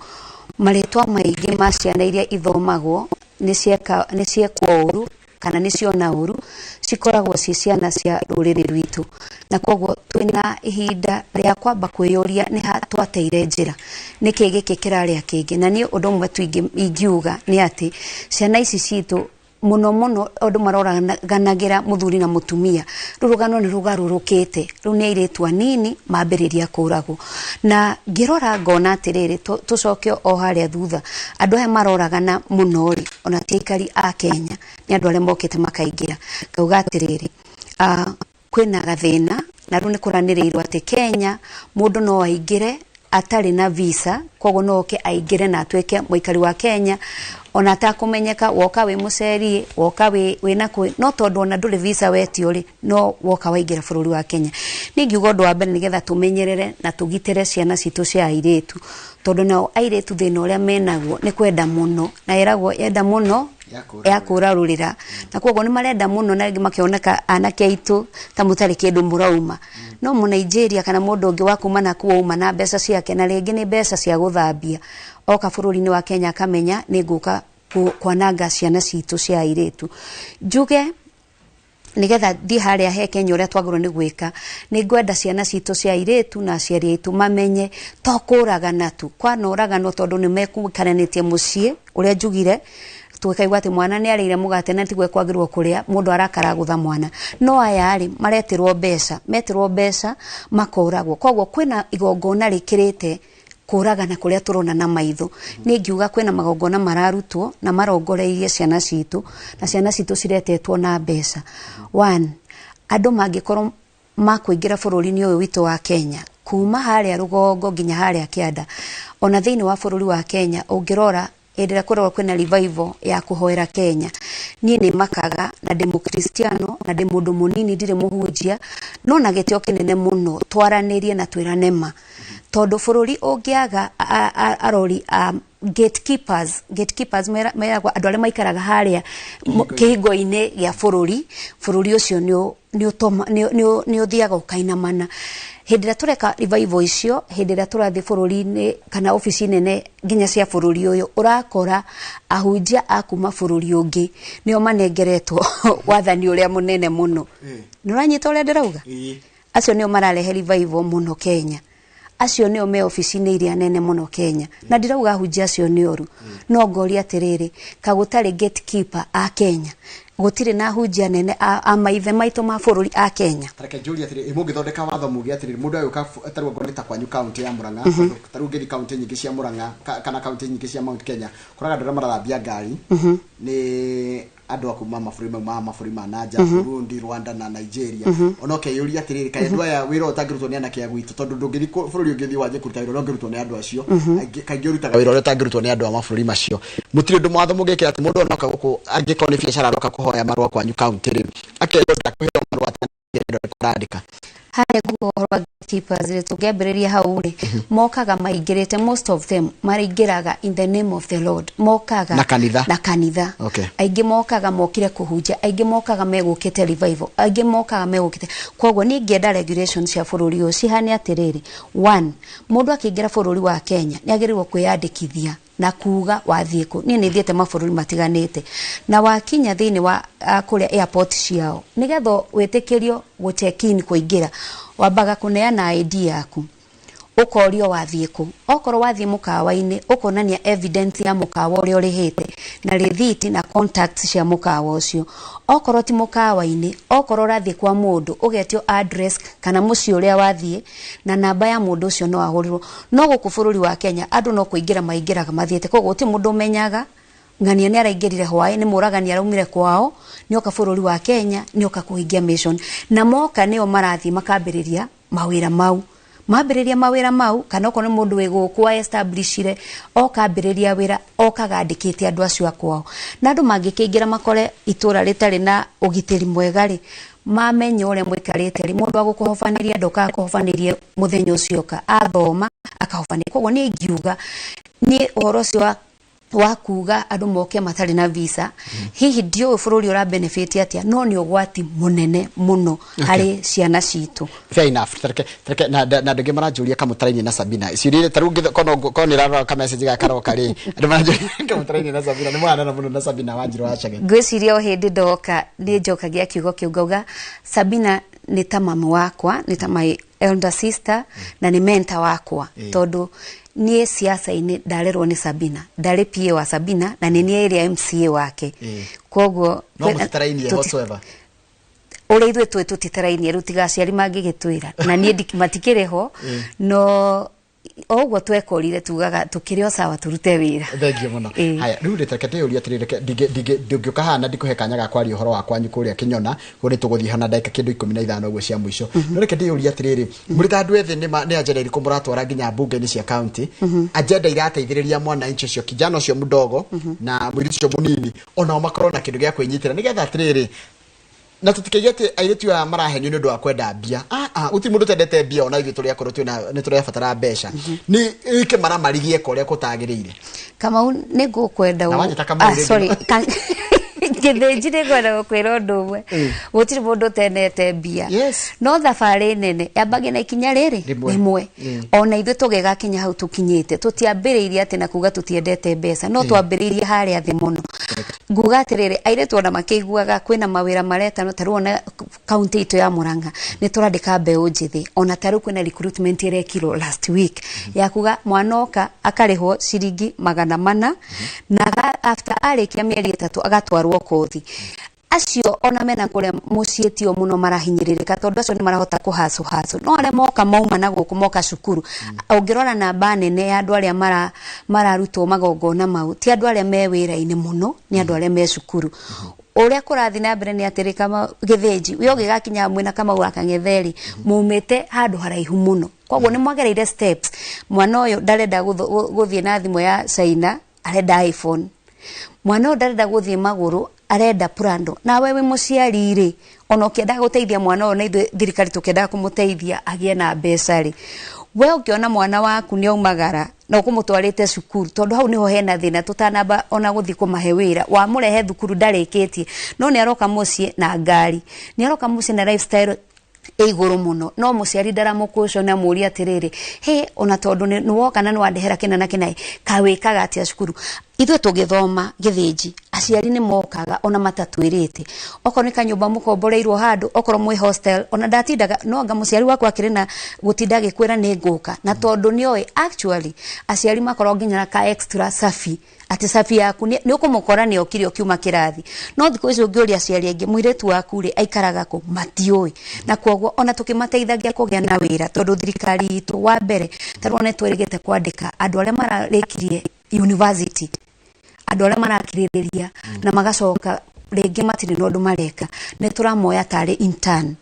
S26: marĩtwa maingĩ ma ciana iria ithomagwo nĩ ciekwo ũru kana nĩ ciona ũru, cikoragwo ci ciana cia rũrĩrĩ rwitũ, na koguo twĩna ihinda rĩa kwamba kwĩyũria nĩ ha twateire njĩra, nĩkĩ gĩkĩ kĩrarĩa kĩngĩ. Na niĩ ũndũ ũmwe tu ingiuga nĩ atĩ ciana ici citũ mũno mũno ũndũ maroraganagĩra mũthuri na mũtumia, rũu rũgano nĩ rũgarũrũkĩte, rĩu nĩ airĩtu anini mambĩrĩria kũragwo. Na ngĩrora ngona atĩrĩrĩ, tũcoke o harĩa thutha, andũ aya maroragana mũno rĩ, ona ti aikari a Kenya, nĩ andũ arĩa mokĩte makaingĩra. Ngauga atĩrĩrĩ, kwĩna gathĩna, na rĩu nĩ kũranĩrĩirwo atĩ Kenya mũndũ no aingĩre atarĩ na visa, koguo no oke aingĩre na atuĩke mũikari wa Kenya ona atakũmenyeka, woka wĩ mũceri, woka wĩ na kwĩ, no tondũ ona ndũrĩ visa wetio rĩ, no woka waingĩra bũrũri wa Kenya. Niĩ ngiuga ũndũ wa mbere nĩgetha tũmenyerere na tũgitĩre ciana citũ cia airĩtu, tondũ nao airĩtu thĩna ũrĩa menaguo nĩ kwenda mũno, na ĩragwo yenda mũno ya kũrarũrĩra, na koguo nĩ marenda mũno, na rĩngĩ makĩoneka anake aitũ ta mũtarĩ kĩndũ mũrauma, no mũ Nigeria kana mũndũ ũngĩ wa kuma na kuo auma na mbeca ciake, na rĩngĩ nĩ mbeca cia gũthambia, oka bũrũri-inĩ wa Kenya akamenya nĩ ngũka kwananga ciana citũ cia airĩtu. Njuge Nigetha thiĩ harĩa he Kenya ũrĩa twagĩrĩirwo nĩ gwĩka, nĩ ngwenda ciana citũ cia airĩtu na aciari aitũ mamenye to kũragana tu, kwanoragano tondũ nĩ mekũikaranĩtie mũciĩ. Ũrĩa njugire, tũkaigua atĩ mwana nĩ arĩire mũgate na tiguo kwagĩrĩirwo kũrĩa, mũndũ arakara gũtha mwana. No aya rĩ, maretĩrwo mbeca, metĩrwo mbeca makoragwo. Koguo kwĩna igongona rĩkĩrĩte kũragana kũrĩa tũrona na maitho. Niĩ ngiuga kwĩna magongona mararutwo na marongoreirie ciana citũ, na ciana citũ ciretetwo na mbeca. One, andũ mangĩkorwo makũingĩra bũrũri-inĩ ũyũ witũ wa Kenya, kuma harĩa rũgongo nginya harĩa kĩanda, ona thĩinĩ wa bũrũri wa Kenya, ũngĩrora hĩndĩ ĩrĩa kũrorwo kwĩna revival ya kũhoera Kenya, niĩ nĩ makaga, na ndĩ mũkristiano na ndĩ mũndũ mũnini, ndirĩ mũhunjia, no na gĩtĩo kĩnene mũno twaranĩrie na twĩrane ma, tondũ bũrũri ũngĩaga arori a gatekeepers, gatekeepers meragwo andũ arĩa maikaraga harĩa kĩhingo-inĩ gĩa bũrũri, bũrũri ũcio nĩ ũthiaga ũkainamana. Hĩndĩ ĩrĩa tũreka revival icio, hĩndĩ ĩrĩa tũrathiĩ bũrũri-inĩ kana obici nene nginya cia bũrũri ũyũ, ũrakora ahunjia a kuma bũrũri ũngĩ nĩo manengeretwo wathani ũrĩa mũnene mũno. Nĩ ũranyita ũrĩa ndĩrauga? Acio nĩo mararehe revival mũno Kenya, acio nĩo me obici-inĩ iria nene mũno Kenya. Na ndirauga ahunjia acio nĩ oru, no ngoria atĩrĩrĩ, ka gũtarĩ gatekeeper a Kenya, gũtirĩ na ahunjia nene a maithe maitũ ma bũrũri a Kenya?
S25: Reke njũrie atĩrĩ, mũngĩthondeka watho muge atĩrĩrĩ, mũndũ agĩũka tarĩu angorwo nĩ ta kwanyu kaunti ya Murang'a, tondũ tarĩu ũngĩthiĩ kaunti nyingĩ cia Murang'a kana kaunti nyingĩ cia Mount Kenya, koraga andũ arĩa marathambia ngari nĩ andũ a kuma mabũrũri mau ma mabũrũri ma nanja, Burundi, Rwanda na Nigeria. Ona ũkeyũria atĩrĩrĩ, kaĩ andũ aya wĩra ũyũ ũtangĩrutwo nĩ anake a gwitũ, tondũ ndũngĩthiĩ bũrũri ũngĩ ũthiĩ wanjie kũruta wĩra ũrĩa ũngĩrutwo nĩ andũ acio. Kaingĩ ũrutaga wĩra ũrĩa ũtangĩrutwo nĩ andũ a mabũrũri macio. Mũtirĩ ũndũ mwatho mũngĩkĩra atĩ mũndũ onoka gũkũ, angĩkorwo nĩ biacara aroka kũhoya marũa kwanyu kaunti rĩ, akerwo ndakũheo marũa atarĩ arandĩka?
S26: Harĩa nguga ũhoro wa gatekeepers rĩ, tũngĩambĩrĩria hau rĩ, mokaga maingĩrĩte, most of them maraingĩraga in the name of the Lord, mokaga
S25: na kanitha.
S26: Na kanitha. Aingĩ mokaga mokire kũhunjia, aingĩ mokaga megũkĩte revival, aingĩ mokaga megũkĩte. Koguo niĩ ingĩenda regulation cia bũrũri ũyũ cihane atĩrĩrĩ: one, mũndũ akĩingĩra bũrũri wa Kenya nĩ agĩrĩirwo kwĩyandĩkithia na kuga wathiĩ kũ. Niĩ nĩ thiĩte mabũrũri matiganĩte, na wakinya thĩinĩ wa kũrĩa airport ciao, nĩgetha wĩtĩkĩrio gũ check in, kũingĩra, wambaga kũneana ID yaku, ũkorio wathiĩ kũ. Okorwo wathiĩ mũkawa-inĩ, ũkonania evidence ya mũkawa ũrĩa ũrĩhĩte na rĩthiti na contacts cia mũkawa ũcio. Okorwo ti mũkawa-inĩ, okorwo ũrathiĩ kwa mũndũ, ũgetio address kana mũciĩ ũrĩa wathiĩ na namba ya mũndũ ũcio no ahũrĩrwo. No gũkũ bũrũri wa Kenya andũ no kũingĩra maingĩraga mathiĩte, koguo gũtirĩ mũndũ ũmenyaga ng'ania nĩ araingĩrire hwaĩ, nĩ mũragani araumire kwao, nĩoka bũrũri wa Kenya, nĩoka kũhingia mission. Na moka nĩo marathiĩ makambĩrĩria mawĩra mau, mambĩrĩria mawĩra mau, kana okorwo nĩ mũndũ wĩ gũkũ wa establishire oka ambĩrĩria wĩra, okaga andĩkĩte andũ acio a kwao. Na andũ mangĩkĩingĩra makore itũra rĩtarĩ na ũgitĩri mwega rĩ, mamenya ũrĩa mũikarĩte rĩ, mũndũ agũkũhobanĩria ndokaga kũhobanĩria mũthenya ũcio oka athoma akahobanĩria. Koguo niĩ ingiuga niĩ ũhoro ũcio wa kuga andũ moke matarĩ na visa, hihi ndiũĩ bũrũri ũra benefit atĩa, no nĩ ũgwati mũnene mũno harĩ ciana citũ.
S25: Fair enough. Tareke na andũ angĩ maranjũria kamũtara-inĩ na Sabina ciũria ta rĩu kono nĩrarora ka message gaka karoka rĩ, andũ maranjũria kamũtara-inĩ na Sabina nĩ mũhanana mũno na Sabina Wanjiru wa Chege.
S26: Ngwĩciria o hĩndĩ ndoka nĩ njokagia kiugo kĩu, ngauga Sabina nĩ ta mamu wakwa, nĩ ta my elder sister na nĩ mentor wakwa, tondũ niĩ siasa-inĩ ndarerwo nĩ Sabina, ndarĩ PA wa Sabina na nĩ niĩ ĩrĩa MCA wake. Koguo
S25: no mũtitarainie whatsoever?
S26: Ũrĩa ithuĩ twĩ tũtitarainie rĩu, tiga aciari mangĩgĩtwĩra na niĩ matikĩrĩ ho. No o ũguo twekorire tugaga tũkĩrĩ o sawa, tũrute wĩra.
S25: Thengiũ mũno. Haya, rĩu rĩ, reke ndĩyũrie atĩrĩrĩ, reke ndingĩũka haha na ndikũhe kanya ga kwaria ũhoro wa kwanyu kũrĩa Kĩnyona, kũu nĩ tũgũthiĩ hana ndagĩka kĩndũ 15 ũguo cia mũico, no reke ndĩyũrie atĩrĩrĩ, mũrĩ ta andũ ethĩ nĩ agenda irĩkũ mũratwara nginya mbunge-inĩ cia county, agenda irateithĩrĩria mwananchi ũcio, kijana ũcio mdogo na mũirĩtu ũcio mũnini, onao makorwo na kĩndũ gĩa kwĩnyitĩra, nĩgetha atĩrĩrĩ na tũtikaige atĩ airĩtu aya marahenio nĩ ũndũ wa kwenda mbia. Gũtirĩ mũndũ ũtendete mbia, ona ithuĩ tũrĩ akũrũ twĩna nĩ tũrabatara mbeca. Nĩ ĩke maramarigie ka ũrĩa gũtagĩrĩire?
S26: Kamau, nĩ ngũkwenda
S25: Na wanyita Kamau
S26: Ah,
S25: rĩngĩ.
S26: sorry. Gĩthĩnji, nĩ ngwenda gũkwĩra ũndũ ũmwe. Gũtirĩ mũndũ ũtenete mbia, no thabarĩ nene yambagia na ikinya rĩrĩ
S25: rĩmwe.
S26: Rĩmwe. Ona ithuĩ tũgĩgakinya hau tũkinyĩte, tũtiambĩrĩirie atĩ na kuga tũtiendete mbeca, no twambĩrĩirie harĩa thĩ mũno. Nguga atĩrĩrĩ, airĩtu ona makĩiguaga kwĩna mawĩra maretanwo, ta rĩu ona kaunti itũ ya Murang'a nĩ tũrandĩka mbeũ njĩthĩ. Ona ta rĩu kwĩna recruitment ĩrekirwo last week ya kuga mwana oka akarĩhwo ciringi 400 na after arĩkia mĩeri 3 agatwarwo kothi. Acio ona mena kũrĩa mũciĩ tio mũno marahinyĩrĩrĩka, tondũ acio nĩ marahota kũhacũ hacũ, no arĩa moka mauma na gũkũ moka cukuru, ũngĩrora namba nene ya andũ arĩa mararutwo magongona mau ti andũ arĩa me wĩra-inĩ mũno, nĩ andũ arĩa me cukuru. Ũrĩa kũrathiĩ na mbere nĩ atĩrĩ, kama Gĩthĩnji we ũgĩgakinya hamwe na Kamau wa Kang'etheri mumĩte handũ haraihu mũno, koguo nĩ mwagereire steps. Mwana ũyũ ndarenda gũthiĩ na thimũ ya China, arenda iPhone. Mwana ũyũ ndarenda gũthiĩ magũrũ, arenda Prado. Nawe wĩ mũciari rĩ, ona ũkĩendaga gũteithia mwana ũyũ na ithuĩ thirikari tũkĩendaga kũmũteithia agĩe na mbeca rĩ, we ũngĩona mwana waku nĩ aumagara na ũkũmũtwarĩte cukuru, tondũ hau nĩho hena thĩna, tũtanamba ona gũthiĩ kũmahe wĩra, wamũrehe thukuru ndarĩkĩtie, no nĩ aroka mũciĩ na ngari, nĩ aroka mũciĩ na lifestyle ĩ igũrũ mũno, no mũciari ndaramũkũco na mũria atĩrĩrĩ, he ona tondũ nĩ woka na nĩ wandehera kĩna na kĩna, kawĩkaga atĩa cukuru? Ithuĩ tũgĩthoma Gĩthĩnji, aciari nĩ mokaga ona matatwĩrĩte, okorwo nĩ kanyũmba mũkomboreirwo handũ, okorwo mwĩ hostel, ona ndatindaga no anga mũciari wakwa akĩrĩ na gũtinda agĩkwĩra nĩ ngũka, na tondũ nĩoĩ actually aciari makorwo nginya na ka extra safi, atĩ safi yaku nĩ ũkũmũkora nĩ okire ũkiuma kĩrathi. No thikũ ici ũngĩũria aciari aingĩ, mũirĩtu waku rĩ aikaraga kũ, matiũĩ. Na koguo ona tũkĩmateithagia kũgĩa na wĩra, tondũ thirikari itũ wa mbere ta rĩu nĩ twĩrĩgĩte kwandĩka andũ arĩa mararĩkirie university, andũ arĩa marakirĩrĩria na magacoka rĩngĩ matirĩ na ũndũ mareka, nĩ tũramoya tarĩ intern,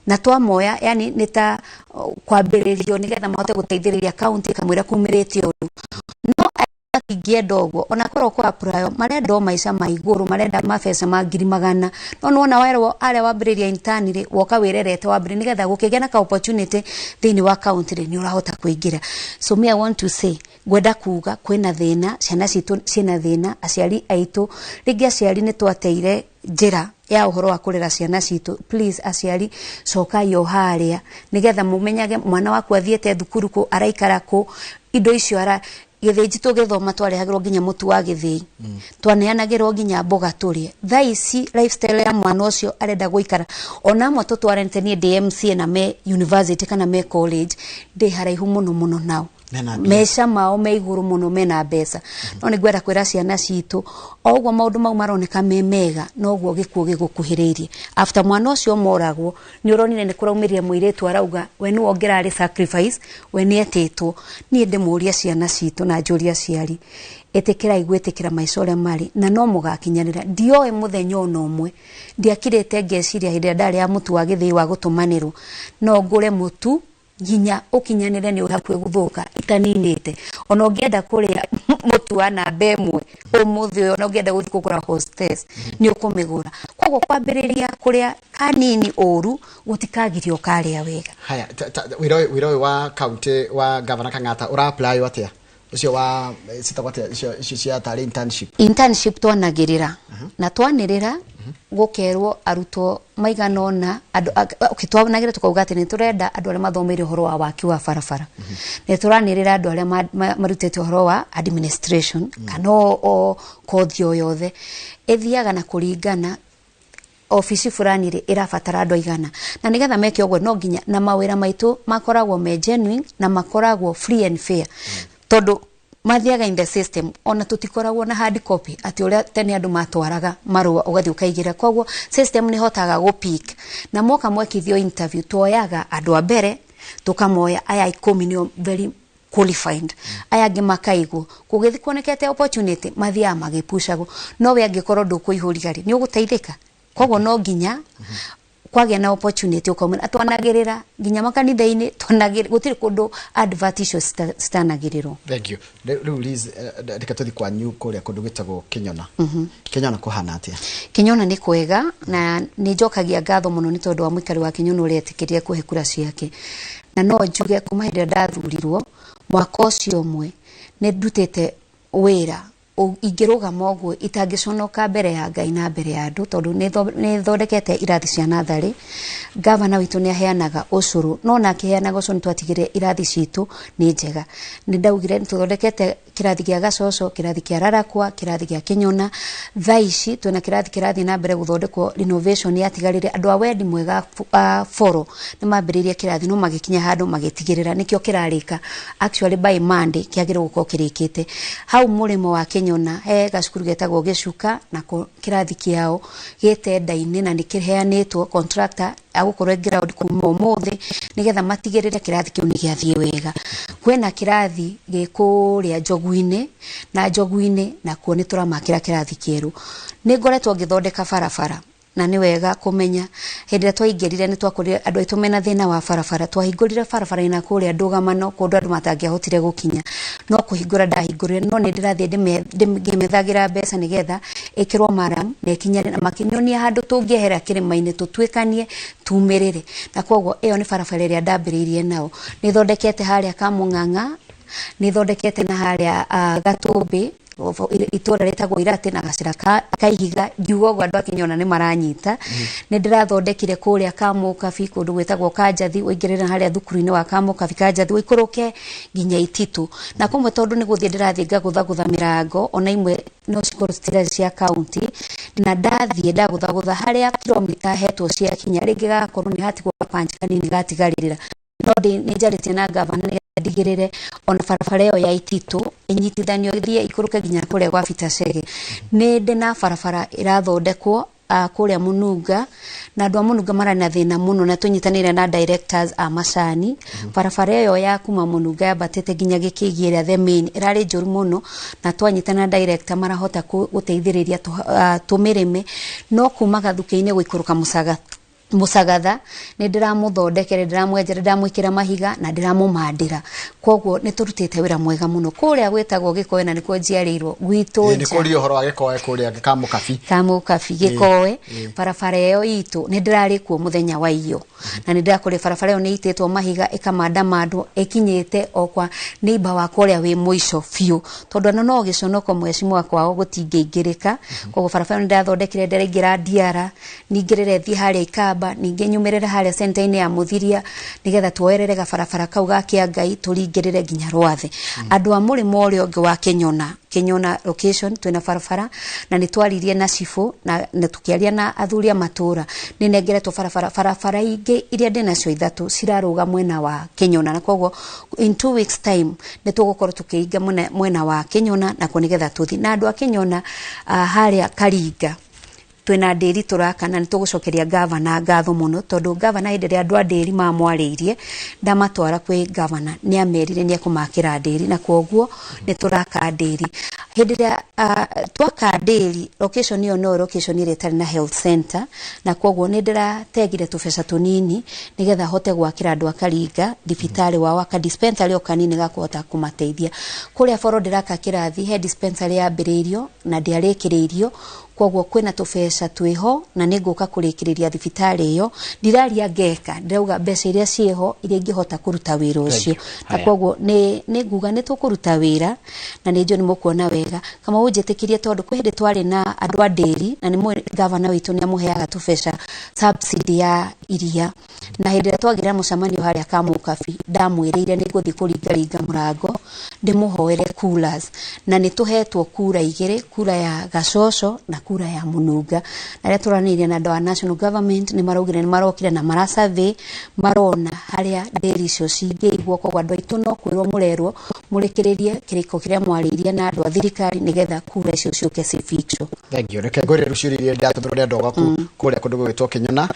S26: na twamoya yani nĩ ta kwambĩrĩrio nĩgetha mahote gũteithĩrĩria county kamũira kumĩrĩte ũndũ. No matingĩenda ũguo, ona korwo kwa apply marenda o maica ma igũrũ, marenda mabeca ma 100,000, no nĩwona werwo arĩa wambĩrĩria intern rĩ, woka wĩrerete wambĩrĩria nĩgetha gũkĩgĩa na ka opportunity thĩinĩ wa county rĩ, nĩ ũrahota kũingĩra. So me I want to say, ngwenda kuga kwĩna thĩna, ciana citũ ciĩna thĩna, aciari aitũ rĩngĩ, aciari nĩ twateire njĩra ya ũhoro wa kũrera ciana citũ. Please aciari, cokai o harĩa nĩgetha mũmenyage mwana waku athiĩte thukuru kũ, araikara kũ, indo icio ara. Gĩthĩnji tũgĩthoma twarehagĩrwo nginya mũtu wa gĩthĩi, twaneanagĩrwo nginya mboga tũrĩe. Thaa ici lifestyle ya mwana ũcio arenda gũikara, ona amwe tũtwarĩte, niĩ ndĩ MCA na me university kana me college, ndĩ haraihu mũno mũno nao.
S25: Mena mbia.
S26: Meca mao me igũrũ mũno, mena mbeca. No nĩ ngwenda kwĩra ciana citũ, o ũguo maũndũ mau maroneka me mega, noguo gĩkuũ gĩgũkuhĩrĩirie. After mwana ũcio moragwo, nĩ ũronire nĩ kũraumĩrire mũirĩtu arauga we nĩwe ũngĩrarĩ sacrifice, we nĩ etĩtwo. Niĩ ndĩmũria ciana citũ na njũria aciari, ĩtĩkĩrai gwĩtĩkĩra maica ũrĩa marĩ na no mũgakinyanĩra. Ndioĩ mũthenya ona ũmwe ndiakirĩte ngeciria hĩndĩ ĩrĩa ndarĩ ya mũtu wa gĩthĩi wa gũtũmanĩrwo, no ngũre mũtu nginya ũkinyanĩre nĩ hakuhĩ gũthũka itaninĩte. Ona ũngĩenda kũrĩa mũtu wa namba 1 ũmũthĩ ũyũ, ona ũngĩenda gũthiĩ kũgũra Hostess nĩ ũkũmĩgũra. Koguo kwambĩrĩria kũrĩa kanini ũru gũtikagirio ũkarĩa wega.
S25: Haya, wĩra ũyũ wa county wa Governor Kang'ata ũra apply atĩa? Ũcio wa citagwo atĩa icio cia tarĩ internship?
S26: Internship twanagĩrĩra na twanĩrĩra gũkerwo arutwo maigana ũna andũ, okay, twanagĩrĩra tũkauga atĩ nĩ tũrenda andũ arĩa mathomeire ũhoro wa waki wa barabara, nĩ tũranĩrĩra andũ arĩa marutĩte ũhoro wa administration kana o kothi o yothe ĩthiaga na kũringana obici fulani rĩ ĩrabatara andũ aigana, na nĩgetha meke ũguo no nginya na mawĩra maitũ makoragwo me genuine na makoragwo free and fair, tondũ mathiaga in the system, ona tũtikoragwo na hard copy atĩ ũrĩa tene andũ matwaraga marũa ũgathiĩ ũkaigĩra. Koguo system nĩ hotaga gũ pick na moka mwekithio interview, tuoyaga andũ a mbere tũkamoya aya 10 nĩo very qualified, aya angĩ makaigwo. Kũgĩthiĩ kuonekete opportunity mathiaga magĩpucagwo, no we angĩkorwo ndũkũihũria rĩ, nĩ ũgũteithĩka. Koguo no nginya kwagĩa na opportunity ũkaumĩra. Twanagĩrĩra nginya makanitha-inĩ, twanagĩrĩra, gũtirĩ kũndũ advert icio citanagĩrĩrwo.
S25: Thank you. Rĩu Liz, reke tũthiĩ kwanyu kũrĩa kũndũ gwĩtagwo Kĩnyona. Kĩnyona kũhana atĩa?
S26: Kĩnyona nĩ kwega na nĩ njokagia ngatho mũno nĩ tondũ wa mũikari wa Kĩnyona ũrĩa etĩkĩrire kũhe kura ciake. Na no njuge kuma hĩndĩ ĩrĩa ndathurirwo mwaka ũcio ũmwe nĩ ndutĩte wĩra Ingĩrũgama ũguo itangĩconoka mbere ya Ngai na mbere ya andũ, tondũ nĩ thondekete irathi cia natharĩ. Gavana witũ nĩ aheanaga ũcũrũ, no na akĩheanaga ũcũrũ nĩ twatigire irathi citũ nĩ njega. Nĩ ndaugire nĩ tũthondekete kĩrathi kĩa Gacoco, kĩrathi kĩa Rarakwa, kĩrathi kĩa Kĩnyona. Thaa ici twĩna kĩrathi kĩrathiĩ na mbere gũthondekwo, renovation yatigarire. Andũ a wendi mwega boro nĩ mambĩrĩirie kĩrathi, no magĩkinya handũ magĩtigĩrĩra nĩkĩo kĩrarĩka. Actually by Monday kĩagĩrĩirwo gũkorwo kĩrĩkĩte. Hau mũrĩmo wa Kĩnyona he gacukuru getagwo Gĩcuka, nako kĩrathi kĩao gĩtenda-inĩ na nĩ kĩheanĩtwo, contractor agũkorwo ground kuma ũmũthĩ nĩgetha matigĩrĩre kĩrathi kĩu nĩ gĩathiĩ wega. Kwĩna kĩrathi gĩ kũrĩa Njogu-inĩ, na Njogu-inĩ nakuo nĩ tũramakĩra kĩrathi kĩerũ. Nĩ ngoretwo ngĩthondeka barabara, na nĩ wega kũmenya hĩndĩ ĩrĩa twaingĩrire nĩ twakorire andũ aitũ mena thĩna wa barabara. Twahingũrire barabara ina kũrĩa ndũgamano, kũndũ andũ matangĩahotire gũkinya, no kũhingũra ndahingũrire, no nĩ ndĩrathiĩ ngĩmethagĩra mbeca nĩgetha ĩkĩrwo maram na ĩkinyane, na makĩnyonia handũ tũngĩehera kĩrĩma-inĩ tũtuĩkanie tumĩrĩre. Na koguo ĩyo nĩ barabara ĩrĩa ndambĩrĩirie nao. Nĩ thondekete harĩa Kamũng'ang'a, nĩ thondekete na harĩa Gatũmbĩ, itũra rĩtagwo Irate na gacĩra ka Ihiga. Ngiuga ũguo andũ a Kĩnyona nĩ maranyita. Nĩ ndĩrathondekire kũrĩa Kamũkabi, kũndũ gwĩtagwo Kanjathi, ũingĩrĩre harĩa thukuru-inĩ wa Kamũkabi Kanjathi, ũikũrũke nginya Ititũ. Na kũmwe tondũ nĩ gũthiĩ ndĩrathiĩ ngagũthagũtha mĩrango, ona imwe no cikorwo citirarĩ cia kaunti, na ndathiĩ ndagũthagũtha harĩa kilomita hetwo ciakinya, rĩngĩ gagakorwo nĩ hatigwo gapanji kanini gatigarĩrĩra. No nĩ njarĩtie na gavana nĩgetha ndigĩrĩre ona barabara ĩyo ya Ititũ ĩnyitithanio ĩthiĩ ikũrũke nginya kũrĩa gwa Peter Chege. Nĩ ndĩ na barabara ĩrathondekwo kũrĩa Mũnunga, na andũ a Mũnunga mararĩ na thĩna mũno, na tũnyitanĩire na directors a macani. Barabara ĩyo ya kuma Mũnunga yambatĩte nginya Gĩkĩgi ĩrĩa the main ĩrarĩ njũru mũno, na twanyitana na director marahota gũteithĩrĩria tũmĩrĩme. No kuma Gathukĩ-inĩ gũikũrũka Mũcagatha nĩ ndĩramũthondekere, ndĩramwenjera, ndĩramwĩkĩra mahiga na ndĩramũmandĩra. Koguo nĩ tũrutĩte wĩra mwega mũno. Kũrĩa gwĩtagwo Gĩkoe, na nĩkuo njiarĩirwo gwitũ.
S25: Nĩ kũria ũhoro wa Gĩkoe kũrĩa Kamũkabi.
S26: Kamũkabi Gĩkoe, barabara ĩyo itũ nĩ ndĩrarĩ kuo mũthenya wa iyo, na nĩ ndĩrakorire barabara ĩyo nĩ ĩitĩtwo mahiga, ĩkamandamandwo, ĩkinyĩte o kwa neighbor wakwa ũrĩa wĩ mũico biũ, tondũ ona no gĩconoko mheshimiwa kwao gũtingĩingĩrĩka. Koguo barabara ĩyo nĩ ndĩrathondekire, ndĩraingĩra Ndiara, ningĩrĩre thiĩ harĩa Ikamba, ningĩ nyumĩrĩre harĩa center-inĩ ya Mũthiria, nĩgetha tuoerere gabarabara kau ga Kĩangai tũringĩrĩre nginya Rwathe. Andũ a mũrĩmo ũrĩa ũngĩ wa Kĩnyona, Kĩnyona location twĩna barabara, na nĩ twaririe na cibũ na tũkĩaria na athuri a matũra. Nĩ nengeretwo barabara, barabara ingĩ iria ndĩnacio ithatũ cirarũga mwena wa Kĩnyona, na koguo in 2 weeks time nĩ tũgũkorwo tũkĩringa mwena wa Kĩnyona nakuo nĩgetha tũthiĩ na andũ a Kĩnyona. Harĩa Karinga twĩna ndĩri tũraka, na nĩ tũgũcokeria gavana ngatho mũno, tondũ gavana hĩndĩ ĩrĩa andũ a ndĩri mamwarĩirie ndamatwara kwĩ gavana, nĩ amerire nĩ ekũmakĩra ndĩri, na koguo nĩ tũraka ndĩri. Hĩndĩ ĩrĩa twaka ndĩri, location ĩyo no location ĩrĩa ĩtarĩ na health center, na koguo nĩ ndĩrategire tũbeca tũnini nĩgetha hote gwakĩra andũ a Karinga thibitarĩ wao, aka dispensary o kanini gakũhota kũmateithia. Kũrĩa boro ndĩraka kĩrathi, he dispensary yambĩrĩirio na ndĩarĩkĩrĩirio, koguo kwĩna tũbeca twĩho na nĩ ngũka kũrĩkĩrĩria thibitarĩ ĩyo. Ndiraria ngeka, ndĩrauga mbeca iria ciĩho iria ingĩhota kũruta wĩra ũcio, na koguo nĩ nguga nĩ tũkũruta wĩra na nĩ njũĩ nĩ mũkuona wega. Kama ũnjĩtĩkĩrie, tondũ kwĩ hĩndĩ twarĩ na andũ a ndĩri, na nĩ mũĩ gavana witũ nĩ amũheaga tũbeca subsidy ya iria, na hĩndĩ ĩrĩa twagĩra mũcemanio harĩa Kamũkabi, ndamwĩrĩire nĩ ngũthiĩ kũringaringa mũrango ndĩmũhoere coolers, na nĩ tũhetwo kura igĩrĩ, kura ya Gacoco na kura ya Mũnunga. Na rĩrĩa tũranĩirie na andũ a national government, nĩ maraugire nĩ marokire na mara survey, marona harĩa ndĩri icio cingĩigwo. Koguo andũ aitũ no kwĩrwo mũrerwo mũrĩkĩrĩrie kĩrĩko kĩrĩa mwarĩirie na andũ a thirikari nĩgetha kura icio ciũke cificwo.
S25: Thank you. Reke ngwĩre rũciũ rĩrĩa ndatũmĩrwo nĩ andũ gwaku kũrĩa kũndũ gũgĩtwo Kĩnyona.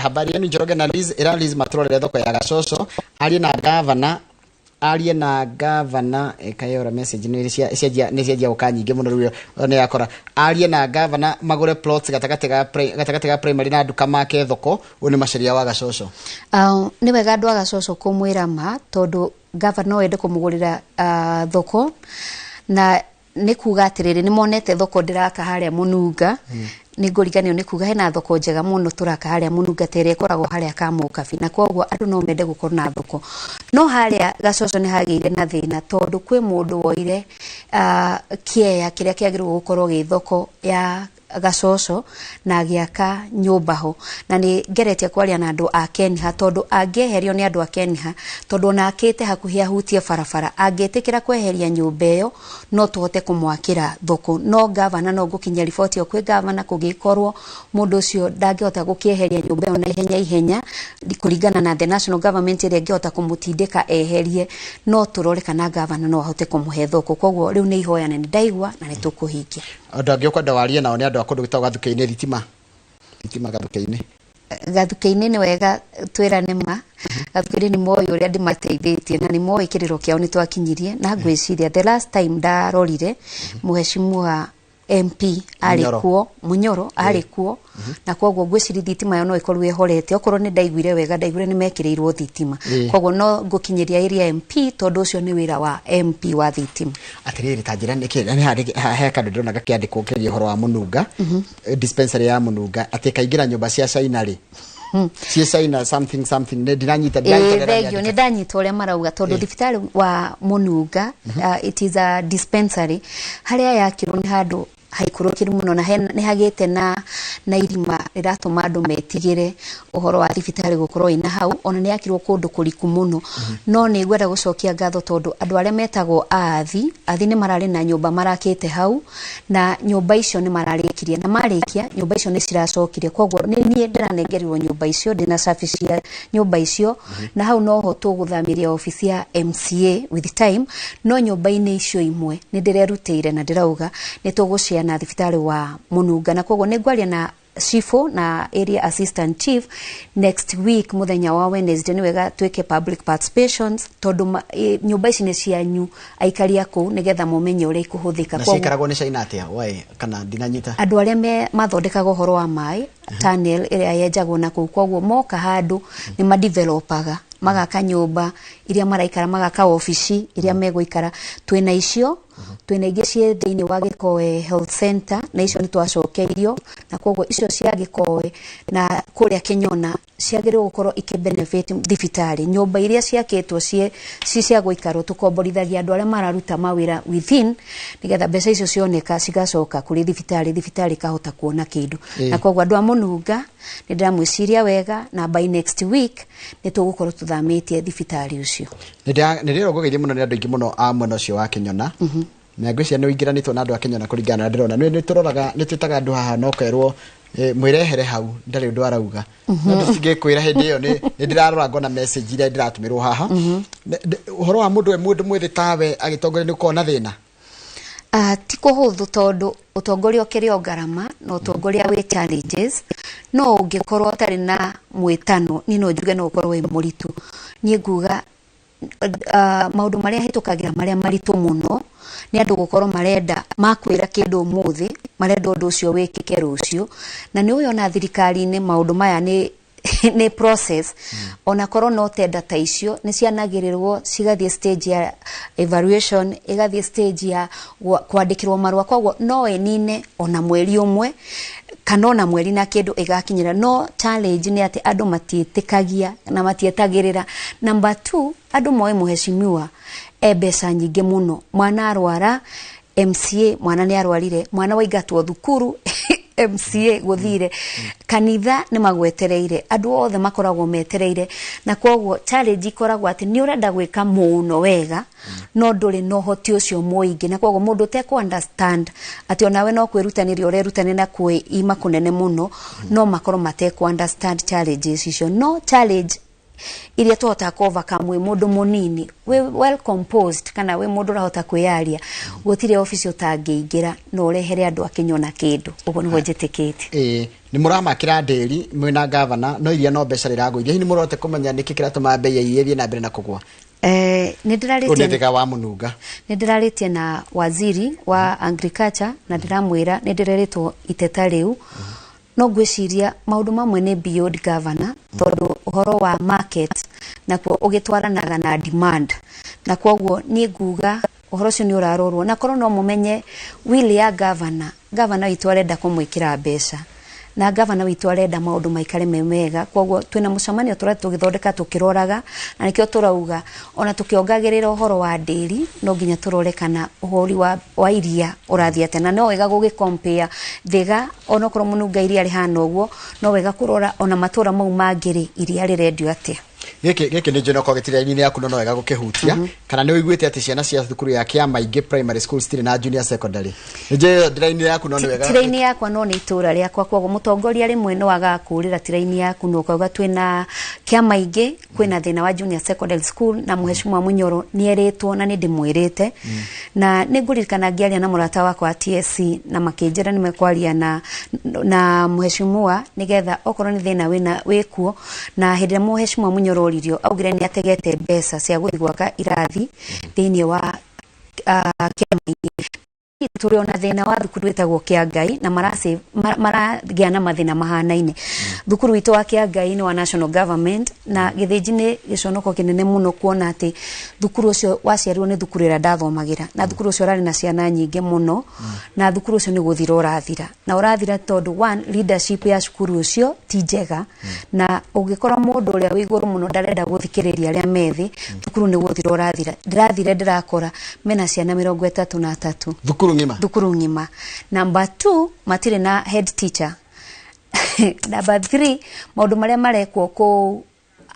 S25: Habari yenu Njoroge na Liz, ĩra Liz matũrorere thoko ya Gacoco, arie na gavana, arie na gavana. Kayora message nĩ cianjia, nĩ cianjia gũka nyingĩ mũno rĩu nĩ yakora. Arie na gavana magũre plots gatagatĩ ga primary na nduka make thoko. Ũyũ nĩ Macaria wa Gacoco.
S26: Nĩ wega andũ a Gacoco kũmwĩra ma, tondũ gavana no ende kũmũgũrĩra thoko na Nĩ kuga atĩrĩrĩ, nĩ monete thoko ndĩraka harĩa Mũnunga. Nĩ ngũriganĩrwo nĩ kuga hena thoko njega mũno tũraka harĩa Mũnunga, ta ĩrĩa ĩkoragwo harĩa Kamũkabi, na koguo andũ no mende gũkorwo na thoko. No harĩa Gacoco nĩ hagĩire na thĩna, tondũ kwĩ mũndũ woire kĩeya kĩrĩa kĩagĩrĩirwo gũkorwo gĩ thoko ya Gacoco na agĩaka nyũmba ho. Na nĩ ngeretie kwaria na andũ a Kenha, tondũ angĩeherio nĩ andũ a Kenha, tondũ ona akĩte hakuhĩ ahutie barabara, angĩtĩkĩra kweheria nyũmba ĩyo, no tũhote kũmwakĩra thoko. No gavana, no ngũkinyia riboti ĩyo kwĩ gavana, kũngĩkorwo mũndũ ũcio ndangĩhota gũkĩeheria nyũmba ĩyo na ihenya ihenya kũringana na the national government ĩrĩa ĩngĩhota kũmũtindĩka eherie, no tũrore kana gavana no ahote kũmũhe thoko. Koguo rĩu nĩ ihoya na nĩ ndaigua na nĩ tũkũhingia.
S25: Andũ angĩ ũkwenda warie nao nĩ andũ a kũndũ gwĩtagwo Gathukĩ-inĩ, thitima Gathukĩ-inĩ.
S26: Gathukĩ-inĩ nĩ wega twĩrane ma Gathukĩ-inĩ nĩ moĩ ũrĩa ndĩmateithĩtie, na nĩ moĩ kĩrĩro kĩao nĩ twakinyirie. Na ngwĩciria the last time ndarorire, mũheshimiwa MP arĩ
S25: Munyoro.
S26: kuo, Munyoro arĩ kuo, na koguo ngwĩciria thitima ĩyo no ĩkorwo ĩhorete. Okorwo nĩ ndaiguire wega, ndaiguire nĩ mekĩrĩirwo thitima. Koguo no ngũkinyĩria area MP, tondũ ũcio nĩ wĩra wa MP wa thitima.
S25: Atĩrĩrĩ, ta njĩra nĩkĩ nĩ harĩ he kandũ ndĩrona gakĩandĩkwo kegiĩ ũhoro wa Mũnunga, dispensary ya Mũnunga, atĩ kaingĩra nyũmba cia China rĩ, ciĩ China something something, nĩ ndinanyita.
S26: Ĩĩ, thengio, nĩ ndanyita ũrĩa marauga, tondũ thibitarĩ wa Mũnunga, it is a dispensary, harĩa yakirwo nĩ handũ haikũrũkĩru mũno na nĩ hagĩte na irima rĩratũma andũ metigĩre ũhoro wa thibitarĩ gũkorwo ĩna hau. Ona nĩ yakirwo kũndũ kũriku mũno. No nĩ ngwenda gũcokia ngatho, tondũ andũ arĩa metagwo athi athi nĩ mararĩ na nyũmba marakĩte hau, na nyũmba icio nĩ mararĩkirie, na marĩkia nyũmba icio nĩ ciracokire. Koguo nĩ niĩ ndĩranengerirwo nyũmba icio, ndĩna cabi cia nyũmba icio, na hau noho tũgũthamĩria obici ya MCA with time. No nyũmba-inĩ icio imwe nĩ ndĩrerutĩire na ndĩrauga nĩ tũgũciana thibitarĩ wa Mũnunga, na koguo nĩ ngwaria na chifu na area assistant chief next week, muthenya wa Wednesday, nĩ wega twĩke public participations, tondũ nyũmba ici nĩ cianyu aikari a kũu, nĩgetha mũmenye ũrĩa ikũhũthĩka.
S25: Na ciikaragwo nĩ China atĩa wae, kana ndinanyita?
S26: Andũ arĩa mathondekaga ũhoro wa maĩ, tunnel ĩrĩa yenjagwo na kũu, koguo moka handũ nĩ madevelopaga, magaka nyũmba iria maraikara, magaka obici iria megũikara. Twĩna icio, twĩna ingĩ ciĩ thĩinĩ wa Gĩkoe Health Center, na icio nĩ twacokeirio. Na koguo icio cia Gĩkoe na kũrĩa Kĩnyona ciagĩrĩirwo gũkorwo ikĩ benefit thibitarĩ. Nyũmba iria ciakĩtwo ci cia gũikarwo, tũkomborithagia andũ arĩa mararuta mawĩra within, nĩgetha mbeca icio cioneka cigacoka kũrĩ thibitarĩ, thibitarĩ ĩkahota kuona kĩndũ. Na koguo andũ a Mũnunga nĩ ndĩramwĩciria wega, na by next week nĩ tũgũkorwo tũthamĩtie thibitarĩ ũcio.
S25: Nĩ ndĩrongũgĩirie mũno nĩ andũ aingĩ mũno a mwena ũcio wa Kĩnyona, na ngwĩciria nĩ ũingĩranĩtwo na andũ a Kĩnyona kũringana na ndĩrona. Nĩ tũroraga, nĩ twĩtaga andũ haha no kerwo mwĩrehere hau, ndarĩ ũndũ arauga. No tũtingĩkwĩra hĩndĩ ĩyo nĩ ndĩrarora ngona message iria ndĩratũmĩrwo haha. Ũhoro wa mũndũ we mũndũ mwĩthĩ tawe agĩtongoria, nĩ ũkoragwo na thĩna?
S26: Ti kũhũthũ, tondũ ũtongoria ũkĩrĩ o ngarama, na ũtongoria wĩ challenges. No ũngĩkorwo ũtarĩ na mwĩtano, niĩ no njuge no ũkorwo wĩ mũritũ. Niĩ nguga maũndũ marĩa hĩtũkagĩra marĩa maritũ mũno nĩ andũ gũkorwo marenda makwĩra kĩndũ ũmũthĩ, marenda ũndũ ũcio wĩkĩke rũciũ. Na nĩ ũyũ ona thirikari-inĩ maũndũ maya nĩ process. Ona korwo no tenda ta icio nĩ cianagĩrĩrwo, cigathiĩ stage ya evaluation, ĩgathiĩ stage ya kwandĩkĩrwo marũa, koguo no ĩnine ona mweri ũmwe kana ona mweri na kĩndũ ĩgakinyĩra. No challenge nĩ atĩ andũ matiĩtĩkagia na matietagĩrĩra. Number 2, andũ moĩ mũheshimiwa e mbeca nyingĩ mũno. Mwana arwara, MCA, mwana nĩ arwarire, mwana waingatwo thukuru, MCA, gũthire kanitha nĩ magwetereire, andũ othe makoragwo metereire. Na koguo challenge ikoragwo atĩ nĩ ũrenda gwĩka mũno wega, no ndũrĩ na ũhoti ũcio mũingĩ. Na koguo mũndũ ũtekũ understand atĩ onawe no kwĩrutanĩria ũrerutanĩria na kwĩima kũnene mũno, no makorwo matekũ understand challenges icio. No challenge iria tũhotaga kũ overcome, wĩ mũndũ mũnini wĩ well composed kana wĩ mũndũ ũrahota kwĩyaria, gũtirĩ obici ũtangĩingĩra na ũrehere andũ akĩnyona kĩndũ. Ũguo nĩguo njĩtĩkĩtie.
S25: Ĩĩ, nĩ mũramakĩra ndĩri mwĩna gavana, no iria no mbeca rĩragũithia. Hihi nĩ mũrorete kũmenya nĩkĩ kĩratũma mbei ya iria ĩthiĩ na mbere na kũgũa?
S26: Nĩ
S25: Ũyũ nĩ
S26: ndĩrarĩtie
S25: thĩga wa Mũnunga.
S26: Nĩ ndĩrarĩtie na waziri wa agriculture, na ndĩramwĩra nĩ ndĩrerĩtwo iteta rĩu. No ngwĩciria maũndũ mamwe nĩ beyond governor, tondũ ũhoro wa market nakuo ũgĩtwaranaga na demand, na koguo niĩ nguga Ũhoro ũcio nĩ ũrarorwo na korwo no mũmenye will ya governor, governor witũ arenda kũmwĩkĩra mbeca na governor witũ arenda maũndũ maikare me mega. Koguo twĩna mũcemanio tũrathiĩ tũgĩthondeka tũkĩroraga, na nĩkĩo tũrauga ona tũkĩongagĩrĩra ũhoro wa ndĩri no nginya tũrore kana ũhũri wa iria ũrathiĩ atĩa, na no wega gũgĩ-compare Thĩga onokorwo mũnunga iria rĩhana ũguo, no wega kũrora ona matũra mau mangĩ rĩ iria rĩrendio atĩa.
S25: Gĩkĩ nĩ njũĩ okorwo gĩtirĩ raini yaku no no wega gũkĩhutia. Kana nĩ ũiguĩte atĩ ciana cia thukuru ya Kĩamaingĩ Primary School citirĩ na junior secondary? Nĩ njũĩ ndĩ yaku no nĩ wega.
S26: Ti raini yakwa no nĩ itũra rĩakwa, koguo mũtongoria rĩmwe no agakũrĩra ti raini yaku no ũkauga twĩna Kĩamaingĩ kwĩna thĩna wa junior secondary school na Mheshimiwa Munyoro nĩerĩtwo na nĩ ndĩmwĩrĩte. Na nĩ ngũririkana ngĩaria na mũrata wakwa wa TSC na makĩnjĩra nĩ mekwaria na Mheshimiwa nĩgetha okorwo nĩ thĩna wĩna wĩkuo. Na hĩndĩ ĩrĩa Mheshimiwa Munyoro oririo augire nĩ ategete mbeca cia gũthiĩ gwaka irathi thĩinĩ wa Kĩamaingĩ. Tũrĩ ona thĩna wa thukuru ĩtagwo Kĩangai na maragĩa na mathĩna mahanaine. Thukuru witũ wa Kĩangai nĩ wa national government na Gĩthĩnji nĩ gĩconoko kĩnene mũno kuona atĩ thukuru ũcio waciarirwo nĩ thukuru ĩrĩa ndathomagĩra, na thukuru ũcio ũrarĩ na ciana nyingĩ mũno, na thukuru ũcio nĩ gũthira ũrathira, na ũrathira tondũ one, leadership ya cukuru ũcio ti njega, na ũngĩkora mũndũ ũrĩa wĩ igũrũ mũno ndarenda gũthikĩrĩria arĩa me thĩ, thukuru nĩ gũthira ũrathira. Ndĩrathire ndĩrakora mena ciana 33
S25: thukuru ng'ima.
S26: Thukuru ng'ima. Number 2, matirĩ na head teacher. Number 3, maũndũ marĩa marekwo kũu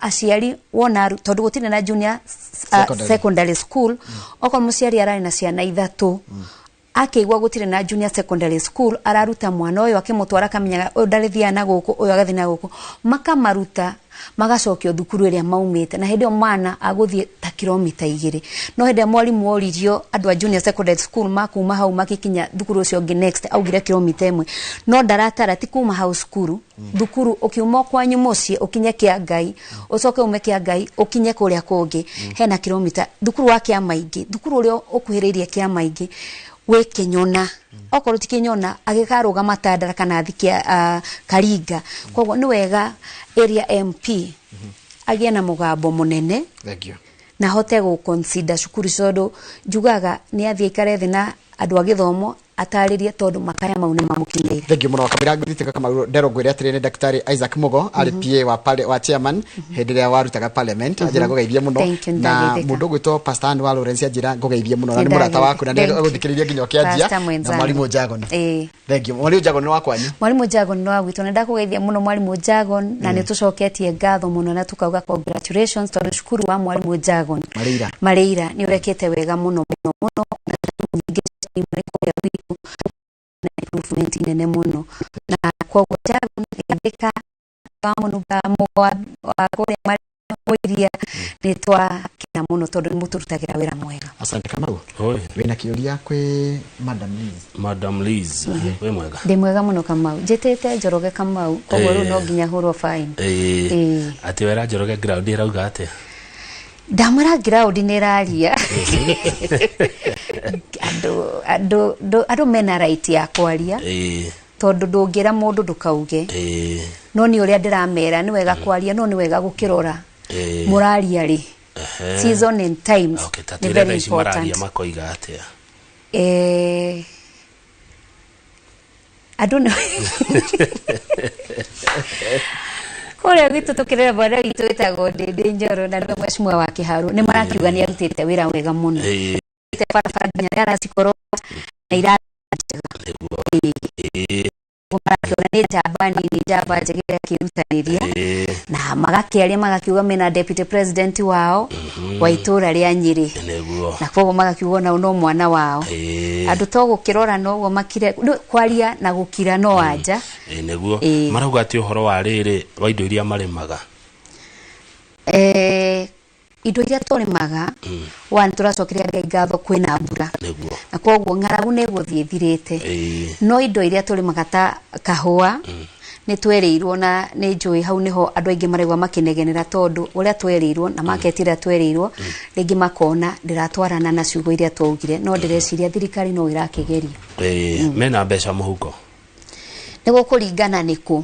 S26: aciari wona tondũ gũtirĩ na junior secondary school, okorwo mũciari ararĩ na ciana 3 akĩigua gũtirĩ na junior secondary school araruta mwana ũyũ akĩmũtwara akamenyaga ũyũ ndarĩthiaga na gũkũ, ũyũ agathiĩ na gũkũ, makamaruta magacokio thukuru ĩrĩa maumĩte, na hĩndĩ ĩyo mwana agũthiĩ ta kilomita 2. No hĩndĩ ĩrĩa mwarimũ oririo andũ a junior secondary school makuma hau magĩkinya thukuru ũcio ũngĩ next augire kilomita 1, no ndaratara ti kuma hau cukuru. Thukuru ũkiuma kwanyu mũciĩ ũkinye Kĩangai, ũcoke ume Kĩangai ũkinye kũrĩa kũngĩ hena kilomita. Thukuru wa Kĩamaingĩ, thukuru ũrĩa ũkuhĩrĩirie Kĩamaingĩ wĩ Kĩnyona, okorwo ti Kĩnyona agĩkarũgama Tandara kana athiĩ Karinga. Koguo nĩ wega area MP agĩe na mũgambo mũnene.
S25: Thank you.
S26: Na hote gũ consider cukuru tondũ njugaga nĩ athiĩ aikare thĩ na andũ a gĩthomo atarĩrie tondũ makaya mau nĩ mamũkinyĩire.
S25: Thank you mũno. Kamĩra ngũthite Kamau ndero ngwĩre atĩrĩ nĩ Daktari Isaac Mugo arĩ PA wa chairman hĩndĩ ĩrĩa warutaga parliament. Anjĩra ngũgeithie mũno, na mũndũ ũgwĩtwo Pastor Ann wa Lawrence anjĩra ngũgeithie mũno, na nĩ mũrata waku na nĩ agũthikĩrĩria nginya ũkĩanjia, na mwarimũ Jagon. Thank you. Mwarimũ Jagon nĩ wa kwanyu?
S26: Mwarimũ Jagon nĩ wa gwitũ, na ndakũgeithia mũno mwarimũ Jagon, na nĩ tũcoketie ngatho mũno na tukauga congratulations tondũ cukuru wa mwarimũ Jagon Mareira nĩ ũrekĩte wega mũno mũno mũno, na nyingĩ kũrĩa gwitũ na improvement nene mũno, na koguo Jagon gĩthĩka wa mũnunga mũgo wa kũrĩa Mũiria nĩ twakena mũno tondũ nĩ mũtũrutagĩra wĩra mwega.
S25: Asante Kamau. Wĩna kĩũria kwĩ Madam Liz?
S3: Madam Liz, wĩ mwega?
S26: Ndĩ mwega mũno Kamau. Njĩtĩte Njoroge Kamau, koguo rĩu no nginya hũrwo fine.
S3: Atĩ wera Njoroge ground ĩrauga atĩa?
S26: Ndamwĩra ground nĩ ĩraria. Andũ mena right ya kwaria tondũ ndũngĩra mũndũ ndũkauge, no nĩ ũrĩa ndĩramera nĩ wega kwaria, no nĩ wega gũkĩrora mũraria rĩ, season and times nĩ very important.
S3: Makoiga atĩa?
S26: Andũ nĩ kũrĩa gwitũ tũkĩrera mwana witũ wĩtagwo Ndĩndĩ Njoro na nĩwe mheshimiwa wa Kĩharũ nĩ marakiuga nĩ arutĩte wĩra wega mũno. Barabara nginya aracikorwo na irathi njega. Marakiuga nĩ njamba nini, njamba njega ĩrĩa akĩrutanĩria, na magakĩaria magakiuga mena deputy president wao wa itũra rĩa Nyĩrĩ, na koguo magakiuga onao no mwana wao. Andũ to gũkĩrora noguo makire kwaria na gũkira no anja.
S3: Nĩguo marauga atĩ ũhoro wa rĩrĩ wa indo iria marĩmaga,
S26: indo iria tũrĩmaga one, tũracokeria Ngai ngatho kwĩna mbura, na koguo ng'aragu nĩ ĩgũthiĩ ĩthirĩte, no indo iria tũrĩmaga ta kahũa nĩ twerĩirwo na nĩ njũĩ hau nĩho andũ aingĩ maraigua makĩnegenera tondũ ũrĩa twerĩirwo na market ĩrĩa twerĩirwo rĩngĩ makona ndĩratwarana na ciugo iria twaugire, no ndĩreciria thirikari no ĩrakĩgeria.
S3: Mena mbeca mũhuko?
S26: Nĩ gũkũringana nĩkũ.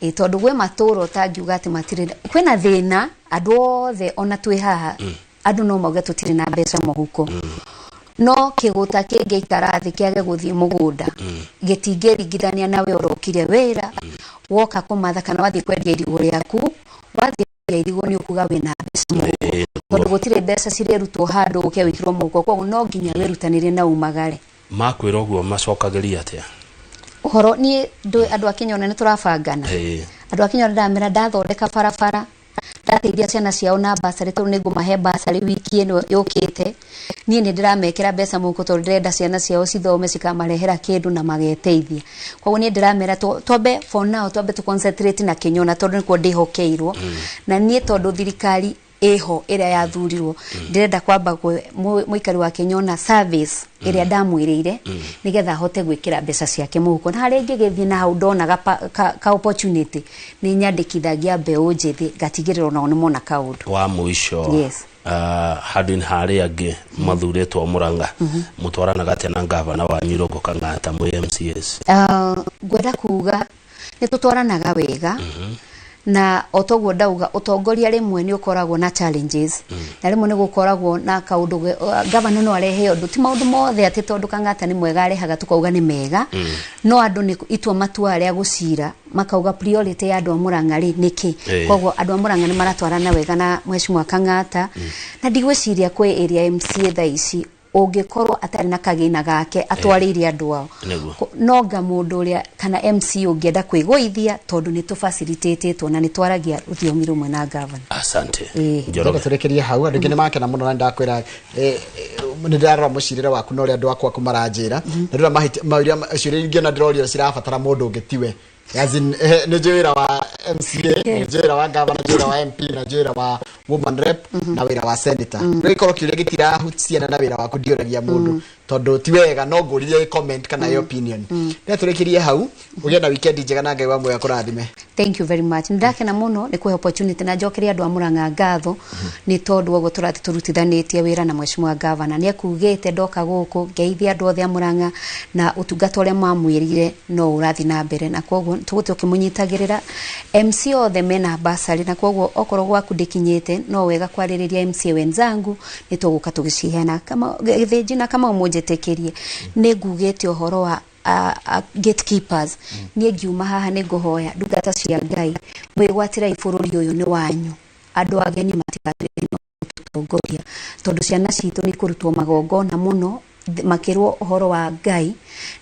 S26: Tondũ gwĩ matũũra ũtangiuga atĩ matirĩ, kwĩna thĩna andũ othe ona twĩ haha andũ no mauge tũtirĩ na mbeca mũhuko, No kĩgũta kĩngĩikara thĩ kĩage gũthiĩ mũgũnda, gĩtingĩringithania nawe ũrokire wĩra, woka kũmatha kana wathiĩ kwendia irigũ rĩaku. Wathiĩ kwendia irigũ nĩ ũkuga wĩna mbeca mũhuko, tondũ gũtirĩ mbeca cirĩrutwo handũ ũke wĩkĩrwo mũhuko. Koguo no nginya wĩrutanĩrie na umagare.
S3: Makwĩra ũguo macokagĩria atĩa?
S26: Ũhoro niĩ ndũĩ andũ a Kĩnyona nĩ tũrabangana. Andũ a Kĩnyona ndamera ndathondeka barabara, ndateithia ciana ciao na basarĩ, tondũ nĩ ngũmahe basarĩ wiki ĩno yũkĩte. Niĩ nĩ ndĩramekĩra mbeca mũhuko tondũ ndĩrenda ciana ciao cithome, cikamarehera kĩndũ na mageteithia. Koguo niĩ ndĩramera twambe for now twambe tũ concentrate na Kĩnyona, tondũ nĩkuo ndĩhokeirwo. Na niĩ tondũ thirikari ĩho ĩrĩa yathurirwo, ndĩrenda kwamba mũikari wa Kĩnyona service ĩrĩa ndamwĩrĩire, nĩgetha ahote gwĩkĩra mbeca ciake mũhuko. Na harĩa ingĩgĩthiĩ na hau ndonaga ka opportunity, nĩ nyandĩkithagia mbeũ njĩthĩ, ngatigĩrĩra onao nĩ mona kaũndũ.
S3: Wa mũico,
S26: Yes.
S3: Handũ-inĩ harĩa angĩ mathurĩtwo Mũrang'a, mũtwaranaga atĩa na ngavana wanyu Irũngũ Kang'ata mwĩ MCAs?
S26: Ngwenda kuga nĩ tũtwaranaga wega, na o toguo ndauga ũtongoria rĩmwe nĩ ũkoragwo na challenges, na rĩmwe nĩ gũkoragwo na kaũndũ gavana no arehe ũndũ, ti maũndũ mothe atĩ tondũ Kang'ata nĩ mwega arehaga tukauga nĩ mega. No andũ nĩ itua matua rĩa gũcira makauga priority ya andũ a Mũrang'a rĩ nĩkĩ. Koguo andũ a Mũrang'a nĩ maratwarana wega na Mheshimiwa Kang'ata, na ndigwĩciria kwĩ area MCA thaa ici ũngĩkorwo atarĩ na kagĩna gake atwarĩire andũ ao. No nga mũndũ ũrĩa kana MC ũngĩenda kwĩgũithia, tondũ nĩ tũfacilitatĩtwo na nĩ twaragia rũthiomi rũmwe na gavana.
S3: Asante.
S25: Njoroge, tũrĩkĩrie hau. Andũ aingĩ nĩ makena mũno, na ndakwĩra nĩ ndĩrarora mũcirĩre waku na ũrĩa andũ aku maranjĩra, na ndĩrona mawĩra ciũria ingĩ ona ndĩroria cirabatara mũndũ ũngĩ tiwe. As in, nĩ njũĩ wĩra wa MCA, nĩ njũĩ wĩra wa governor, njũĩ wĩra wa MP, na njũĩ wĩra wa woman rep, na wĩra wa senator. No gĩkorwo kĩũria gĩtirahuciana na wĩra waku, ndiũragia mũndũ tondũ ti wega, no ngũririe comment kana opinion. Rĩrĩa tũrĩkĩrie hau, ũgĩe na weekend njega na Ngai wa muoyo akũrathime.
S26: Thank you very much. Ndakena mũno nĩ kũhe opportunity na njokerie andũ a Mũrang'a ngatho nĩ tondũ ũguo tũrathiĩ tũrutithanĩtie wĩra na Mheshimiwa Governor. Nĩ ekugĩte ndoka gũkũ ngeithie andũ othe a Mũrang'a, na ũtungata ũrĩa mamwĩrire no ũrathiĩ na mbere, na koguo tũgũthiĩ ũkĩmũnyitagĩrĩra. MC othe mena basarĩ, na koguo okorwo gwaku ndĩkinyĩte no wega kwarĩrĩria MC wenzangu, nĩ tũgũka tũgĩciheana. Kama Gĩthĩnji na Kamau mũnjĩtĩkĩrie, nĩ ngugĩte ũhoro wa gatekeepers. Niĩ ngiuma haha nĩ ngũhoya ndungata cia Ngai, mwĩgwatĩrai bũrũri ũyũ nĩ wanyu, andũ ageni matigatuĩke gũtũtongoria, tondũ ciana citũ nĩ ikũrutwo magongona mũno makĩrwo ũhoro wa Ngai,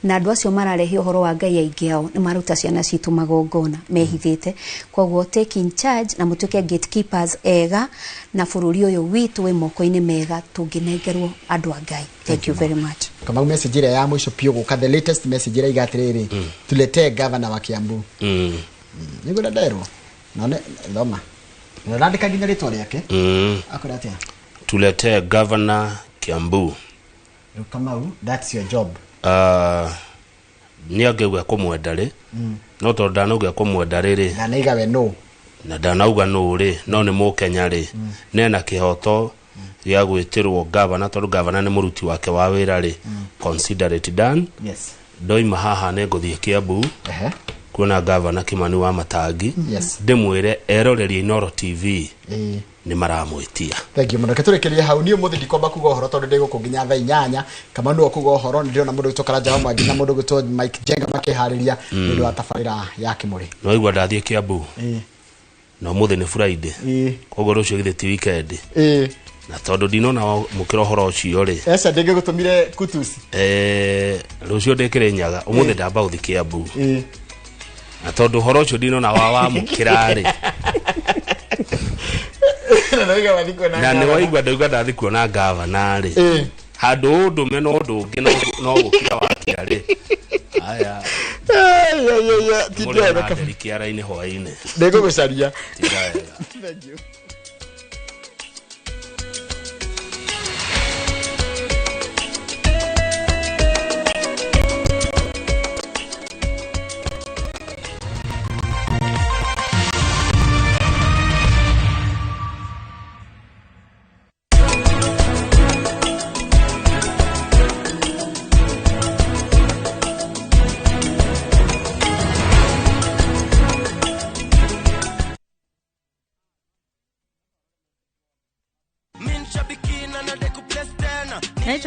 S26: na andũ acio mararehe ũhoro wa Ngai aingĩ ao nĩ maruta ciana citũ magongona mehithĩte. Koguo take in charge na mũtuĩke gatekeepers ega, na bũrũri ũyũ witũ wĩ moko-inĩ mega tũngĩnengerwo andũ a Ngai. Thank you very much.
S25: Kamau, message ĩrĩa ya mũico biũ gũka, the latest message ĩrĩa iga atĩrĩrĩ, tuletee governor wa Kiambu. Nĩguo nderwo none thoma na ndandĩka nginya rĩtwa rĩake. Akwĩra atĩa?
S3: Tuletee governor Kiambu.
S25: Rĩu Kamau, that's your job.
S3: Nĩ angĩuga kũmwenda rĩ, no tondũ ndanauga kũmwenda rĩ,
S25: Ndanaiga we no.
S3: Na ndanauga nũ rĩ, no nĩ mũkenya rĩ, nena kĩhoto gĩa gwĩtĩrwo gavana, tondũ gavana nĩ mũruti wake wa wĩra rĩ. Consider it done. Ndoima haha nĩ ngũthiĩ Kiambu kuona gavana Kimani wa Matangi, ndĩmwĩre erorerie Inooro TV, nĩ maramwĩtia.
S25: Thank you mũno. Reke tũrĩkĩrie hau. Niĩ ũmũthĩ ndikwamba kuga ũhoro tondũ ndĩ gũkũ nginya thaa 8. Kamau nĩwe kuga ũhoro. Nĩ ndĩrona mũndũ gwĩtwo Karanja wa Mwangi na mũndũ gwĩtwo Mike Jenga makĩharĩria nĩ ũndũ wa tabarĩra ya Kĩmũrĩ.
S3: Nĩwaigua ndathiĩ Kiambu na ũmũthĩ nĩ Friday, koguo rũciũ githĩ ti weekend? Na tondũ ndinona mũkĩra ũhoro ũcio rĩ,
S25: Eca ndĩngĩgũtũmire kutusi.
S3: Rũciũ ndĩ Kĩrĩnyaga, ũmũthĩ ndamba gũthiĩ Kiambu, na tondũ ũhoro ũcio ndinona wa wamũkĩra rĩ,
S25: Na nĩwaiga wathiĩ kuona
S3: na nĩ
S25: gavana.
S3: waigua ndauga ndathi kuona gavana rĩ, handũ ũndũme na ũndũ ũngĩ no gũkira wakira rĩ, aya.
S25: Ai, ai, ai, ai, ti
S3: Mũrĩ
S25: ndĩrona
S3: na Nderi kĩara-inĩ hwaĩ-inĩ.
S25: Ndĩngũgũcaria.
S3: Tinda wega.
S25: Thank you.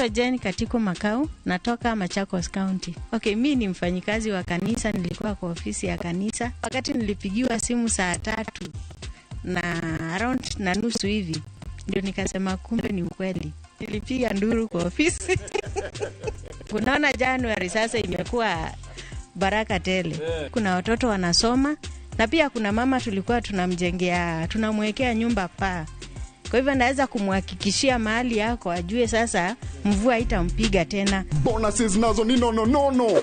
S1: Naitwa Jane Katiko Makau, natoka Machakos County. Okay, mi ni mfanyikazi wa kanisa, nilikuwa kwa ofisi ya kanisa. Wakati nilipigiwa simu 3:30 na around na nusu hivi, ndio nikasema kumbe ni ukweli. Nilipiga nduru kwa ofisi. Unaona Januari sasa imekuwa baraka tele. Kuna watoto wanasoma na pia kuna mama tulikuwa tunamjengea, tunamwekea nyumba paa. Kwa hivyo naweza kumhakikishia mahali yako ajue sasa mvua haitampiga tena.
S6: Bonuses nazo ni no.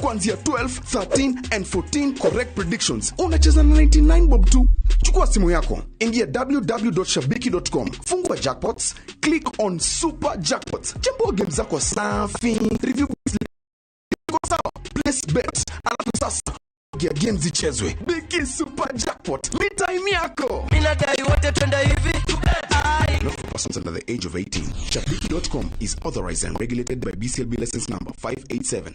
S6: Kuanzia 12, 13 and 14 correct predictions. Unacheza na 99 bob tu. Chukua simu yako, ingia www.shabiki.com, fungua jackpots, click on super jackpots. Chambua game zako safi, review sawa, place bet. Alafu sasa game zichezwe. Biki super jackpot, ni time yako.
S7: Mimi nadai wote twende hivi.
S6: Not for persons under the age of 18. Shabiki.com is authorized and regulated by BCLB license number 587.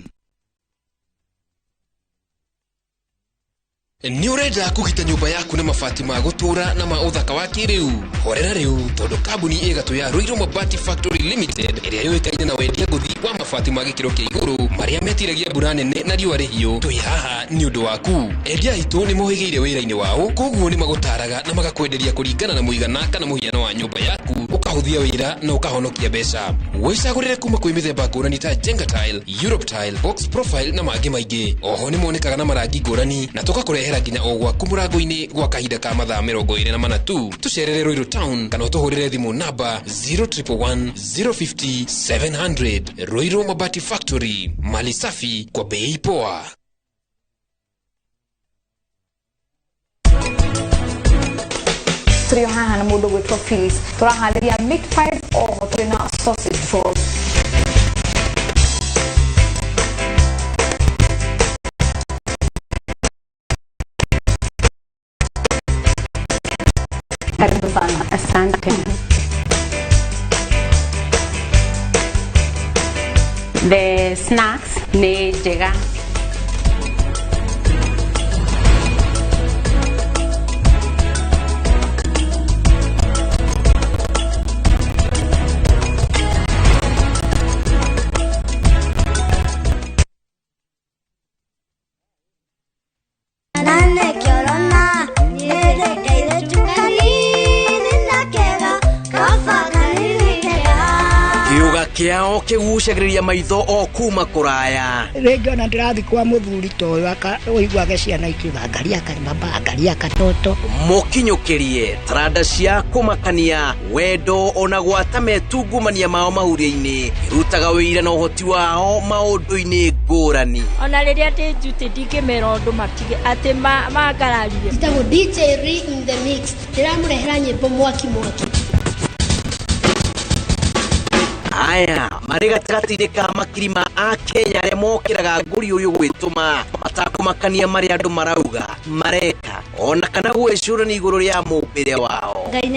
S8: Nĩ ũrenda kũgita nyũmba yaku na mabati ma gũtũũra na ma ũthaka wa kĩrĩu? Horera rĩu tondũ kambuni ĩ gatũ ya Ruiru Mabati Factory Limited ĩrĩa yũĩkaine na wendia ngũthi wa mabati ma gĩkĩro kĩa igũrũ marĩa metiragia mbura nene na riũa rĩhiũ, twĩ haha nĩ ũndũ waku. Endia aitũ nĩ mohĩgĩire wĩra-inĩ wao, koguo nĩ magũtaraga na magakwenderia kũringana na mũigana kana mũhiano wa nyũmba yaku, ũkahũthia wĩra na ũkahonokia mbeca. Wĩcagũrĩre kuma kwĩ mĩthemba ngũrani ta Jenga Tile, Europe Tile, Box Profile na mangĩ maingĩ. Oho nĩ monekaga na marangi ngũrani na tũgakũrehera nginya o gwaku mũrango-inĩ gwa kahinda ka mathaa 24 tu. Tũcerere Ruiru Town kana ũtũhũrĩre thimũ namba 0111 050 700. Ruiru Mabati Factory, mali safi kwa bei poa.
S20: Tũrĩ o haha na mũndũ gwĩtwo Phyllis, tũraharĩria meat pie oho tũrĩ na sausage roll. Karibu sana.
S14: Asante. The snacks nĩ njega.
S7: Kiao kigucagĩrĩria maitho o kuma kũraya.
S9: Rĩngĩ ona ndĩrathiĩ kwa mũthuri ta ũyũ ũiguage ciana ikiuga angalia baba angalia katoto.
S7: Mũkinyũkĩrie taranda cia kũmakania wendo ona gwata metungumania mao mahuria-inĩ irutaga wĩira na ũhoti wao maũndũ-inĩ ngũrani.
S10: Ona rĩrĩa ndĩ njuti ndingĩmera ũndũ matige atĩ mangararie.
S11: Njĩtagwo DJ Ri in the mix, ndĩramũrehera nyĩmbo mwaki mwaki.
S7: Aya marĩ gatagatĩ-inĩ ka makiri ma Akenya arĩa mokĩraga ngũri ũyũ gwĩtũma matakũmakania marĩa andũ marauga mareka ona kana gwĩcũrania igũrũ rĩa mũmbĩre wao.
S11: Ngai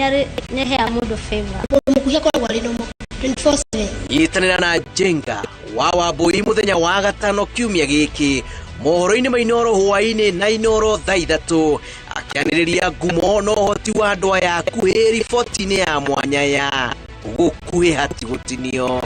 S11: nĩahea mũndũ favor. Mũkuhĩ akoragwo arĩ normal 24/7.
S7: Nyitanĩra na Jenga wa Wambui mũthenya wa gatano kiumia gĩkĩ mohoro-inĩ ma Inooro hwaĩ-inĩ na Inooro thaa 3 akĩanĩrĩria ngumo na ũhoti wa andũ aya akuhĩ riboti-inĩ ya mwanya ya gũkuhĩ hatigũtinio.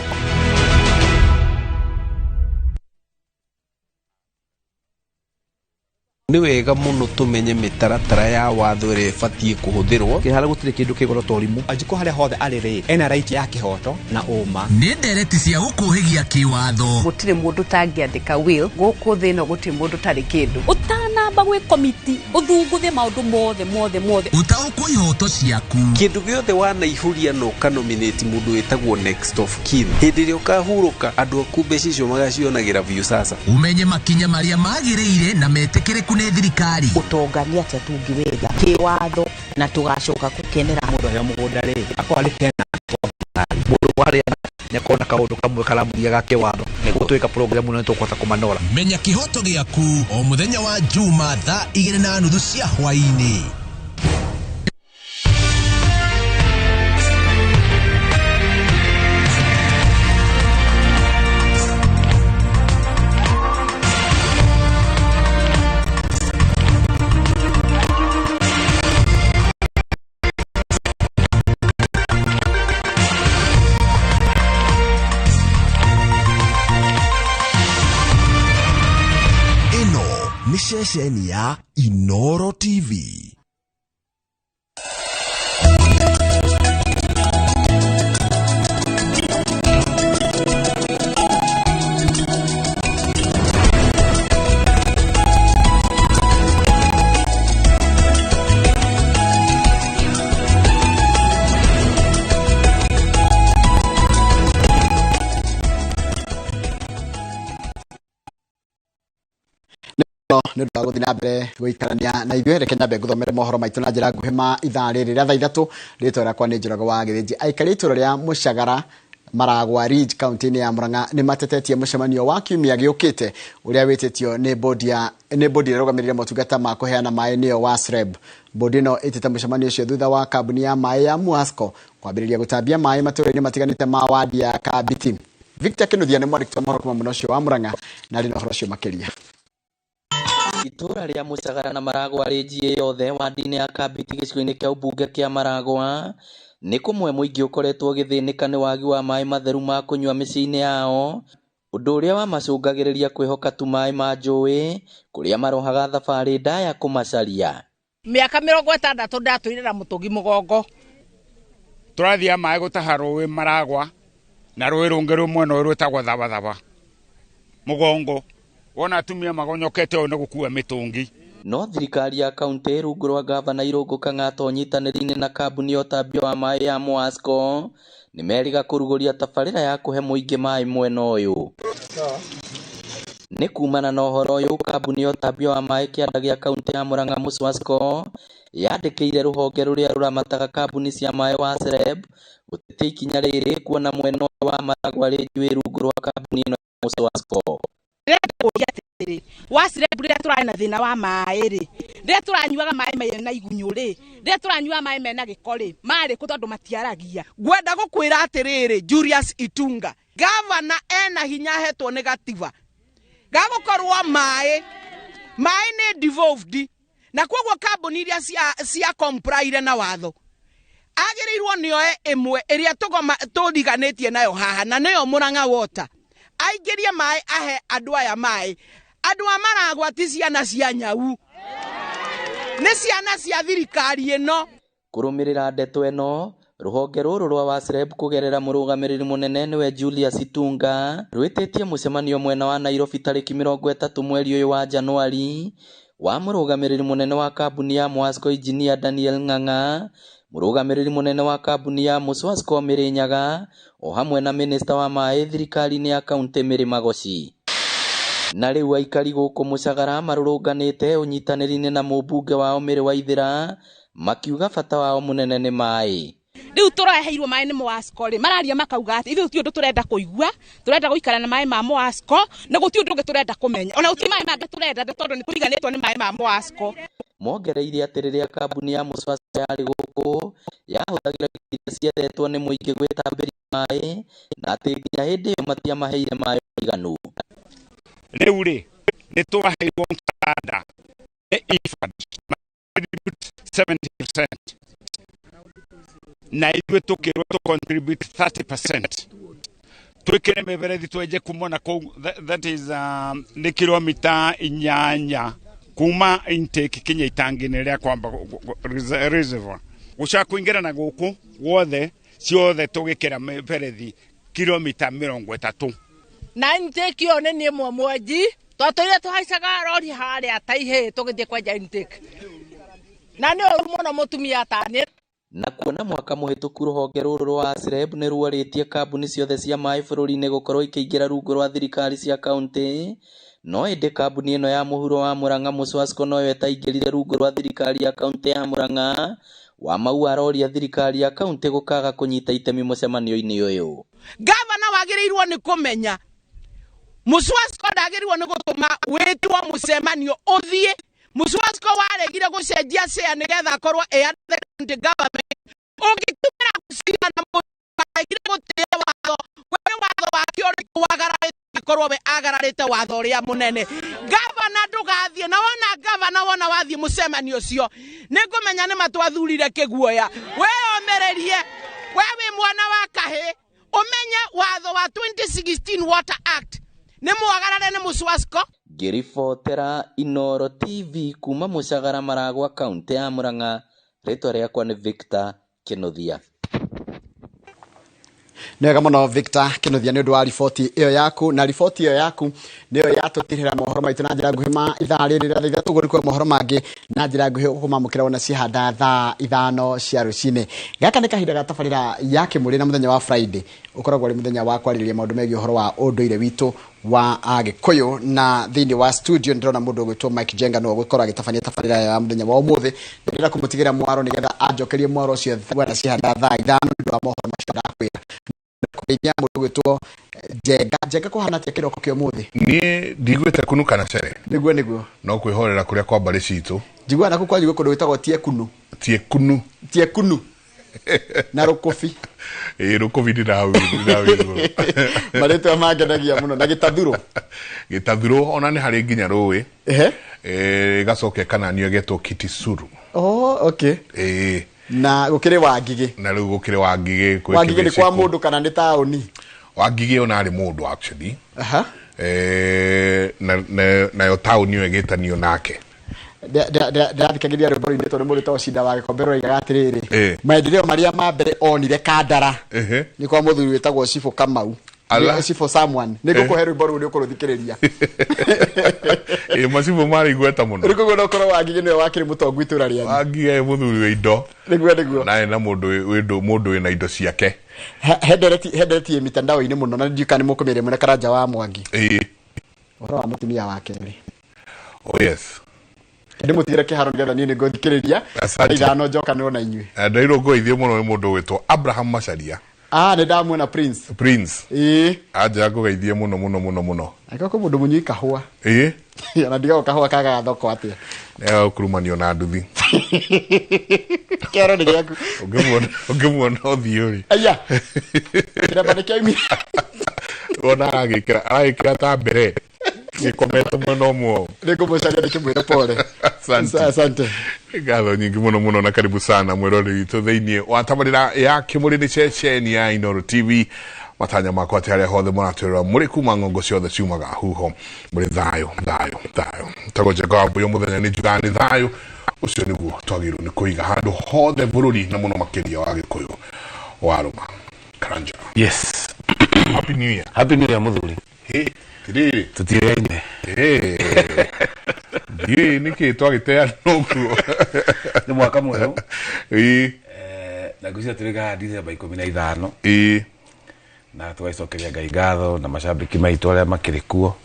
S27: Nĩ wega mũno tũmenye mĩtaratara ya watho ĩrĩa ĩbatiĩ kũhũthĩrwo.
S28: Kĩhara gũtirĩ kĩndũ kĩgoro ta ũrimũ.
S13: Wanjikũ harĩa hothe arĩ rĩ, ena right ya kĩhoto na ũma.
S33: Nĩ ndereti cia gũkũhĩgia kĩwatho.
S30: Gũtirĩ mũndũ ũtangĩandĩka will gũkũ thĩ ĩno, gũtirĩ mũndũ ũtarĩ kĩndũ.
S31: Ũtanamba gwĩ komiti ũthunguthe maũndũ mothe mothe mothe,
S33: ũtaũkwo ihoto ciaku.
S27: Kĩndũ gĩothe wanaihũria na ũkanominate mũndũ wĩtagwo next of kin, hĩndĩ ĩrĩa ũkahurũka andũ aku mbeca icio magacionagĩra biũ sasa.
S33: Ũmenye makinya marĩa magĩrĩire na metĩkĩrĩku nĩ thirikari.
S2: Ũtonga nĩ atĩa tũngĩwetha kĩwatho na tũgacoka gũkenera.
S13: Mũndũ aheo mũgũnda rĩ, akorwo arĩ tenant wa thirikari.
S28: Mũndũ harĩa nĩakorwo na kaũndũ kamwe karamũgia ga kĩwatho, nĩguo twĩka program ĩno nĩtũkũhota kũmanora.
S33: Menya kĩhoto gĩaku o mũthenya wa Juma thaa 2:30 cia hwaĩ-inĩ.
S4: Nĩ ceceni ya Inoro TV.
S25: Nä å ndå wa gå thiä na mbere gå ikarania na ithuä. Reke nyambe ngũthomere mohoro maitũ na njĩra nguhĩ ma ithaa rĩrĩ rĩa thaa 3. Rĩtwa rĩakwa nĩ Njoroge wa Gĩthĩnji. Aikari a itũũra rĩa Mũcagara, Maragwa Ridge, kaunti-inĩ ya Murang'a nĩ matetetie mũcemanio wa kiumia gĩũkĩte ũrĩa wĩtĩtio nĩ bodi ya nĩ bodi ĩrĩa ĩrũgamĩrĩire motungata ma kũheana maĩ, nĩyo WASREB. Bodi ĩno ĩtĩte mũcemanio ũcio thutha wa kambuni ya maĩ ya Muasco kwambĩrĩria gũtambia maĩ matũũra-inĩ matiganĩte ma wadi ya Kambiti. Victor Kinuthia nĩ mwandĩki wa mohoro kuma mwena ũcio wa Murang'a na arĩ na ũhoro ũcio makĩria.
S5: Itũũra rĩa Mũcagara na Maragwa Ridge yothe wadi-inĩ ya Kambiti gĩcigo-inĩ kĩa ũmbunge kĩa Maragwa nĩ kũmwe mũingĩ ũkoretwo ũgĩthĩnĩka nĩ wagi wa maĩ matheru ma kũnyua mĩciĩ-inĩ yao, ũndũ ũrĩa wamacũngagĩrĩria kwĩhoka tu maĩ ma njũĩ kũrĩa marohaga thabarĩ ndaya kũmacaria.
S12: Mĩaka 60 ndatũire na mũtũngi mũgongo.
S15: Tũrathiaga maĩ gũtaha rũĩ Maragwa na rũĩ rũngĩ rwĩ mwena ũyũ rwĩtagwo Thabathaba mũgongo. Wona atumia magonyokete ũũ nĩ gũkua mĩtũngi.
S5: No thirikari ya kaunti rungu rwa gavana Irũngũ Kang'ata ũnyitanĩri-inĩ na kambuni ya ũtambia wa maĩ ya Muasco nĩ merĩga kũrugũria tabarĩra ya kũhe mũingĩ maĩ mwena ũyũ. Nĩ kumana na ũhoro ũyũ, kambuni ya ũtambia wa maĩ kĩanda gĩa kaunti ya Murang'a Muswasco yandĩkĩire rũhonge rũrĩa rũramataga kambuni cia maĩ WASREB gũtetia ikinya rĩrĩ, kuona mwena ũyũ wa Maragwa Ridge wĩ rungu rwa kambuni ĩno ya Muswasco.
S12: WASREB rĩrĩa tũrarĩ na thĩna wa maĩ rĩ, rĩrĩa tũranyuaga maĩ mena igunyũ rĩ, rĩrĩa tũranyuaga maĩ mena gĩko rĩ, marĩ kũ tondũ matiaragia?
S16: Ngwenda gũkwĩra atĩrĩrĩ, Julius Itunga, gavana ena hinya ahetwo nĩ gatiba gagũkorwo maĩ nĩ devolved, na koguo kambuni iria cia complyire na watho agĩrĩirwo nĩoe ĩmwe ĩrĩa tũriganĩtie nayo haha, na nĩyo Murang'a Water, aingĩrie maĩ ahe andũ aya maĩ. Andũ a Maragwa ti ciana cia nyau, nĩ ciana cia thirikari ĩno.
S5: Kũrũmĩrĩra ndeto ĩno, rũhonge rũrũ rwa WASREB kũgerera mũrũgamĩrĩri mũnene nĩwe Julius Itunga rwĩtĩtie mũcemanio mwena wa Nairobi tarĩki 30 mweri ũyũ wa Januari wa mũrũgamĩrĩri mũnene wa kambuni ya Muasco Engineer Daniel Ng'ang'a, mũrũgamĩrĩri mũnene wa kambuni ya Muswasco Mĩrĩnyaga, o hamwe na minista wa maĩ thirikari-inĩ ya kaunti Mary Magoci. Na rĩu aikari gũkũ Mũcagara marũrũnganĩte ũnyitanĩri-inĩ na mũmbunge wao Mary Waithĩra makiuga bata wao mũnene nĩ maĩ.
S12: Rĩu tũraheirwo maĩ nĩ Muasco rĩ, mararia makauga atĩ ithuĩ gũtirĩ ũndũ tũrenda kũigua, tũrenda gũikara na maĩ ma Muasco na gũtirĩ ũndũ ũngĩ tũrenda kũmenya, ona gũtirĩ maĩ mangĩ tũrenda tondũ nĩ tũriganĩtwo nĩ maĩ ma Muasco.
S5: Mongereire atĩ rĩrĩa kambuni ya Muswasco yarĩ gũkũ yahũthagĩra indo iria ciethetwo nĩ mũingĩ gwĩtambĩria maĩ, na atĩ nginya hĩndĩ ĩyo matiamaheire maĩ maiganu.
S15: Rĩu rĩ, nĩ twaheirwo msaada nĩ IFAD 70% na ithuĩ tũkĩrwo tũ contribute 30%, twĩkĩre mĩberethi twenje kuma na kũu, that is nĩ kilomita 8 kuma intake kinya itangi-inĩ rĩa kwamba reservoir gũcoka kũingĩra na gũkũ guothe ciothe tũgĩkĩra mĩberethi kilomita 30.
S12: Na intake ĩyo nĩ niĩ mwenji twatũire tũhaicaga rori harĩa ta ihĩĩ tũgĩthiĩ kwenja intake, na nĩ ũru mũno mũtumia taniĩ.
S5: Na kuona mwaka mũhĩtũku rũhonge rũrũ rwa WASREB nĩ ruorĩtie kambuni ciothe cia maĩ bũrũri-inĩ gũkorwo ikĩingĩra rungu rwa thirikari cia kaunti, no ĩndĩ kambuni ĩno ya mũhuro wa Murang'a Muswasco noyo ĩtaingĩrire rungu rwa thirikari ya kaunti ya Murang'a. Wamau aroria thirikari ya kaunti gũkaga kũnyita itemi mũcemanio-inĩ ũyũ.
S16: Gavana wagĩrĩirwo nĩ kũmenya Muswasco ndagĩrĩirwo nĩ gũtũma wĩtwo mũcemanio ũthiĩ. Muswasco waregire gũcenjia share nĩgetha akorwo ĩ under the county government. Ũngĩtũmĩra gũcira na mũndũ waregire gũtĩĩa watho, we nĩ watho wake ũrĩkũ wagararĩte angĩkorwo we agararĩte watho ũrĩa mũnene? Gavana ndũgathiĩ, na wona gavana wona wathiĩ mũcemanio ũcio nĩngũmenya nĩ matwathurire kĩguoya. We ũmĩrĩrie, we wĩ mwana wa kahĩ, ũmenye watho wa 2016 Water Act nĩ mwagarare nĩ Muswasco.
S5: Ngĩribotera Inooro TV kuma Mũcagara Maragwa kaũntĩ ya Murang'a, rĩtwa rĩakwa nĩ Victor Kĩnuthia.
S25: Nĩ wega mũno Victor Kĩnuthia nĩ ũndũ wa riboti ĩyo yaku, na riboti ĩyo yaku nĩyo yatũtirĩra mohoro maitũ na njĩra nguhĩ ma ithaa rĩrĩ rĩa 3:00. Ũguo nĩkuo mohoro mangĩ na njĩra nguhĩ ũkũmamũkĩra wona ciahanda thaa 5 cia rũcinĩ. Gaka nĩ kahinda ga tabarĩra ya Kĩmũrĩ, na mũthenya wa Friday ũkoragwo ũrĩ mũthenya wa kwarĩrĩria maũndũ megiĩ ũhoro wa ũndũire witũ wa Agĩkũyũ. Na thĩinĩ wa studio ndĩrona mũndũ ũgwĩtwo Mike Jenga, nĩwe ũgũkorwo agĩtabania tabarĩra ya mũthenya wa ũmũthĩ. Ndĩrenda kũmũtigĩra mwaro nĩgetha anjokerie mwaro ũcio wona ciahanda thaa 5 nĩ ũndũ wa mohoro macio ndakwĩra. Kũgeithia mũndũ ũgwĩtwo Njenga. Njenga, kũhana atĩa kĩroko kĩa ũmũthĩ?
S1: Niĩ ndiguĩte kunu kana cere.
S25: Nĩguo.
S1: No kwĩhorera kũrĩa kwa mbarĩ citũ.
S25: Njiguaga naku kwanyu gwĩ kũndũ gwĩtagwo Tiekunu.
S1: Tiekunu.
S25: Tiekunu na Rũkũbi.
S1: Ĩĩ, Rũkũbi ndĩ hau igũrũ.
S25: Marĩtwa mangenagia mũno. Na Gĩtathurũ.
S1: Gĩtathurũ ona nĩ harĩ nginya rũĩ.
S25: Ehe.
S1: Ĩgacoka ĩkananio ĩgetwo Kitisuru.
S25: Oh, okay.
S1: Ĩĩ.
S25: Na gũkĩrĩ Wangigĩ.
S1: Na rĩu gũkĩrĩ Wangigĩ kwĩ
S25: Wangigĩ nĩ kwa
S1: Kĩbĩcĩkũ.
S25: mũndũ kana nĩ taũni?
S1: Wangigĩ ona arĩ mũndũ actually.
S25: Aha.
S1: Nayo taũni ĩyo ĩgĩtanio nake.
S25: Ndĩrathikagĩrĩria rwĩmbo rũinĩtwo nĩ mũndũ wĩtagwo Cinda wa Gĩkombe rũroigaga atĩrĩrĩ, maendeleo marĩa ma mbere onire Kandara nĩ kwa mũthuri wĩtagwo Cibũ Kamau.
S1: Ala.
S25: Nĩ Cibũ Samuel. Nĩ ngũkũhe rwĩmbo rũu nĩ ũkũrũthikĩrĩria.
S1: Ĩĩ, macibũ marĩ igweta mũno.
S25: Rĩu koguo no ũkorwo Wangigĩ nĩwe wakĩrĩ mũtongu itũra rĩanyu.
S1: Wangigĩ arĩ mũthuri wa indo.
S25: Nĩguo.
S1: Na arĩ na mũndũ wĩna indo ciake.
S25: He ndereti ĩ mitandao-inĩ mũno na ndiũĩ kana nĩ mũkũmĩaria mwena Karanja wa Mwangi.
S1: Ĩĩ.
S25: Ũhoro wa mũtumia wa kerĩ.
S1: Oh yes.
S25: Ndĩmũtigĩre kĩharo nĩgetha niĩ nĩngũthikĩrĩria.
S1: Asante.
S25: 5 njokanĩrwo na inyuĩ.
S1: Ndairwo ngũgeithio mũno nĩ mũndũ ũgwĩtwo Abraham Macharia.
S25: Ah, nĩ ndamuona Prince.
S1: Prince.
S25: Ĩĩ.
S1: Anjĩra ngũgeithie mũno mũno mũno mũno.
S25: Angĩkorwo kwĩ mũndũ mũnyui kahũa.
S1: Ĩĩ.
S25: Ona ndigagwo kahũa kagaga thoko atĩa.
S1: Nĩ gũkurumanio na nduthi.
S25: Kĩharo nĩ gĩaku.
S1: Ũngĩmuona ũthiũ rĩ.
S25: Aya. Kĩremba nĩ kĩaumire.
S1: Wona aragĩkĩra ta mbere. Gĩkomete mwena ũmwe ũũ.
S25: Nĩ ngũmũcaria ndĩkĩmwĩre pole.
S1: Asante.
S25: Asante.
S1: Ngatho nyingĩ mũno mũno na karibu sana mwĩrori witũ thĩinĩ wa tabarĩra ya Kĩmũrĩ, nĩ ceceni ya Inooro TV. Matanya makwa atĩ harĩa hothe mũratwĩrora mũrĩ kuma ng'ongo ciothe ciumaga huho mũrĩ thayũ thayũ thayũ. Tagwo Njenga wa Mbũyũ, mũthenya nĩ njugaga nĩ thayũ ũcio nĩguo twagĩrĩirwo nĩ kũiga handũ hothe bũrũri na mũno makĩria wa Gĩkũyũ wa Rũma. Karanja.
S3: Yes.
S1: Happy New Year.
S3: Happy New Year mũthuri.
S1: Hĩ, tirĩrĩ.
S3: Tũtiũyaine.
S1: Ndiũĩ nĩkĩ twagĩteanwo ũguo.
S3: Nĩ mwaka mwerũ.
S1: Ĩĩ.
S3: Na ngwĩciria tũrĩ haha December 15.
S1: Ĩĩ.
S3: Na tũgacokeria Ngai ngatho na macambĩki maitũ arĩa makĩrĩ kuo.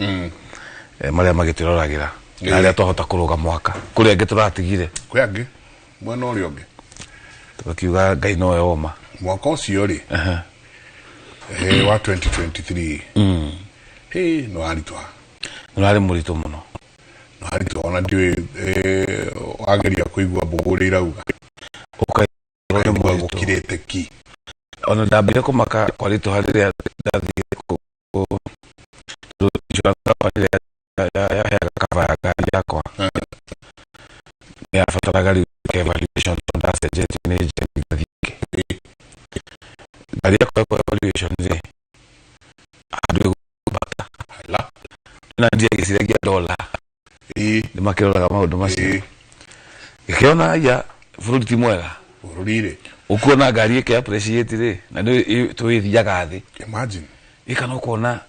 S3: Marĩa magĩtwĩroragĩra. Na arĩa twahota kũrũga mwaka. Kũrĩ angĩ tũratigire.
S1: Kwĩ angĩ mwena ũrĩa ũngĩ.
S3: Tũgakiuga Ngai nowe woma.
S1: Mwaka ũcio rĩ. Wa 2023. Hĩ, nĩ waritũha.
S3: Nĩ warĩ mũritũ mũno.
S1: Nĩ waritũha ona ndiũĩ wageria kũigua mbũgũ ũrĩa irauga.
S3: Ũkaigua
S1: gũkirĩte ki.
S3: Ona ndambire kũmaka kwaritũha rĩrĩa ndathire tondũ insurance company ĩrĩa yaheaga cover ya ngari yakwa nĩ yabataraga rĩu evaluation tondũ ndacenjetie nĩ njenjia ĩngĩ. Ngari yakwa ĩkwo evaluation rĩ, handũ ĩgũbata. Na ndiagĩciragia dola. Nĩ makĩroraga maũndũ macio. Gĩkĩona aya bũrũri ti mwega.
S1: Bũrũri rĩ.
S3: Ũkuona ngari ĩkĩ appreciate rĩ, na nĩ tũĩthiaga thĩ.
S1: Imagine.
S3: Ĩka no kuona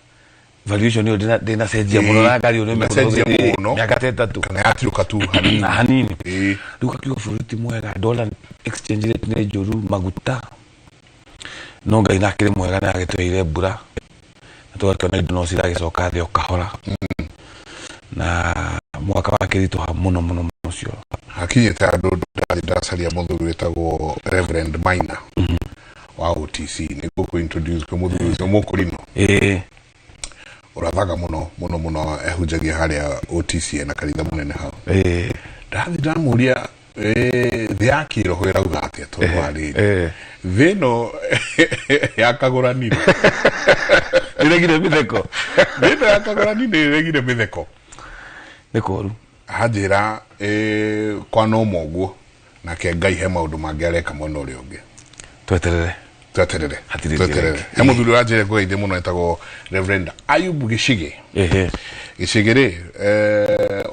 S3: valuation ĩyo ndĩnacenjia mũno na ngari ĩyo nĩ
S1: Ndĩnacenjia mũno.
S3: mĩaka ta 3.
S1: Kana yatirũka tu hanini.
S3: Na hanini. Rĩu ũgakiuga bũrũri ti mwega, dollar exchange rate nĩ njũru, maguta. No Ngai nakĩrĩ mwega nĩ agĩtũheire mbura. Na tũgakĩona indo no ciragĩcoka thĩ o kahora. Na mwaka wakĩritũha mũno mũno mũno ũcio.
S1: Hakinyĩte handũ ndathiĩ ndacaria mũthuri wĩtagwo Reverend Maina wa OTC nĩguo kũ introduce kwĩ mũthuri ũcio mũkũrinũ.
S3: Ĩĩ.
S1: Ũrathaga mũno mũno mũno, ehunjagia harĩa OTC ena kanitha mũnene hau.
S3: Ĩĩ.
S1: Ndathiĩ ndamũria thĩ ya kĩroho ĩrauga atĩa tondũ wa rĩrĩ thĩ ĩno yakagũranire.
S3: Nĩregire mĩtheko.
S1: Thĩ ĩno yakagũranire nĩregire mĩtheko.
S3: Nĩ kũru.
S1: Anjĩra kwanoma ũguo nake Ngai he maũndũ mangĩ areka mwena ũrĩa ũngĩ.
S3: Tweterere.
S1: Tweterere.
S3: Hatirĩ
S1: Tweterere.
S3: njĩra ĩngĩ.
S1: He mũthuri ũranjĩra ngũgeithie mũno etagwo Reverend Ayubu Gĩcigĩ.
S3: Ehe.
S1: Gĩcigĩ rĩ,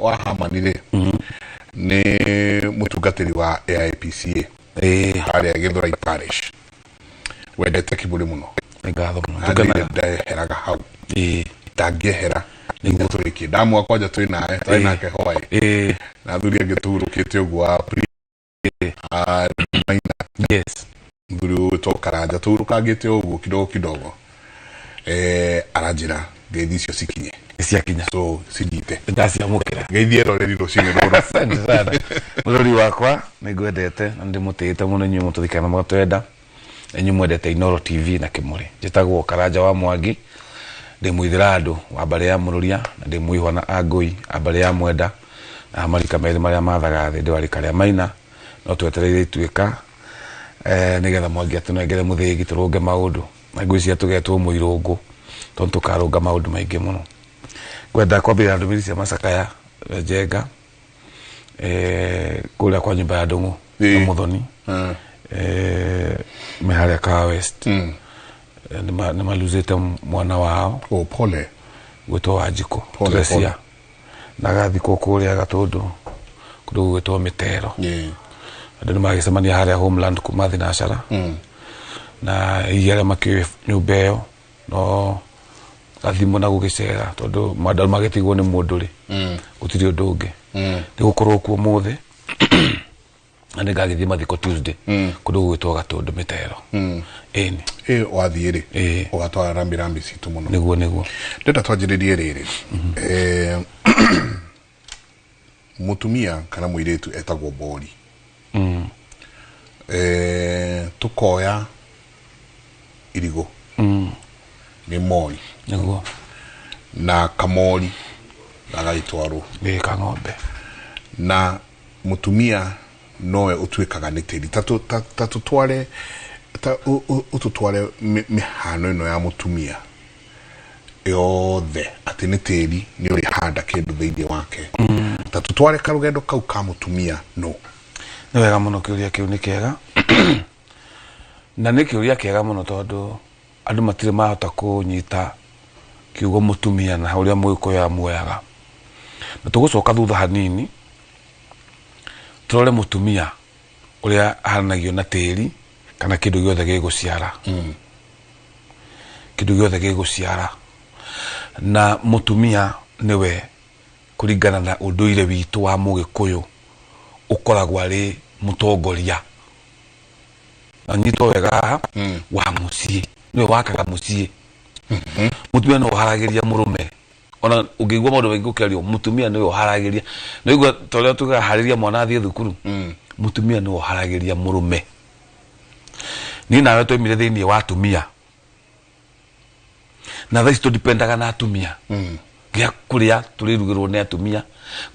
S1: wa Hamani rĩ, nĩ mũtungatĩri wa AIPCA harĩa Gĩthũrai Parish. Wendete kiburi mũno.
S3: Nĩ ngatho mũno.
S1: Tũkenaga.
S3: Tũkenaga.
S1: Ndeheraga hau. Ndangĩehera nginya tũrĩkie. Ndamwa kwanja twĩ nawe, twarĩ nake hwaĩ. Na athuri angĩ tũhurũkĩte ũguo a Maina.
S3: Yes.
S1: Mũthuri ũgwĩtwo Karanja tũhurũkangĩte ũguo kidogo kidogo. Aranjĩra ngeithi icio cikinye.
S3: Ciakinya.
S1: So cinyite.
S3: Ndaciamũkĩra.
S1: Ngeithi eroreri rũcinĩ rũrũ.
S3: Asante sana. Mũrori wakwa nĩ ngwendete na nĩ ndĩmũtĩĩte mũno inyuĩ mũtũthikana na mũgatwenda. Inyuĩ mwendete Inooro TV na Kĩmũrĩ. Njĩtagwo Karanja wa Mwangi, ndĩ mũithĩrandũ wa mbarĩ ya Mũrũria na ndĩ mũihwa na Angũi a mbarĩ ya Mwenda na marika merĩ marĩa mathaga thĩ ndĩ wa rika rĩa Maina, no twetereire ituĩka nĩgetha Mwangi atũnengere mũthĩgi tũrũnge maũndũ. Na ngwĩciria tũgetwo mũirũngũ tondũ tũkarũnga maũndũ maingĩ mũno. Ngwenda kwambĩrĩria ndũmĩrĩri cia macakaya Njenga, kũrĩa kwa nyũmba ya Ndũng'ũ na Mũthoni, me harĩa Kahawa West. Nĩ maluzĩte mwana wao.
S1: Oh, pole.
S3: Gwĩtwo Wanjikũ
S1: Pole,
S3: Teresia.
S1: pole.
S3: Na agathikwo kũrĩa Gatũndũ kũndũ gũgwĩtwo Mĩtero. Andũ nĩ magĩcemania harĩa Homeland kuma Thinacara na hihi arĩa makĩũĩ nyũmba ĩyo no gathimũ na gũgĩcera tondũ andũ magĩtigwo nĩ mũndũ rĩ, gũtirĩ ũndũ ũngĩ. Nĩ gũkorwo kuo ũmũthĩ na nĩ ngagĩthiĩ mathiko Tuesday kũndũ gũgwĩtwo Gatũndũ Mĩtero. Ĩni.
S1: Ĩ wathiĩ rĩ, ũgatwara rambi rambi citũ mũno.
S3: Nĩguo nĩguo.
S1: Ndĩrenda twanjĩrĩrie rĩrĩ. Mũtumia kana mũirĩtu etagwo mbori. Tũkoya irigũ nĩ mori.
S3: Nĩguo.
S1: Na kamori gagagĩtwarwo.
S3: Ĩ ka ng'ombe.
S1: Na mũtumia nowe ũtuĩkaga nĩ tĩri. Ta tũtware ta ũtũtware mĩhano ĩno ya mũtumia yothe atĩ nĩ tĩri nĩ ũrĩhanda kĩndũ thĩinĩ wake. Ta tũtware karũgendo kau ka mũtumia no.
S3: Nĩ wega mũno kĩũria kĩu nĩ kĩega. Na nĩ kĩũria kĩega mũno tondũ andũ matirĩ mahota kũnyita kiugo mũtumia na ũrĩa Mũgĩkũyũ amuoyaga. Na tũgũcoka thutha hanini tũrore mũtumia ũrĩa ahanagio na tĩri kana kĩndũ gĩothe gĩgũciara. Kĩndũ gĩothe gĩgũciara. Na mũtumia nĩwe kũringana na ũndũire witũ wa Mũgĩkũyũ ũkoragwo arĩ mũtongoria. Na nyitwo wega haha, wa mũciĩ. Nĩwe wakaga mũciĩ. Mũtumia nĩwe ũharagĩria mũrũme. Ona ũngĩigua maũndũ maingĩ ũkĩario, mũtumia nĩwe ũharagĩria. Na ũigua ta ũrĩa tugaga harĩria mwana athiĩ thukuru. Mũtumia nĩwe ũharagĩria mũrũme. Niĩ nawe twaumire thĩinĩ wa atumia. Na thaa ici tũdipendaga na atumia. Gĩa kũrĩa tũrĩrugĩrwo nĩ atumia,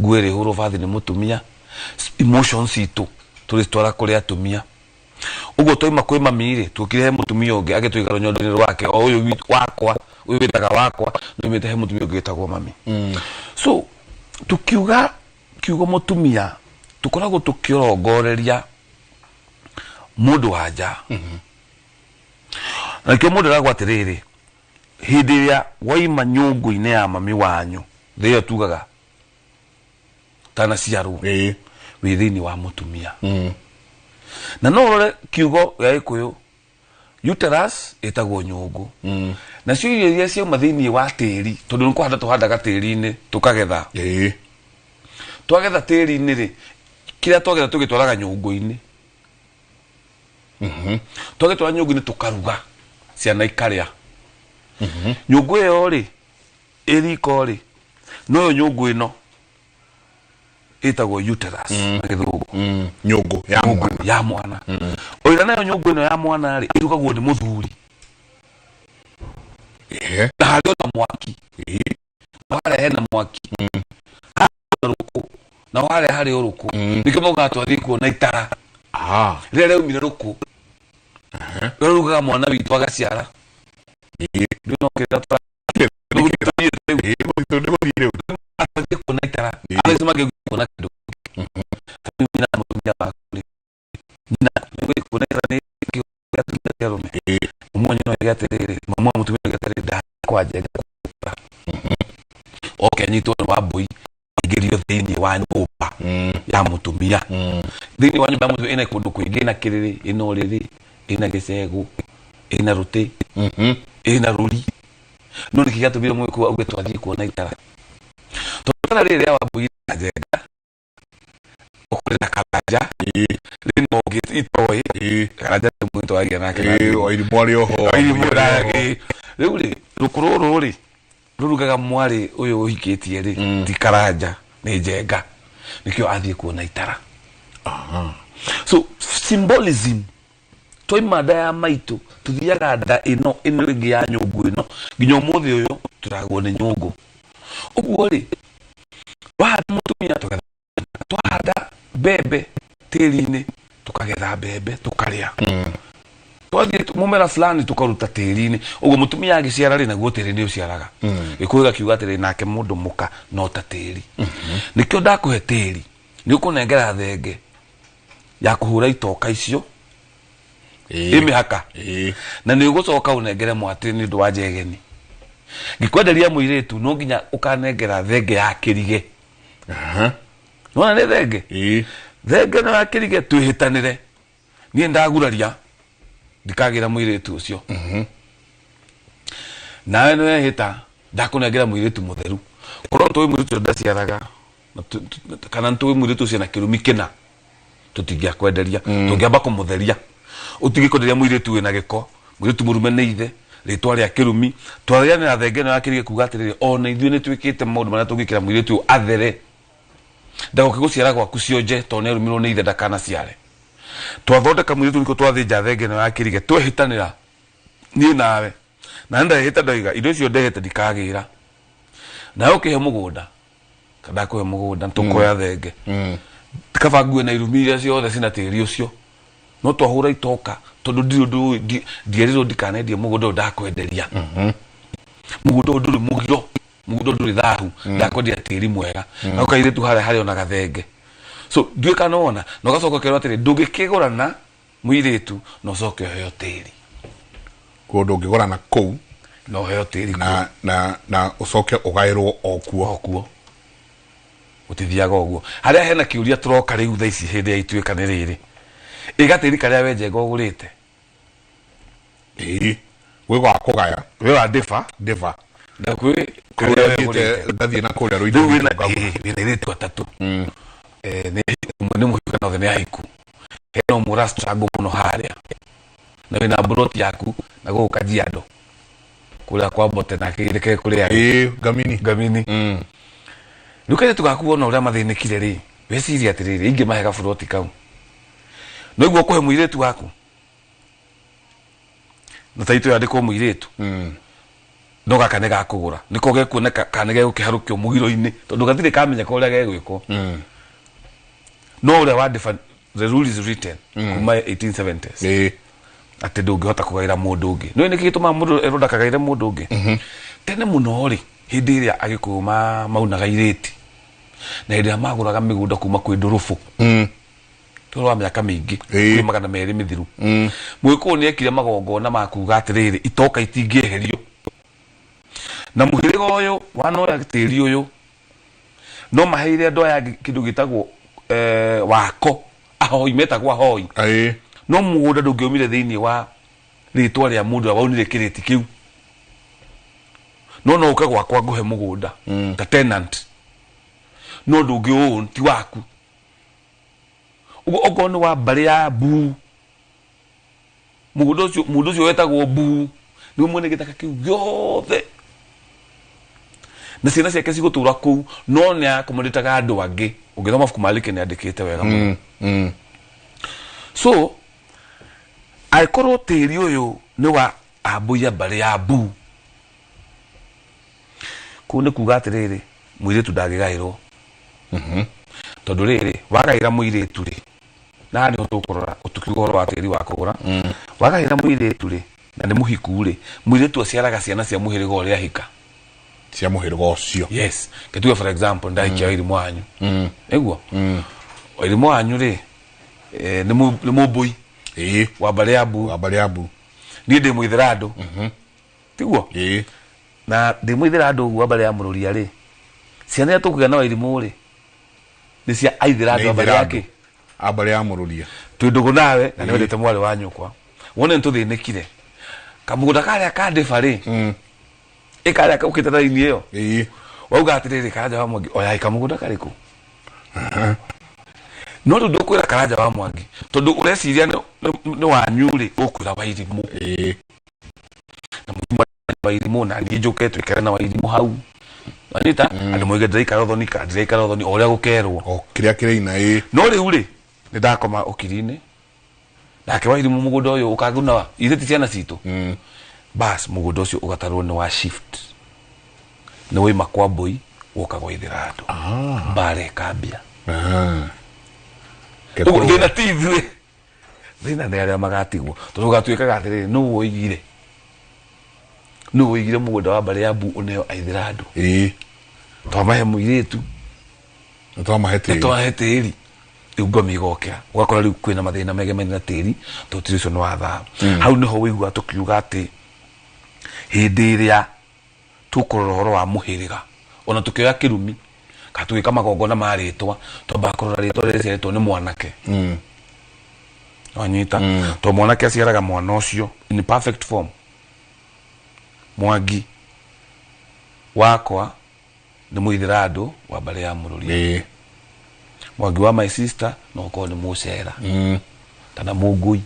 S3: nguo ĩrĩhũrwo bathi nĩ mũtumia, emotions citũ tũrĩcitwara kũrĩ atumia. Ũguo twauma kwĩ mami rĩ, tuokire he mũtumia ũngĩ agĩtũiga rũnyondo-inĩ rwake, o ũyũ wakwa, ũyũ wĩtaga wakwa, nĩumĩte he mũtumia ũngĩ wĩtagwo mami. So tukiuga kiugo mũtumia tũkoragwo tũkĩrongoreria mũndũ wa nja. Na nĩkĩo mũndũ eragwo atĩrĩrĩ, hĩndĩ ĩrĩa waima nyũngũ-inĩ ya mami wanyu, thĩ ĩyo tugaga tanaciarwo, wĩ thĩinĩ wa mũtumia. Na no ũrore kiugo gĩa Gĩkũyũ uterus ĩtagwo nyũngũ. Nacio irio iria ciauma thĩinĩ wa tĩri, tondũ nĩ kũhanda tũhandaga tĩri-inĩ tũkagetha. Twagetha tĩri-inĩ rĩ, kĩrĩa twagetha tũgĩtwaraga nyũngũ-inĩ. Twagĩtwara nyũngũ-inĩ tũkaruga, ciana ikarĩa. Nyũngũ ĩyo rĩ, ĩ riko rĩ, noyo nyũngũ ĩno ĩtagwo uterus na gĩthũngũ.
S1: Nyũngũ ya mwana.
S3: Ya mwana. Oira nayo nyũngũ ĩno ya mwana rĩ, ĩrugagwo nĩ mũthuri. Na harĩ ona mwaki. Na harĩa hena mwaki. Harĩ rũkũ. Na harĩa harĩ o rũkũ. Nĩkĩo maugaga twathiĩ kuona itara. Rĩrĩa rĩaumire rũkũ. Rĩrĩa rũrugaga mwana witũ agaciara. Rĩu no kĩrĩa athiĩ kuona itara. Andũ acio mangĩũka kuona kĩndũ. Tondũ nyina mũtumia waku rĩ. Nyina nĩgũthiĩ kuona itara nĩ kĩo gĩa atumia ti arũme. oige atĩrĩrĩ, mamu wa mũtumia oige atĩrĩrĩ, ndakwa Njenga oke anyitwo nĩ Wambũi, aingĩrio thĩinĩ wa nyũmba ya mũtumia. Thĩinĩ wa nyũmba ya mũtumia ĩna kũndũ kũingĩ, ĩna kĩrĩrĩ, ĩna ũrĩrĩ, ĩna gĩcegũ, ĩna rũtĩ, ĩna rũri. No nĩkĩ gĩatũmire Mũgĩkũyũ auge twathiĩ kuona itara? Tondũ itara rĩrĩ rĩa Wambũi na Njenga kũrĩ na Karanja, rĩna ũngĩ itoĩ Karanja nĩ mũndũ twaragia nake na thimũ.
S1: Wairimũ arĩ oho.
S3: Wairimũ nake. Rĩu rĩ, rũkũ rũrũ rĩ rũrugaga mwarĩ ũyũ ũhikĩtie rĩ, ti Karanja, nĩ Njenga, nĩkĩo athiĩ kuona itara. So symbolism, twaima nda ya maitũ tuthiaga nda ĩno ĩno ĩngĩ ya nyũngũ ĩno nginya ũmũthĩ ũyũ tũragwo nĩ nyũngũ. Ũguo rĩ, twahanda mũtumia tũgetha, twahanda mbembe tĩri-inĩ tũkagetha mbembe tũkarĩa, twathiĩ mũmera fulani tũkaruta tĩri-inĩ. Ũguo mũtumia agĩciara rĩ, naguo tĩri nĩ ũciaraga. Gĩkũyũ gakiuga atĩrĩ, nake mũndũ mũka no ta tĩri. Nĩkĩo ndakũhe tĩri, nĩ ũkũnengera thenge ya kũhũra itoka icio ĩ mĩhaka, na nĩ ũgũcoka ũnengere mwatĩ nĩ ũndũ wa njegeni. Ngĩkwenderia mũirĩtu, no nginya ũkanengera thenge ya kĩrige. Nona nĩ thenge, thenge ĩno ya kĩrige twĩhĩtanĩre, niĩ ndaguraria ndikagĩra mũirĩtu ũcio, nawe nĩ wehĩta ndakũnengera mũirĩtu mũtheru. Korwo tũĩ mũirĩtu ũcio ndaciaraga na kana tũĩ mũirĩtu ũcio na kĩrumi kĩna, tũtingĩakwenderia. Tũngĩamba kũmũtheria. Ũtingĩkwenderia mũirĩtu wĩna gĩko, mũirĩtu mũrume nĩ ithe, rĩtwa rĩa kĩrumi. Twareganĩra thenge ĩno ya kĩrige kuga atĩrĩrĩ, ona ithuĩ nĩ twĩkĩte maũndũ marĩa tũngĩkĩra mũirĩtu ũyũ athere, ndagoke gũciara gwaku cionje, tondũ nĩ arumirwo nĩ ithe ndakanaciare. Twathondeka mũirĩtu nĩkĩo twathĩnja thenge ĩno ya kĩrige, twehĩtanĩra niĩ nawe, na ndehĩta ndoiga indo icio ndehĩte ndikagĩra. Nawe ũkĩhe mũgũnda, ndakũhe mũgũnda, tũkoya thenge, kaba ngue na irumi iria ciothe cina tĩri ũcio, no twahũra itoka, tondũ ndirĩ ũndũ ũĩ, ndierirwo ndikanendie mũgũnda ũyũ ndakwenderia. Mũgũnda ũyũ ndũrĩ mũgiro, mũgũnda ũyũ ndũrĩ thahu, ndakwenderia tĩri mwega. Na kairĩtu harĩa harĩ ona gathenge. So ndiũĩ kana wona, na ũgacoka ũkerwo atĩrĩ, ndũngĩkĩgũrana mũirĩtu na ũcoke ũheo tĩri.
S1: Kũndũ ndũngĩgũrana kũu
S3: na ũheo tĩri
S1: na ũcoke ũgaĩrwo o kuo.
S3: O kuo gũtithiaga ũguo. Harĩa hena kĩũria tũroka rĩu thaa ici hĩndĩ ya ituĩka nĩ rĩrĩ, ĩgatĩri karĩa we Njenga ũgũrĩte.
S1: Ĩĩ, gwĩ wa kũgaya,
S3: gwĩ wa ndĩba,
S1: ndĩba,
S3: na gwĩ
S1: kũrĩa
S3: kũrĩa
S1: thiĩte ngathiĩ na kũrĩa
S3: rĩu
S1: rũinĩ
S3: wĩna
S1: ngagũra.
S3: Ĩĩ, wĩna airĩtu atatũ. Nĩ ũmwe nĩ mũhiku na othe nĩ ahiku, hena ũmwe ũra struggle mũno harĩa, na wĩna mburoti yaku na gũkũ Kajiado kũrĩa kwa Mbote na kĩrĩke kũrĩa.
S1: Ĩĩ, Ngamini.
S3: Ngamini. Rĩu kairĩtu gaku wona ũrĩa mathĩnĩkire rĩ, weciria atĩrĩrĩ, ingĩmahe gaburoti kau no iguo ũkũhe mũirĩtu waku na taitũ yandĩkwo mũirĩtu, no gaka nĩ gakũgũra, nĩko gekuoneka kana nĩ gegũkĩharũkio mũgiro-inĩ, tondũ gatirĩ kamenyeka ũrĩa gegwĩkwo. No ũrĩa wa ndĩba, the rule is written kuma 1870s atĩ ndũngĩhota kũgaĩra mũndũ ũngĩ. No nĩkĩ gĩtũmaga mũndũ erwo ndakagaĩre mũndũ ũngĩ? Tene mũno rĩ, hĩndĩ ĩrĩa Agĩkũyũ maunaga irĩti na hĩndĩ ĩrĩa magũraga mĩgũnda kuma kwĩ ndũrũbũ, tũhoro wa mĩaka mĩingĩ, kwĩ 200 mĩthiru, Mũgĩkũyũ nĩ ekire magongona ma kuga atĩrĩrĩ, itoka itingĩeherio na mũhĩrĩga ũyũ wanoya tĩri ũyũ, no maheire andũ aya angĩ kĩndũ gĩtagwo wako, ahoi, metagwo ahoi. No mũgũnda ndũngĩaumire thĩinĩ wa rĩtwa rĩa mũndũ ũrĩa waunire kĩrĩti kĩu. No no ũke gwakwa ngũhe mũgũnda ta tenant, no ndũngĩ own, ti waku. Ũguo okorwo nĩ wa mbarĩ ya Mbuu, mũgũnda ũcio, mũndũ ũcio wetagwo Mbuu nĩwe mwene gĩthaka kĩu gĩothe, na ciana ciake cigũtũra kũu, no nĩ akomodĩtaga andũ angĩ. Ũngĩthoma mabuku ma Leke nĩ andĩkĩte wega mũno. So angĩkorwo tĩri ũyũ nĩ wa Ambũi a mbarĩ ya Mbuu, kũu nĩ kuga atĩrĩrĩ, mũirĩtu ndangĩgaĩrwo, tondũ rĩrĩ, wagaĩra mũirĩtu rĩ, na haha nĩho tũkũrora tũkiuga ũhoro wa tĩri wa kũgũra, wagaĩra mũirĩtu rĩ, na nĩ mũhiku rĩ, mũirĩtu aciaraga ciana cia mũhĩrĩga ũrĩa ahika.
S1: Cia mũhĩrĩga ũcio.
S3: Yes, kĩtuge for example ndahikia Wairimu wanyu, nĩguo Wairimu wanyu rĩ, nĩ Mũmbũi wa mbarĩ ya Mbu.
S1: Wa mbarĩ ya Mbu.
S3: Niĩ ndĩ mũithĩra andũ, tiguo? Na ndĩ mũithĩra andũ ũguo, mbarĩ ya mũrũria rĩ, ciana iria tũkũgĩa na Wairimũ rĩ, nĩ cia aithĩra andũ a mbarĩ yake.
S1: A mbarĩ ya mũrũria.
S3: Twĩ ndũgũ nawe na nĩ wendete mwarĩ wa nyũkwa, wone nĩ tũthĩnĩkire kamũgũnda karĩa ka ndĩba rĩ, ĩkarĩa ũkĩte raini ĩyo, wauga atĩrĩrĩ, Karanja wa Mwangi, oyai kamũgũnda karĩkũ? No rĩu ndũkwĩra Karanja wa Mwangi tondũ ũreciria nĩ wanyu rĩ, ũkwĩra Wairimũ na mũthima Wairimũ, na niĩ njũke twĩkare na Wairimũ hau, wanyita? Andũ moige ndĩraikara ũthoni kana ndĩraikara ũthoni, o ũrĩa gũkerwo.
S1: O kĩrĩa kĩraina, ĩ.
S3: No rĩu rĩ, nĩ ndakoma ũkiri-inĩ nake Wairimũ, mũgũnda ũyũ ũkaguna wa ithuĩ ti ciana citũ. Bas, mũgũnda ũcio ũgatarwo nĩ wa shift, nĩ waima kwa mbũi woka gwaithĩra andũ, mbara ĩkambia. Ũguo thĩna ti ithuĩ, thĩna nĩ arĩa magatigwo, tondũ gũgatuĩkaga atĩrĩrĩ, nũ woigire mũgũnda wa mbarĩ ya mbu ũneo aithĩra andũ? Twamahe mũirĩtu.
S1: Nĩ twamahe tĩri.
S3: Twamahe tĩri. Rĩu ngomi igokĩra, ũgakora rĩu kwĩna mathĩna megemainie na tĩri, tondũ tĩri ũcio nĩ wa thahabu. Hau nĩho wĩiguaga tũkiuga atĩ hĩndĩ ĩrĩa tũkũrora ũhoro wa mũhĩrĩga, ona tũkĩoya kĩrumi kana tũgĩka magongona ma rĩtwa, twambaga kũrora rĩtwa rĩrĩa rĩciarĩtwo nĩ mwanake. Wanyita? Tondũ mwanake aciaraga mwana ũcio in perfect form. Mwangi wakwa nĩ mũithĩra andũ wa mbarĩ ya mũrũria, Mwangi wa my sister no ũkorwo nĩ mũcera kana mũngui.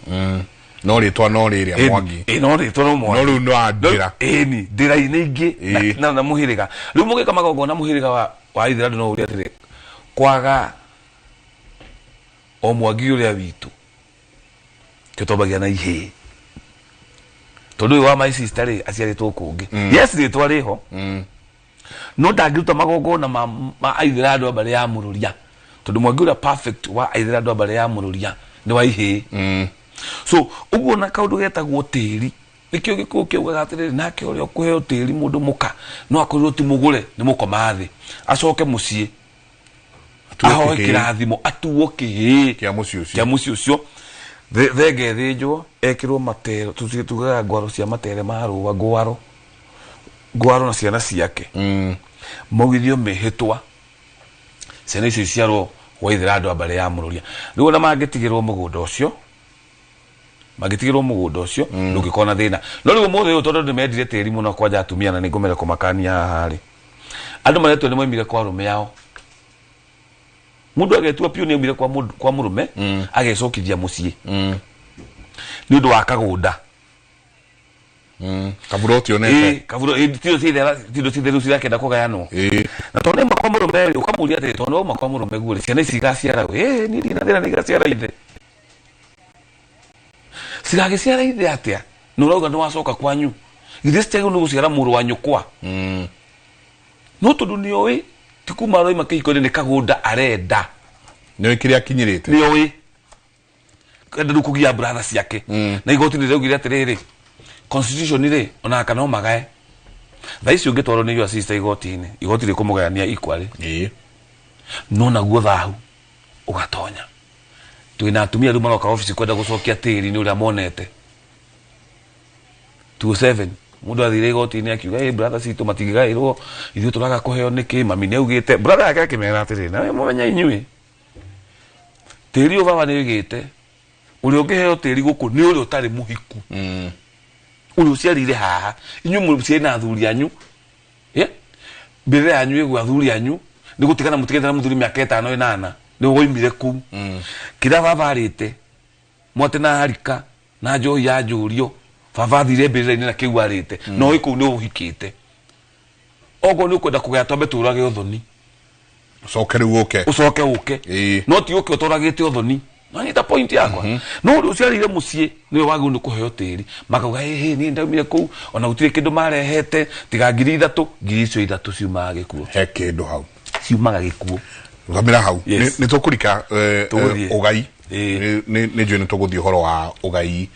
S1: No rĩtwa no rĩrĩa Mwangi.
S3: Ĩ, no rĩtwa no Mwangi.
S1: No rĩu no ndĩra.
S3: Ĩni ndĩra-inĩ ingĩ na mũhĩrĩga. Rĩu mũgĩka magongona mũhĩrĩga wa ithĩra andũ, no ũrie atĩrĩ, kwaga o Mwangi ũrĩa witũ kĩo twambagia na ihĩĩ, tondũ ũyũ wa my sister rĩ, aciarĩtwo kũngĩ. Yes, rĩtwa rĩho, no ndangĩruta magongona ma aithĩra andũ a mbarĩ ya mũrũria, tondũ Mwangi ũrĩa perfect wa aithĩra andũ a mbarĩ ya mũrũria nĩ wa ihĩĩ. So ũguo na kaũndũ getagwo tĩri, nĩkĩo gĩkũyũ kĩaugaga atĩrĩrĩ, nake ũrĩa ũkũheo tĩri mũndũ mũka no akorirwo ti mũgũre, nĩ mũkoma thĩ, acoke mũciĩ
S1: Atuo
S3: ahoe
S1: kĩhĩĩ.
S3: Kĩrathimo, atuo kĩhĩĩ
S1: kĩa mũciĩ ũcio.
S3: Kĩa mũciĩ ũcio. Thenge ĩthĩnjwo, ekĩrwo matero, tugaga ngwaro cia matere ma rũa, ngwaro ngwaro, na ciana ciake maugithio mĩhĩtwa, ciana icio iciarwo gwaithĩra andũ a mbarĩ ya mũrũria. Rĩu ona mangĩtigĩrwo mũgũnda ũcio, ndũngĩkorwo na thĩna. No rĩu ũmũthĩ ũyũ, tondũ nĩmendire tĩri mũno, kwanja atumia, na nĩngũmera kũmakania haha rĩ, andũ maretwo nĩ maimire kwa arũme ao. Mũndũ agetua piũ nĩ aumire kwa mũrũme, agecokithia mũciĩ nĩ ũndũ wa kagũnda.
S1: Kaburoti onete.
S3: Ĩ, kaburo ĩ, tindo citheru cirakenda kũgayanwo. Na tondũ nĩ kwa mũrũme rĩ, ũkamũria atĩrĩ, tondũ wauma kwa mũrũme guo rĩ, ciana ici igaciara ũ? Ĩ, niĩ ndirĩ na thĩna, nĩ igaciara ithe. Cigagĩciara ithe atĩa na ũrauga nĩ wacoka kwanyu? Githĩ citiagĩrĩirwo nĩ gũciara mũrũ wa nyũkwa? No tondũ nĩ oĩ ti kuma aroima kĩhiko-inĩ, nĩ kagũnda arenda.
S1: Nĩ oĩ kĩrĩa akinyĩrĩte.
S3: Nĩ oĩ enda rĩu kũgia brother ciake. Na igoti nĩ rĩaugire atĩrĩrĩ, constitution rĩ, ona kana no magae. Thaa ici ũngĩtwarwo nĩ your sister igoti-inĩ, igoti rĩkũmũgayania equally. No naguo thahu ũgatonya. Twĩna atumia rĩu maroka obici kwenda gũcokia tĩri nĩ ũrĩa monete 27. Mũndũ athire igoti-inĩ akiuga, "Hey, brother citũ matingĩgaĩrwo, ithuĩ tũraga kũheo nĩkĩ? Mami nĩ augĩte." Brother yake akĩmera atĩrĩrĩ, "Nawe mũmenye inyuĩ tĩri ũyũ baba nĩ oigĩte ũrĩa ũngĩheo tĩri gũkũ nĩ ũrĩa ũtarĩ mũhiku, ũrĩa ũciarĩire haha. Inyuĩ mũciarĩ na athuri anyu. Yeah? Mbĩrĩra yanyu ĩgwe athuri anyu, nĩ gũtigana mũtigĩte na mũthuri mĩaka 5 8, nĩ woimire kũu. Kĩrĩa baba arĩte mwate na harika na njohi ya njũrio, baba athire mbĩrĩra-inĩ na kĩu arĩte, no wĩ kũu nĩ ũhikĩte. Okorwo nĩ ũkwenda kũgaya, twambe tũrage ũthoni."
S1: Ũcoke rĩu ũke.
S3: Ũcoke ũke, no ti ũke ũtũragĩte ũthoni. Nanyita point yakwa? No ũrĩa ũciarĩire mũciĩ nĩwe wagĩrĩirwo nĩ kũheo tĩri. Makauga, "Ĩhĩ, niĩ ndaumire kũu ona gũtirĩ kĩndũ marehete tiga 3000." Ngiri icio ithatũ ciumaga gĩkuũ.
S1: He kĩndũ hau.
S3: Ciumaga gĩkuũ.
S1: Rũgamĩra hau.
S3: Yes.
S1: Nĩ tũkũrika
S3: Tũgũthiĩ.
S1: Ũgai. Nĩ njũĩ nĩ tũgũthiĩ ũhoro wa ũgai,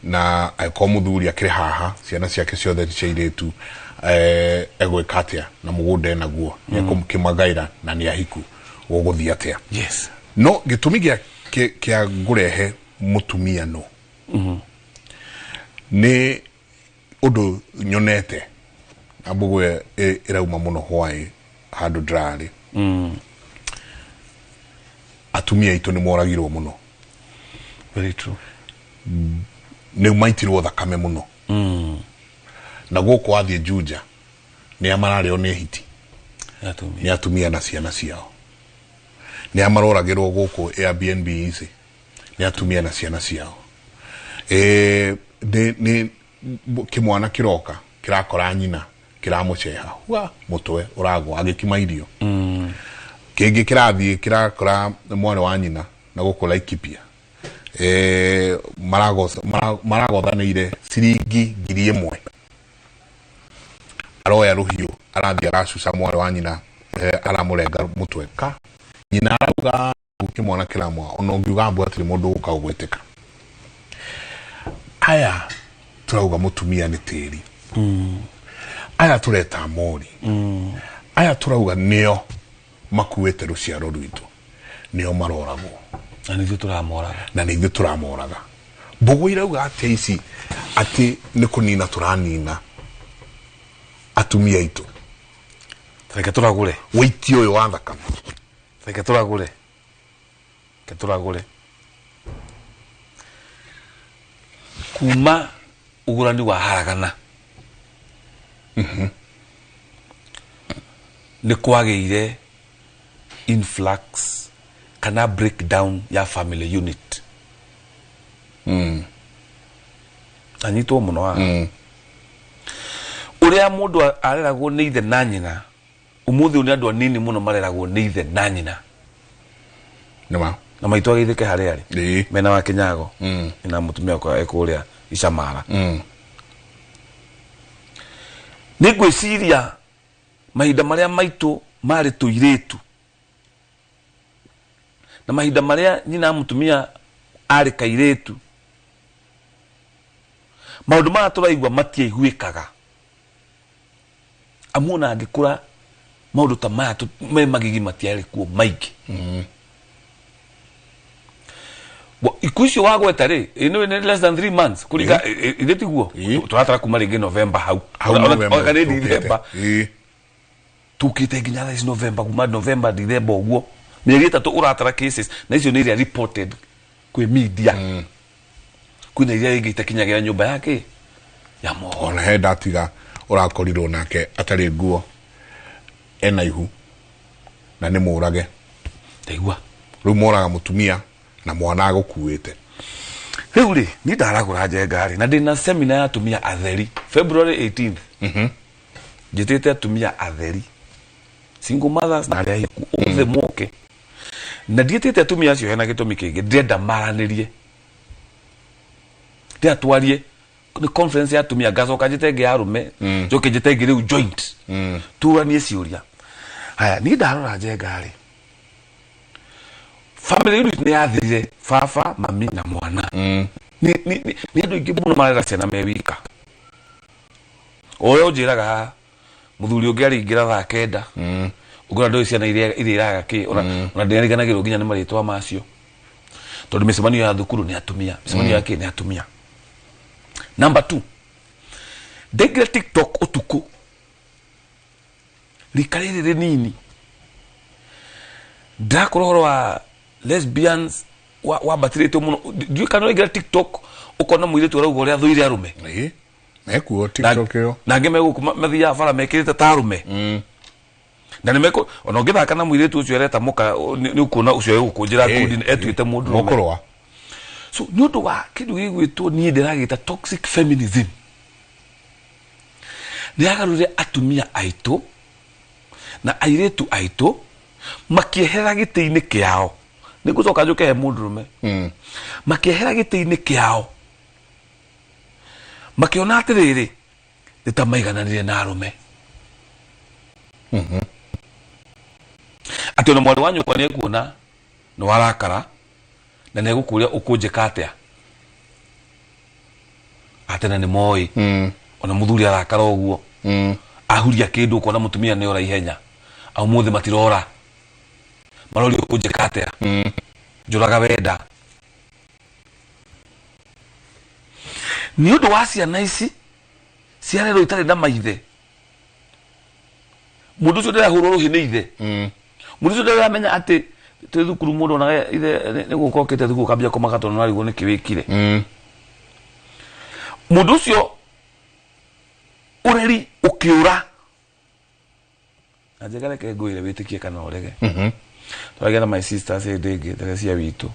S1: na angĩkorwo mũthuri akĩrĩ haha, ciana ciake ciothe ti cia airĩtu, egwĩka atĩa na mũgũnda enaguo? Nĩ ekũkĩmagaĩra na nĩ ahiku, gũgũthiĩ atĩa?
S3: Yes.
S1: No gĩtũmi gĩa kĩa ngũrehe mũtumia no Nĩ ũndũ nyonete na mbũgũ ĩyo ĩrauma mũno hwaĩ handũ ndĩrarĩ. Atumia aitũ nĩ moragirwo mũno.
S3: Very true.
S1: Nĩ maitirwo thakame mũno. Na gũkũ wathiĩ Juja nĩ a mararĩo nĩ hiti. Nĩ atumia na ciana ciao. Nĩ a maroragĩrwo gũkũ Airbnb ici. Nĩ atumia na ciana ciao. Nĩ kĩmwana kĩroka kĩrakora nyina kĩramũceha hua mũtwe ũragwa agĩkima irio. Kĩngĩ kĩrathiĩ kĩrakora mwarĩ wa nyina na gũkũ Laikipia. Maragothanĩire ciringi 1,000. Aroya rũhiũ arathiĩ aracuca mwarĩ wa nyina, aramũrenga mũtwe ka nyina arauga kĩmwana kĩramwa ona ũngiuga mbu hatirĩ mũndũ ũgũka gũgwĩtĩka. Aya tũrauga mũtumia nĩ tĩri. Aya tũreta mori. Aya tũrauga nĩo makuĩte rũciaro rwitũ, nĩo maroragwo.
S3: Na nĩ ithuĩ tũramoraga.
S1: Na nĩ ithuĩ tũramoraga. Mbũgũ irauga atĩa ici atĩ nĩ kũnina tũranina atumia aitũ.
S3: Reke tũragũre.
S1: Wĩiti ũyũ wa thakame.
S3: Reke tũragũre. Reke tũragũre. Kuma ũgũrani wa haragana. Nĩ kwagĩire influx kana breakdown ya family unit. Anyitwo mũno haha. Ũrĩa mũndũ areragwo nĩ ithe na nyina, ũmũthĩ ũyũ nĩ andũ anini mũno mareragwo nĩ ithe na nyina.
S1: Nĩma.
S3: Na maitũ agĩthĩke harĩa arĩ. Mena wa Kĩnyago. Na mũtumia wakwa e kũrĩa Icamara. Nĩ ngwĩciria mahinda marĩa maitũ marĩ tũirĩtu na mahinda marĩa nyina mũtumia arĩ kairĩtu, maũndũ maya tũraigua matiaiguĩkaga. Amu ona angĩkũra maũndũ ta maya me magigi matiarĩ kuo maingĩ. Ikuũ icio wagweta rĩ, ĩno nĩ less than 3 months kũringa, ithe tiguo? Tũratara kuma rĩngĩ November hau.
S1: Hau November
S3: Ona nĩ
S1: tũkĩte.
S3: December. Tũkĩte nginya thaa ici November, kuma November December ũguo. Mĩeri 3 ũratara cases, na icio nĩ iria reported kwĩ media. Kwĩna iria rĩngĩ itakinyagĩra nyũmba yake ya mohoro.
S1: Ona he ndatiga ũrakorirwo nake atarĩ nguo, ena ihu na nĩ mũrage.
S3: Ndaigua.
S1: Rĩu moraga mũtumia na mwana agũkuĩte.
S3: Rĩu rĩ, niĩ ndaragũra Njenga rĩ, na ndĩna seminar ya atumia atheri February 18th. Njĩtĩte atumia atheri, single mothers na arĩa ahiku othe moke. Na ndiĩtĩte atumia acio hena gĩtũmi kĩngĩ, ndĩrenda maranĩrie, ndĩrenda twarie. Nĩ conference ya atumia, ngacoka njĩte ĩngĩ ya arũme, njoke njĩte ĩngĩ rĩu joint, tũranie ciũria. Haya, niĩ ndarora Njenga rĩ, family unit nĩ yathirire, baba, mami na mwana. Nĩ andũ aingĩ mũno marera ciana me wika. O ũrĩa ũnjĩraga haha, mũthuri ũngĩ arĩingĩra thaa 9, ũngĩona ndũĩ ciana iria iraga kĩ, ona ndĩriganagĩrwo nginya nĩ marĩtwa macio, tondũ mĩcemanio ya thukuru nĩ atumia, mĩcemanio ya kĩ nĩ atumia. Number 2, ndaingĩra TikTok ũtukũ rika rĩrĩ rĩnini, ndakora ũhoro wa lesbians wambatĩrĩtio mũno. Ndiũĩ kana ũraingĩra TikTok ũkona mũirĩtu arauga ũrĩa athũire arũme.
S1: Mekuo TikTok ĩyo.
S3: Na angĩ megũkũ mathiaga bara mekĩrĩte ta arũme. Na nĩmekũ, ona ũngĩthaka na mũirĩtu ũcio areta mũka, nĩ ũkuona ũcio egũkũnjĩra ngundi, etuĩte mũndũ ũrũme.
S1: Mũkũrũa.
S3: So nĩ ũndũ wa kĩndũ gĩgwĩtwo niĩ ndĩragĩta toxic feminism, nĩ yagarũrire atumia aitũ na airĩtu aitũ makĩehera gĩtĩ-inĩ kĩao. Nĩ ngũcoka njũke he mũndũrũme. Makĩehera gĩtĩ-inĩ kĩao, makĩona atĩrĩrĩ, nĩ ta maigananire na arũme. Atĩ ona mwarĩ wa nyũkwa nĩ ekuona nĩ warakara na nĩ egũkũria ũkũnjĩka atĩa. Atene nĩ moĩ. Ona mũthuri arakara ũguo. Ahuria kĩndũ ũkona mũtumia nĩ ora ihenya. Au mũthĩ matirora. Maroria ũkũnjĩka atĩa. Njũraga wenda. Nĩ ũndũ wa ciana ici ciarerwo itarĩ na maithe. Mũndũ ũcio ndarahũrwo rũhĩ nĩ ithe. Mũndũ ũcio ndaramenya atĩ twĩ thukuru mũndũ onaga ithe nĩ gũka okĩte thukuru kambia kũmaka tondũ nĩarigwo nĩkĩ wĩkire. Mũndũ ũcio ũreri ũkĩũra. Na njega reke ngwĩre wĩtĩkie kana ũrege. Twagĩa na my sisters hĩndĩ ĩngĩ Teresia witũ.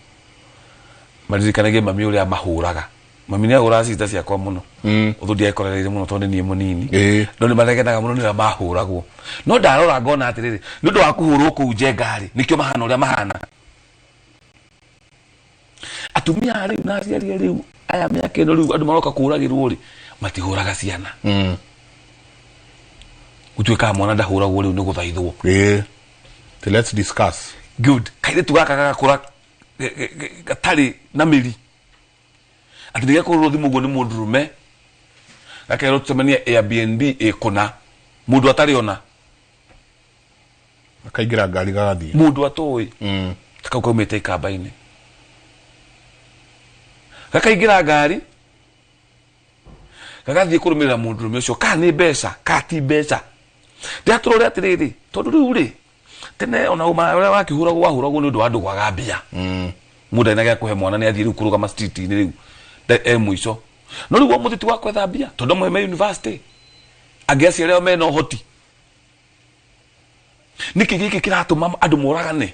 S3: Maririkanagie mami ũrĩa mahũraga. Mami nĩahũraga sister ciakwa mũno. Ũthũ ndiakorereire mũno tondũ nĩ niĩ mũnini. No nĩmaregenaga mũno nĩ ũrĩa mahũragwo. No ndarora ngona atĩrĩrĩ, nĩ ũndũ wa kũhũrwo kũu njenga rĩ, nĩkĩo mahana ũrĩa mahana. Atumia a rĩu na aciari a rĩu aya mĩaka ĩno rĩu andũ maroka kũragĩrwo rĩ, matihũraga ciana. Gũtuĩkaga mwana ndahũragwo rĩu nĩ gũthaithwo.
S1: Let's discuss.
S3: Good. Kairĩtu gaka gagakũra gatarĩ na mĩri. Atĩ nĩgekũhũrwo thimũ ũguo nĩ mũndũrũme, gakerwo tũcemanie Airbnb ĩkũna, mũndũ atarĩ ona.
S1: Akaingĩra ngari gagathiĩ.
S3: Mũndũ atoĩ. Ta kau kaumĩte ikamba-inĩ. Gakaingĩra ngari, gagathiĩ kũrũmĩrĩra mũndũrũme ũcio, kana nĩ mbeca, kana ti mbeca. Ndĩratũrore atĩrĩrĩ, tondũ rĩu rĩ, tene ona ũrĩa wakĩhũragwo wahũragwo nĩ ũndũ wa andũ kwaga mbia. Mũndũ ndarĩ na gĩa kũhe mwana nĩ athiĩ rĩu kũrũgama street-inĩ rĩu e mũico. No rĩu ũmũthĩ ti wa kwetha mbia, tondũ amwe me university, angĩ aciari ao mena ũhoti. Nĩkĩ gĩkĩ kĩratũma andũ moragane?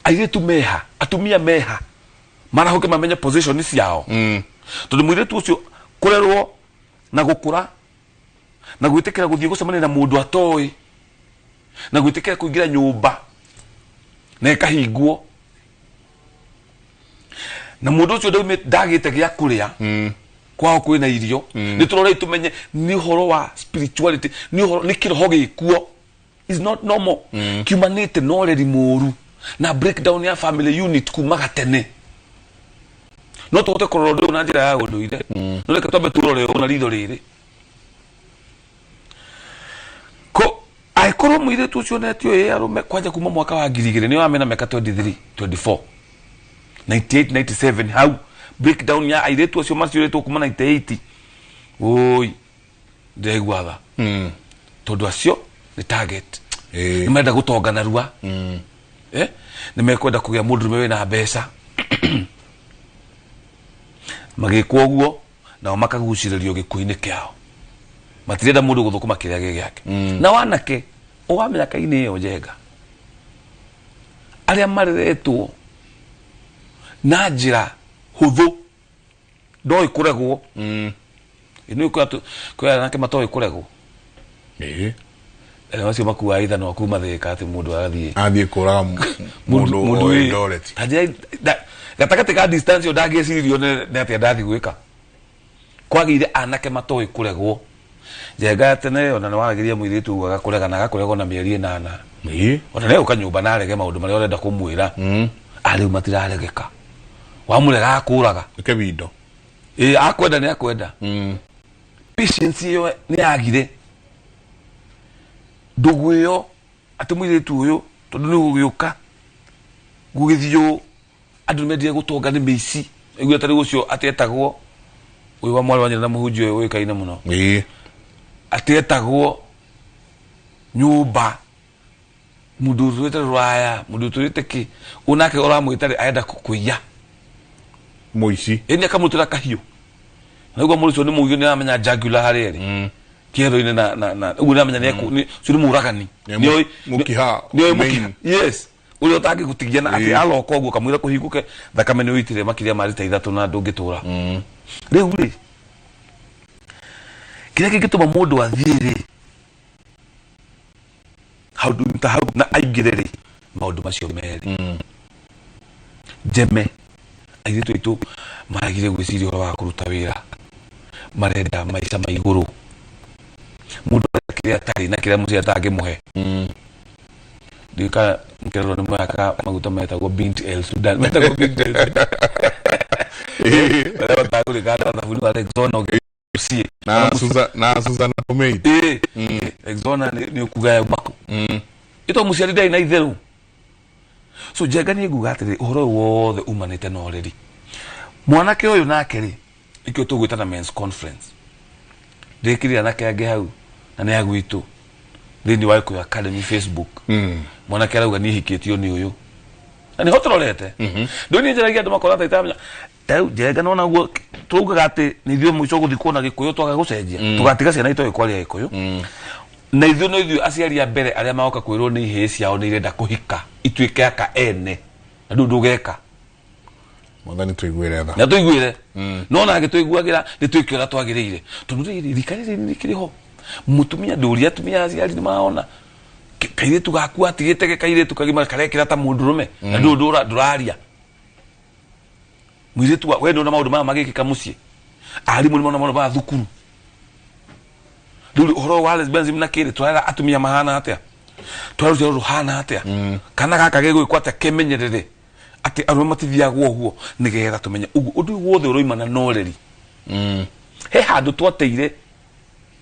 S3: Airĩtu meha, atumia meha, marahũke mamenye position ciao. Tondũ mũirĩtu ũcio kũrerwo na gũkũra na gwĩtĩkĩra gũthiĩ gũcemania na mũndũ atoĩ na gwĩtĩkĩra kũingĩra nyũmba na ĩkahingwo na mũndũ ũcio ndagĩte gĩa kũrĩa kwao kwĩna irio. Nĩ tũrorei tũmenye nĩ ũhoro wa spirituality, nĩ ũhoro nĩ kĩroho gĩkuo is not normal. Kiumanĩte na ũreri mũru na breakdown ya family unit kuma gatene. No tũhote kũrora ũndũ ũyũ na njĩra ya ũndũire. No reke twambe tũrore ũũ na ritho rĩrĩ. Ko angĩkorwo mũirĩtu ũcio onetio ĩ arũme kwanja kuma mwaka wa 2000 nĩyo amena mĩaka 23, 24, 98, 97 hau breakdown ya airĩtu acio maciũrĩtwo kuma 98. Oi, ndĩraigua tha. Tondũ acio nĩ target. Nĩ marenda gũtonga narua. Nĩ mekwenda kũgĩa mũndũrũme wĩna mbeca. Magĩkwo ũguo nao makagucĩrĩrio gĩkuũ-inĩ kĩao. Matirenda mũndũ gũthũkũma kĩrĩa gĩ gĩake. Na wanake wa mĩaka-inĩ ĩyo njenga arĩa mareretwo na njĩra hũthũ ndoĩ kũregwo. Ĩno kwĩ anake matoĩ kũregwo. Arĩa macio makuaga ithanwa kuma Thĩka atĩ mũndũ arathiĩ.
S1: Athiĩ kũraga mũndũ
S3: Mũndũ
S1: oĩ
S3: wĩ-
S1: Eldoret.
S3: Ta njĩra gatagatĩ ka distance ĩyo ndangĩcirio nĩ atĩa ndathiĩ gwĩka. Kwagĩire anake matoĩ kũregwo. Njenga ya tene ona nĩwaragĩria mũirĩtu ũguo agakũrega na agakũregwo na mĩeri 8. Ona nĩegũka nyũmba na arege maũndũ marĩa ũrenda kũmwĩra. Rĩu matiraregeka. Wamũrega akũraga.
S1: Nĩ kĩbindo.
S3: Akwenda nĩ akwenda. Patience ĩyo nĩ yagire. Ndũgũ ĩyo atĩ mũirĩtu ũyũ tondũ nĩ gũgĩũka gũgĩthiĩ andũ nĩmendire gũtonga nĩ mĩici. Aiguire ta rĩu ũcio atĩ etagwo ũyũ wa mwarĩ wa nyina na mũhunjia ũyũ ũĩkaine mũno. Atĩ etagwo nyũmba mũndũ ũtũrĩte rũraya, mũndũ ũtũrĩte kĩ, ũyũ nake ũramwĩta rĩ arenda kũiya.
S1: Mũici.
S3: Ĩni akamũrutĩra kahiũ. Na ũguo mũndũ ũcio nĩ mũgiũ nĩ aramenya jugular harĩa ĩrĩ. Kĩero-inĩ na ũguo nĩ aramenya ũcio nĩ mũragani.
S1: Nĩ
S3: Nĩoĩ-
S1: mũkiha
S3: nĩoĩ
S1: main.
S3: mũkiha. Yes. Ũrĩa ũtangĩgũtigia na atĩ aroka ũguo kamũira kũhingũke thakame nĩ ũitire makĩria ma rita 3 na ndũngĩtũra. Rĩu rĩ, kĩrĩa kĩngĩtũma mũndũ athiĩ rĩ, handũ ta hau na aingĩre rĩ, maũndũ macio merĩ. Njeme, airĩtu aitũ maragire gwĩciria ũhoro wa kũruta wĩra, marenda maica ma igũrũ. Mũndũ arenda kĩrĩa atarĩ na kĩrĩa mũciari atangĩmũhe. Ndiũĩ kana mũkĩrorwo nĩ mũraka maguta metagwo Bint El Sudan. Metagwo Bint El Sudan. Marĩa matagũrĩkaga na thabuni wa Rexona ũngĩ mũciĩ.
S1: Na na Susan Pomade.
S3: Rexona nĩ ũkuga ya umaku. Ĩto mũciari ndarĩ na itherũ. So njenga niĩ nguga atĩrĩrĩ, ũhoro ũyũ wothe umanĩte na ũreri. Mwanake ũyũ nake rĩ, Nikio tũgwĩtana men's conference. Ndĩkĩrire anake angĩ hau na nĩ agwitũ thĩinĩ wa Gĩkũyũ Academy Facebook. Mwanake arauga niĩ hikĩtio nĩ ũyũ na nĩho tũrorete. Ndũ niĩ njaragia andũ makona ta itaramenya tarĩu Njenga nona ũguo tũraugaga atĩ nĩ ithuĩ mũico gũthiĩ kuona Gĩkũyũ twaga gũcenjia, tũgatiga ciana itoĩ kwaria Gĩkũyũ, na ithuĩ no ithuĩ aciari a mbere arĩa magoka kwĩrwo nĩ ihĩĩ ciao nĩ irenda kũhika ituĩke aka ene, na ndũ ndũgeka.
S1: Mwathani tũiguĩre tha.
S3: Na tũiguĩre, no na agĩtũiguagĩra nĩ twĩke ũrĩa twagĩrĩire, tondũ rĩrĩ rika rĩrĩ rĩkĩrĩ ho mũtumia ndũria atumia aciari nĩ marona kairĩtu gaku atigĩte ge kairĩtu kagima karekĩra ta mũndũrũme na ndũ ndũraria mũirĩtu we ndũna maũndũ maya magĩkĩka mũciĩ, arimũ nĩ mona maũndũ maya thukuru. Rĩu ũhoro wa lesbianism na kĩrĩ tũrera atumia mahana atĩa, tũrera rũciaro rũhana atĩa, kana gaka gegwĩkwo atĩa kemenyerere atĩ arũme matithiagwo ũguo, nĩgetha tũmenye ũguo ũndũ ũyũ wothe ũroimana na ũreri. He handũ twateire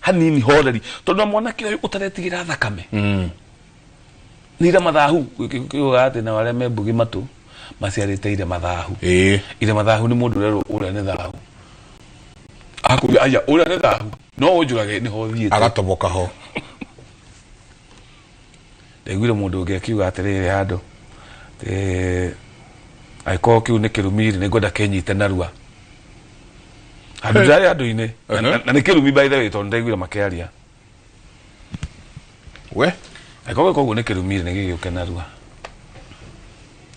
S3: hanini horeri, tondũ na mwanake ũyũ ũtaretigĩra thakame nĩ ira mathahu kiugaga atĩ nao arĩa me mbugi matũ maciarĩte ire mathahu. Ire mathahu nĩ mũndũ ũrerwo ũrĩa nĩ thahu, akũria aya ũrĩa nĩ thahu no ũnjũrage nĩho thiĩte,
S1: agatoboka ho.
S3: Ndaiguire mũndũ ũngĩ akiuga atĩrĩrĩ handũ angĩkorwo kĩu nĩ kĩrumi-rĩ nĩngwenda kĩnyite narua handũ ndarĩ andũ-inĩ na nĩ kĩrumi by the way, tondũ ndaiguire makĩaria
S1: we
S3: angĩkorwo gwĩka ũguo nĩ kĩrumi-rĩ nĩ gĩgĩũke narua,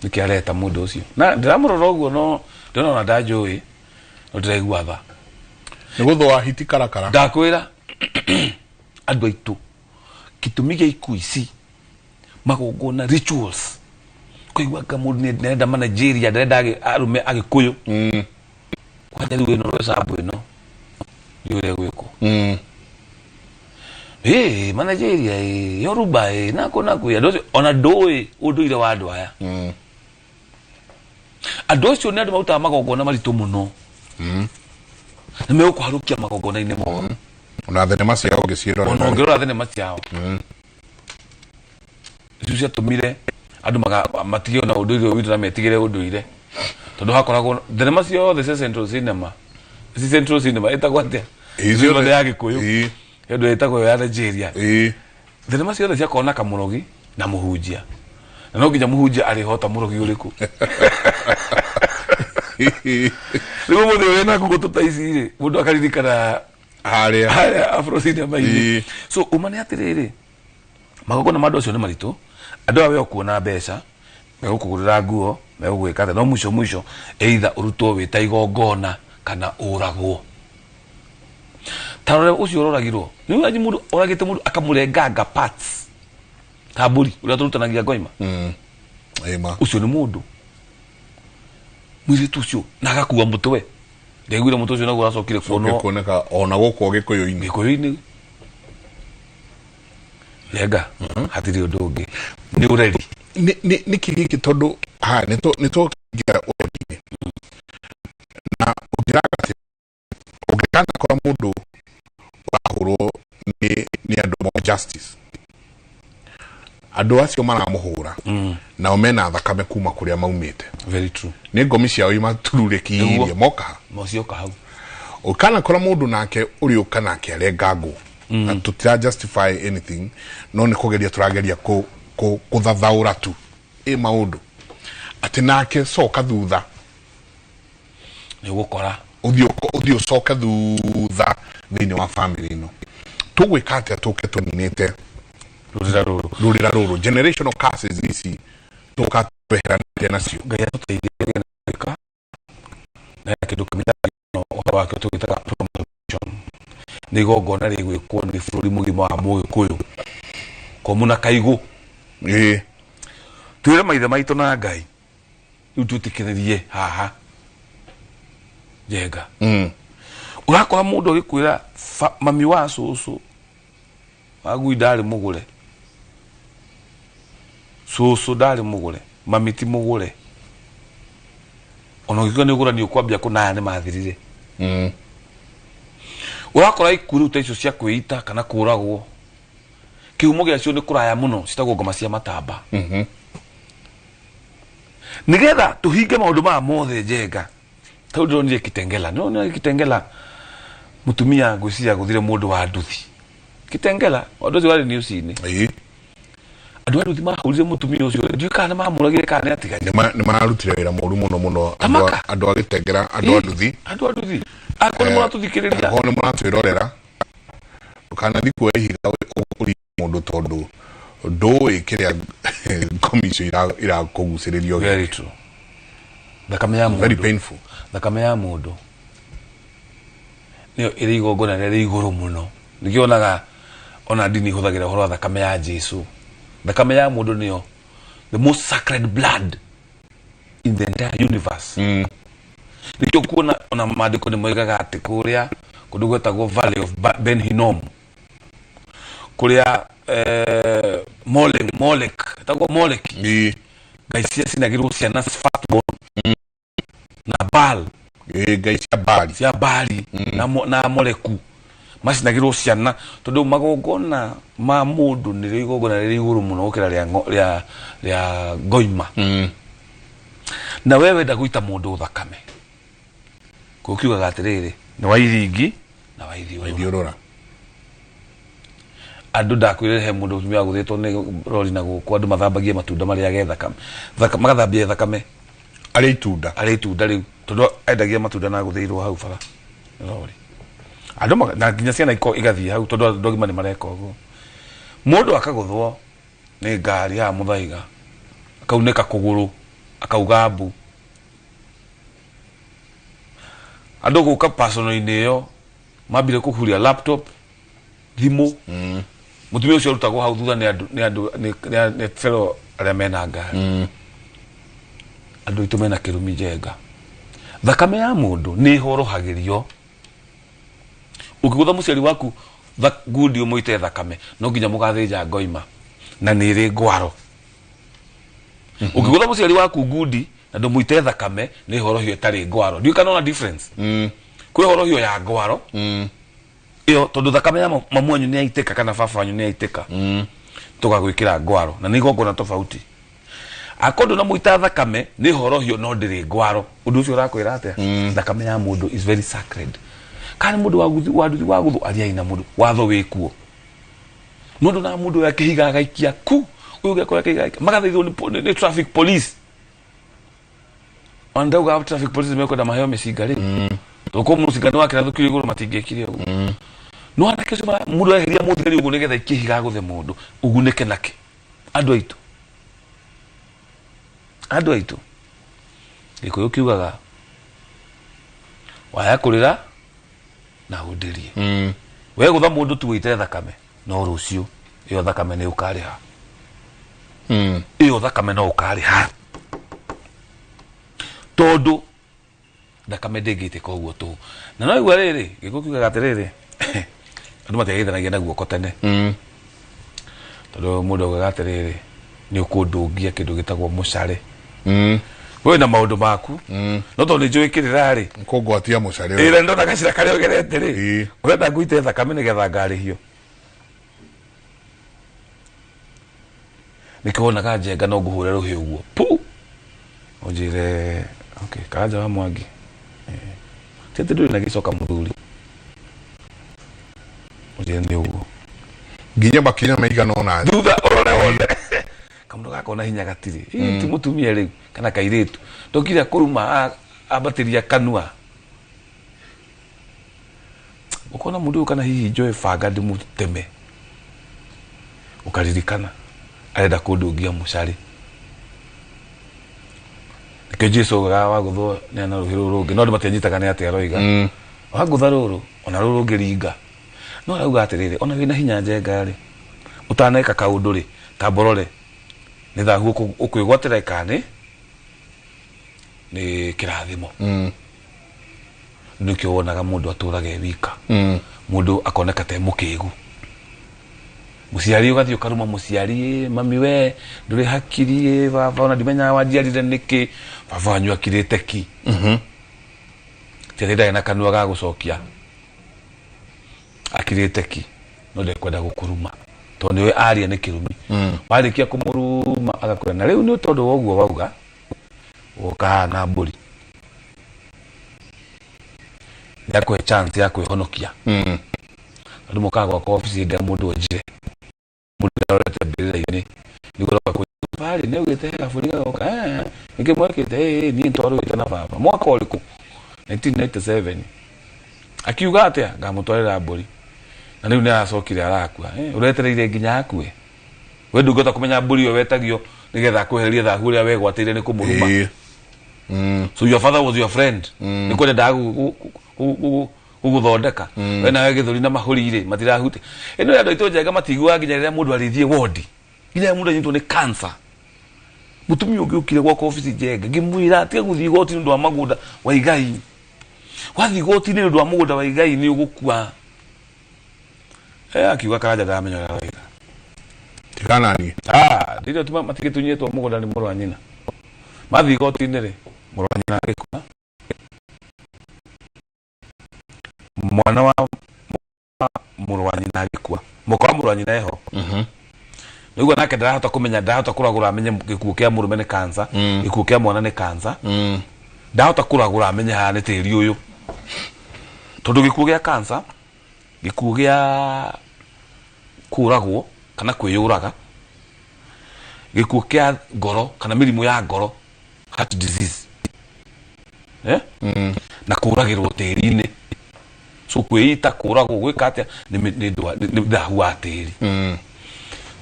S3: nĩkĩ areta mũndũ ũcio na ndĩramũrora ũguo no ndĩrona ona ndanjũĩ no ndĩraigua tha.
S1: Nĩ gũthũa hiti karakara.
S3: Ndakwĩra andũ aitũ gĩtũmi gĩa ikuũ ici magongona rituals kũigua anga mũndũ nĩ arenda ma Nigeria ndarenda arũme Agĩkũyũ. Kwanja rĩu ĩno rwecambu ĩno nĩ ũrĩa gwĩkwo. Ma Nigeria, Yoruba, nako nako andũ acio ona ndũĩ ũndũire wa andũ aya. Andũ acio nĩ andũ marutaga magongona maritũ mũno. Nĩ megũkũharũkia magongona-inĩ mao.
S1: Ona thenema ciao ũngĩciĩrorera.
S3: Ona ũngĩrora thenema ciao. Icio ciatũmire andũ matige ona ũndũire ũyũ witũ na metigĩre ũndũire, tondũ hakoragwo thenema ciothe cia Central Cinema. Ci Central Cinema ĩtagwo atĩa?
S1: Ĩ,
S3: Ciothe ya Gĩkũyũ. Ĩndũ ĩtagwo ya Nigeria. Thenema ciothe ciakoragwo na kamũrogi na mũhunjia, na no nginya mũhunjia arĩhota mũrogi ũrĩkũ. Rĩu ũmũthĩ ũrĩa na ngũkũ ta ici rĩ, mũndũ akaririkana
S1: harĩa
S3: harĩa Afro Cinema-inĩ. So ũma nĩ atĩrĩrĩ, magongona ma andũ acio nĩ maritũ, andũ aya we ũkuona mbeca megũkũgũrĩra nguo megũgwĩka atĩa, no mũico mũico either ũrutwo wĩ ta igongona kana ũragwo. Ta rora ũcio ũroragirwo nĩ ũraji mũndũ oragĩte mũndũ akamũrenganga parts ta mbũri ũrĩa tũrutanagia ngoima. Ũcio nĩ mũndũ mũirĩtu ũcio na agakua mũtwe. Ndaiguire mũtwe ũcio naguo ũracokire kuonwo
S1: kuoneka ona gũkũ Gĩkũyũ-inĩ.
S3: Gĩkũyũ-inĩ. Njenga hatirĩ ũndũ ũngĩ nĩ ũreri.
S1: Nĩkĩ gĩkĩ tondũ ha nĩ tũkĩingĩra ũreri-inĩ na ũngĩraga atĩ ũngĩkanakora mũndũ ũrahũrwo nĩ andũ mo justice, andũ acio maramũhũra nao mena thakame kuma kũrĩa maumĩte.
S3: Very true.
S1: Nĩ ngomi ciao imatururĩkirie
S3: Nĩguo.
S1: moka ha.
S3: Mocioka hau.
S1: Ũkanakora mũndũ nake ũrĩũka nake arengangwo, na tũtira justify anything, no nĩ kũgeria tũrageria kũthathaũra tu ĩ maũndũ atĩ nake coka thutha
S3: nĩ ũgũkora
S1: ũthiĩ ũcoke thutha thĩinĩ wa family ĩno. Tũgwĩka atĩa tũke tũninĩte
S3: rũrĩra rũrũ,
S1: rũrĩra rũrũ generational curses ici tũka tweheranĩte nacio?
S3: Ngai atũteithie gwĩka na kĩndũ kĩmwe ũhoro wakĩo tũgĩtaga promotion, nĩ igongona rĩgwĩkwo nĩ bũrũri mũgima wa Mũgĩkũyũ komu na kaigũ. Twĩre maithe maitũ na Ngai rĩu twĩtĩkĩrĩrie haha Njenga. Ũrakora mũndũ agĩkwĩra mami wa cũcũ wa ngui ndarĩ mũgũre, cũcũ ndarĩ mũgũre, mami ti mũgũre, ona ũngĩkiuga nĩ ũgũrani ũkwambia kũnaya nĩ mathirire. Ũrakora ikuũ rĩu ta icio cia kwĩita kana kũragwo, kĩhumo gĩacio nĩ kũraya mũno, citagwo ngoma cia matamba. Nĩgetha tũhinge maũndũ maya mothe Njenga, Tau ndĩronire Kitengela, nĩronire Kitengela mũtumia ngwĩciria agũthire mũndũ wa nduthi Kitengela, ũndũ ũcio warĩ news-inĩ. Andũ a nduthi mahũrire mũtumia ũcio, ndiũĩ kana nĩmamũragire kana nĩ atigani.
S1: Nĩ mararutire wĩra mũru mũno mũno andũ a Gĩtengera, andũ a nduthi.
S3: Andũ a nduthi akorwo nĩ mũratũthikĩrĩria,
S1: akorwo nĩ mũratwĩrorera, ndũkanathiĩ kuoya ihiga ũrie mũndũ tondũ ndũĩ kĩrĩa ngomi icio irakũgucĩrĩria.
S3: Very true. Thakame ya
S1: Very
S3: mũndũ,
S1: painful.
S3: Thakame ya mũndũ nĩyo ĩrĩ igongona rĩrĩa rĩ igũrũ mũno. Nĩkĩo onaga ona ndini ihũthagĩra ũhoro wa thakame ya Jesu. Thakame ya mũndũ nĩyo the most sacred blood in the entire universe. Nĩkĩo kuona ona maandĩko nĩ moigaga atĩ kũrĩa kũndũ gwetagwo Valley of Ben Hinnom, kũrĩa Molek, etagwo Molek, ngai cia cinagĩrwo ciana firstborn, na Baal,
S1: ngai cia Baali,
S3: cia Baali na Moleku macinagĩrwo ciana, tondũ magongona ma mũndũ nĩrĩo igongona rĩrĩ igũrũ mũno gũkĩra rĩa ngoima. Na we wenda gũita mũndũ thakame, kũu kiugaga atĩrĩrĩ, nĩ wa iringi na wa ithiũrũra. Andũ ndakwĩrire he mũndũ mũtumia wagũthĩtwo nĩ rori na gũkũ, andũ mathambagie matunda marĩage thakame, magathambia thakame
S1: arĩa itunda,
S3: arĩa itunda rĩu, tondũ endagia matunda na agũthĩirwo hau bara rori. Andũ na nginya ciana igathiĩ hau, tondũ andũ agima nĩ mareka ũguo. Mũndũ akagũthwo nĩ ngari haha Mũthaiga, akaunĩka kũgũrũ, akauga mbu. Andũ gũka personal-inĩ ĩyo mambire kũhuria laptop, thimũ. Mũtumia ũcio arutagwo hau thutha nĩ andũ, nĩ andũ, nĩ fellow arĩa mena ngari. Andũ aitũ mena kĩrumi njenga. Thakame ya mũndũ nĩ ĩhorohagĩrio. Ũngĩgũtha mũciari waku ngundi ũmũite thakame, no nginya mũgathĩnja ngoima na nĩ ĩrĩ ngwaro. Ũngĩgũtha mũciari waku ngundi na ndũmũite thakame, nĩ horohio ĩtarĩ ngwaro. Ndiũĩ kana ona difference. Kwĩ horohio ya ngwaro ĩyo, tondũ thakame ya mamu wanyu nĩ yaitĩka kana baba wanyu nĩ yaitĩka, tũgagwĩkĩra ngwaro na nĩ igongona tofauti. Akorwo ndũnamũita thakame, nĩ horohio no ndĩrĩ ngwaro. Ũndũ ũcio ũrakwĩra atĩa? Thakame ya mũndũ is very sacred. Kana mũndũ wa guthi, wa nduthi, wa gũthũ, ariai na mũndũ, watho wĩkuo. No ndũna mũndũ ũyũ akĩhiga agaikia ku, ũyũ ũngĩ akoya akĩhiga agaikia, magathaithwo nĩ traffic police. Ona ndauga traffic police mekwenda maheo mĩcinga rĩ. Tondũ mũcinga nĩ wakĩrathũkirio igũrũ matingĩkire ũguo. No anake acio mũndũ areheria mũthigari ũguo nĩgetha aikie ihiga agũthe mũndũ, ũgunĩke nake. Andũ aitũ. Andũ aitũ. Gĩkũyũ kiugaga waya kũrĩra na ũndĩrie. We gũtha mũndũ tu ũite thakame, no rũciũ ĩyo thakame nĩ ũkarĩha. Ĩyo thakame no ũkarĩha. Tondũ thakame ndĩngĩitĩka ũguo tũhũ. Na no igua rĩrĩ, Gĩkũyũ kiugaga atĩrĩrĩ, andũ matiagĩthanagia na guoko tene. Tondũ mũndũ augaga atĩrĩrĩ, nĩ ũkũndũngia kĩndũ gĩtagwo mũcare. We na maũndũ maku. No tondũ nĩ njũĩ kĩrĩra rĩ,
S1: kũngwatia mũcare.
S3: Ĩĩ, ndona gacĩra karĩa ũgerete rĩ, ũrenda ngũite thakame nĩgetha ngarĩhio. Nĩkĩo wonaga njenga no ngũhũre rũhĩ ũguo. Pu! Ũnjĩre, okay, Karanja wa Mwangi. Ti atĩ ndũrĩ na gĩcoka mũthuri. Ũnjĩre nĩ ũguo.
S1: Nginya makinya maigana ũna.
S3: Thutha ũrore wone. Kamũndũ gaka ona hinya gatirĩ. Ĩ, ti mũtumia rĩu kana kairĩtu. Ndokire kũruma ambatĩria kanua. Ũkona mũndũ ũyũ kana hihi njoe banga ndĩmũteme. Ũkaririkana arenda kũndũngia mũcare. Nĩkĩo Jesu augaga wagũthwo nĩ ana rũhĩ rũrũ rũngĩ, no andũ matianyitaga nĩ atĩa aroiga. Wagũtha rũrũ, ona rũrũ rũngĩ ringa. No arauga atĩrĩrĩ, ona wĩna hinya njenga rĩ, ũtaneka kaũndũ rĩ, ta mborore, nĩ thahu ũkwĩgwatĩra kana nĩ kĩrathimo. Nĩkĩo wonaga mũndũ atũraga e wika. Mũndũ akoneka ta e mũkĩgu. Mũciari ũgathiĩ ũkaruma mũciari, mami we ndũrĩ hakiri, baba ona ndimenyaga wanjiarire nĩkĩ, baba wanyu akirĩte ki. Ti atĩ ndarĩ na kanua ga gũcokia, akirĩte ki, no ndekwenda gũkũruma tondũ nĩwe aria nĩ kĩrumi. Warĩkia kũmũruma agakwĩra na rĩu nĩ tondũ wa ũguo wauga, woka haha na mbũri. Nĩ akũhe chance ya kwĩhonokia. Andũ mokaga gwakwa obici hĩndĩ ĩrĩa mũndũ onjire, mũndũ arorete mbĩrĩra-inĩ, nĩguo aroka kũnjĩra, "Barĩ, nĩ augĩte he gabũri gagoka, eh, nĩkĩ mwekĩte? Ĩ, niĩ nĩtwarũĩte na baba mwaka ũrĩkũ? 1997. Akiuga atĩa? Ngamũtwarĩra mbũri." Na rĩu nĩ aracokire arakua. Eh, ũretereire nginya akue? We ndũngĩhota kũmenya mbũri ĩyo wetagio nĩgetha akwehererie thahu ũrĩa wegwatĩire nĩ kũmũruma. So your father was your friend. Nĩ kwendaga gũgũthondeka. We nawe gĩthũri na mahũri rĩ matirahutia. Ĩno ya andũ aitũ Njenga matiguaga nginya rĩrĩa mũndũ arĩthiĩ wodi, nginya rĩrĩa mũndũ anyitwo nĩ cancer. Mũtumia ũngĩ ũkire gwakwa obici Njenga, ngĩmwĩra tiga gũthiĩ igoti nĩ ũndũ wa magũnda wa igai. Wathiĩ igoti-inĩ nĩ ũndũ wa mũgũnda wa igai nĩ ũgũkua. Eh, akiuga Karanja ndaramenya ũrĩa aroiga.
S1: Tigananie.
S3: Ah, rĩrĩa tuma matigĩtunyĩtwo mũgũnda nĩ mũrũ wa nyina. Mathiĩ igoti-inĩ rĩ, mũrũ wa nyina agĩkua. Mwana wa mũrũ wa nyina agĩkua. Mũka wa mũrũ wa nyina eho. Nĩguo nake ndarahota kũmenya, ndarahota kũragũra amenye gĩkuũ kĩa mũrũme nĩ cancer, gĩkuũ kĩa mwana nĩ cancer. Ndahota kũragũra amenye haha nĩ tĩri ũyũ. Tondũ gĩkuũ gĩa cancer, gĩkuũ gĩa kũragwo kana kwĩyũraga, gĩkuũ kĩa ngoro kana mĩrimũ ya ngoro, heart disease, eh? Na kũragĩrwo tĩri-inĩ. So kwĩita, kũragwo, gwĩka atĩa nĩ nĩ thahu wa tĩri.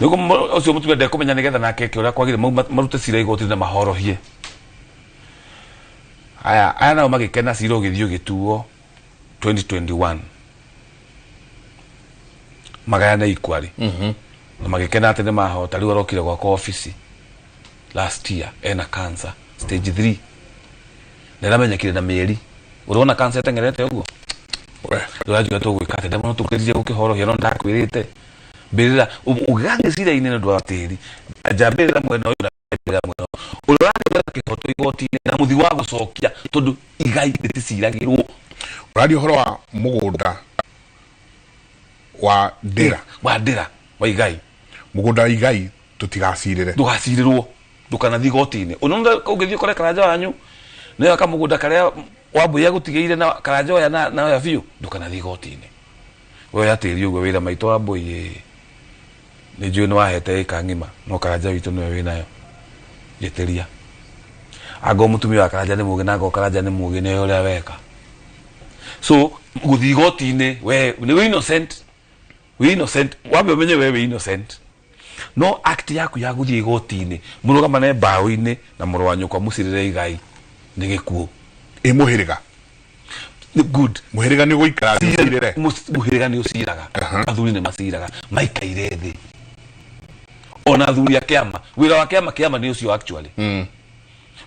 S3: Nĩguo ũcio mũtumia ndekũmenya nĩgetha nake eke ũrĩa kwagĩrĩire, marute cira igoti-inĩ na mahorohie. Aya aya nao magĩkena cira ũgĩthiĩ ũgĩtuo 2021 magayane equally, na magĩkena atĩ nĩ mahota. Rĩu arokire gwakwa obici last year ena cancer stage 3, na ĩramenyekire na mĩeri. Ũrona cancer ĩteng'erete ũguo, ũranjuga tũgwĩka atĩa? Ndamona tũkĩrire gũkĩhorohia, no ndakwĩrĩte mbĩrĩra ũgĩgathiĩ cira-inĩ nĩ ũndũ wa tĩri, anja mbĩrĩra mwena ũyũ na mbĩrĩra mwena ũyũ. Ũrĩa ũrathiĩ gwetha kĩhoto igoti-inĩ na mũthi wa gũcokia, tondũ igai rĩticiragĩrwo.
S1: Ũraria ũhoro wa mũgũnda wa ndĩra.
S3: Wa ndĩra wa igai.
S1: Mũgũnda wa igai tũtigacirĩre.
S3: Ndũgacirĩrwo, ndũkanathiĩ igoti-inĩ. Ũnona ũngĩthiĩ ũkore Karanja wanyu nĩyo kamũgũnda karĩa Wambui agũtigĩire na Karanja oya na oya biũ, ndũkanathiĩ igoti-inĩ. Woya tĩri ũguo wĩra maitũ Wambui ĩ, nĩ njũĩ nĩ wahete ĩka ng'ima, no Karanja witũ nĩwe wĩnayo, njĩtĩria. Angorwo mũtumia wa Karanja nĩ mũgĩ na angorwo Karanja nĩ mũgĩ, nĩoĩ ũrĩa weka. So gũthiĩ igoti-inĩ we nĩ wĩ innocent, wĩ innocent, wambe ũmenye we wĩ innocent. No act yaku ya gũthiĩ igoti-inĩ mũrũgamane mbaũ-inĩ na mũrũ wa nyũkwa mũcirĩre igai nĩ gĩkuũ.
S1: Ĩ mũhĩrĩga?
S3: Good.
S1: Mũhĩrĩga nĩ ũgũikara thĩ ũcirĩre?
S3: Mũhĩrĩga nĩ ũciraga. Athuri nĩ maciraga maikaire thĩ, ona athuri a kĩama. Wĩra wa kĩama kĩama nĩ ũcio actually.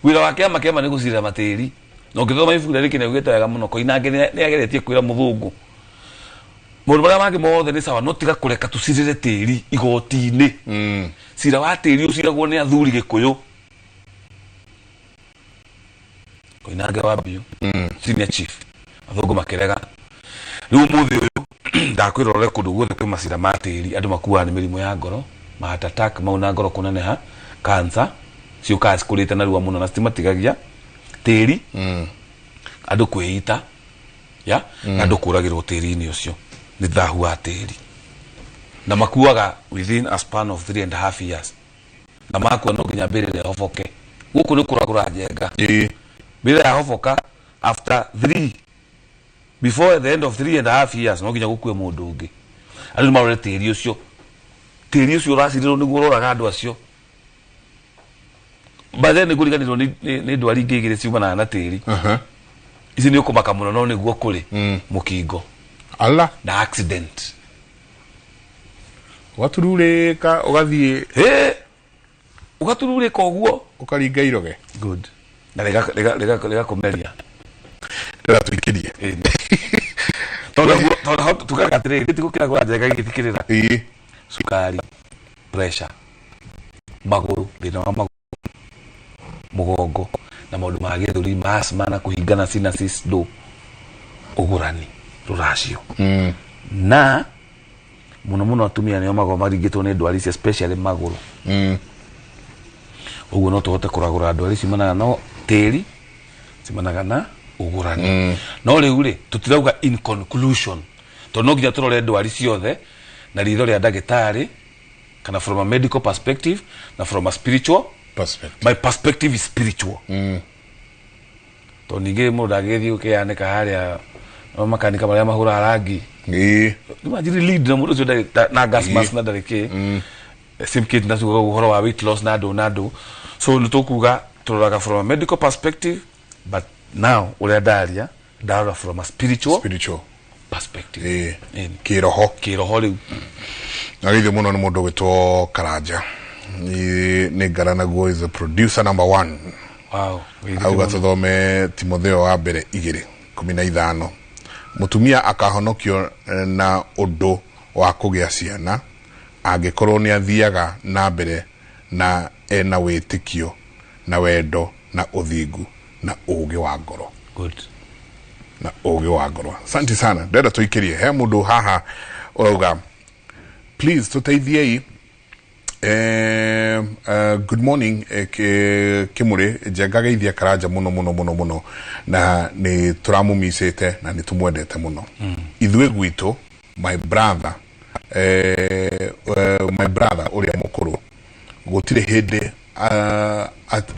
S3: Wĩra wa kĩama kĩama nĩ gũcirĩra matĩri. Na ũngĩthoma ibuku rĩa Rĩkĩ nĩ augĩte wega mũno, Koinange nĩ ageretie kwĩra mũthũngũ maũndũ marĩa mangĩ mothe nĩ sawa, no tiga kũreka tũcirĩre tĩri igoti-inĩ. Cira wa tĩri ũciragwo nĩ athuri Gĩkũyũ. Koinange wa Mbiũ, senior chief, athũngũ makĩrega. Rĩu ũmũthĩ ũyũ ndakwĩra ũrore kũndũ guothe kwĩ macira ma tĩri, andũ makuaga nĩ mĩrimũ ya ngoro, ma heart attack mau, na ngoro kũneneha, cancer ciũkaga cikũrĩte narua mũno na citimatigagia tĩri, andũ kwĩita ya na andũ kũragĩrwo tĩri-inĩ ũcio nĩ thahu wa tĩri, na makuaga within a span of 3.5 years, na makua no nginya mbĩrĩra ĩhoboke. Gũkũ nĩ kũragũra Njenga. Mbĩrĩra yahoboka after three, before the end of 3.5 years, no nginya gũkue mũndũ ũngĩ. Andũ nĩ marore tĩri ũcio, tĩri ũcio ũracirĩrwo nĩguo ũroraga andũ acio. By then nĩ ngũriganĩrwo nĩ ndwari ingĩ igĩrĩ ciumanaga na tĩri. Ici nĩ ũkũmaka mũno, no nĩguo kũrĩ mũkingo
S1: Allah
S3: na accident.
S1: Ũgatururĩka ũgathiĩ.
S3: Hĩ, ũgatururĩka ũguo.
S1: Ũkaringa iroge.
S3: Good. Na rĩgakũmeria.
S1: Rĩratũikĩrie.
S3: Tondũ tugaga atĩrĩrĩ, gĩtigũkĩra kũra Njenga gĩgĩthikĩrĩra cukari, pressure, magũrũ, thĩna wa magũrũ, mũgongo na maũndũ ma gĩthũri, ma asthma na kũhingana sinuses, ndũ ũgũrani rũracio. Na mũno mũno atumia nĩo magoo maringĩtwo nĩ ndwari ici, especially magũrũ. Ũguo no tũhote kũragũra ndwari ciumanaga no tĩri, ciumanaga na Ũgũrane. No rĩu rĩ, tũtirauga in conclusion, tondũ no nginya tũrore ndwari ciothe na ritho rĩa ndagĩtarĩ, kana from a medical perspective na from a spiritual
S1: perspective.
S3: My perspective is spiritual, tondũ ningĩ mũndũ ndangĩgĩthiĩ gũkĩyanĩka harĩa no makanika marĩa mahũraga rangi. Imagine lead na mũndũ ũcio ndarĩ na gas mask na ndarĩ kĩ. Same case na tugaga ũhoro wa weight loss na andũ na andũ. So nĩ tũkuga tũroraga from a medical perspective, but now ũrĩa ndaria, ndarora from a spiritual perspective.
S1: Kĩroho.
S3: Kĩroho rĩu.
S1: Nageithio mũno nĩ mũndũ ũgwĩtwo Karanja. Nĩ ngaranaguo is the producer number one.
S3: Wow.
S1: Auga tũthome Timotheo wa mbere 2:15. Mũtumia akahonokio na ũndũ wa kũgĩa ciana angĩkorwo nĩ athiaga na mbere na ena wĩtĩkio na wendo na ũthingu na ũũgĩ wa ngoro.
S3: Good.
S1: Na ũũgĩ wa ngoro. Asante sana. Ndĩrenda tũikĩrie. He mũndũ haha ũrauga, please tũteithiei. Good morning, Kimuri. Njenga geithia Karanja muno muno muno muno, na nĩ tũramũmicĩte na nĩ tũmwendete mũno. Ithuĩ gwitũ, my brother ũrĩa mũkũrũ gũtirĩ hĩndĩ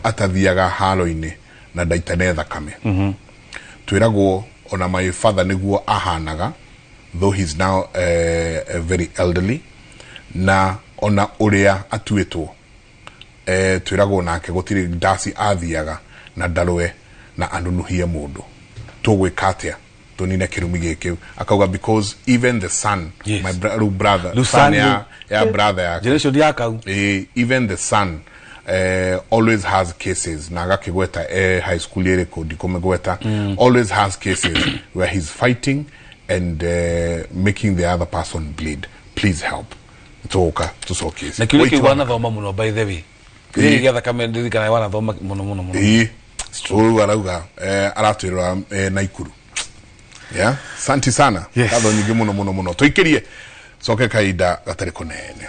S1: atathiaga haro-inĩ na ndaitane thakame. Twĩragwo ona my father nĩguo ahanaga, though he's now very elderly, na ona ũrĩa atuĩtwo, twĩragwo nake gũtirĩ ndaci athiaga na ndarũe na anunuhie mũndũ. Tũgwĩka atĩa tũnine kĩrumi gĩkĩ? Akauga because even the son,
S3: Yes.
S1: my brother,
S3: Rĩu
S1: son
S3: son
S1: ya brother yake.
S3: Generation ya kau.
S1: Even the son always has cases, na agakĩgweta high school ĩrĩkũ ndikũmĩgweta, always has cases where he's fighting and making the other person bleed. Please help. Tũgũka tũcokie.
S3: Na kĩũria kĩu wanathoma mũno, by the way. Kĩũria gĩa thakame ndirikana wanathoma mũno mũno mũno.
S1: Ĩĩ. Ũyũ arauga aratwĩrora Naikuru. Yeah, santi sana.
S3: Yes.
S1: Ngatho nyingĩ mũno mũno mũno. Tũikĩrie coke kahinda gatarĩ kũnene.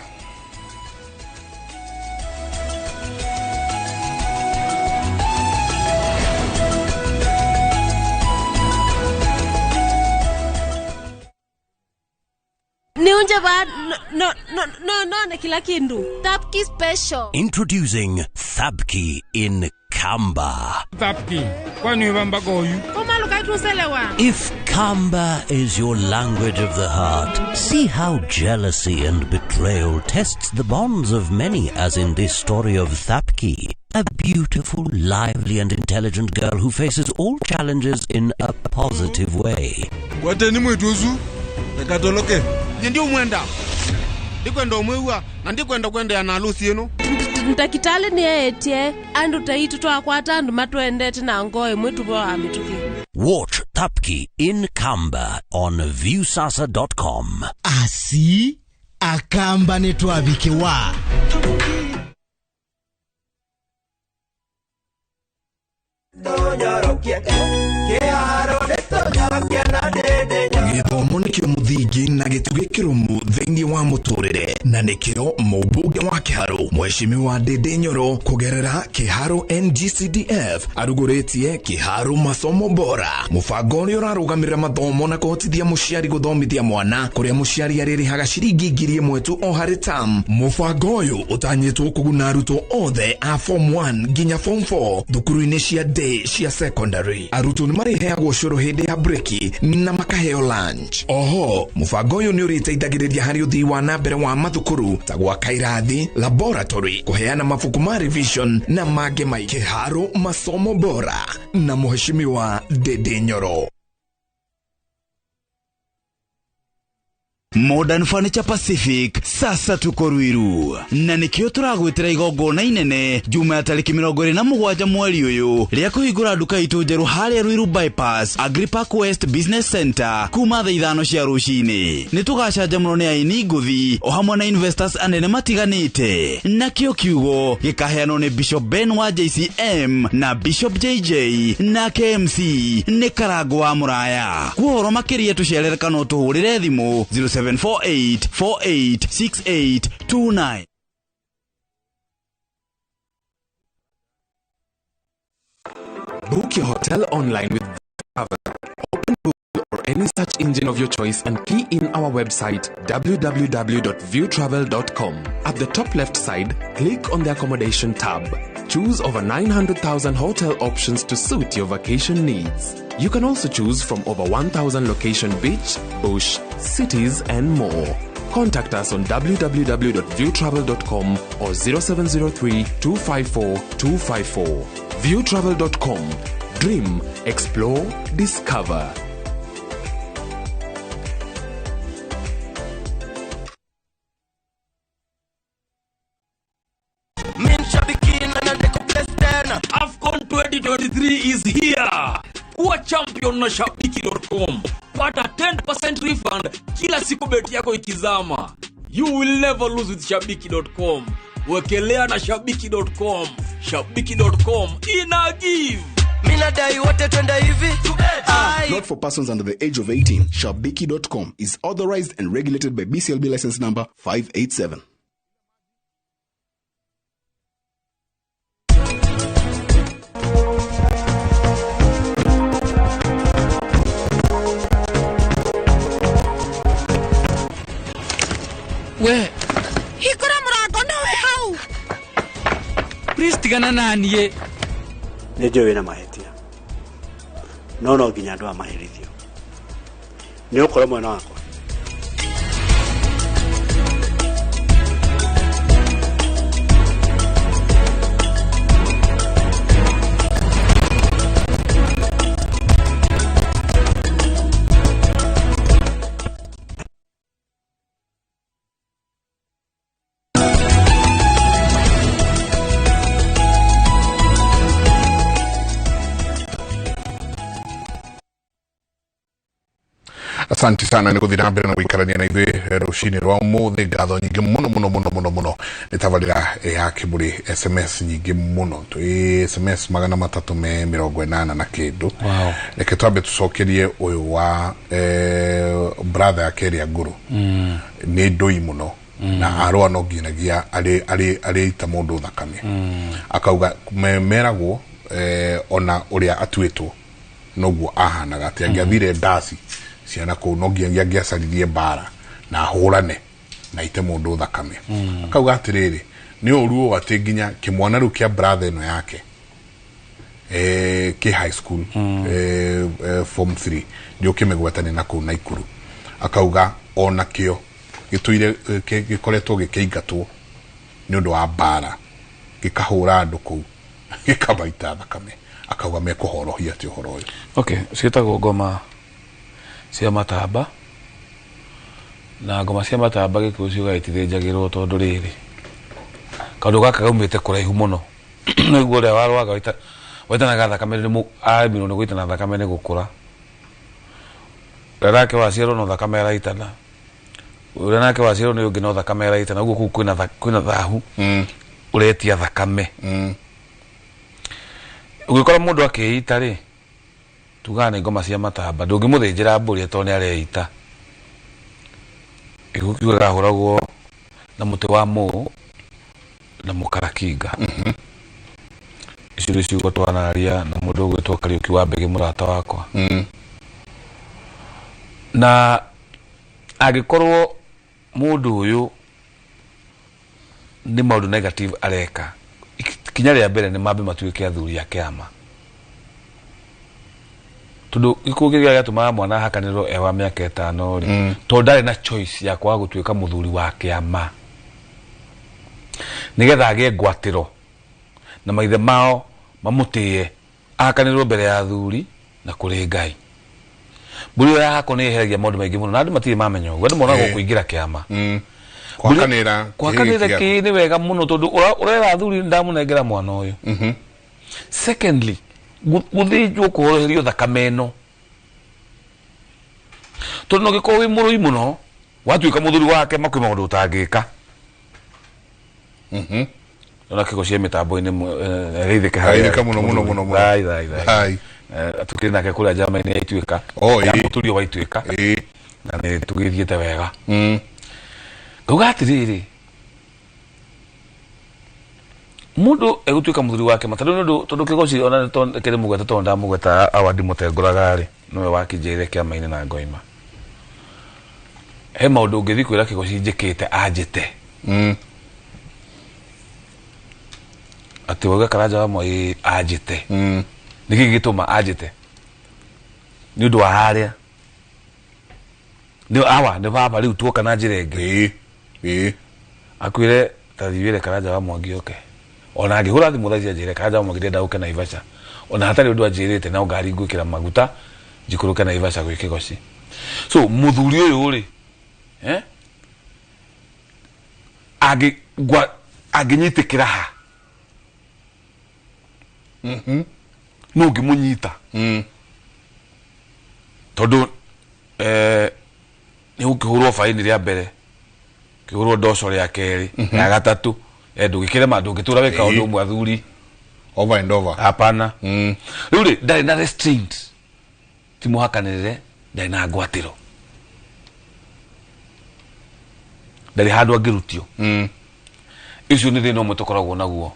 S6: Niunje ba no no no no na kila kindu.
S11: Thapki special.
S8: Introducing Thapki in Kamba.
S17: Thapki, kwani wamba goyu?
S8: If Kamba is your language of the heart, see how jealousy and betrayal tests the bonds of many, as in this story of Thapki, a beautiful, lively and intelligent girl who faces all challenges in a positive way.
S18: Gwateni mwituzu, ekatoloke. Ndio mwenda. Ndikwenda omwewa na ndikwenda kwenda na harusi eno.
S6: Ndakitale ni etie andu taitu twakwata andu matwendete na ngoe mwitu bo amituki.
S8: Watch Thapki in Kamba on viewsasa.com.
S4: Asi akamba netwabikewa.
S19: Gĩthomo nĩkĩo mũthingi na gĩtugĩ kĩrũmu thĩinĩ wa mũtũrĩre, na nĩkĩo mũmbunge wa Kĩharũ Mheshimiwa Ndindi Nyoro kũgerera Kĩharũ NGCDF arugũrĩtie Kĩharũ Masomo Bora, mũbango ũrĩa ũrarũgamĩrĩra mathomo na kũhotithia mũciari gũthomithia mwana kũrĩa mũciari arĩrĩhaga ciringi 1,000 tu o harĩ term. Mũbango ũyũ ũtanyĩtwo kũguna arutwo othe a form 1 nginya form 4 thukuru-inĩ cia day cia secondary. Arutwo nĩ marĩheagwo cũrũ hĩndĩ ya breki na makaheo lunch. Oho, mũbango ũyũ nĩ ũrĩteithagĩrĩria harĩ ũthii wa na mbere wa mathukuru ta gwaka irathi, laboratory, kũheana mabuku ma revision na mangĩ maingĩ. Kĩharũ Masomo Bora na Mheshimiwa Ndindi Nyoro.
S20: Modern Furniture Pacific sasa tuko Ruiru na nikio turagwitira igongona inene juma ya tariki 27 mweri uyu ria kuhingura nduka itu njeru haria Ruiru Bypass Agripark West Business Center kuma thaa 5 cia rucini. Ni tugacanjamũrwo ni aini ngũthi o hamwe na investors anene matiganite, nakio kiugo gikaheanwo ni Bishop Ben wa JCM na Bishop JJ na KMC ni Karango wa Muraya. Kuhoro makiria tucerere kana utuhurire thimu 0748 486829.
S21: Book your hotel online with
S7: any search engine of your choice and key in our website www.viewtravel.com. At the top left side, click on the accommodation tab. Choose over 900,000 hotel options to suit your vacation needs. You can also choose from over 1,000 location beach, bush, cities, and more. Contact us on www.viewtravel.com or 0703 254 254. Viewtravel.com. Dream, explore, discover.
S17: AFCON 2023 is here. Kuwa champion na shabiki.com. Pata 10% refund kila siku beti yako ikizama. You will never lose with shabiki.com. Wekelea na shabiki.com. Shabiki.com ina give.
S9: Minadai wote twende hivi.
S10: Not for persons under the age of 18. Shabiki.com is authorized and regulated by BCLB license number 587.
S17: We
S16: hingũra mũrango no wĩ hau.
S17: Please tigana na niĩ.
S14: Nĩ njũĩ wĩna mahĩtia no no nginya andũ aya maherithio nĩ ũkorwo mwena wakwa.
S1: Asante sana nä gå thiä na mbere na gå ikarania na ithuä rå cinä rwa må thä. Ngatho nyingä må no må no må no må no må no nä tabarä ya kä må rä SMS nyingä må no twä SMS 380 na kä ndå. Reke twambe tå cokerie å yå wa brother yake ä rä a ngå rå nä ndåi må no na arũa no nginyagia arä ita må ndå thakame. Akauga meragwo ona å rä a atuätwo noguo ahanaga atä angĩathire ndaci ciana kũu no nginyagia angĩacaririe mbara na ahũrane na ite mũndũ thakame. Akauga atĩrĩrĩ nĩ ũru ũũ atĩ nginya kĩmwana rĩu kĩa brother ĩno yake kĩ high school form 3 ndiũkĩmĩgwetania na kũu Naikuru. Akauga ona kĩo gĩtũire gĩkoretwo gĩkĩingatwo nĩ ũndũ wa mbara gĩkahũra andũ kũu gĩkamaita thakame. Akauga mekũhorohia atĩ ũhoro ũyũ.
S3: Okay, ciĩtagwo ngoma cia matamba na ngoma cia matamba gĩkũyũ ciugaga itithĩnjagĩrwo tondũ rĩrĩ kaũndũ gaka gaumĩte kũraihu mũno. Nĩguo ũrĩa warwaga waitanaga thakame aremirwo nĩ gũitana thakame nĩ gũkũra. Ũrĩa nake waciarwo no thakame araitana, ũrĩa nake waciarwo nĩ ũngĩ no thakame araitana, ũguo kũu kwĩna thahu ũretia thakame. Ũngĩkora mũndũ akĩita rĩ tugaga nĩ ngoma cia matamba ndũngĩmũthĩnjĩra mbũri tondũ nĩ areita. Gĩkũyũ kiugaga ahũragwo na mũtĩ wa mũũ na mũkarakinga. Icio nĩ ciugo twanaria na mũndũ ũgwĩtwo Kariũki wa Mbege mũrata wakwa. Na angĩkorwo mũndũ ũyũ nĩ maũndũ negative areka, kinya rĩa mbere nĩ mambe matuĩke athuri a kĩama tondũ gĩkũyũ kĩrĩa gĩatũmaga mwana ahakanĩrwo e wa mĩaka 5 rĩ tondũ ndarĩ na choice ya kwaga gũtuĩka mũthuri wa kĩama nĩgetha agĩe ngwatĩro na maithe mao mamũtĩe ahakanĩrwo mbere ya athuri na kũrĩ Ngai. Mbũri ĩyo yahakwo nĩ ĩheragia maũndũ maingĩ mũno na andũ matirĩ mamenya ũguo. Andũ monaga kũingĩra kĩama kwakanĩra kĩ nĩ wega mũno tondũ ũrera athuri ndamũnengera mwana ũyũ. Secondly, gũthĩnjwo kũhoroherio thakame ĩno tondũ no gĩkorwo wĩ mũrũi mũno watuĩka mũthuri wake makwĩ maũndũ ũtangĩka. Ona kĩgo cia mĩtambo-inĩ geithĩke
S1: harĩa mũno mũno mũno mũno.
S3: Thai tukĩrĩ nake kũrĩa njama-inĩ ya Ituĩka ya mũtũrio wa Ituĩka na nĩ tũgĩthiĩte wega. Ngauga atĩrĩrĩ mundu egutuika muthuri wake matari ndu tondu kigoci ona kiri mugweta tondu ndamugweta awadi mutenguraga ri Nĩwe wakĩnjĩrire kĩama-inĩ na ngoima. He maũndũ ũngĩthiĩ kwĩra Kĩgoci njĩkĩte anjĩte. Atĩ wauga Karanja wa Moi anjĩte. Nĩkĩ gĩgĩtũma anjĩte? Nĩ ũndũ wa harĩa. Nĩ awa nĩ baba rĩu tuoka na njĩra ĩngĩ. Akwĩre ta thiĩ wĩre Karanja wa Mwangi oke. Ona angĩhũra thimũ thaa ici anjĩre Karanja wa Mwangi ndĩrenda ũke Naivasha. Ona hatarĩ ũndũ anjĩrĩte no ngari ngwĩkĩra maguta njikũrũke Naivasha gwĩ Kĩgoci. So mũthuri ũyũ rĩ, angĩnyitĩkĩra ha? No ũngĩmũnyita. Tondũ nĩ ũkĩhũrwo baini rĩa mbere, ũkĩhũrwo ndoco rĩa kerĩ, rĩa gatatũ, ndũngĩkĩrema, ndũngĩtũra wĩka ũndũ ũmwe athuri.
S1: Over and over.
S3: Hapana. Rĩu rĩ, ndarĩ na restraint. Ti mũhakanĩrĩre, ndarĩ na ngwatĩro. Ndarĩ handũ angĩrutio. Icio nĩ thĩna ũmwe tũkoragwo naguo.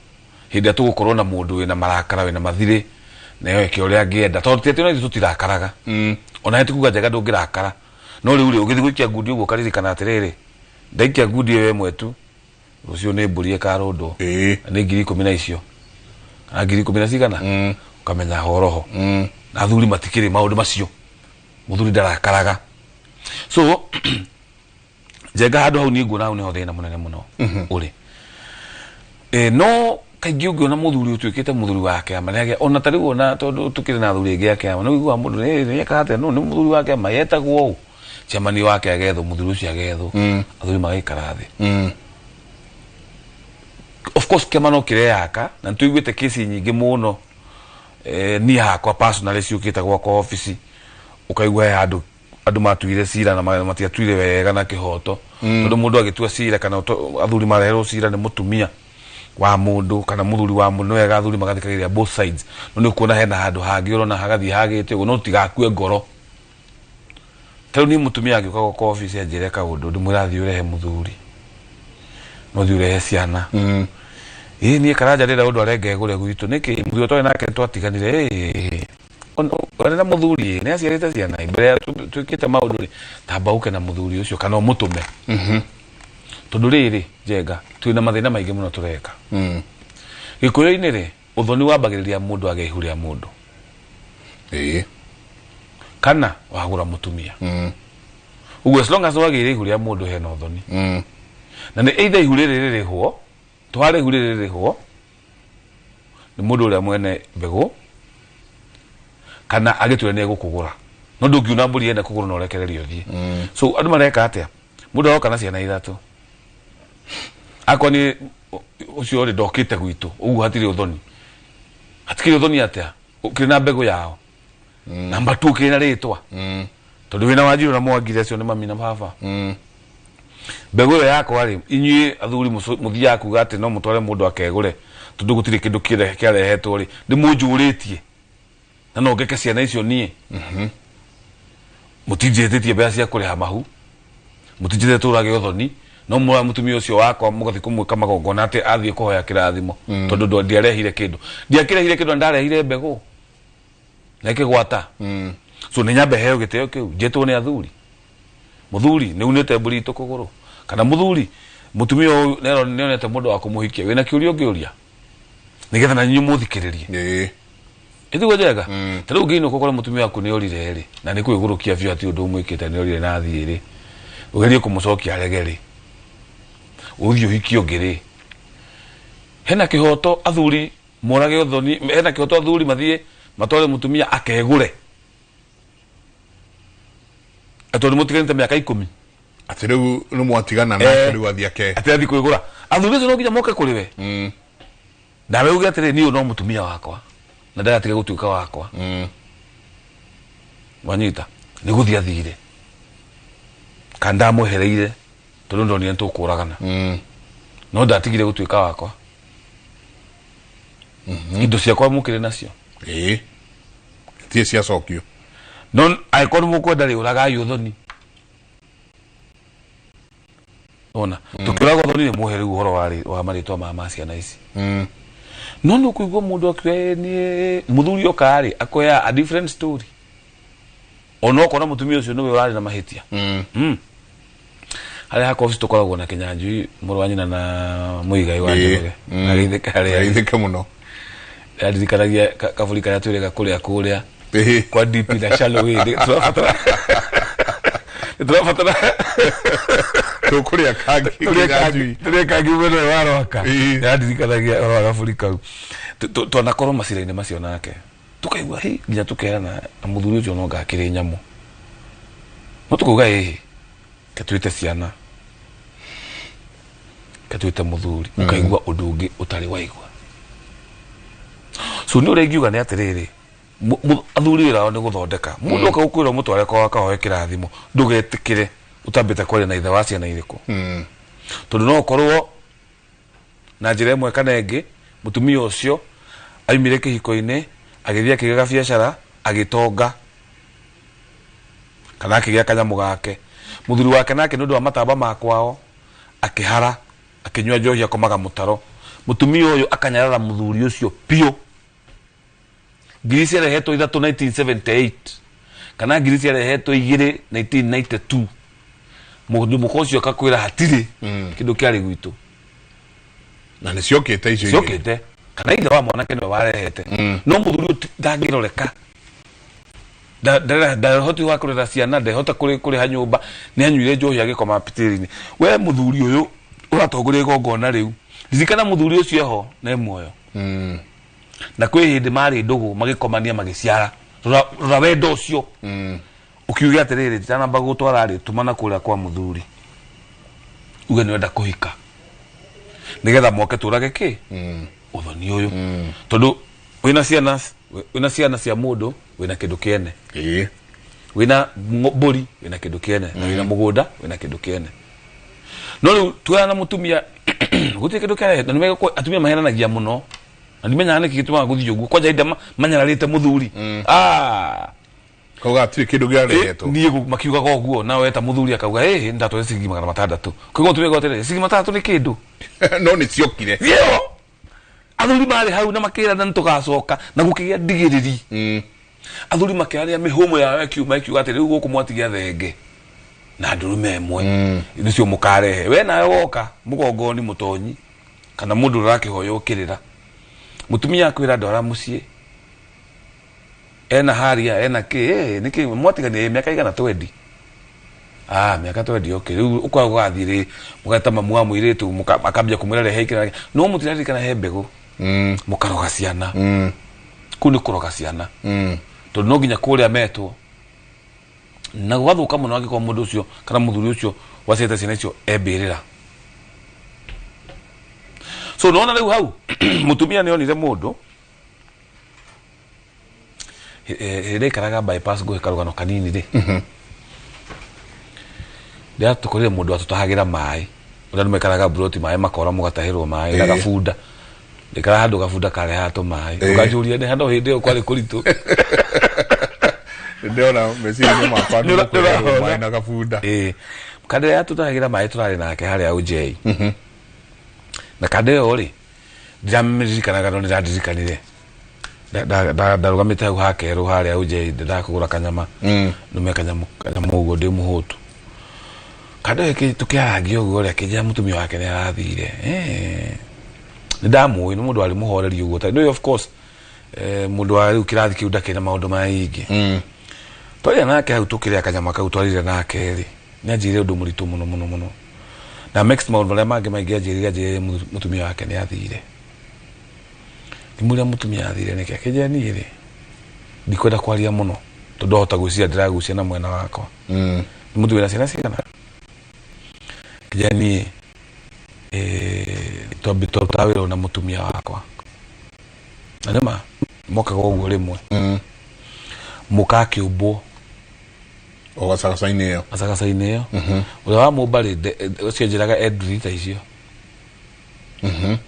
S3: Hĩndĩ ĩrĩa tũgũkorwo na mũndũ wĩna marakara, wĩna mathirĩ, na eke ũrĩa angĩenda. Tondũ ti atĩ ona ithuĩ tũtirakaraga. Ona he ti kuga njega ndũngĩrakara. No rĩu rĩ, ũgĩthiĩ gũikia ngundi ũguo ũkaririkana atĩrĩrĩ, ndaikia ngundi ĩyo ĩmwe tu, rũciũ nĩ mbũri ĩkarũndwo. Na nĩ 10,000 na icio. Kana 10,000 na cigana? Ũkamenya horoho. Na athuri matikĩrĩ maũndũ macio. Mũthuri ndarakaraga. So, Njenga handũ hau niĩ nguona hau nĩho thĩna mũnene mũno ũrĩ. No kaingĩ ũngĩona mũthuri ũtuĩkĩte mũthuri wa kĩama, nĩagĩa, ona ta rĩu ona tondũ tũkĩrĩ na athuri aingĩ a kĩama, nĩ ũiguaga mũndũ, nĩ ekaga atĩa? No, nĩ mũthuri wa kĩama, yetagwo ũũ. Chairman wake agethwo, mũthuri ũcio agethwo. Athuri magaikara thĩ. Of course kĩama no kĩreyaka, na nĩtũiguĩte kesi nyingĩ mũno. Niĩ hakwa personally ciũkĩte gwakwa obici, ũkaigua he handũ andũ matuire cira na matiatuire wega na kĩhoto. Tondũ mũndũ agĩtua cira kana athuri mareherwo cira nĩ mũtumia wa mũndũ kana mũthuri wa mũndũ, nĩ wega athuri magathikagĩrĩria both sides. No nĩ ũkuona hena handũ hangĩ ũrona hagathiĩ hagĩte ũguo, no tũtigakue ngoro. Ta rĩu niĩ mũtumia angĩũka gwakwa obici anjĩre kaũndũ, ndĩmwĩra thiĩ ũrehe mũthuri, no thiĩ ũrehe ciana. Ĩĩ niĩ Karanja ndĩrenda ũndũ arenge ngũre gwitũ nĩkĩ? Mũthuri ũrĩa twarĩ nake twatiganire, ĩĩ. Ona na mũthuri, nĩ aciarĩte ciana, mbere ya twĩkĩte maũndũ rĩ, tamba ũke na mũthuri ũcio kana ũmũtũme. Tondũ rĩrĩ, Njenga, twĩna mathĩna maingĩ mũno tũreka. Gĩkũyũ-inĩ rĩ, ũthoni wambagĩrĩria mũndũ agĩa ihu rĩa mũndũ. Kana wagũra mũtumia. Ũguo as long as wagĩire ihu rĩa mũndũ hena ũthoni. Na nĩ either ihu rĩrĩ rĩrĩhwo, tware ihu rĩrĩ rĩrĩhwo, nĩ mũndũ ũrĩa mwene mbegũ, kana agĩtwĩra nĩ egũkũgũra. No ndũngiuna mbũri ene kũgũra na ũrekererio ũthiĩ. So andũ mareka atĩa? Mũndũ aroka na ciana ithatũ. Akorwo nĩ ũcio rĩ ndokĩte gwitũ, ũguo hatirĩ ũthoni. Hatikĩrĩ ũthoni atĩa? Ũkĩrĩ na mbegũ yao. Namba 2 ũkĩrĩ na rĩtwa. Tondũ wĩna Wanjiru na Mwangi acio nĩ mami na baba. Mbegũ ĩyo yakwa rĩ, inyuĩ athuri mũthiaga kuga atĩ no mũtware mũndũ akegũre, tondũ gũtirĩ kĩndũ kĩarehetwo rĩ, ndĩmũnjũrĩtie. Na no ngeke ciana icio niĩ. Mũtinjĩtĩtie mbeca cia kũrĩha mahu, mũtinjĩtĩtie tũrage ũthoni, no mũra mũtumia ũcio wakwa mũgathiĩ kũmwĩka magongona atĩ athiĩ kũhoya kĩrathimo. Tondũ ndiarehire kĩndũ. Ndiakĩrehire kĩndũ na ndarehire mbegũ. Na ĩkĩgwata. So nĩ nyambe heo gĩtĩo kĩu, njetwo nĩ athuri. Mũthuri nĩ unĩte mbũri itũ kũgũrũ. Kana mũthuri, mũtumia ũyũ nĩonete mũndũ wa kũmũhikia. Wĩna kĩũria ũngĩũria? Nĩgetha na inyuĩ mũthikĩrĩrie. Ĩtiguo Njenga? Ta rĩu ũngĩinũka ũkore mũtumia waku nĩ orire rĩ, na nĩ kwĩgũrũkia biũ hatirĩ ũndũ ũmwĩkĩte, nĩ orire na athiĩ rĩ, ũgerie kũmũcokia arege rĩ, ũthiĩ ũhikie ũngĩ rĩ. Hena kĩhoto athuri morage ũthoni, hena kĩhoto athuri mathiĩ matware mũtumia akegũre. Tondũ mũtiganĩte mĩaka 10.
S1: Atĩ rĩu nĩ mwatigana nake rĩu athiĩ ake.
S3: Atĩ athiĩ kwĩgũra. Athuri acio no nginya moke kũrĩ we. Nawe uge atĩrĩ, niĩ ũyũ no mũtumia wakwa na ndagatiga gũtuĩka wakwa. Wanyita? Nĩ gũthiĩ athire. Kana ndamwehereire tondũ ndonire nĩtũkũragana. No ndatigire gũtuĩka wakwa. Indo ciakwa mũkĩrĩ nacio.
S1: Tie ciacokio.
S3: No angĩkorwo nĩ mũkwenda rĩ, ũragai ũthoni. Ona, tũkĩũraga ũthoni nĩ mũhe rĩu ũhoro wa marĩtwa ma ciana ici. No nĩ ũkũigua mũndũ akiuga, niĩ mũthuri oka rĩ, akoya a different story. Ona okorwo mutumia ucio niwe urari na mahitia. Haria hakwa ofici tukoragwo na Kinyanjui mũrũ wa nyina na Muigai wa Njoroge. Ageithĩka harĩa.
S1: Ageithĩke mũno.
S3: Ndirikanagia kaburi karĩa twĩrĩga kũrĩa kũrĩa kwa DP na Shallow Way. Tũrabatara tũrabatara
S1: tũkũrĩa kangi Kinyanjui.
S3: Tũrĩa kangi mwena wa Rwaka. Ndirikanagia ũhoro wa kaburi kau. Twanakorwo macira-inĩ macio nake. Tukaigua hi nginya tukerana na mũthuri ũcio no ngakĩrĩ nyamũ. No tukauga ĩhĩ ketuite ciana ketuite muthuri ukaigua undu ungi utari waigua. So ni uria ingiuga ni atiriri, athuri wira wao ni guthondeka mundu oka gukwira mutware kwa akahoe kirathimo, ndugetikire utambite kwaria na ithe wa ciana iriku, tondu no ukorwo na njira imwe kana ingi mutumia ucio aimire kihiko-ini agithie akiga biacara agitonga kana akigia kanyamu gake. Muthuri wake nake nĩ ũndũ wa matamba ma kwao akĩhara akĩnyua njohi akomaga mũtaro. Mũtumia ũyũ akanyarara mũthuri ũcio piũ. Ngiri ciarehetwo ithatũ 1978 kana ngiri ciarehetwo igĩrĩ 1992. Mũndũ mũka ũcio akakwĩra hatirĩ kĩndũ kĩarĩ gwitũ.
S1: Na nĩ ciokĩte icio igĩrĩ.
S3: Ciokĩte kana ithe wa mwanake nĩwe warehete. No mũthuri ũyũ ndangĩroreka. Ndahoti wa kurera ciana, ndahota kuriha nyumba, ni anyuire njohi agikoma pitiri-inĩ. We muthuri uyu uratongoria igongona riu, ririkana muthuri ucio eho na muoyo. Na kwi hindi mari ndugu magikomania magiciara. Rora wendo ucio. Ukiuga atiriri nditanamba gutwara ri tumana kuria kwa muthuri uge ni wenda kuhika nigetha moke turage ki uthoni uyu, tondu wina ciana cia mundu wina kindu kiene, wina mburi wina kindu kiene, na wina mugunda wina kindu kiene. No riu twera na mutumia gutirĩ kindu kiarehe, na nĩ atumia mahenanagia muno na ndimenyaga nĩkĩ gĩtũmaga gũthiĩ ũguo kwanja hĩndĩ manyararĩte mũthuri.
S1: Kauga hatirĩ kĩndũ kĩarehetwo.
S3: Niĩ makiugaga ũguo na weta mũthuri akauga ĩĩ ndatware ciringi 600. Koguo mũtumia akauga atĩrĩrĩ ciringi 600 nĩ kĩndũ.
S1: No nĩ ciokire.
S3: Athuri marĩ hau na makĩrana nĩ tũgacoka na gũkĩgĩa ndigĩrĩri. Athuri makĩaria mĩhũmũ yao ĩkiuma ĩkiuga atĩ rĩu gũkũ mwatigia thenge na ndũrũme ĩmwe nĩcio mũkarehe. We nawe woka mũgongoni mũtonyi kana mũndũ ũrakĩhoya ũkĩrĩra, mũtumia akwĩra ndwara mũciĩ ena haria ena kĩ nĩkĩ mwatigania mĩaka igana 20. Mĩaka 20 okay. Rĩu ũkwaga gũgathiĩ rĩ mũgeta mamu wa mũirĩtu akambia kũmwĩra rehe ikĩra no mũtiraririkana he mbegũ mũkaroga ciana. Kũu nĩ kũroga ciana tondũ no nginya kũrĩa metwo na gũgathũka mũno angĩkorwo mũndũ ũcio kana mũthuri ũcio waciarĩte ciana icio embĩrĩra. So nona rĩu hau mũtumia nĩ onire mũndũ hĩndĩ ĩikaraga bypass ngũhe karũgano kanini rĩ, ndĩratũkorire mũndũ atũtahagĩra maĩ ũrĩa andũ maikaraga mburoti maĩ makora mũgatahĩrwo maĩ na gabunda. Ndikara handũ gabunda karehaga tũmaĩ ũkanjũria nĩ handũ hĩndĩ ĩyo kwarĩ kũritũ.
S1: Ndĩrona meciria-inĩ makwa nĩ gũkũrehwo maĩ na gabunda.
S3: Kandĩ ĩrĩa tũtahagĩra maĩ tũrarĩ nake harĩa Ujei. Na kandĩ ĩyo rĩ ndiramĩririkanaga no nĩndadirikanire. Ndarũgamĩte hau hakerũ harĩa Ujei ndakũgũra kanyama ndume kanyamũ ũguo ndĩ mũhũtu. Kandĩ ĩyo tũkĩarangia ũguo rĩ akĩnjĩra mũtumia wake nĩ arathire. Nĩ ndamũĩ nĩ mũndũ warĩ mũhoreri ũguo tondũ of course mũndũ wa rĩu kĩrathi kĩu ndakĩrĩ na maũndũ maingĩ. Twaria nake hau tũkĩrĩa kanyama kau twarire nake rĩ nĩ anjĩrire ũndũ mũritũ mũno mũno mũno. Na next maũndũ marĩa mangĩ maingĩ anjĩrire mũtumia wake nĩ athire. Ngĩmũria mũtumia athire nĩkĩ, akĩnjĩra niĩ rĩ ndikwenda kwaria mũno tondũ ndahota gwĩciria ndĩragucia na mwena wakwa. Nĩ mũndũ wĩna ciana cigana? Akĩnjĩra niĩ twarutaga wĩra na mũtumia wakwa. Na nĩma mokaga ũguo rĩmwe mũka akĩũmbwo
S1: o gacagaca-inĩ ĩyo.
S3: Gacagaca-inĩ ĩyo. Ũrĩa wa mũmba rĩ ũcio anjĩraga e nduthi ta icio.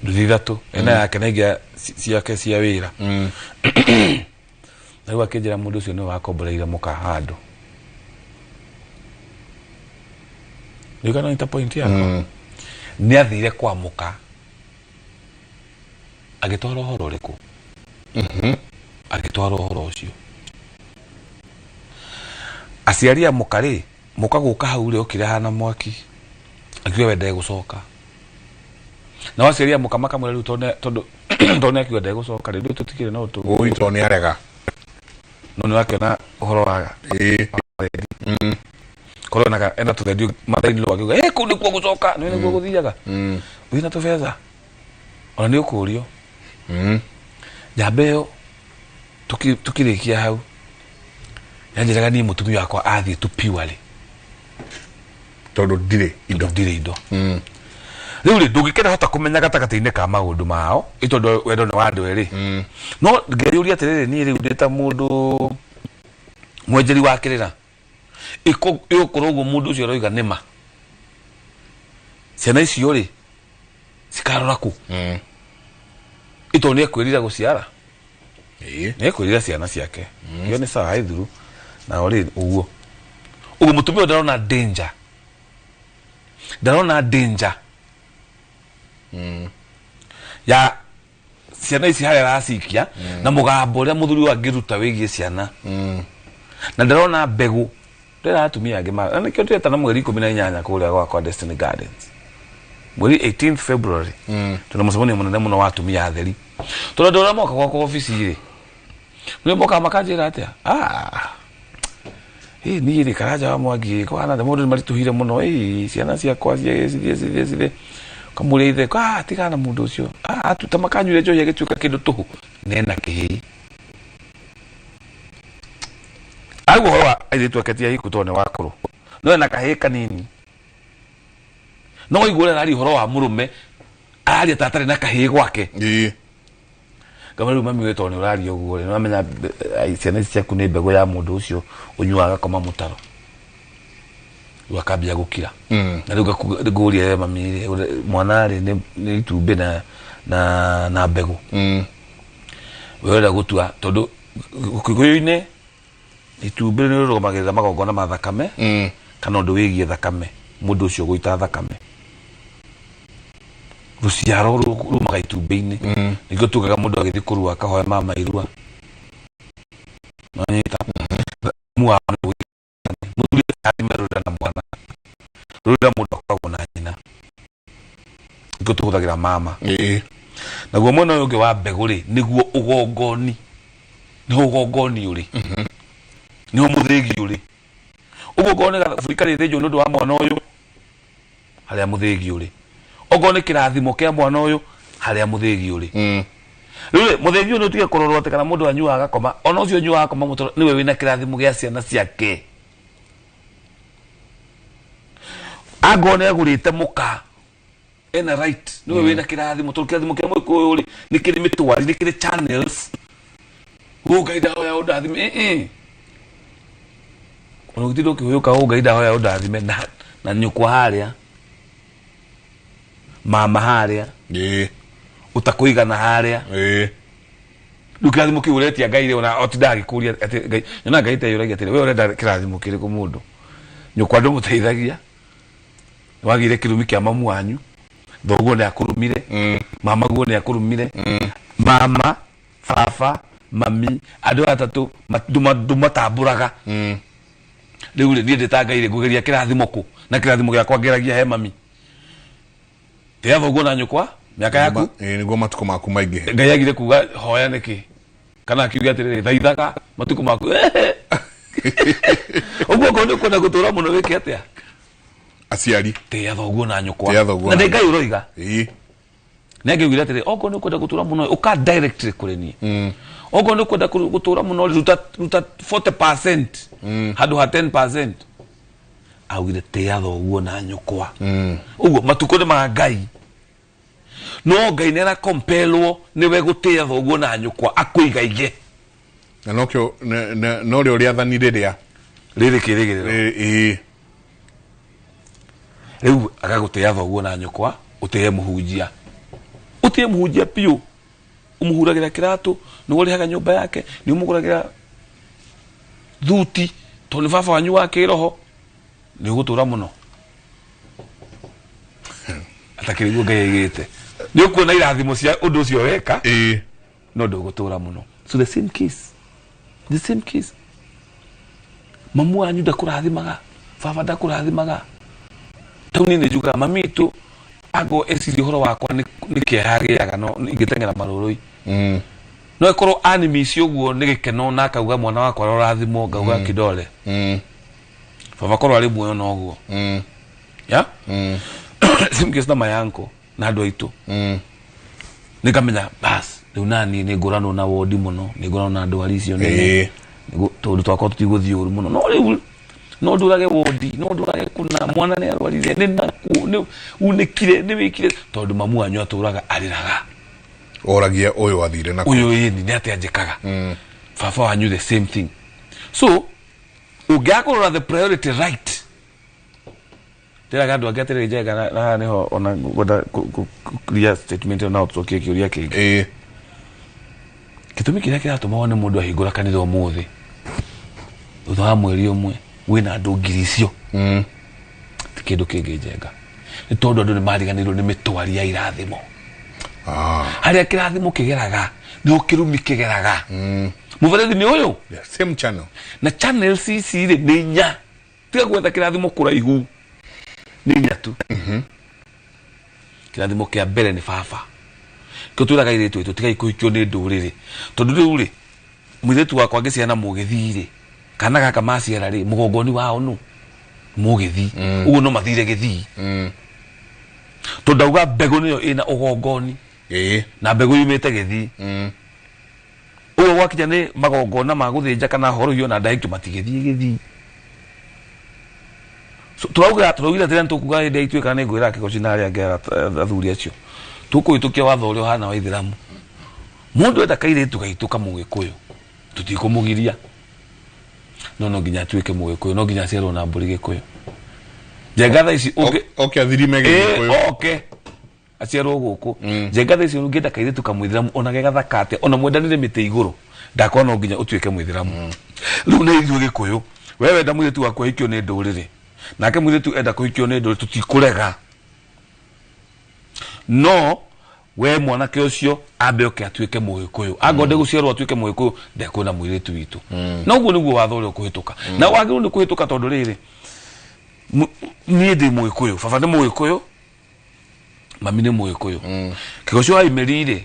S3: Nduthi ithatũ ena yake na ingĩ ciake cia wĩra. Na rĩu akĩnjĩra mũndũ ũcio nĩwe wakomboreire mũka handũ. Rĩu kana nĩ ta point yakwa. Nĩ athire kwa mũka agĩtwara ũhoro ũrĩkũ? Agĩtwara ũhoro ũcio. Aciari a mũka rĩ, mũka gũka hau rĩ okire hana mwaki. Akiuga we ndegũcoka. Nao aciari a mũka makamwĩra rĩu tondũ tondũ nĩ akiuga ndegũcoka rĩ, rĩu tũtikĩrĩ na ũndũ.
S1: Ũi tondũ nĩ arega.
S3: No nĩ wakĩona ũhoro wa thendi. Korwo enaga ena tũthendi mathainĩ rwo akiuga ĩ kũu nĩkuo gũcoka, nĩ nĩkuo gũthiaga. Wĩna tũbeca. Ona nĩ ũkũrio. Njamba ĩyo tukĩrĩkia hau yanjĩraga niĩ mũtumia wakwa athiĩ tu purely
S1: tondũ ndirĩ indo,
S3: ndirĩ indo. Rĩu rĩ ndũngĩkĩra hota kũmenya gatagatĩ-inĩ ka maũndũ mao ĩ tondũ wendo nĩ wa andũ erĩ. No ngeyũria atĩrĩrĩ, niĩ rĩu ndĩ ta mũndũ mwenjeri wa kĩrĩra, ĩgũkorwo ũguo mũndũ ũcio aroiga nĩma, ciana icio rĩ cikarora kũ? Ĩ tondũ nĩ ekwĩrira gũciara, nĩ ekwĩrira ciana ciake. Ĩyo nĩ sawa ithuru nao rĩ ũguo ũguo mũtumia ũyũ ndarona danger, ndarona danger ya ciana ici harĩa aracikia na mũgambo ũrĩa mũthuri ũyũ angĩruta wĩgiĩ ciana, na ndarona mbegũ ndĩra atumia angĩ na nĩkĩo ndĩretana mweri 18 kũrĩa gwakwa Destiny Gardens, mweri 18th February, tuna mũcemanio mũnene mũno wa atumia atheri, tondũ andũ arĩa moka gwakwa obici rĩ nĩ mokaga makanjĩra atĩa, ĩ niĩ rĩ Karanja wa Mwangi kũhana atĩa, maũndũ nĩ maritũhire mũno, ĩ ciana ciakwa cithiĩ cithiĩ cithiĩ, ũkamũria ithe, tigana na mũndũ ũcio, atuta makanyuire njohi agĩtuĩka kĩndũ tũhũ, nena kĩhĩi. Aigua ũhoro wa airĩtu ake ti ahiku tondũ nĩ wakũrũ, no ena kahĩĩ kanini, no waigua ũrĩa araria ũhoro wa mũrũme araria ta atarĩ na kahĩĩ gwake. Ngama rĩu mami we tondũ nĩ ũraria ũguo rĩ, nĩ ũramenya ciana ici ciaku nĩ mbegũ ya mũndũ ũcio ũnyuaga agakoma mũtaro, rĩu akambia gũkira. Na rĩu ngũria we mami rĩ, mwana rĩ nĩ itumbĩ na mbegũ. We ũrenda gũtua tondũ Gĩkũyũ-inĩ itumbĩ nĩ rĩrũgamagĩrĩra magongona ma thakame, kana ũndũ wĩgiĩ thakame, mũndũ ũcio gũita thakame, rũciaro rumaga itumbĩ-inĩ. Nĩkĩo tugaga mũndũ agĩthiĩ kũrua akahoya mama irua. Nĩwanyita? Mu wa mũthuri athime rũrĩra na mwana, rũrĩra mũndũ akoragwo na nyina, nĩkĩo tũhũthagĩra mama. Naguo mwena ũyũ ũngĩ wa mbegũ rĩ, nĩguo ũgongoni, nĩho ũgongoni ũrĩ, nĩho mũthĩgi ũrĩ. Ũguo okorwo nĩ gabũri karĩthĩnjwo nĩ ũndũ wa mwana ũyũ, harĩa mũthĩgi ũrĩ. Okorwo nĩ kĩrathimo kĩa mwana ũyũ, harĩa mũthĩgi ũrĩ. Rĩu rĩ, mũthĩgi ũyũ nĩ ũtige kũrorwo atĩ kana mũndũ anyuaga agakoma, ona ũcio ũnyuaga agakoma mũtoro nĩwe wĩna kĩrathimo gĩa ciana ciake. Angorwo nĩ agũrĩte mũka, ena right, nĩwe wĩna kĩrathimo, tondũ kĩrathimo kĩa mũgĩkũyũ rĩ nĩ kĩrĩ mĩtwari, nĩ kĩrĩ channels. Ũũ Ngai ndahoya ũndathime, ona ũgĩtinda ũkĩhũyũka, ũũ Ngai ndahoya ũndathime, na nyũkwa harĩa, mama harĩa, ũtakũigana harĩa. Rĩu kĩrathimo kĩu ũretia Ngai rĩ, ona otindaga agĩkũria atĩ Ngai, nyonaga Ngai teyũragia atĩrĩ, we ũrenda kĩrathimo kĩrĩkũ mũndũ? Nyũkwa ndũmũteithagia, wagĩire kĩrumi kĩa mamu wanyu, thoguo nĩ akũrumire, mama guo nĩ akũrumire, mama, baba, mami, andũ aya atatũ ndũmatambũraga. Rĩu rĩ, niĩ ndĩ ta Ngai rĩ, ngũgeria kĩrathimo kũ? Na kĩrathimo gĩakwa ngeragia he mami. Tĩa thoguo na nyũkwa, mĩaka yaku.
S1: Nĩguo matukũ maku maingĩhe.
S3: Ngai agire kuga hoya nĩkĩ? Kana akiuga atĩrĩrĩ, thaithaga matukũ maku. Ũguo okorwo nĩ ũkwenda gũtũra mũno wĩke atĩa?
S1: Aciari.
S3: Tĩa thoguo na nyũkwa.
S1: Tĩa thoguo
S3: Na
S1: na
S3: ndĩ Ngai ũroiga. Nĩ angiugire atĩrĩ, okorwo nĩ ũkwenda gũtũra mũno, ũka directly kũrĩ niĩ. Okorwo nĩ ũkwenda gũtũra mũno, ruta 40% handũ ha 10%. Augire tĩa thoguo na nyũkwa. Ũguo matukũ nĩ ma Ngai. No Ngai nĩ arakompelwo nĩwe gũtĩa thoguo na nyũkwa akũigaige.
S1: Na nokĩo, no rĩo rĩathani rĩrĩa
S3: rĩrĩ kĩrĩgĩrĩro. Rĩu agagũtĩa thoguo na nyũkwa, ũtĩe mũhunjia. Ũtĩe mũhunjia biũ. Ũmũhuragĩra kĩratũ, nĩwe ũrĩhaga nyũmba yake, nĩ ũmũgũragĩra thuti, tondũ nĩ baba wanyu wa kĩroho, nĩ ũgũtũra mũno. Atakĩrĩ guo Ngai aigĩte. Nĩ ũkuona irathimo cia ũndũ ũcio weka, no ndũgũtũra mũno. So the same case. The same case. Mamu wanyu ndakũrathimaga, baba ndakũrathimaga. Tau niĩ nĩ njugaga mami witũ ago eciria ũhoro wakwa nĩ kĩeha agĩaga no ingĩteng'era marũrũi. No ĩkorwo animici ũguo nĩ gĩkeno na akauga mwana wakwa arorathimwo, ngauga kidole. Baba korwo arĩ muoyo noguo. Yeah? Same case na my uncle na andũ aitũ. Nĩngamenya bas rĩu nani nĩ ngũranwo na wondi mũno, nĩ ngũranwo na ndwari icio nene. Tondũ twakwa tũtigũthiĩ ũru mũno. No rĩu no ndũrage wondi, no ndũrage kuna mwana nĩ arwarire, nĩ naku, nĩ unĩkire, nĩ wĩkire, tondũ mamu wanyu atũraga arĩraga.
S1: Oragia ũyũ athire na
S3: ũyũ ĩni nĩ atĩa njĩkaga. Baba wanyu the same thing. So ũngĩaga kũrora the priority right, ndĩraga andũ angĩ atĩrĩrĩ Njenga, na haha nĩho ona ngwenda clear statement ĩyo, no tũcokie kĩũria kĩngĩ. Gĩtũmi kĩrĩa kĩratũma wone mũndũ ahingũra kanitha ũmũthĩ thutha wa mweri ũmwe wĩna andũ ngiri icio, ti kĩndũ kĩngĩ Njenga, nĩ tondũ andũ nĩ mariganĩirwo nĩ mĩtwari ya irathimo. Harĩa kĩrathimo kĩgeraga nĩho kĩrumi kĩgeraga. Mũberethi nĩ ũyũ.
S1: Same channel.
S3: Na channels ici rĩ nĩ inya. Tiga gwetha kĩrathimo kũraihu, nĩ inya tu. Kĩrathimo kĩa mbere nĩ baba. Kĩo twĩraga airĩtu aitũ tigai kũhikio nĩ ndũrĩrĩ, tondũ rĩu rĩ mũirĩtu wakwa angĩciara mũgĩthii rĩ, kana gaka maciara rĩ, mũgongoni wao nũ mũgĩthii. Ũguo no mathire gĩthii. Tondũ ndauga mbegũ nĩyo ĩna ũgongoni. Na mbegũ yumĩte gĩthii. Ũguo gwakinya nĩ magongona ma gũthĩnja kana horohio na ndahikio matigĩthiĩ gĩthii. So, tũraugire atĩrĩ tũkuga hĩndĩ ya ituĩka nĩ ngwĩra Kĩgoci na arĩa angĩ athuri acio. Tũkũhĩtũkia watho ũrĩa ũhana wa Ithĩramu. Mũndũ enda kairĩtu gaitũ kamũgĩkũyũ, tũtikũmũgiria. No no nginya atuĩke mũgĩkũyũ, no nginya aciarwo na mbũri gĩkũyũ. Njenga thaa ici ũngĩ
S1: oke athirime gĩkũyũ.
S3: Oke aciarwo gũkũ. Njenga thaa ici ũngĩenda kairĩtu kamũithĩramu ona ge gathaka atĩa, ona mwendanĩre mĩtĩ igũrũ, ndakona no nginya ũtuĩke mũithĩramu. Rĩu nĩ ithuĩ gĩkũyũ, we wenda mũirĩtu waku ahikio nĩ ndũrĩrĩ, nake mũirĩtu enda kũhikio nĩ ndũrĩrĩ, tũtikũrega. No we mwanake ũcio ambe oke atuĩke mũgĩkũyũ, angorwo ndegũciarwo atuĩke mũgĩkũyũ, ndekuona mũirĩtu witũ. Na ũguo nĩguo watho ũrĩa ũkũhĩtũka. Na wagĩrĩirwo nĩ kũhĩtũka tondũ rĩrĩ, niĩ ndĩ mũgĩkũyũ, baba nĩ mũgĩkũyũ, mami nĩ mũgĩkũyũ. Kĩgoci wa Imeri rĩ,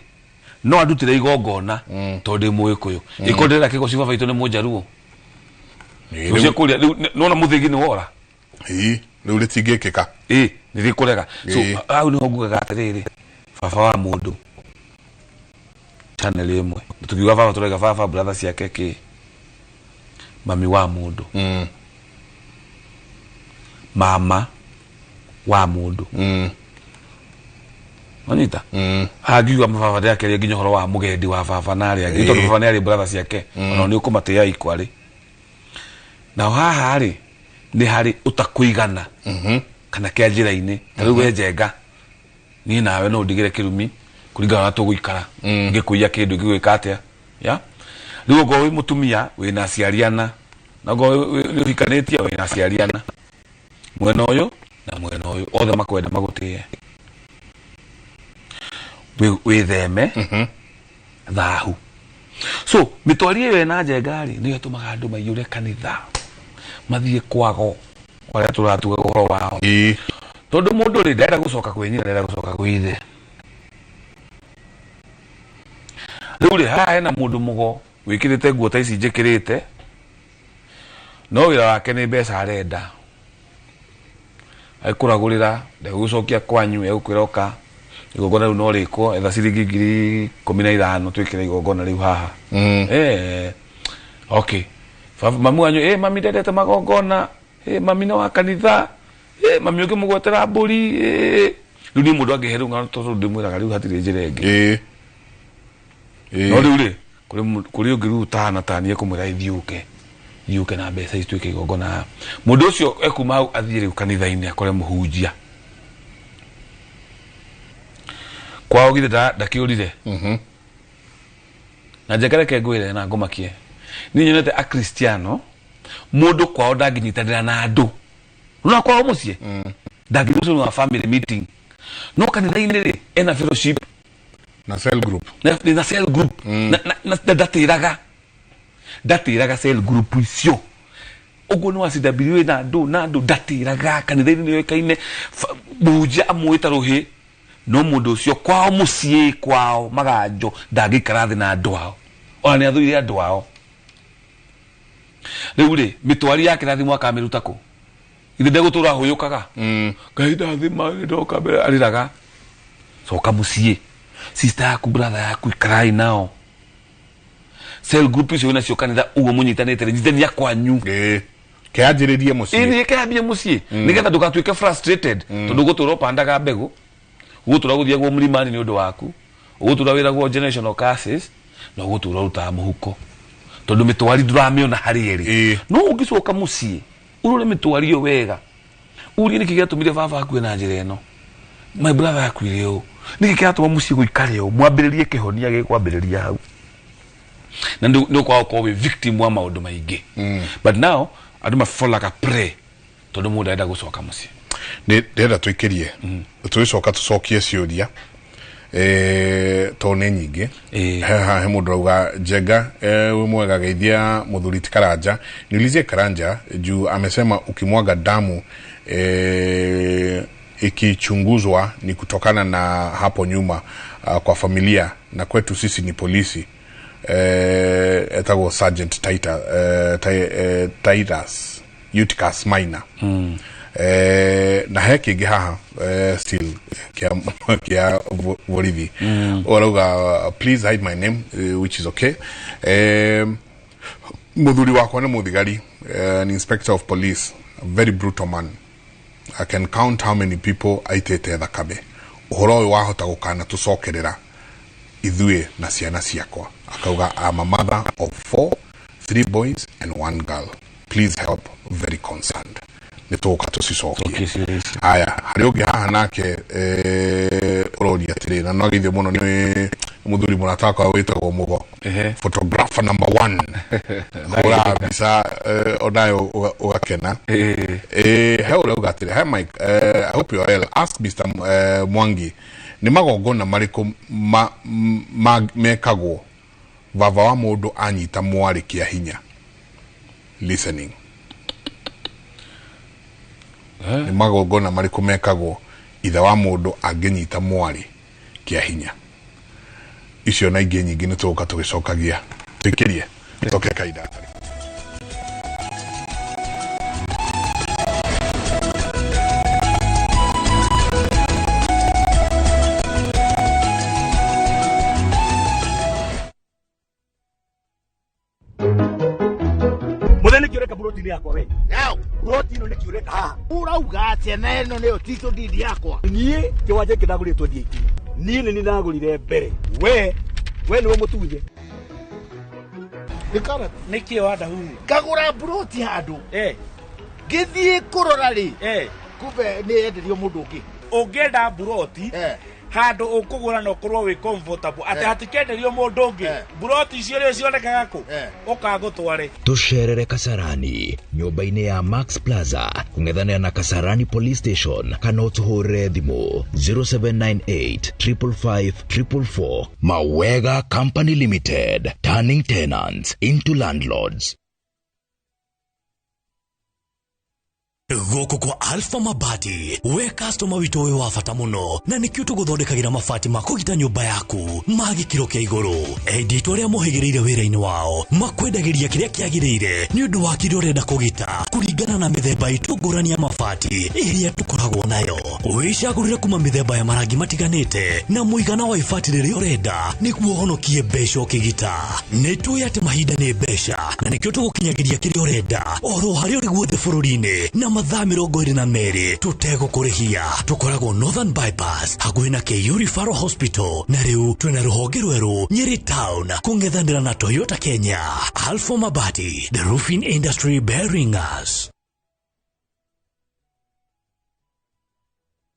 S3: no andutĩre igongona tondũ ndĩ mũgĩkũyũ. Ĩkorwo ndĩrera Kĩgoci baba witũ nĩ Mũnjaruo. Kĩgoci ekũria, rĩu nĩwona mũthĩgi nĩ wora?
S1: Rĩu rĩtingĩkĩka.
S3: Nĩ rĩkũrega. So hau nĩho ngugaga atĩrĩrĩ, baba wa mũndũ channel ĩmwe. Tukiuga baba tũrauga baba brother ciake kĩ, mami wa mũndũ. Mama wa mũndũ. Wanyita? Angiuga baba ndĩrakĩaria nginya ũhoro wa mũgendi wa baba na arĩa angĩ, tondũ baba nĩ arĩ brother ciake, ona nĩ ũkũmatĩĩa ikwarĩ. Nao haha rĩ, nĩ harĩ ũtakũigana kana kĩa njĩra-inĩ. Ta rĩu we Njenga, niĩ nawe no ũndigĩre kĩrumi kũringana na tũgũikara. Ngĩkũiya kĩndũ, ngĩgwĩka atĩa? Ya? Rĩu okorwo wĩ mũtumia, wĩna aciari ana. Na okorwo nĩ ũhikanĩtie, wĩna aciari ana. Mwena ũyũ na mwena ũyũ, othe makwenda magũtĩe. Wĩtheme thahu. So mĩtwari ĩyo ĩna Njenga rĩ, nĩyo ĩtũmaga andũ maiyũre kanitha, mathiĩ kwago arĩa tũratuga ũhoro wao. Tondũ mũndũ rĩ, ndarenda gũcoka kwĩ nyina, ndarenda gũcoka kwĩ ithe. Rĩu rĩ, haha hena mũndũ mũgo wĩkĩrĩte nguo ta ici njĩkĩrĩte, no wĩra wake nĩ mbeca arenda. Ekũragũrĩra, ndegũgũcokia kwanyu, egũkwĩra ũka, igongona rĩu no rĩkwo, etha ciringi 15,000 twĩkĩre igongona rĩu haha. Okay. Mami wanyu, mami ndendete magongona, mami nĩ wa kanitha, mami ũngĩmũgwetera mbũri, Rĩu niĩ mũndũ angĩhe rĩu ng'ano tondũ ndĩmwĩraga rĩu hatirĩ njĩra ĩngĩ. No rĩu rĩ, kũrĩ ũngĩ rĩu ũtahana ta niĩ ekũmwĩra thiĩ ũke. Thiĩ ũke na mbeca ici twĩke igongona haha. Mũndũ ũcio ekuma hau athiĩ rĩu kanitha-inĩ akore mũhunjia. Kwao githĩ ndakĩũrire? Na Njenga reke ngwĩre na ngũmakie. Niĩ nyonete Akristiano, mũndũ kwao ndangĩnyitanĩra na andũ. Nona kwao mũciĩ? Ndangĩnyitwo wa family meeting. No kanitha-inĩ rĩ, ena fellowship.
S1: Na cell group.
S3: Na cell group. Na ndatĩraga. Ndatĩraga cell group icio. Ũguo nĩ wa CWA na andũ na andũ ndatĩraga kanitha-inĩ nĩ oĩkaine mũhunjia amũĩta rũhĩ no mũndũ ũcio kwao mũciĩ kwao maganjo ndangĩikara thĩ na andũ ao ona nĩ athũire andũ ao. Rĩu rĩ mĩtwari ya kĩrathimo akamĩruta kũ? Ithe ndegũtũra hũyũkaga Ngai ndathima ndoka mbere arĩraga. Coka mũciĩ, sister yaku brother yaku ikarai nao. Cell group icio nacio kanitha ũguo mũnyitanĩte nyitania kwanyu.
S1: Kĩanjĩrĩrie mũciĩ.
S3: Ĩĩ kĩambie mũciĩ nĩgetha ndũgatuĩke frustrated tondũ ũgũtũra ũpandaga mbegũ, ũgũtũra gũthiagwo mlimani nĩ ũndũ waku, ũgũtũra wĩragwo generational curses na ũgũtũra ũrutaga mũhuko tondũ mĩtwari ndũramĩona harĩ ĩrĩ. No ũngĩcoka mũciĩ ũrore mĩtwari ĩyo wega, ũrie nĩkĩ gĩatũmire baba akue na njĩra ĩno, my brother akuire ũũ, nĩkĩ kĩratũma mũciĩ gũikare ũũ, mwambĩrĩrie kĩhonia gĩkwambĩrĩria hau. Na nĩ ũkwaga gũkorwo wĩ victim wa maũndũ maingĩ. But now andũ mabolaga prey tondũ mũndũ arenda gũcoka mũciĩ.
S1: Nĩ ndĩrenda tũikĩrie tũgĩcoka tũcokie ciũria tondũ nĩ nyingĩ. He mũndũ auga Njenga wĩ mwega geithia mũthuri ti Karanja. Niulizie Karanja juu amesema ukimwaga damu ikichunguzwa ni kutokana na hapo nyuma kwa familia na kwetu sisi ni polisi. Etagwo Sergeant Titus Eutychus Minor. Na he kĩngĩ haha still kia borithi. Orauga please hide my name, which is okay. Mũthuri wakwa nĩ mũthigari, an inspector of police, a very brutal man. I can count how many people aitĩte thakame. Ũhoro ũyũ wahota gũkana tũcokerera ithuĩ na ciana ciakwa. Akauga I'm a mother of 4, 3 boys and 1 girl. Please help, very concerned. Nĩ tũgũka tũcicokie. Aya, harĩ ũngĩ haha nake ũroria atĩrĩ na no ageithio mũno nĩ mũthuri mũrata wakwa wĩtagwo Mũgo, photographer number 1. Hũra mbica onayo ũgakena. He ũrauga atĩrĩ, hi Mike, I hope you are well. Ask Mr. Mwangi nĩ magongona marĩkũ mekagwo baba wa mũndũ anyita mwarĩ kĩa hinya. Listening. Nĩ magongona marĩkũ mekagwo ithe wa mũndũ angĩnyita mwarĩ kĩa hinya. Icio na ingĩ nyingĩ nĩ tũgũka tũgĩcokagia. Tũikĩrie tũcoke kahinda gatarĩ.
S2: Mũthee nĩkĩ ũreka buroti-inĩ yakwa we? Buroti ĩno nĩkĩ ũreka haha? Ũrauga atĩa na ĩno nĩyo title deed yakwa? Niĩ kĩwanja gĩkĩ ndagũrire 2018. Niĩ nĩ niĩ ndagũrire mbere. We nĩwe mũtunye. Nĩkĩ wanda huhu?
S4: Ngagũra buroti handũ. Ngĩthiĩ kũrora rĩ, kumbe nĩ yenderio mũndũ ũngĩ.
S2: Ũngĩenda buroti handũ ũkũgũra na ũkorwo wĩ comfortable atĩ hatikenderio mũndũ ũngĩ. Buroti icio rĩo cionekaga kũ? Ũkagũtware.
S13: Tũcerere Kasarani nyũmba-inĩ ya Max Plaza kũng'ethanĩra na Kasarani Police Station kana ũtũhũrĩre thimũ 0798 555 444. Mawega Company Limited, turning tenants into landlords.
S8: Gũkũ kwa Alpha Mabati, we customer witũ wĩ wa bata mũno na nĩkĩo tũgũthondekagĩra mabati ma kũgita nyũmba yaku ma gĩkĩro kĩa igũrũ. Endia itũ arĩa mohĩgĩrĩire wĩra-inĩ wao makwendagĩria kĩrĩa kĩagĩrĩire nĩ ũndũ wa kĩrĩa ũrenda kũgita kũringana na mĩthemba itũ ngũrani ya mabati ĩrĩa tũkoragwo nayo. Wĩcagũrĩre kuma mĩthemba ya marangi matiganĩte na mũigana wa ibati rĩrĩa ũrenda nĩguo ũhonokie mbeca ũkĩgita. Nĩ tũĩ atĩ mahinda nĩ mbeca na nĩkĩo tũgũkinyagĩria kĩrĩa ũrenda oro harĩa ũrĩ guothe bũrũri-inĩ na mathaa 22 tũtegũkũrĩhia. Tũkoragwo Northern Bypass hakuhĩ na KU Referral Hospital na rĩu twĩna rũhonge rwerũ Nyeri Town kũng'ethanĩra na Toyota Kenya. Alpha Mabati, the roofing industry bearing us.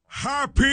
S21: Happy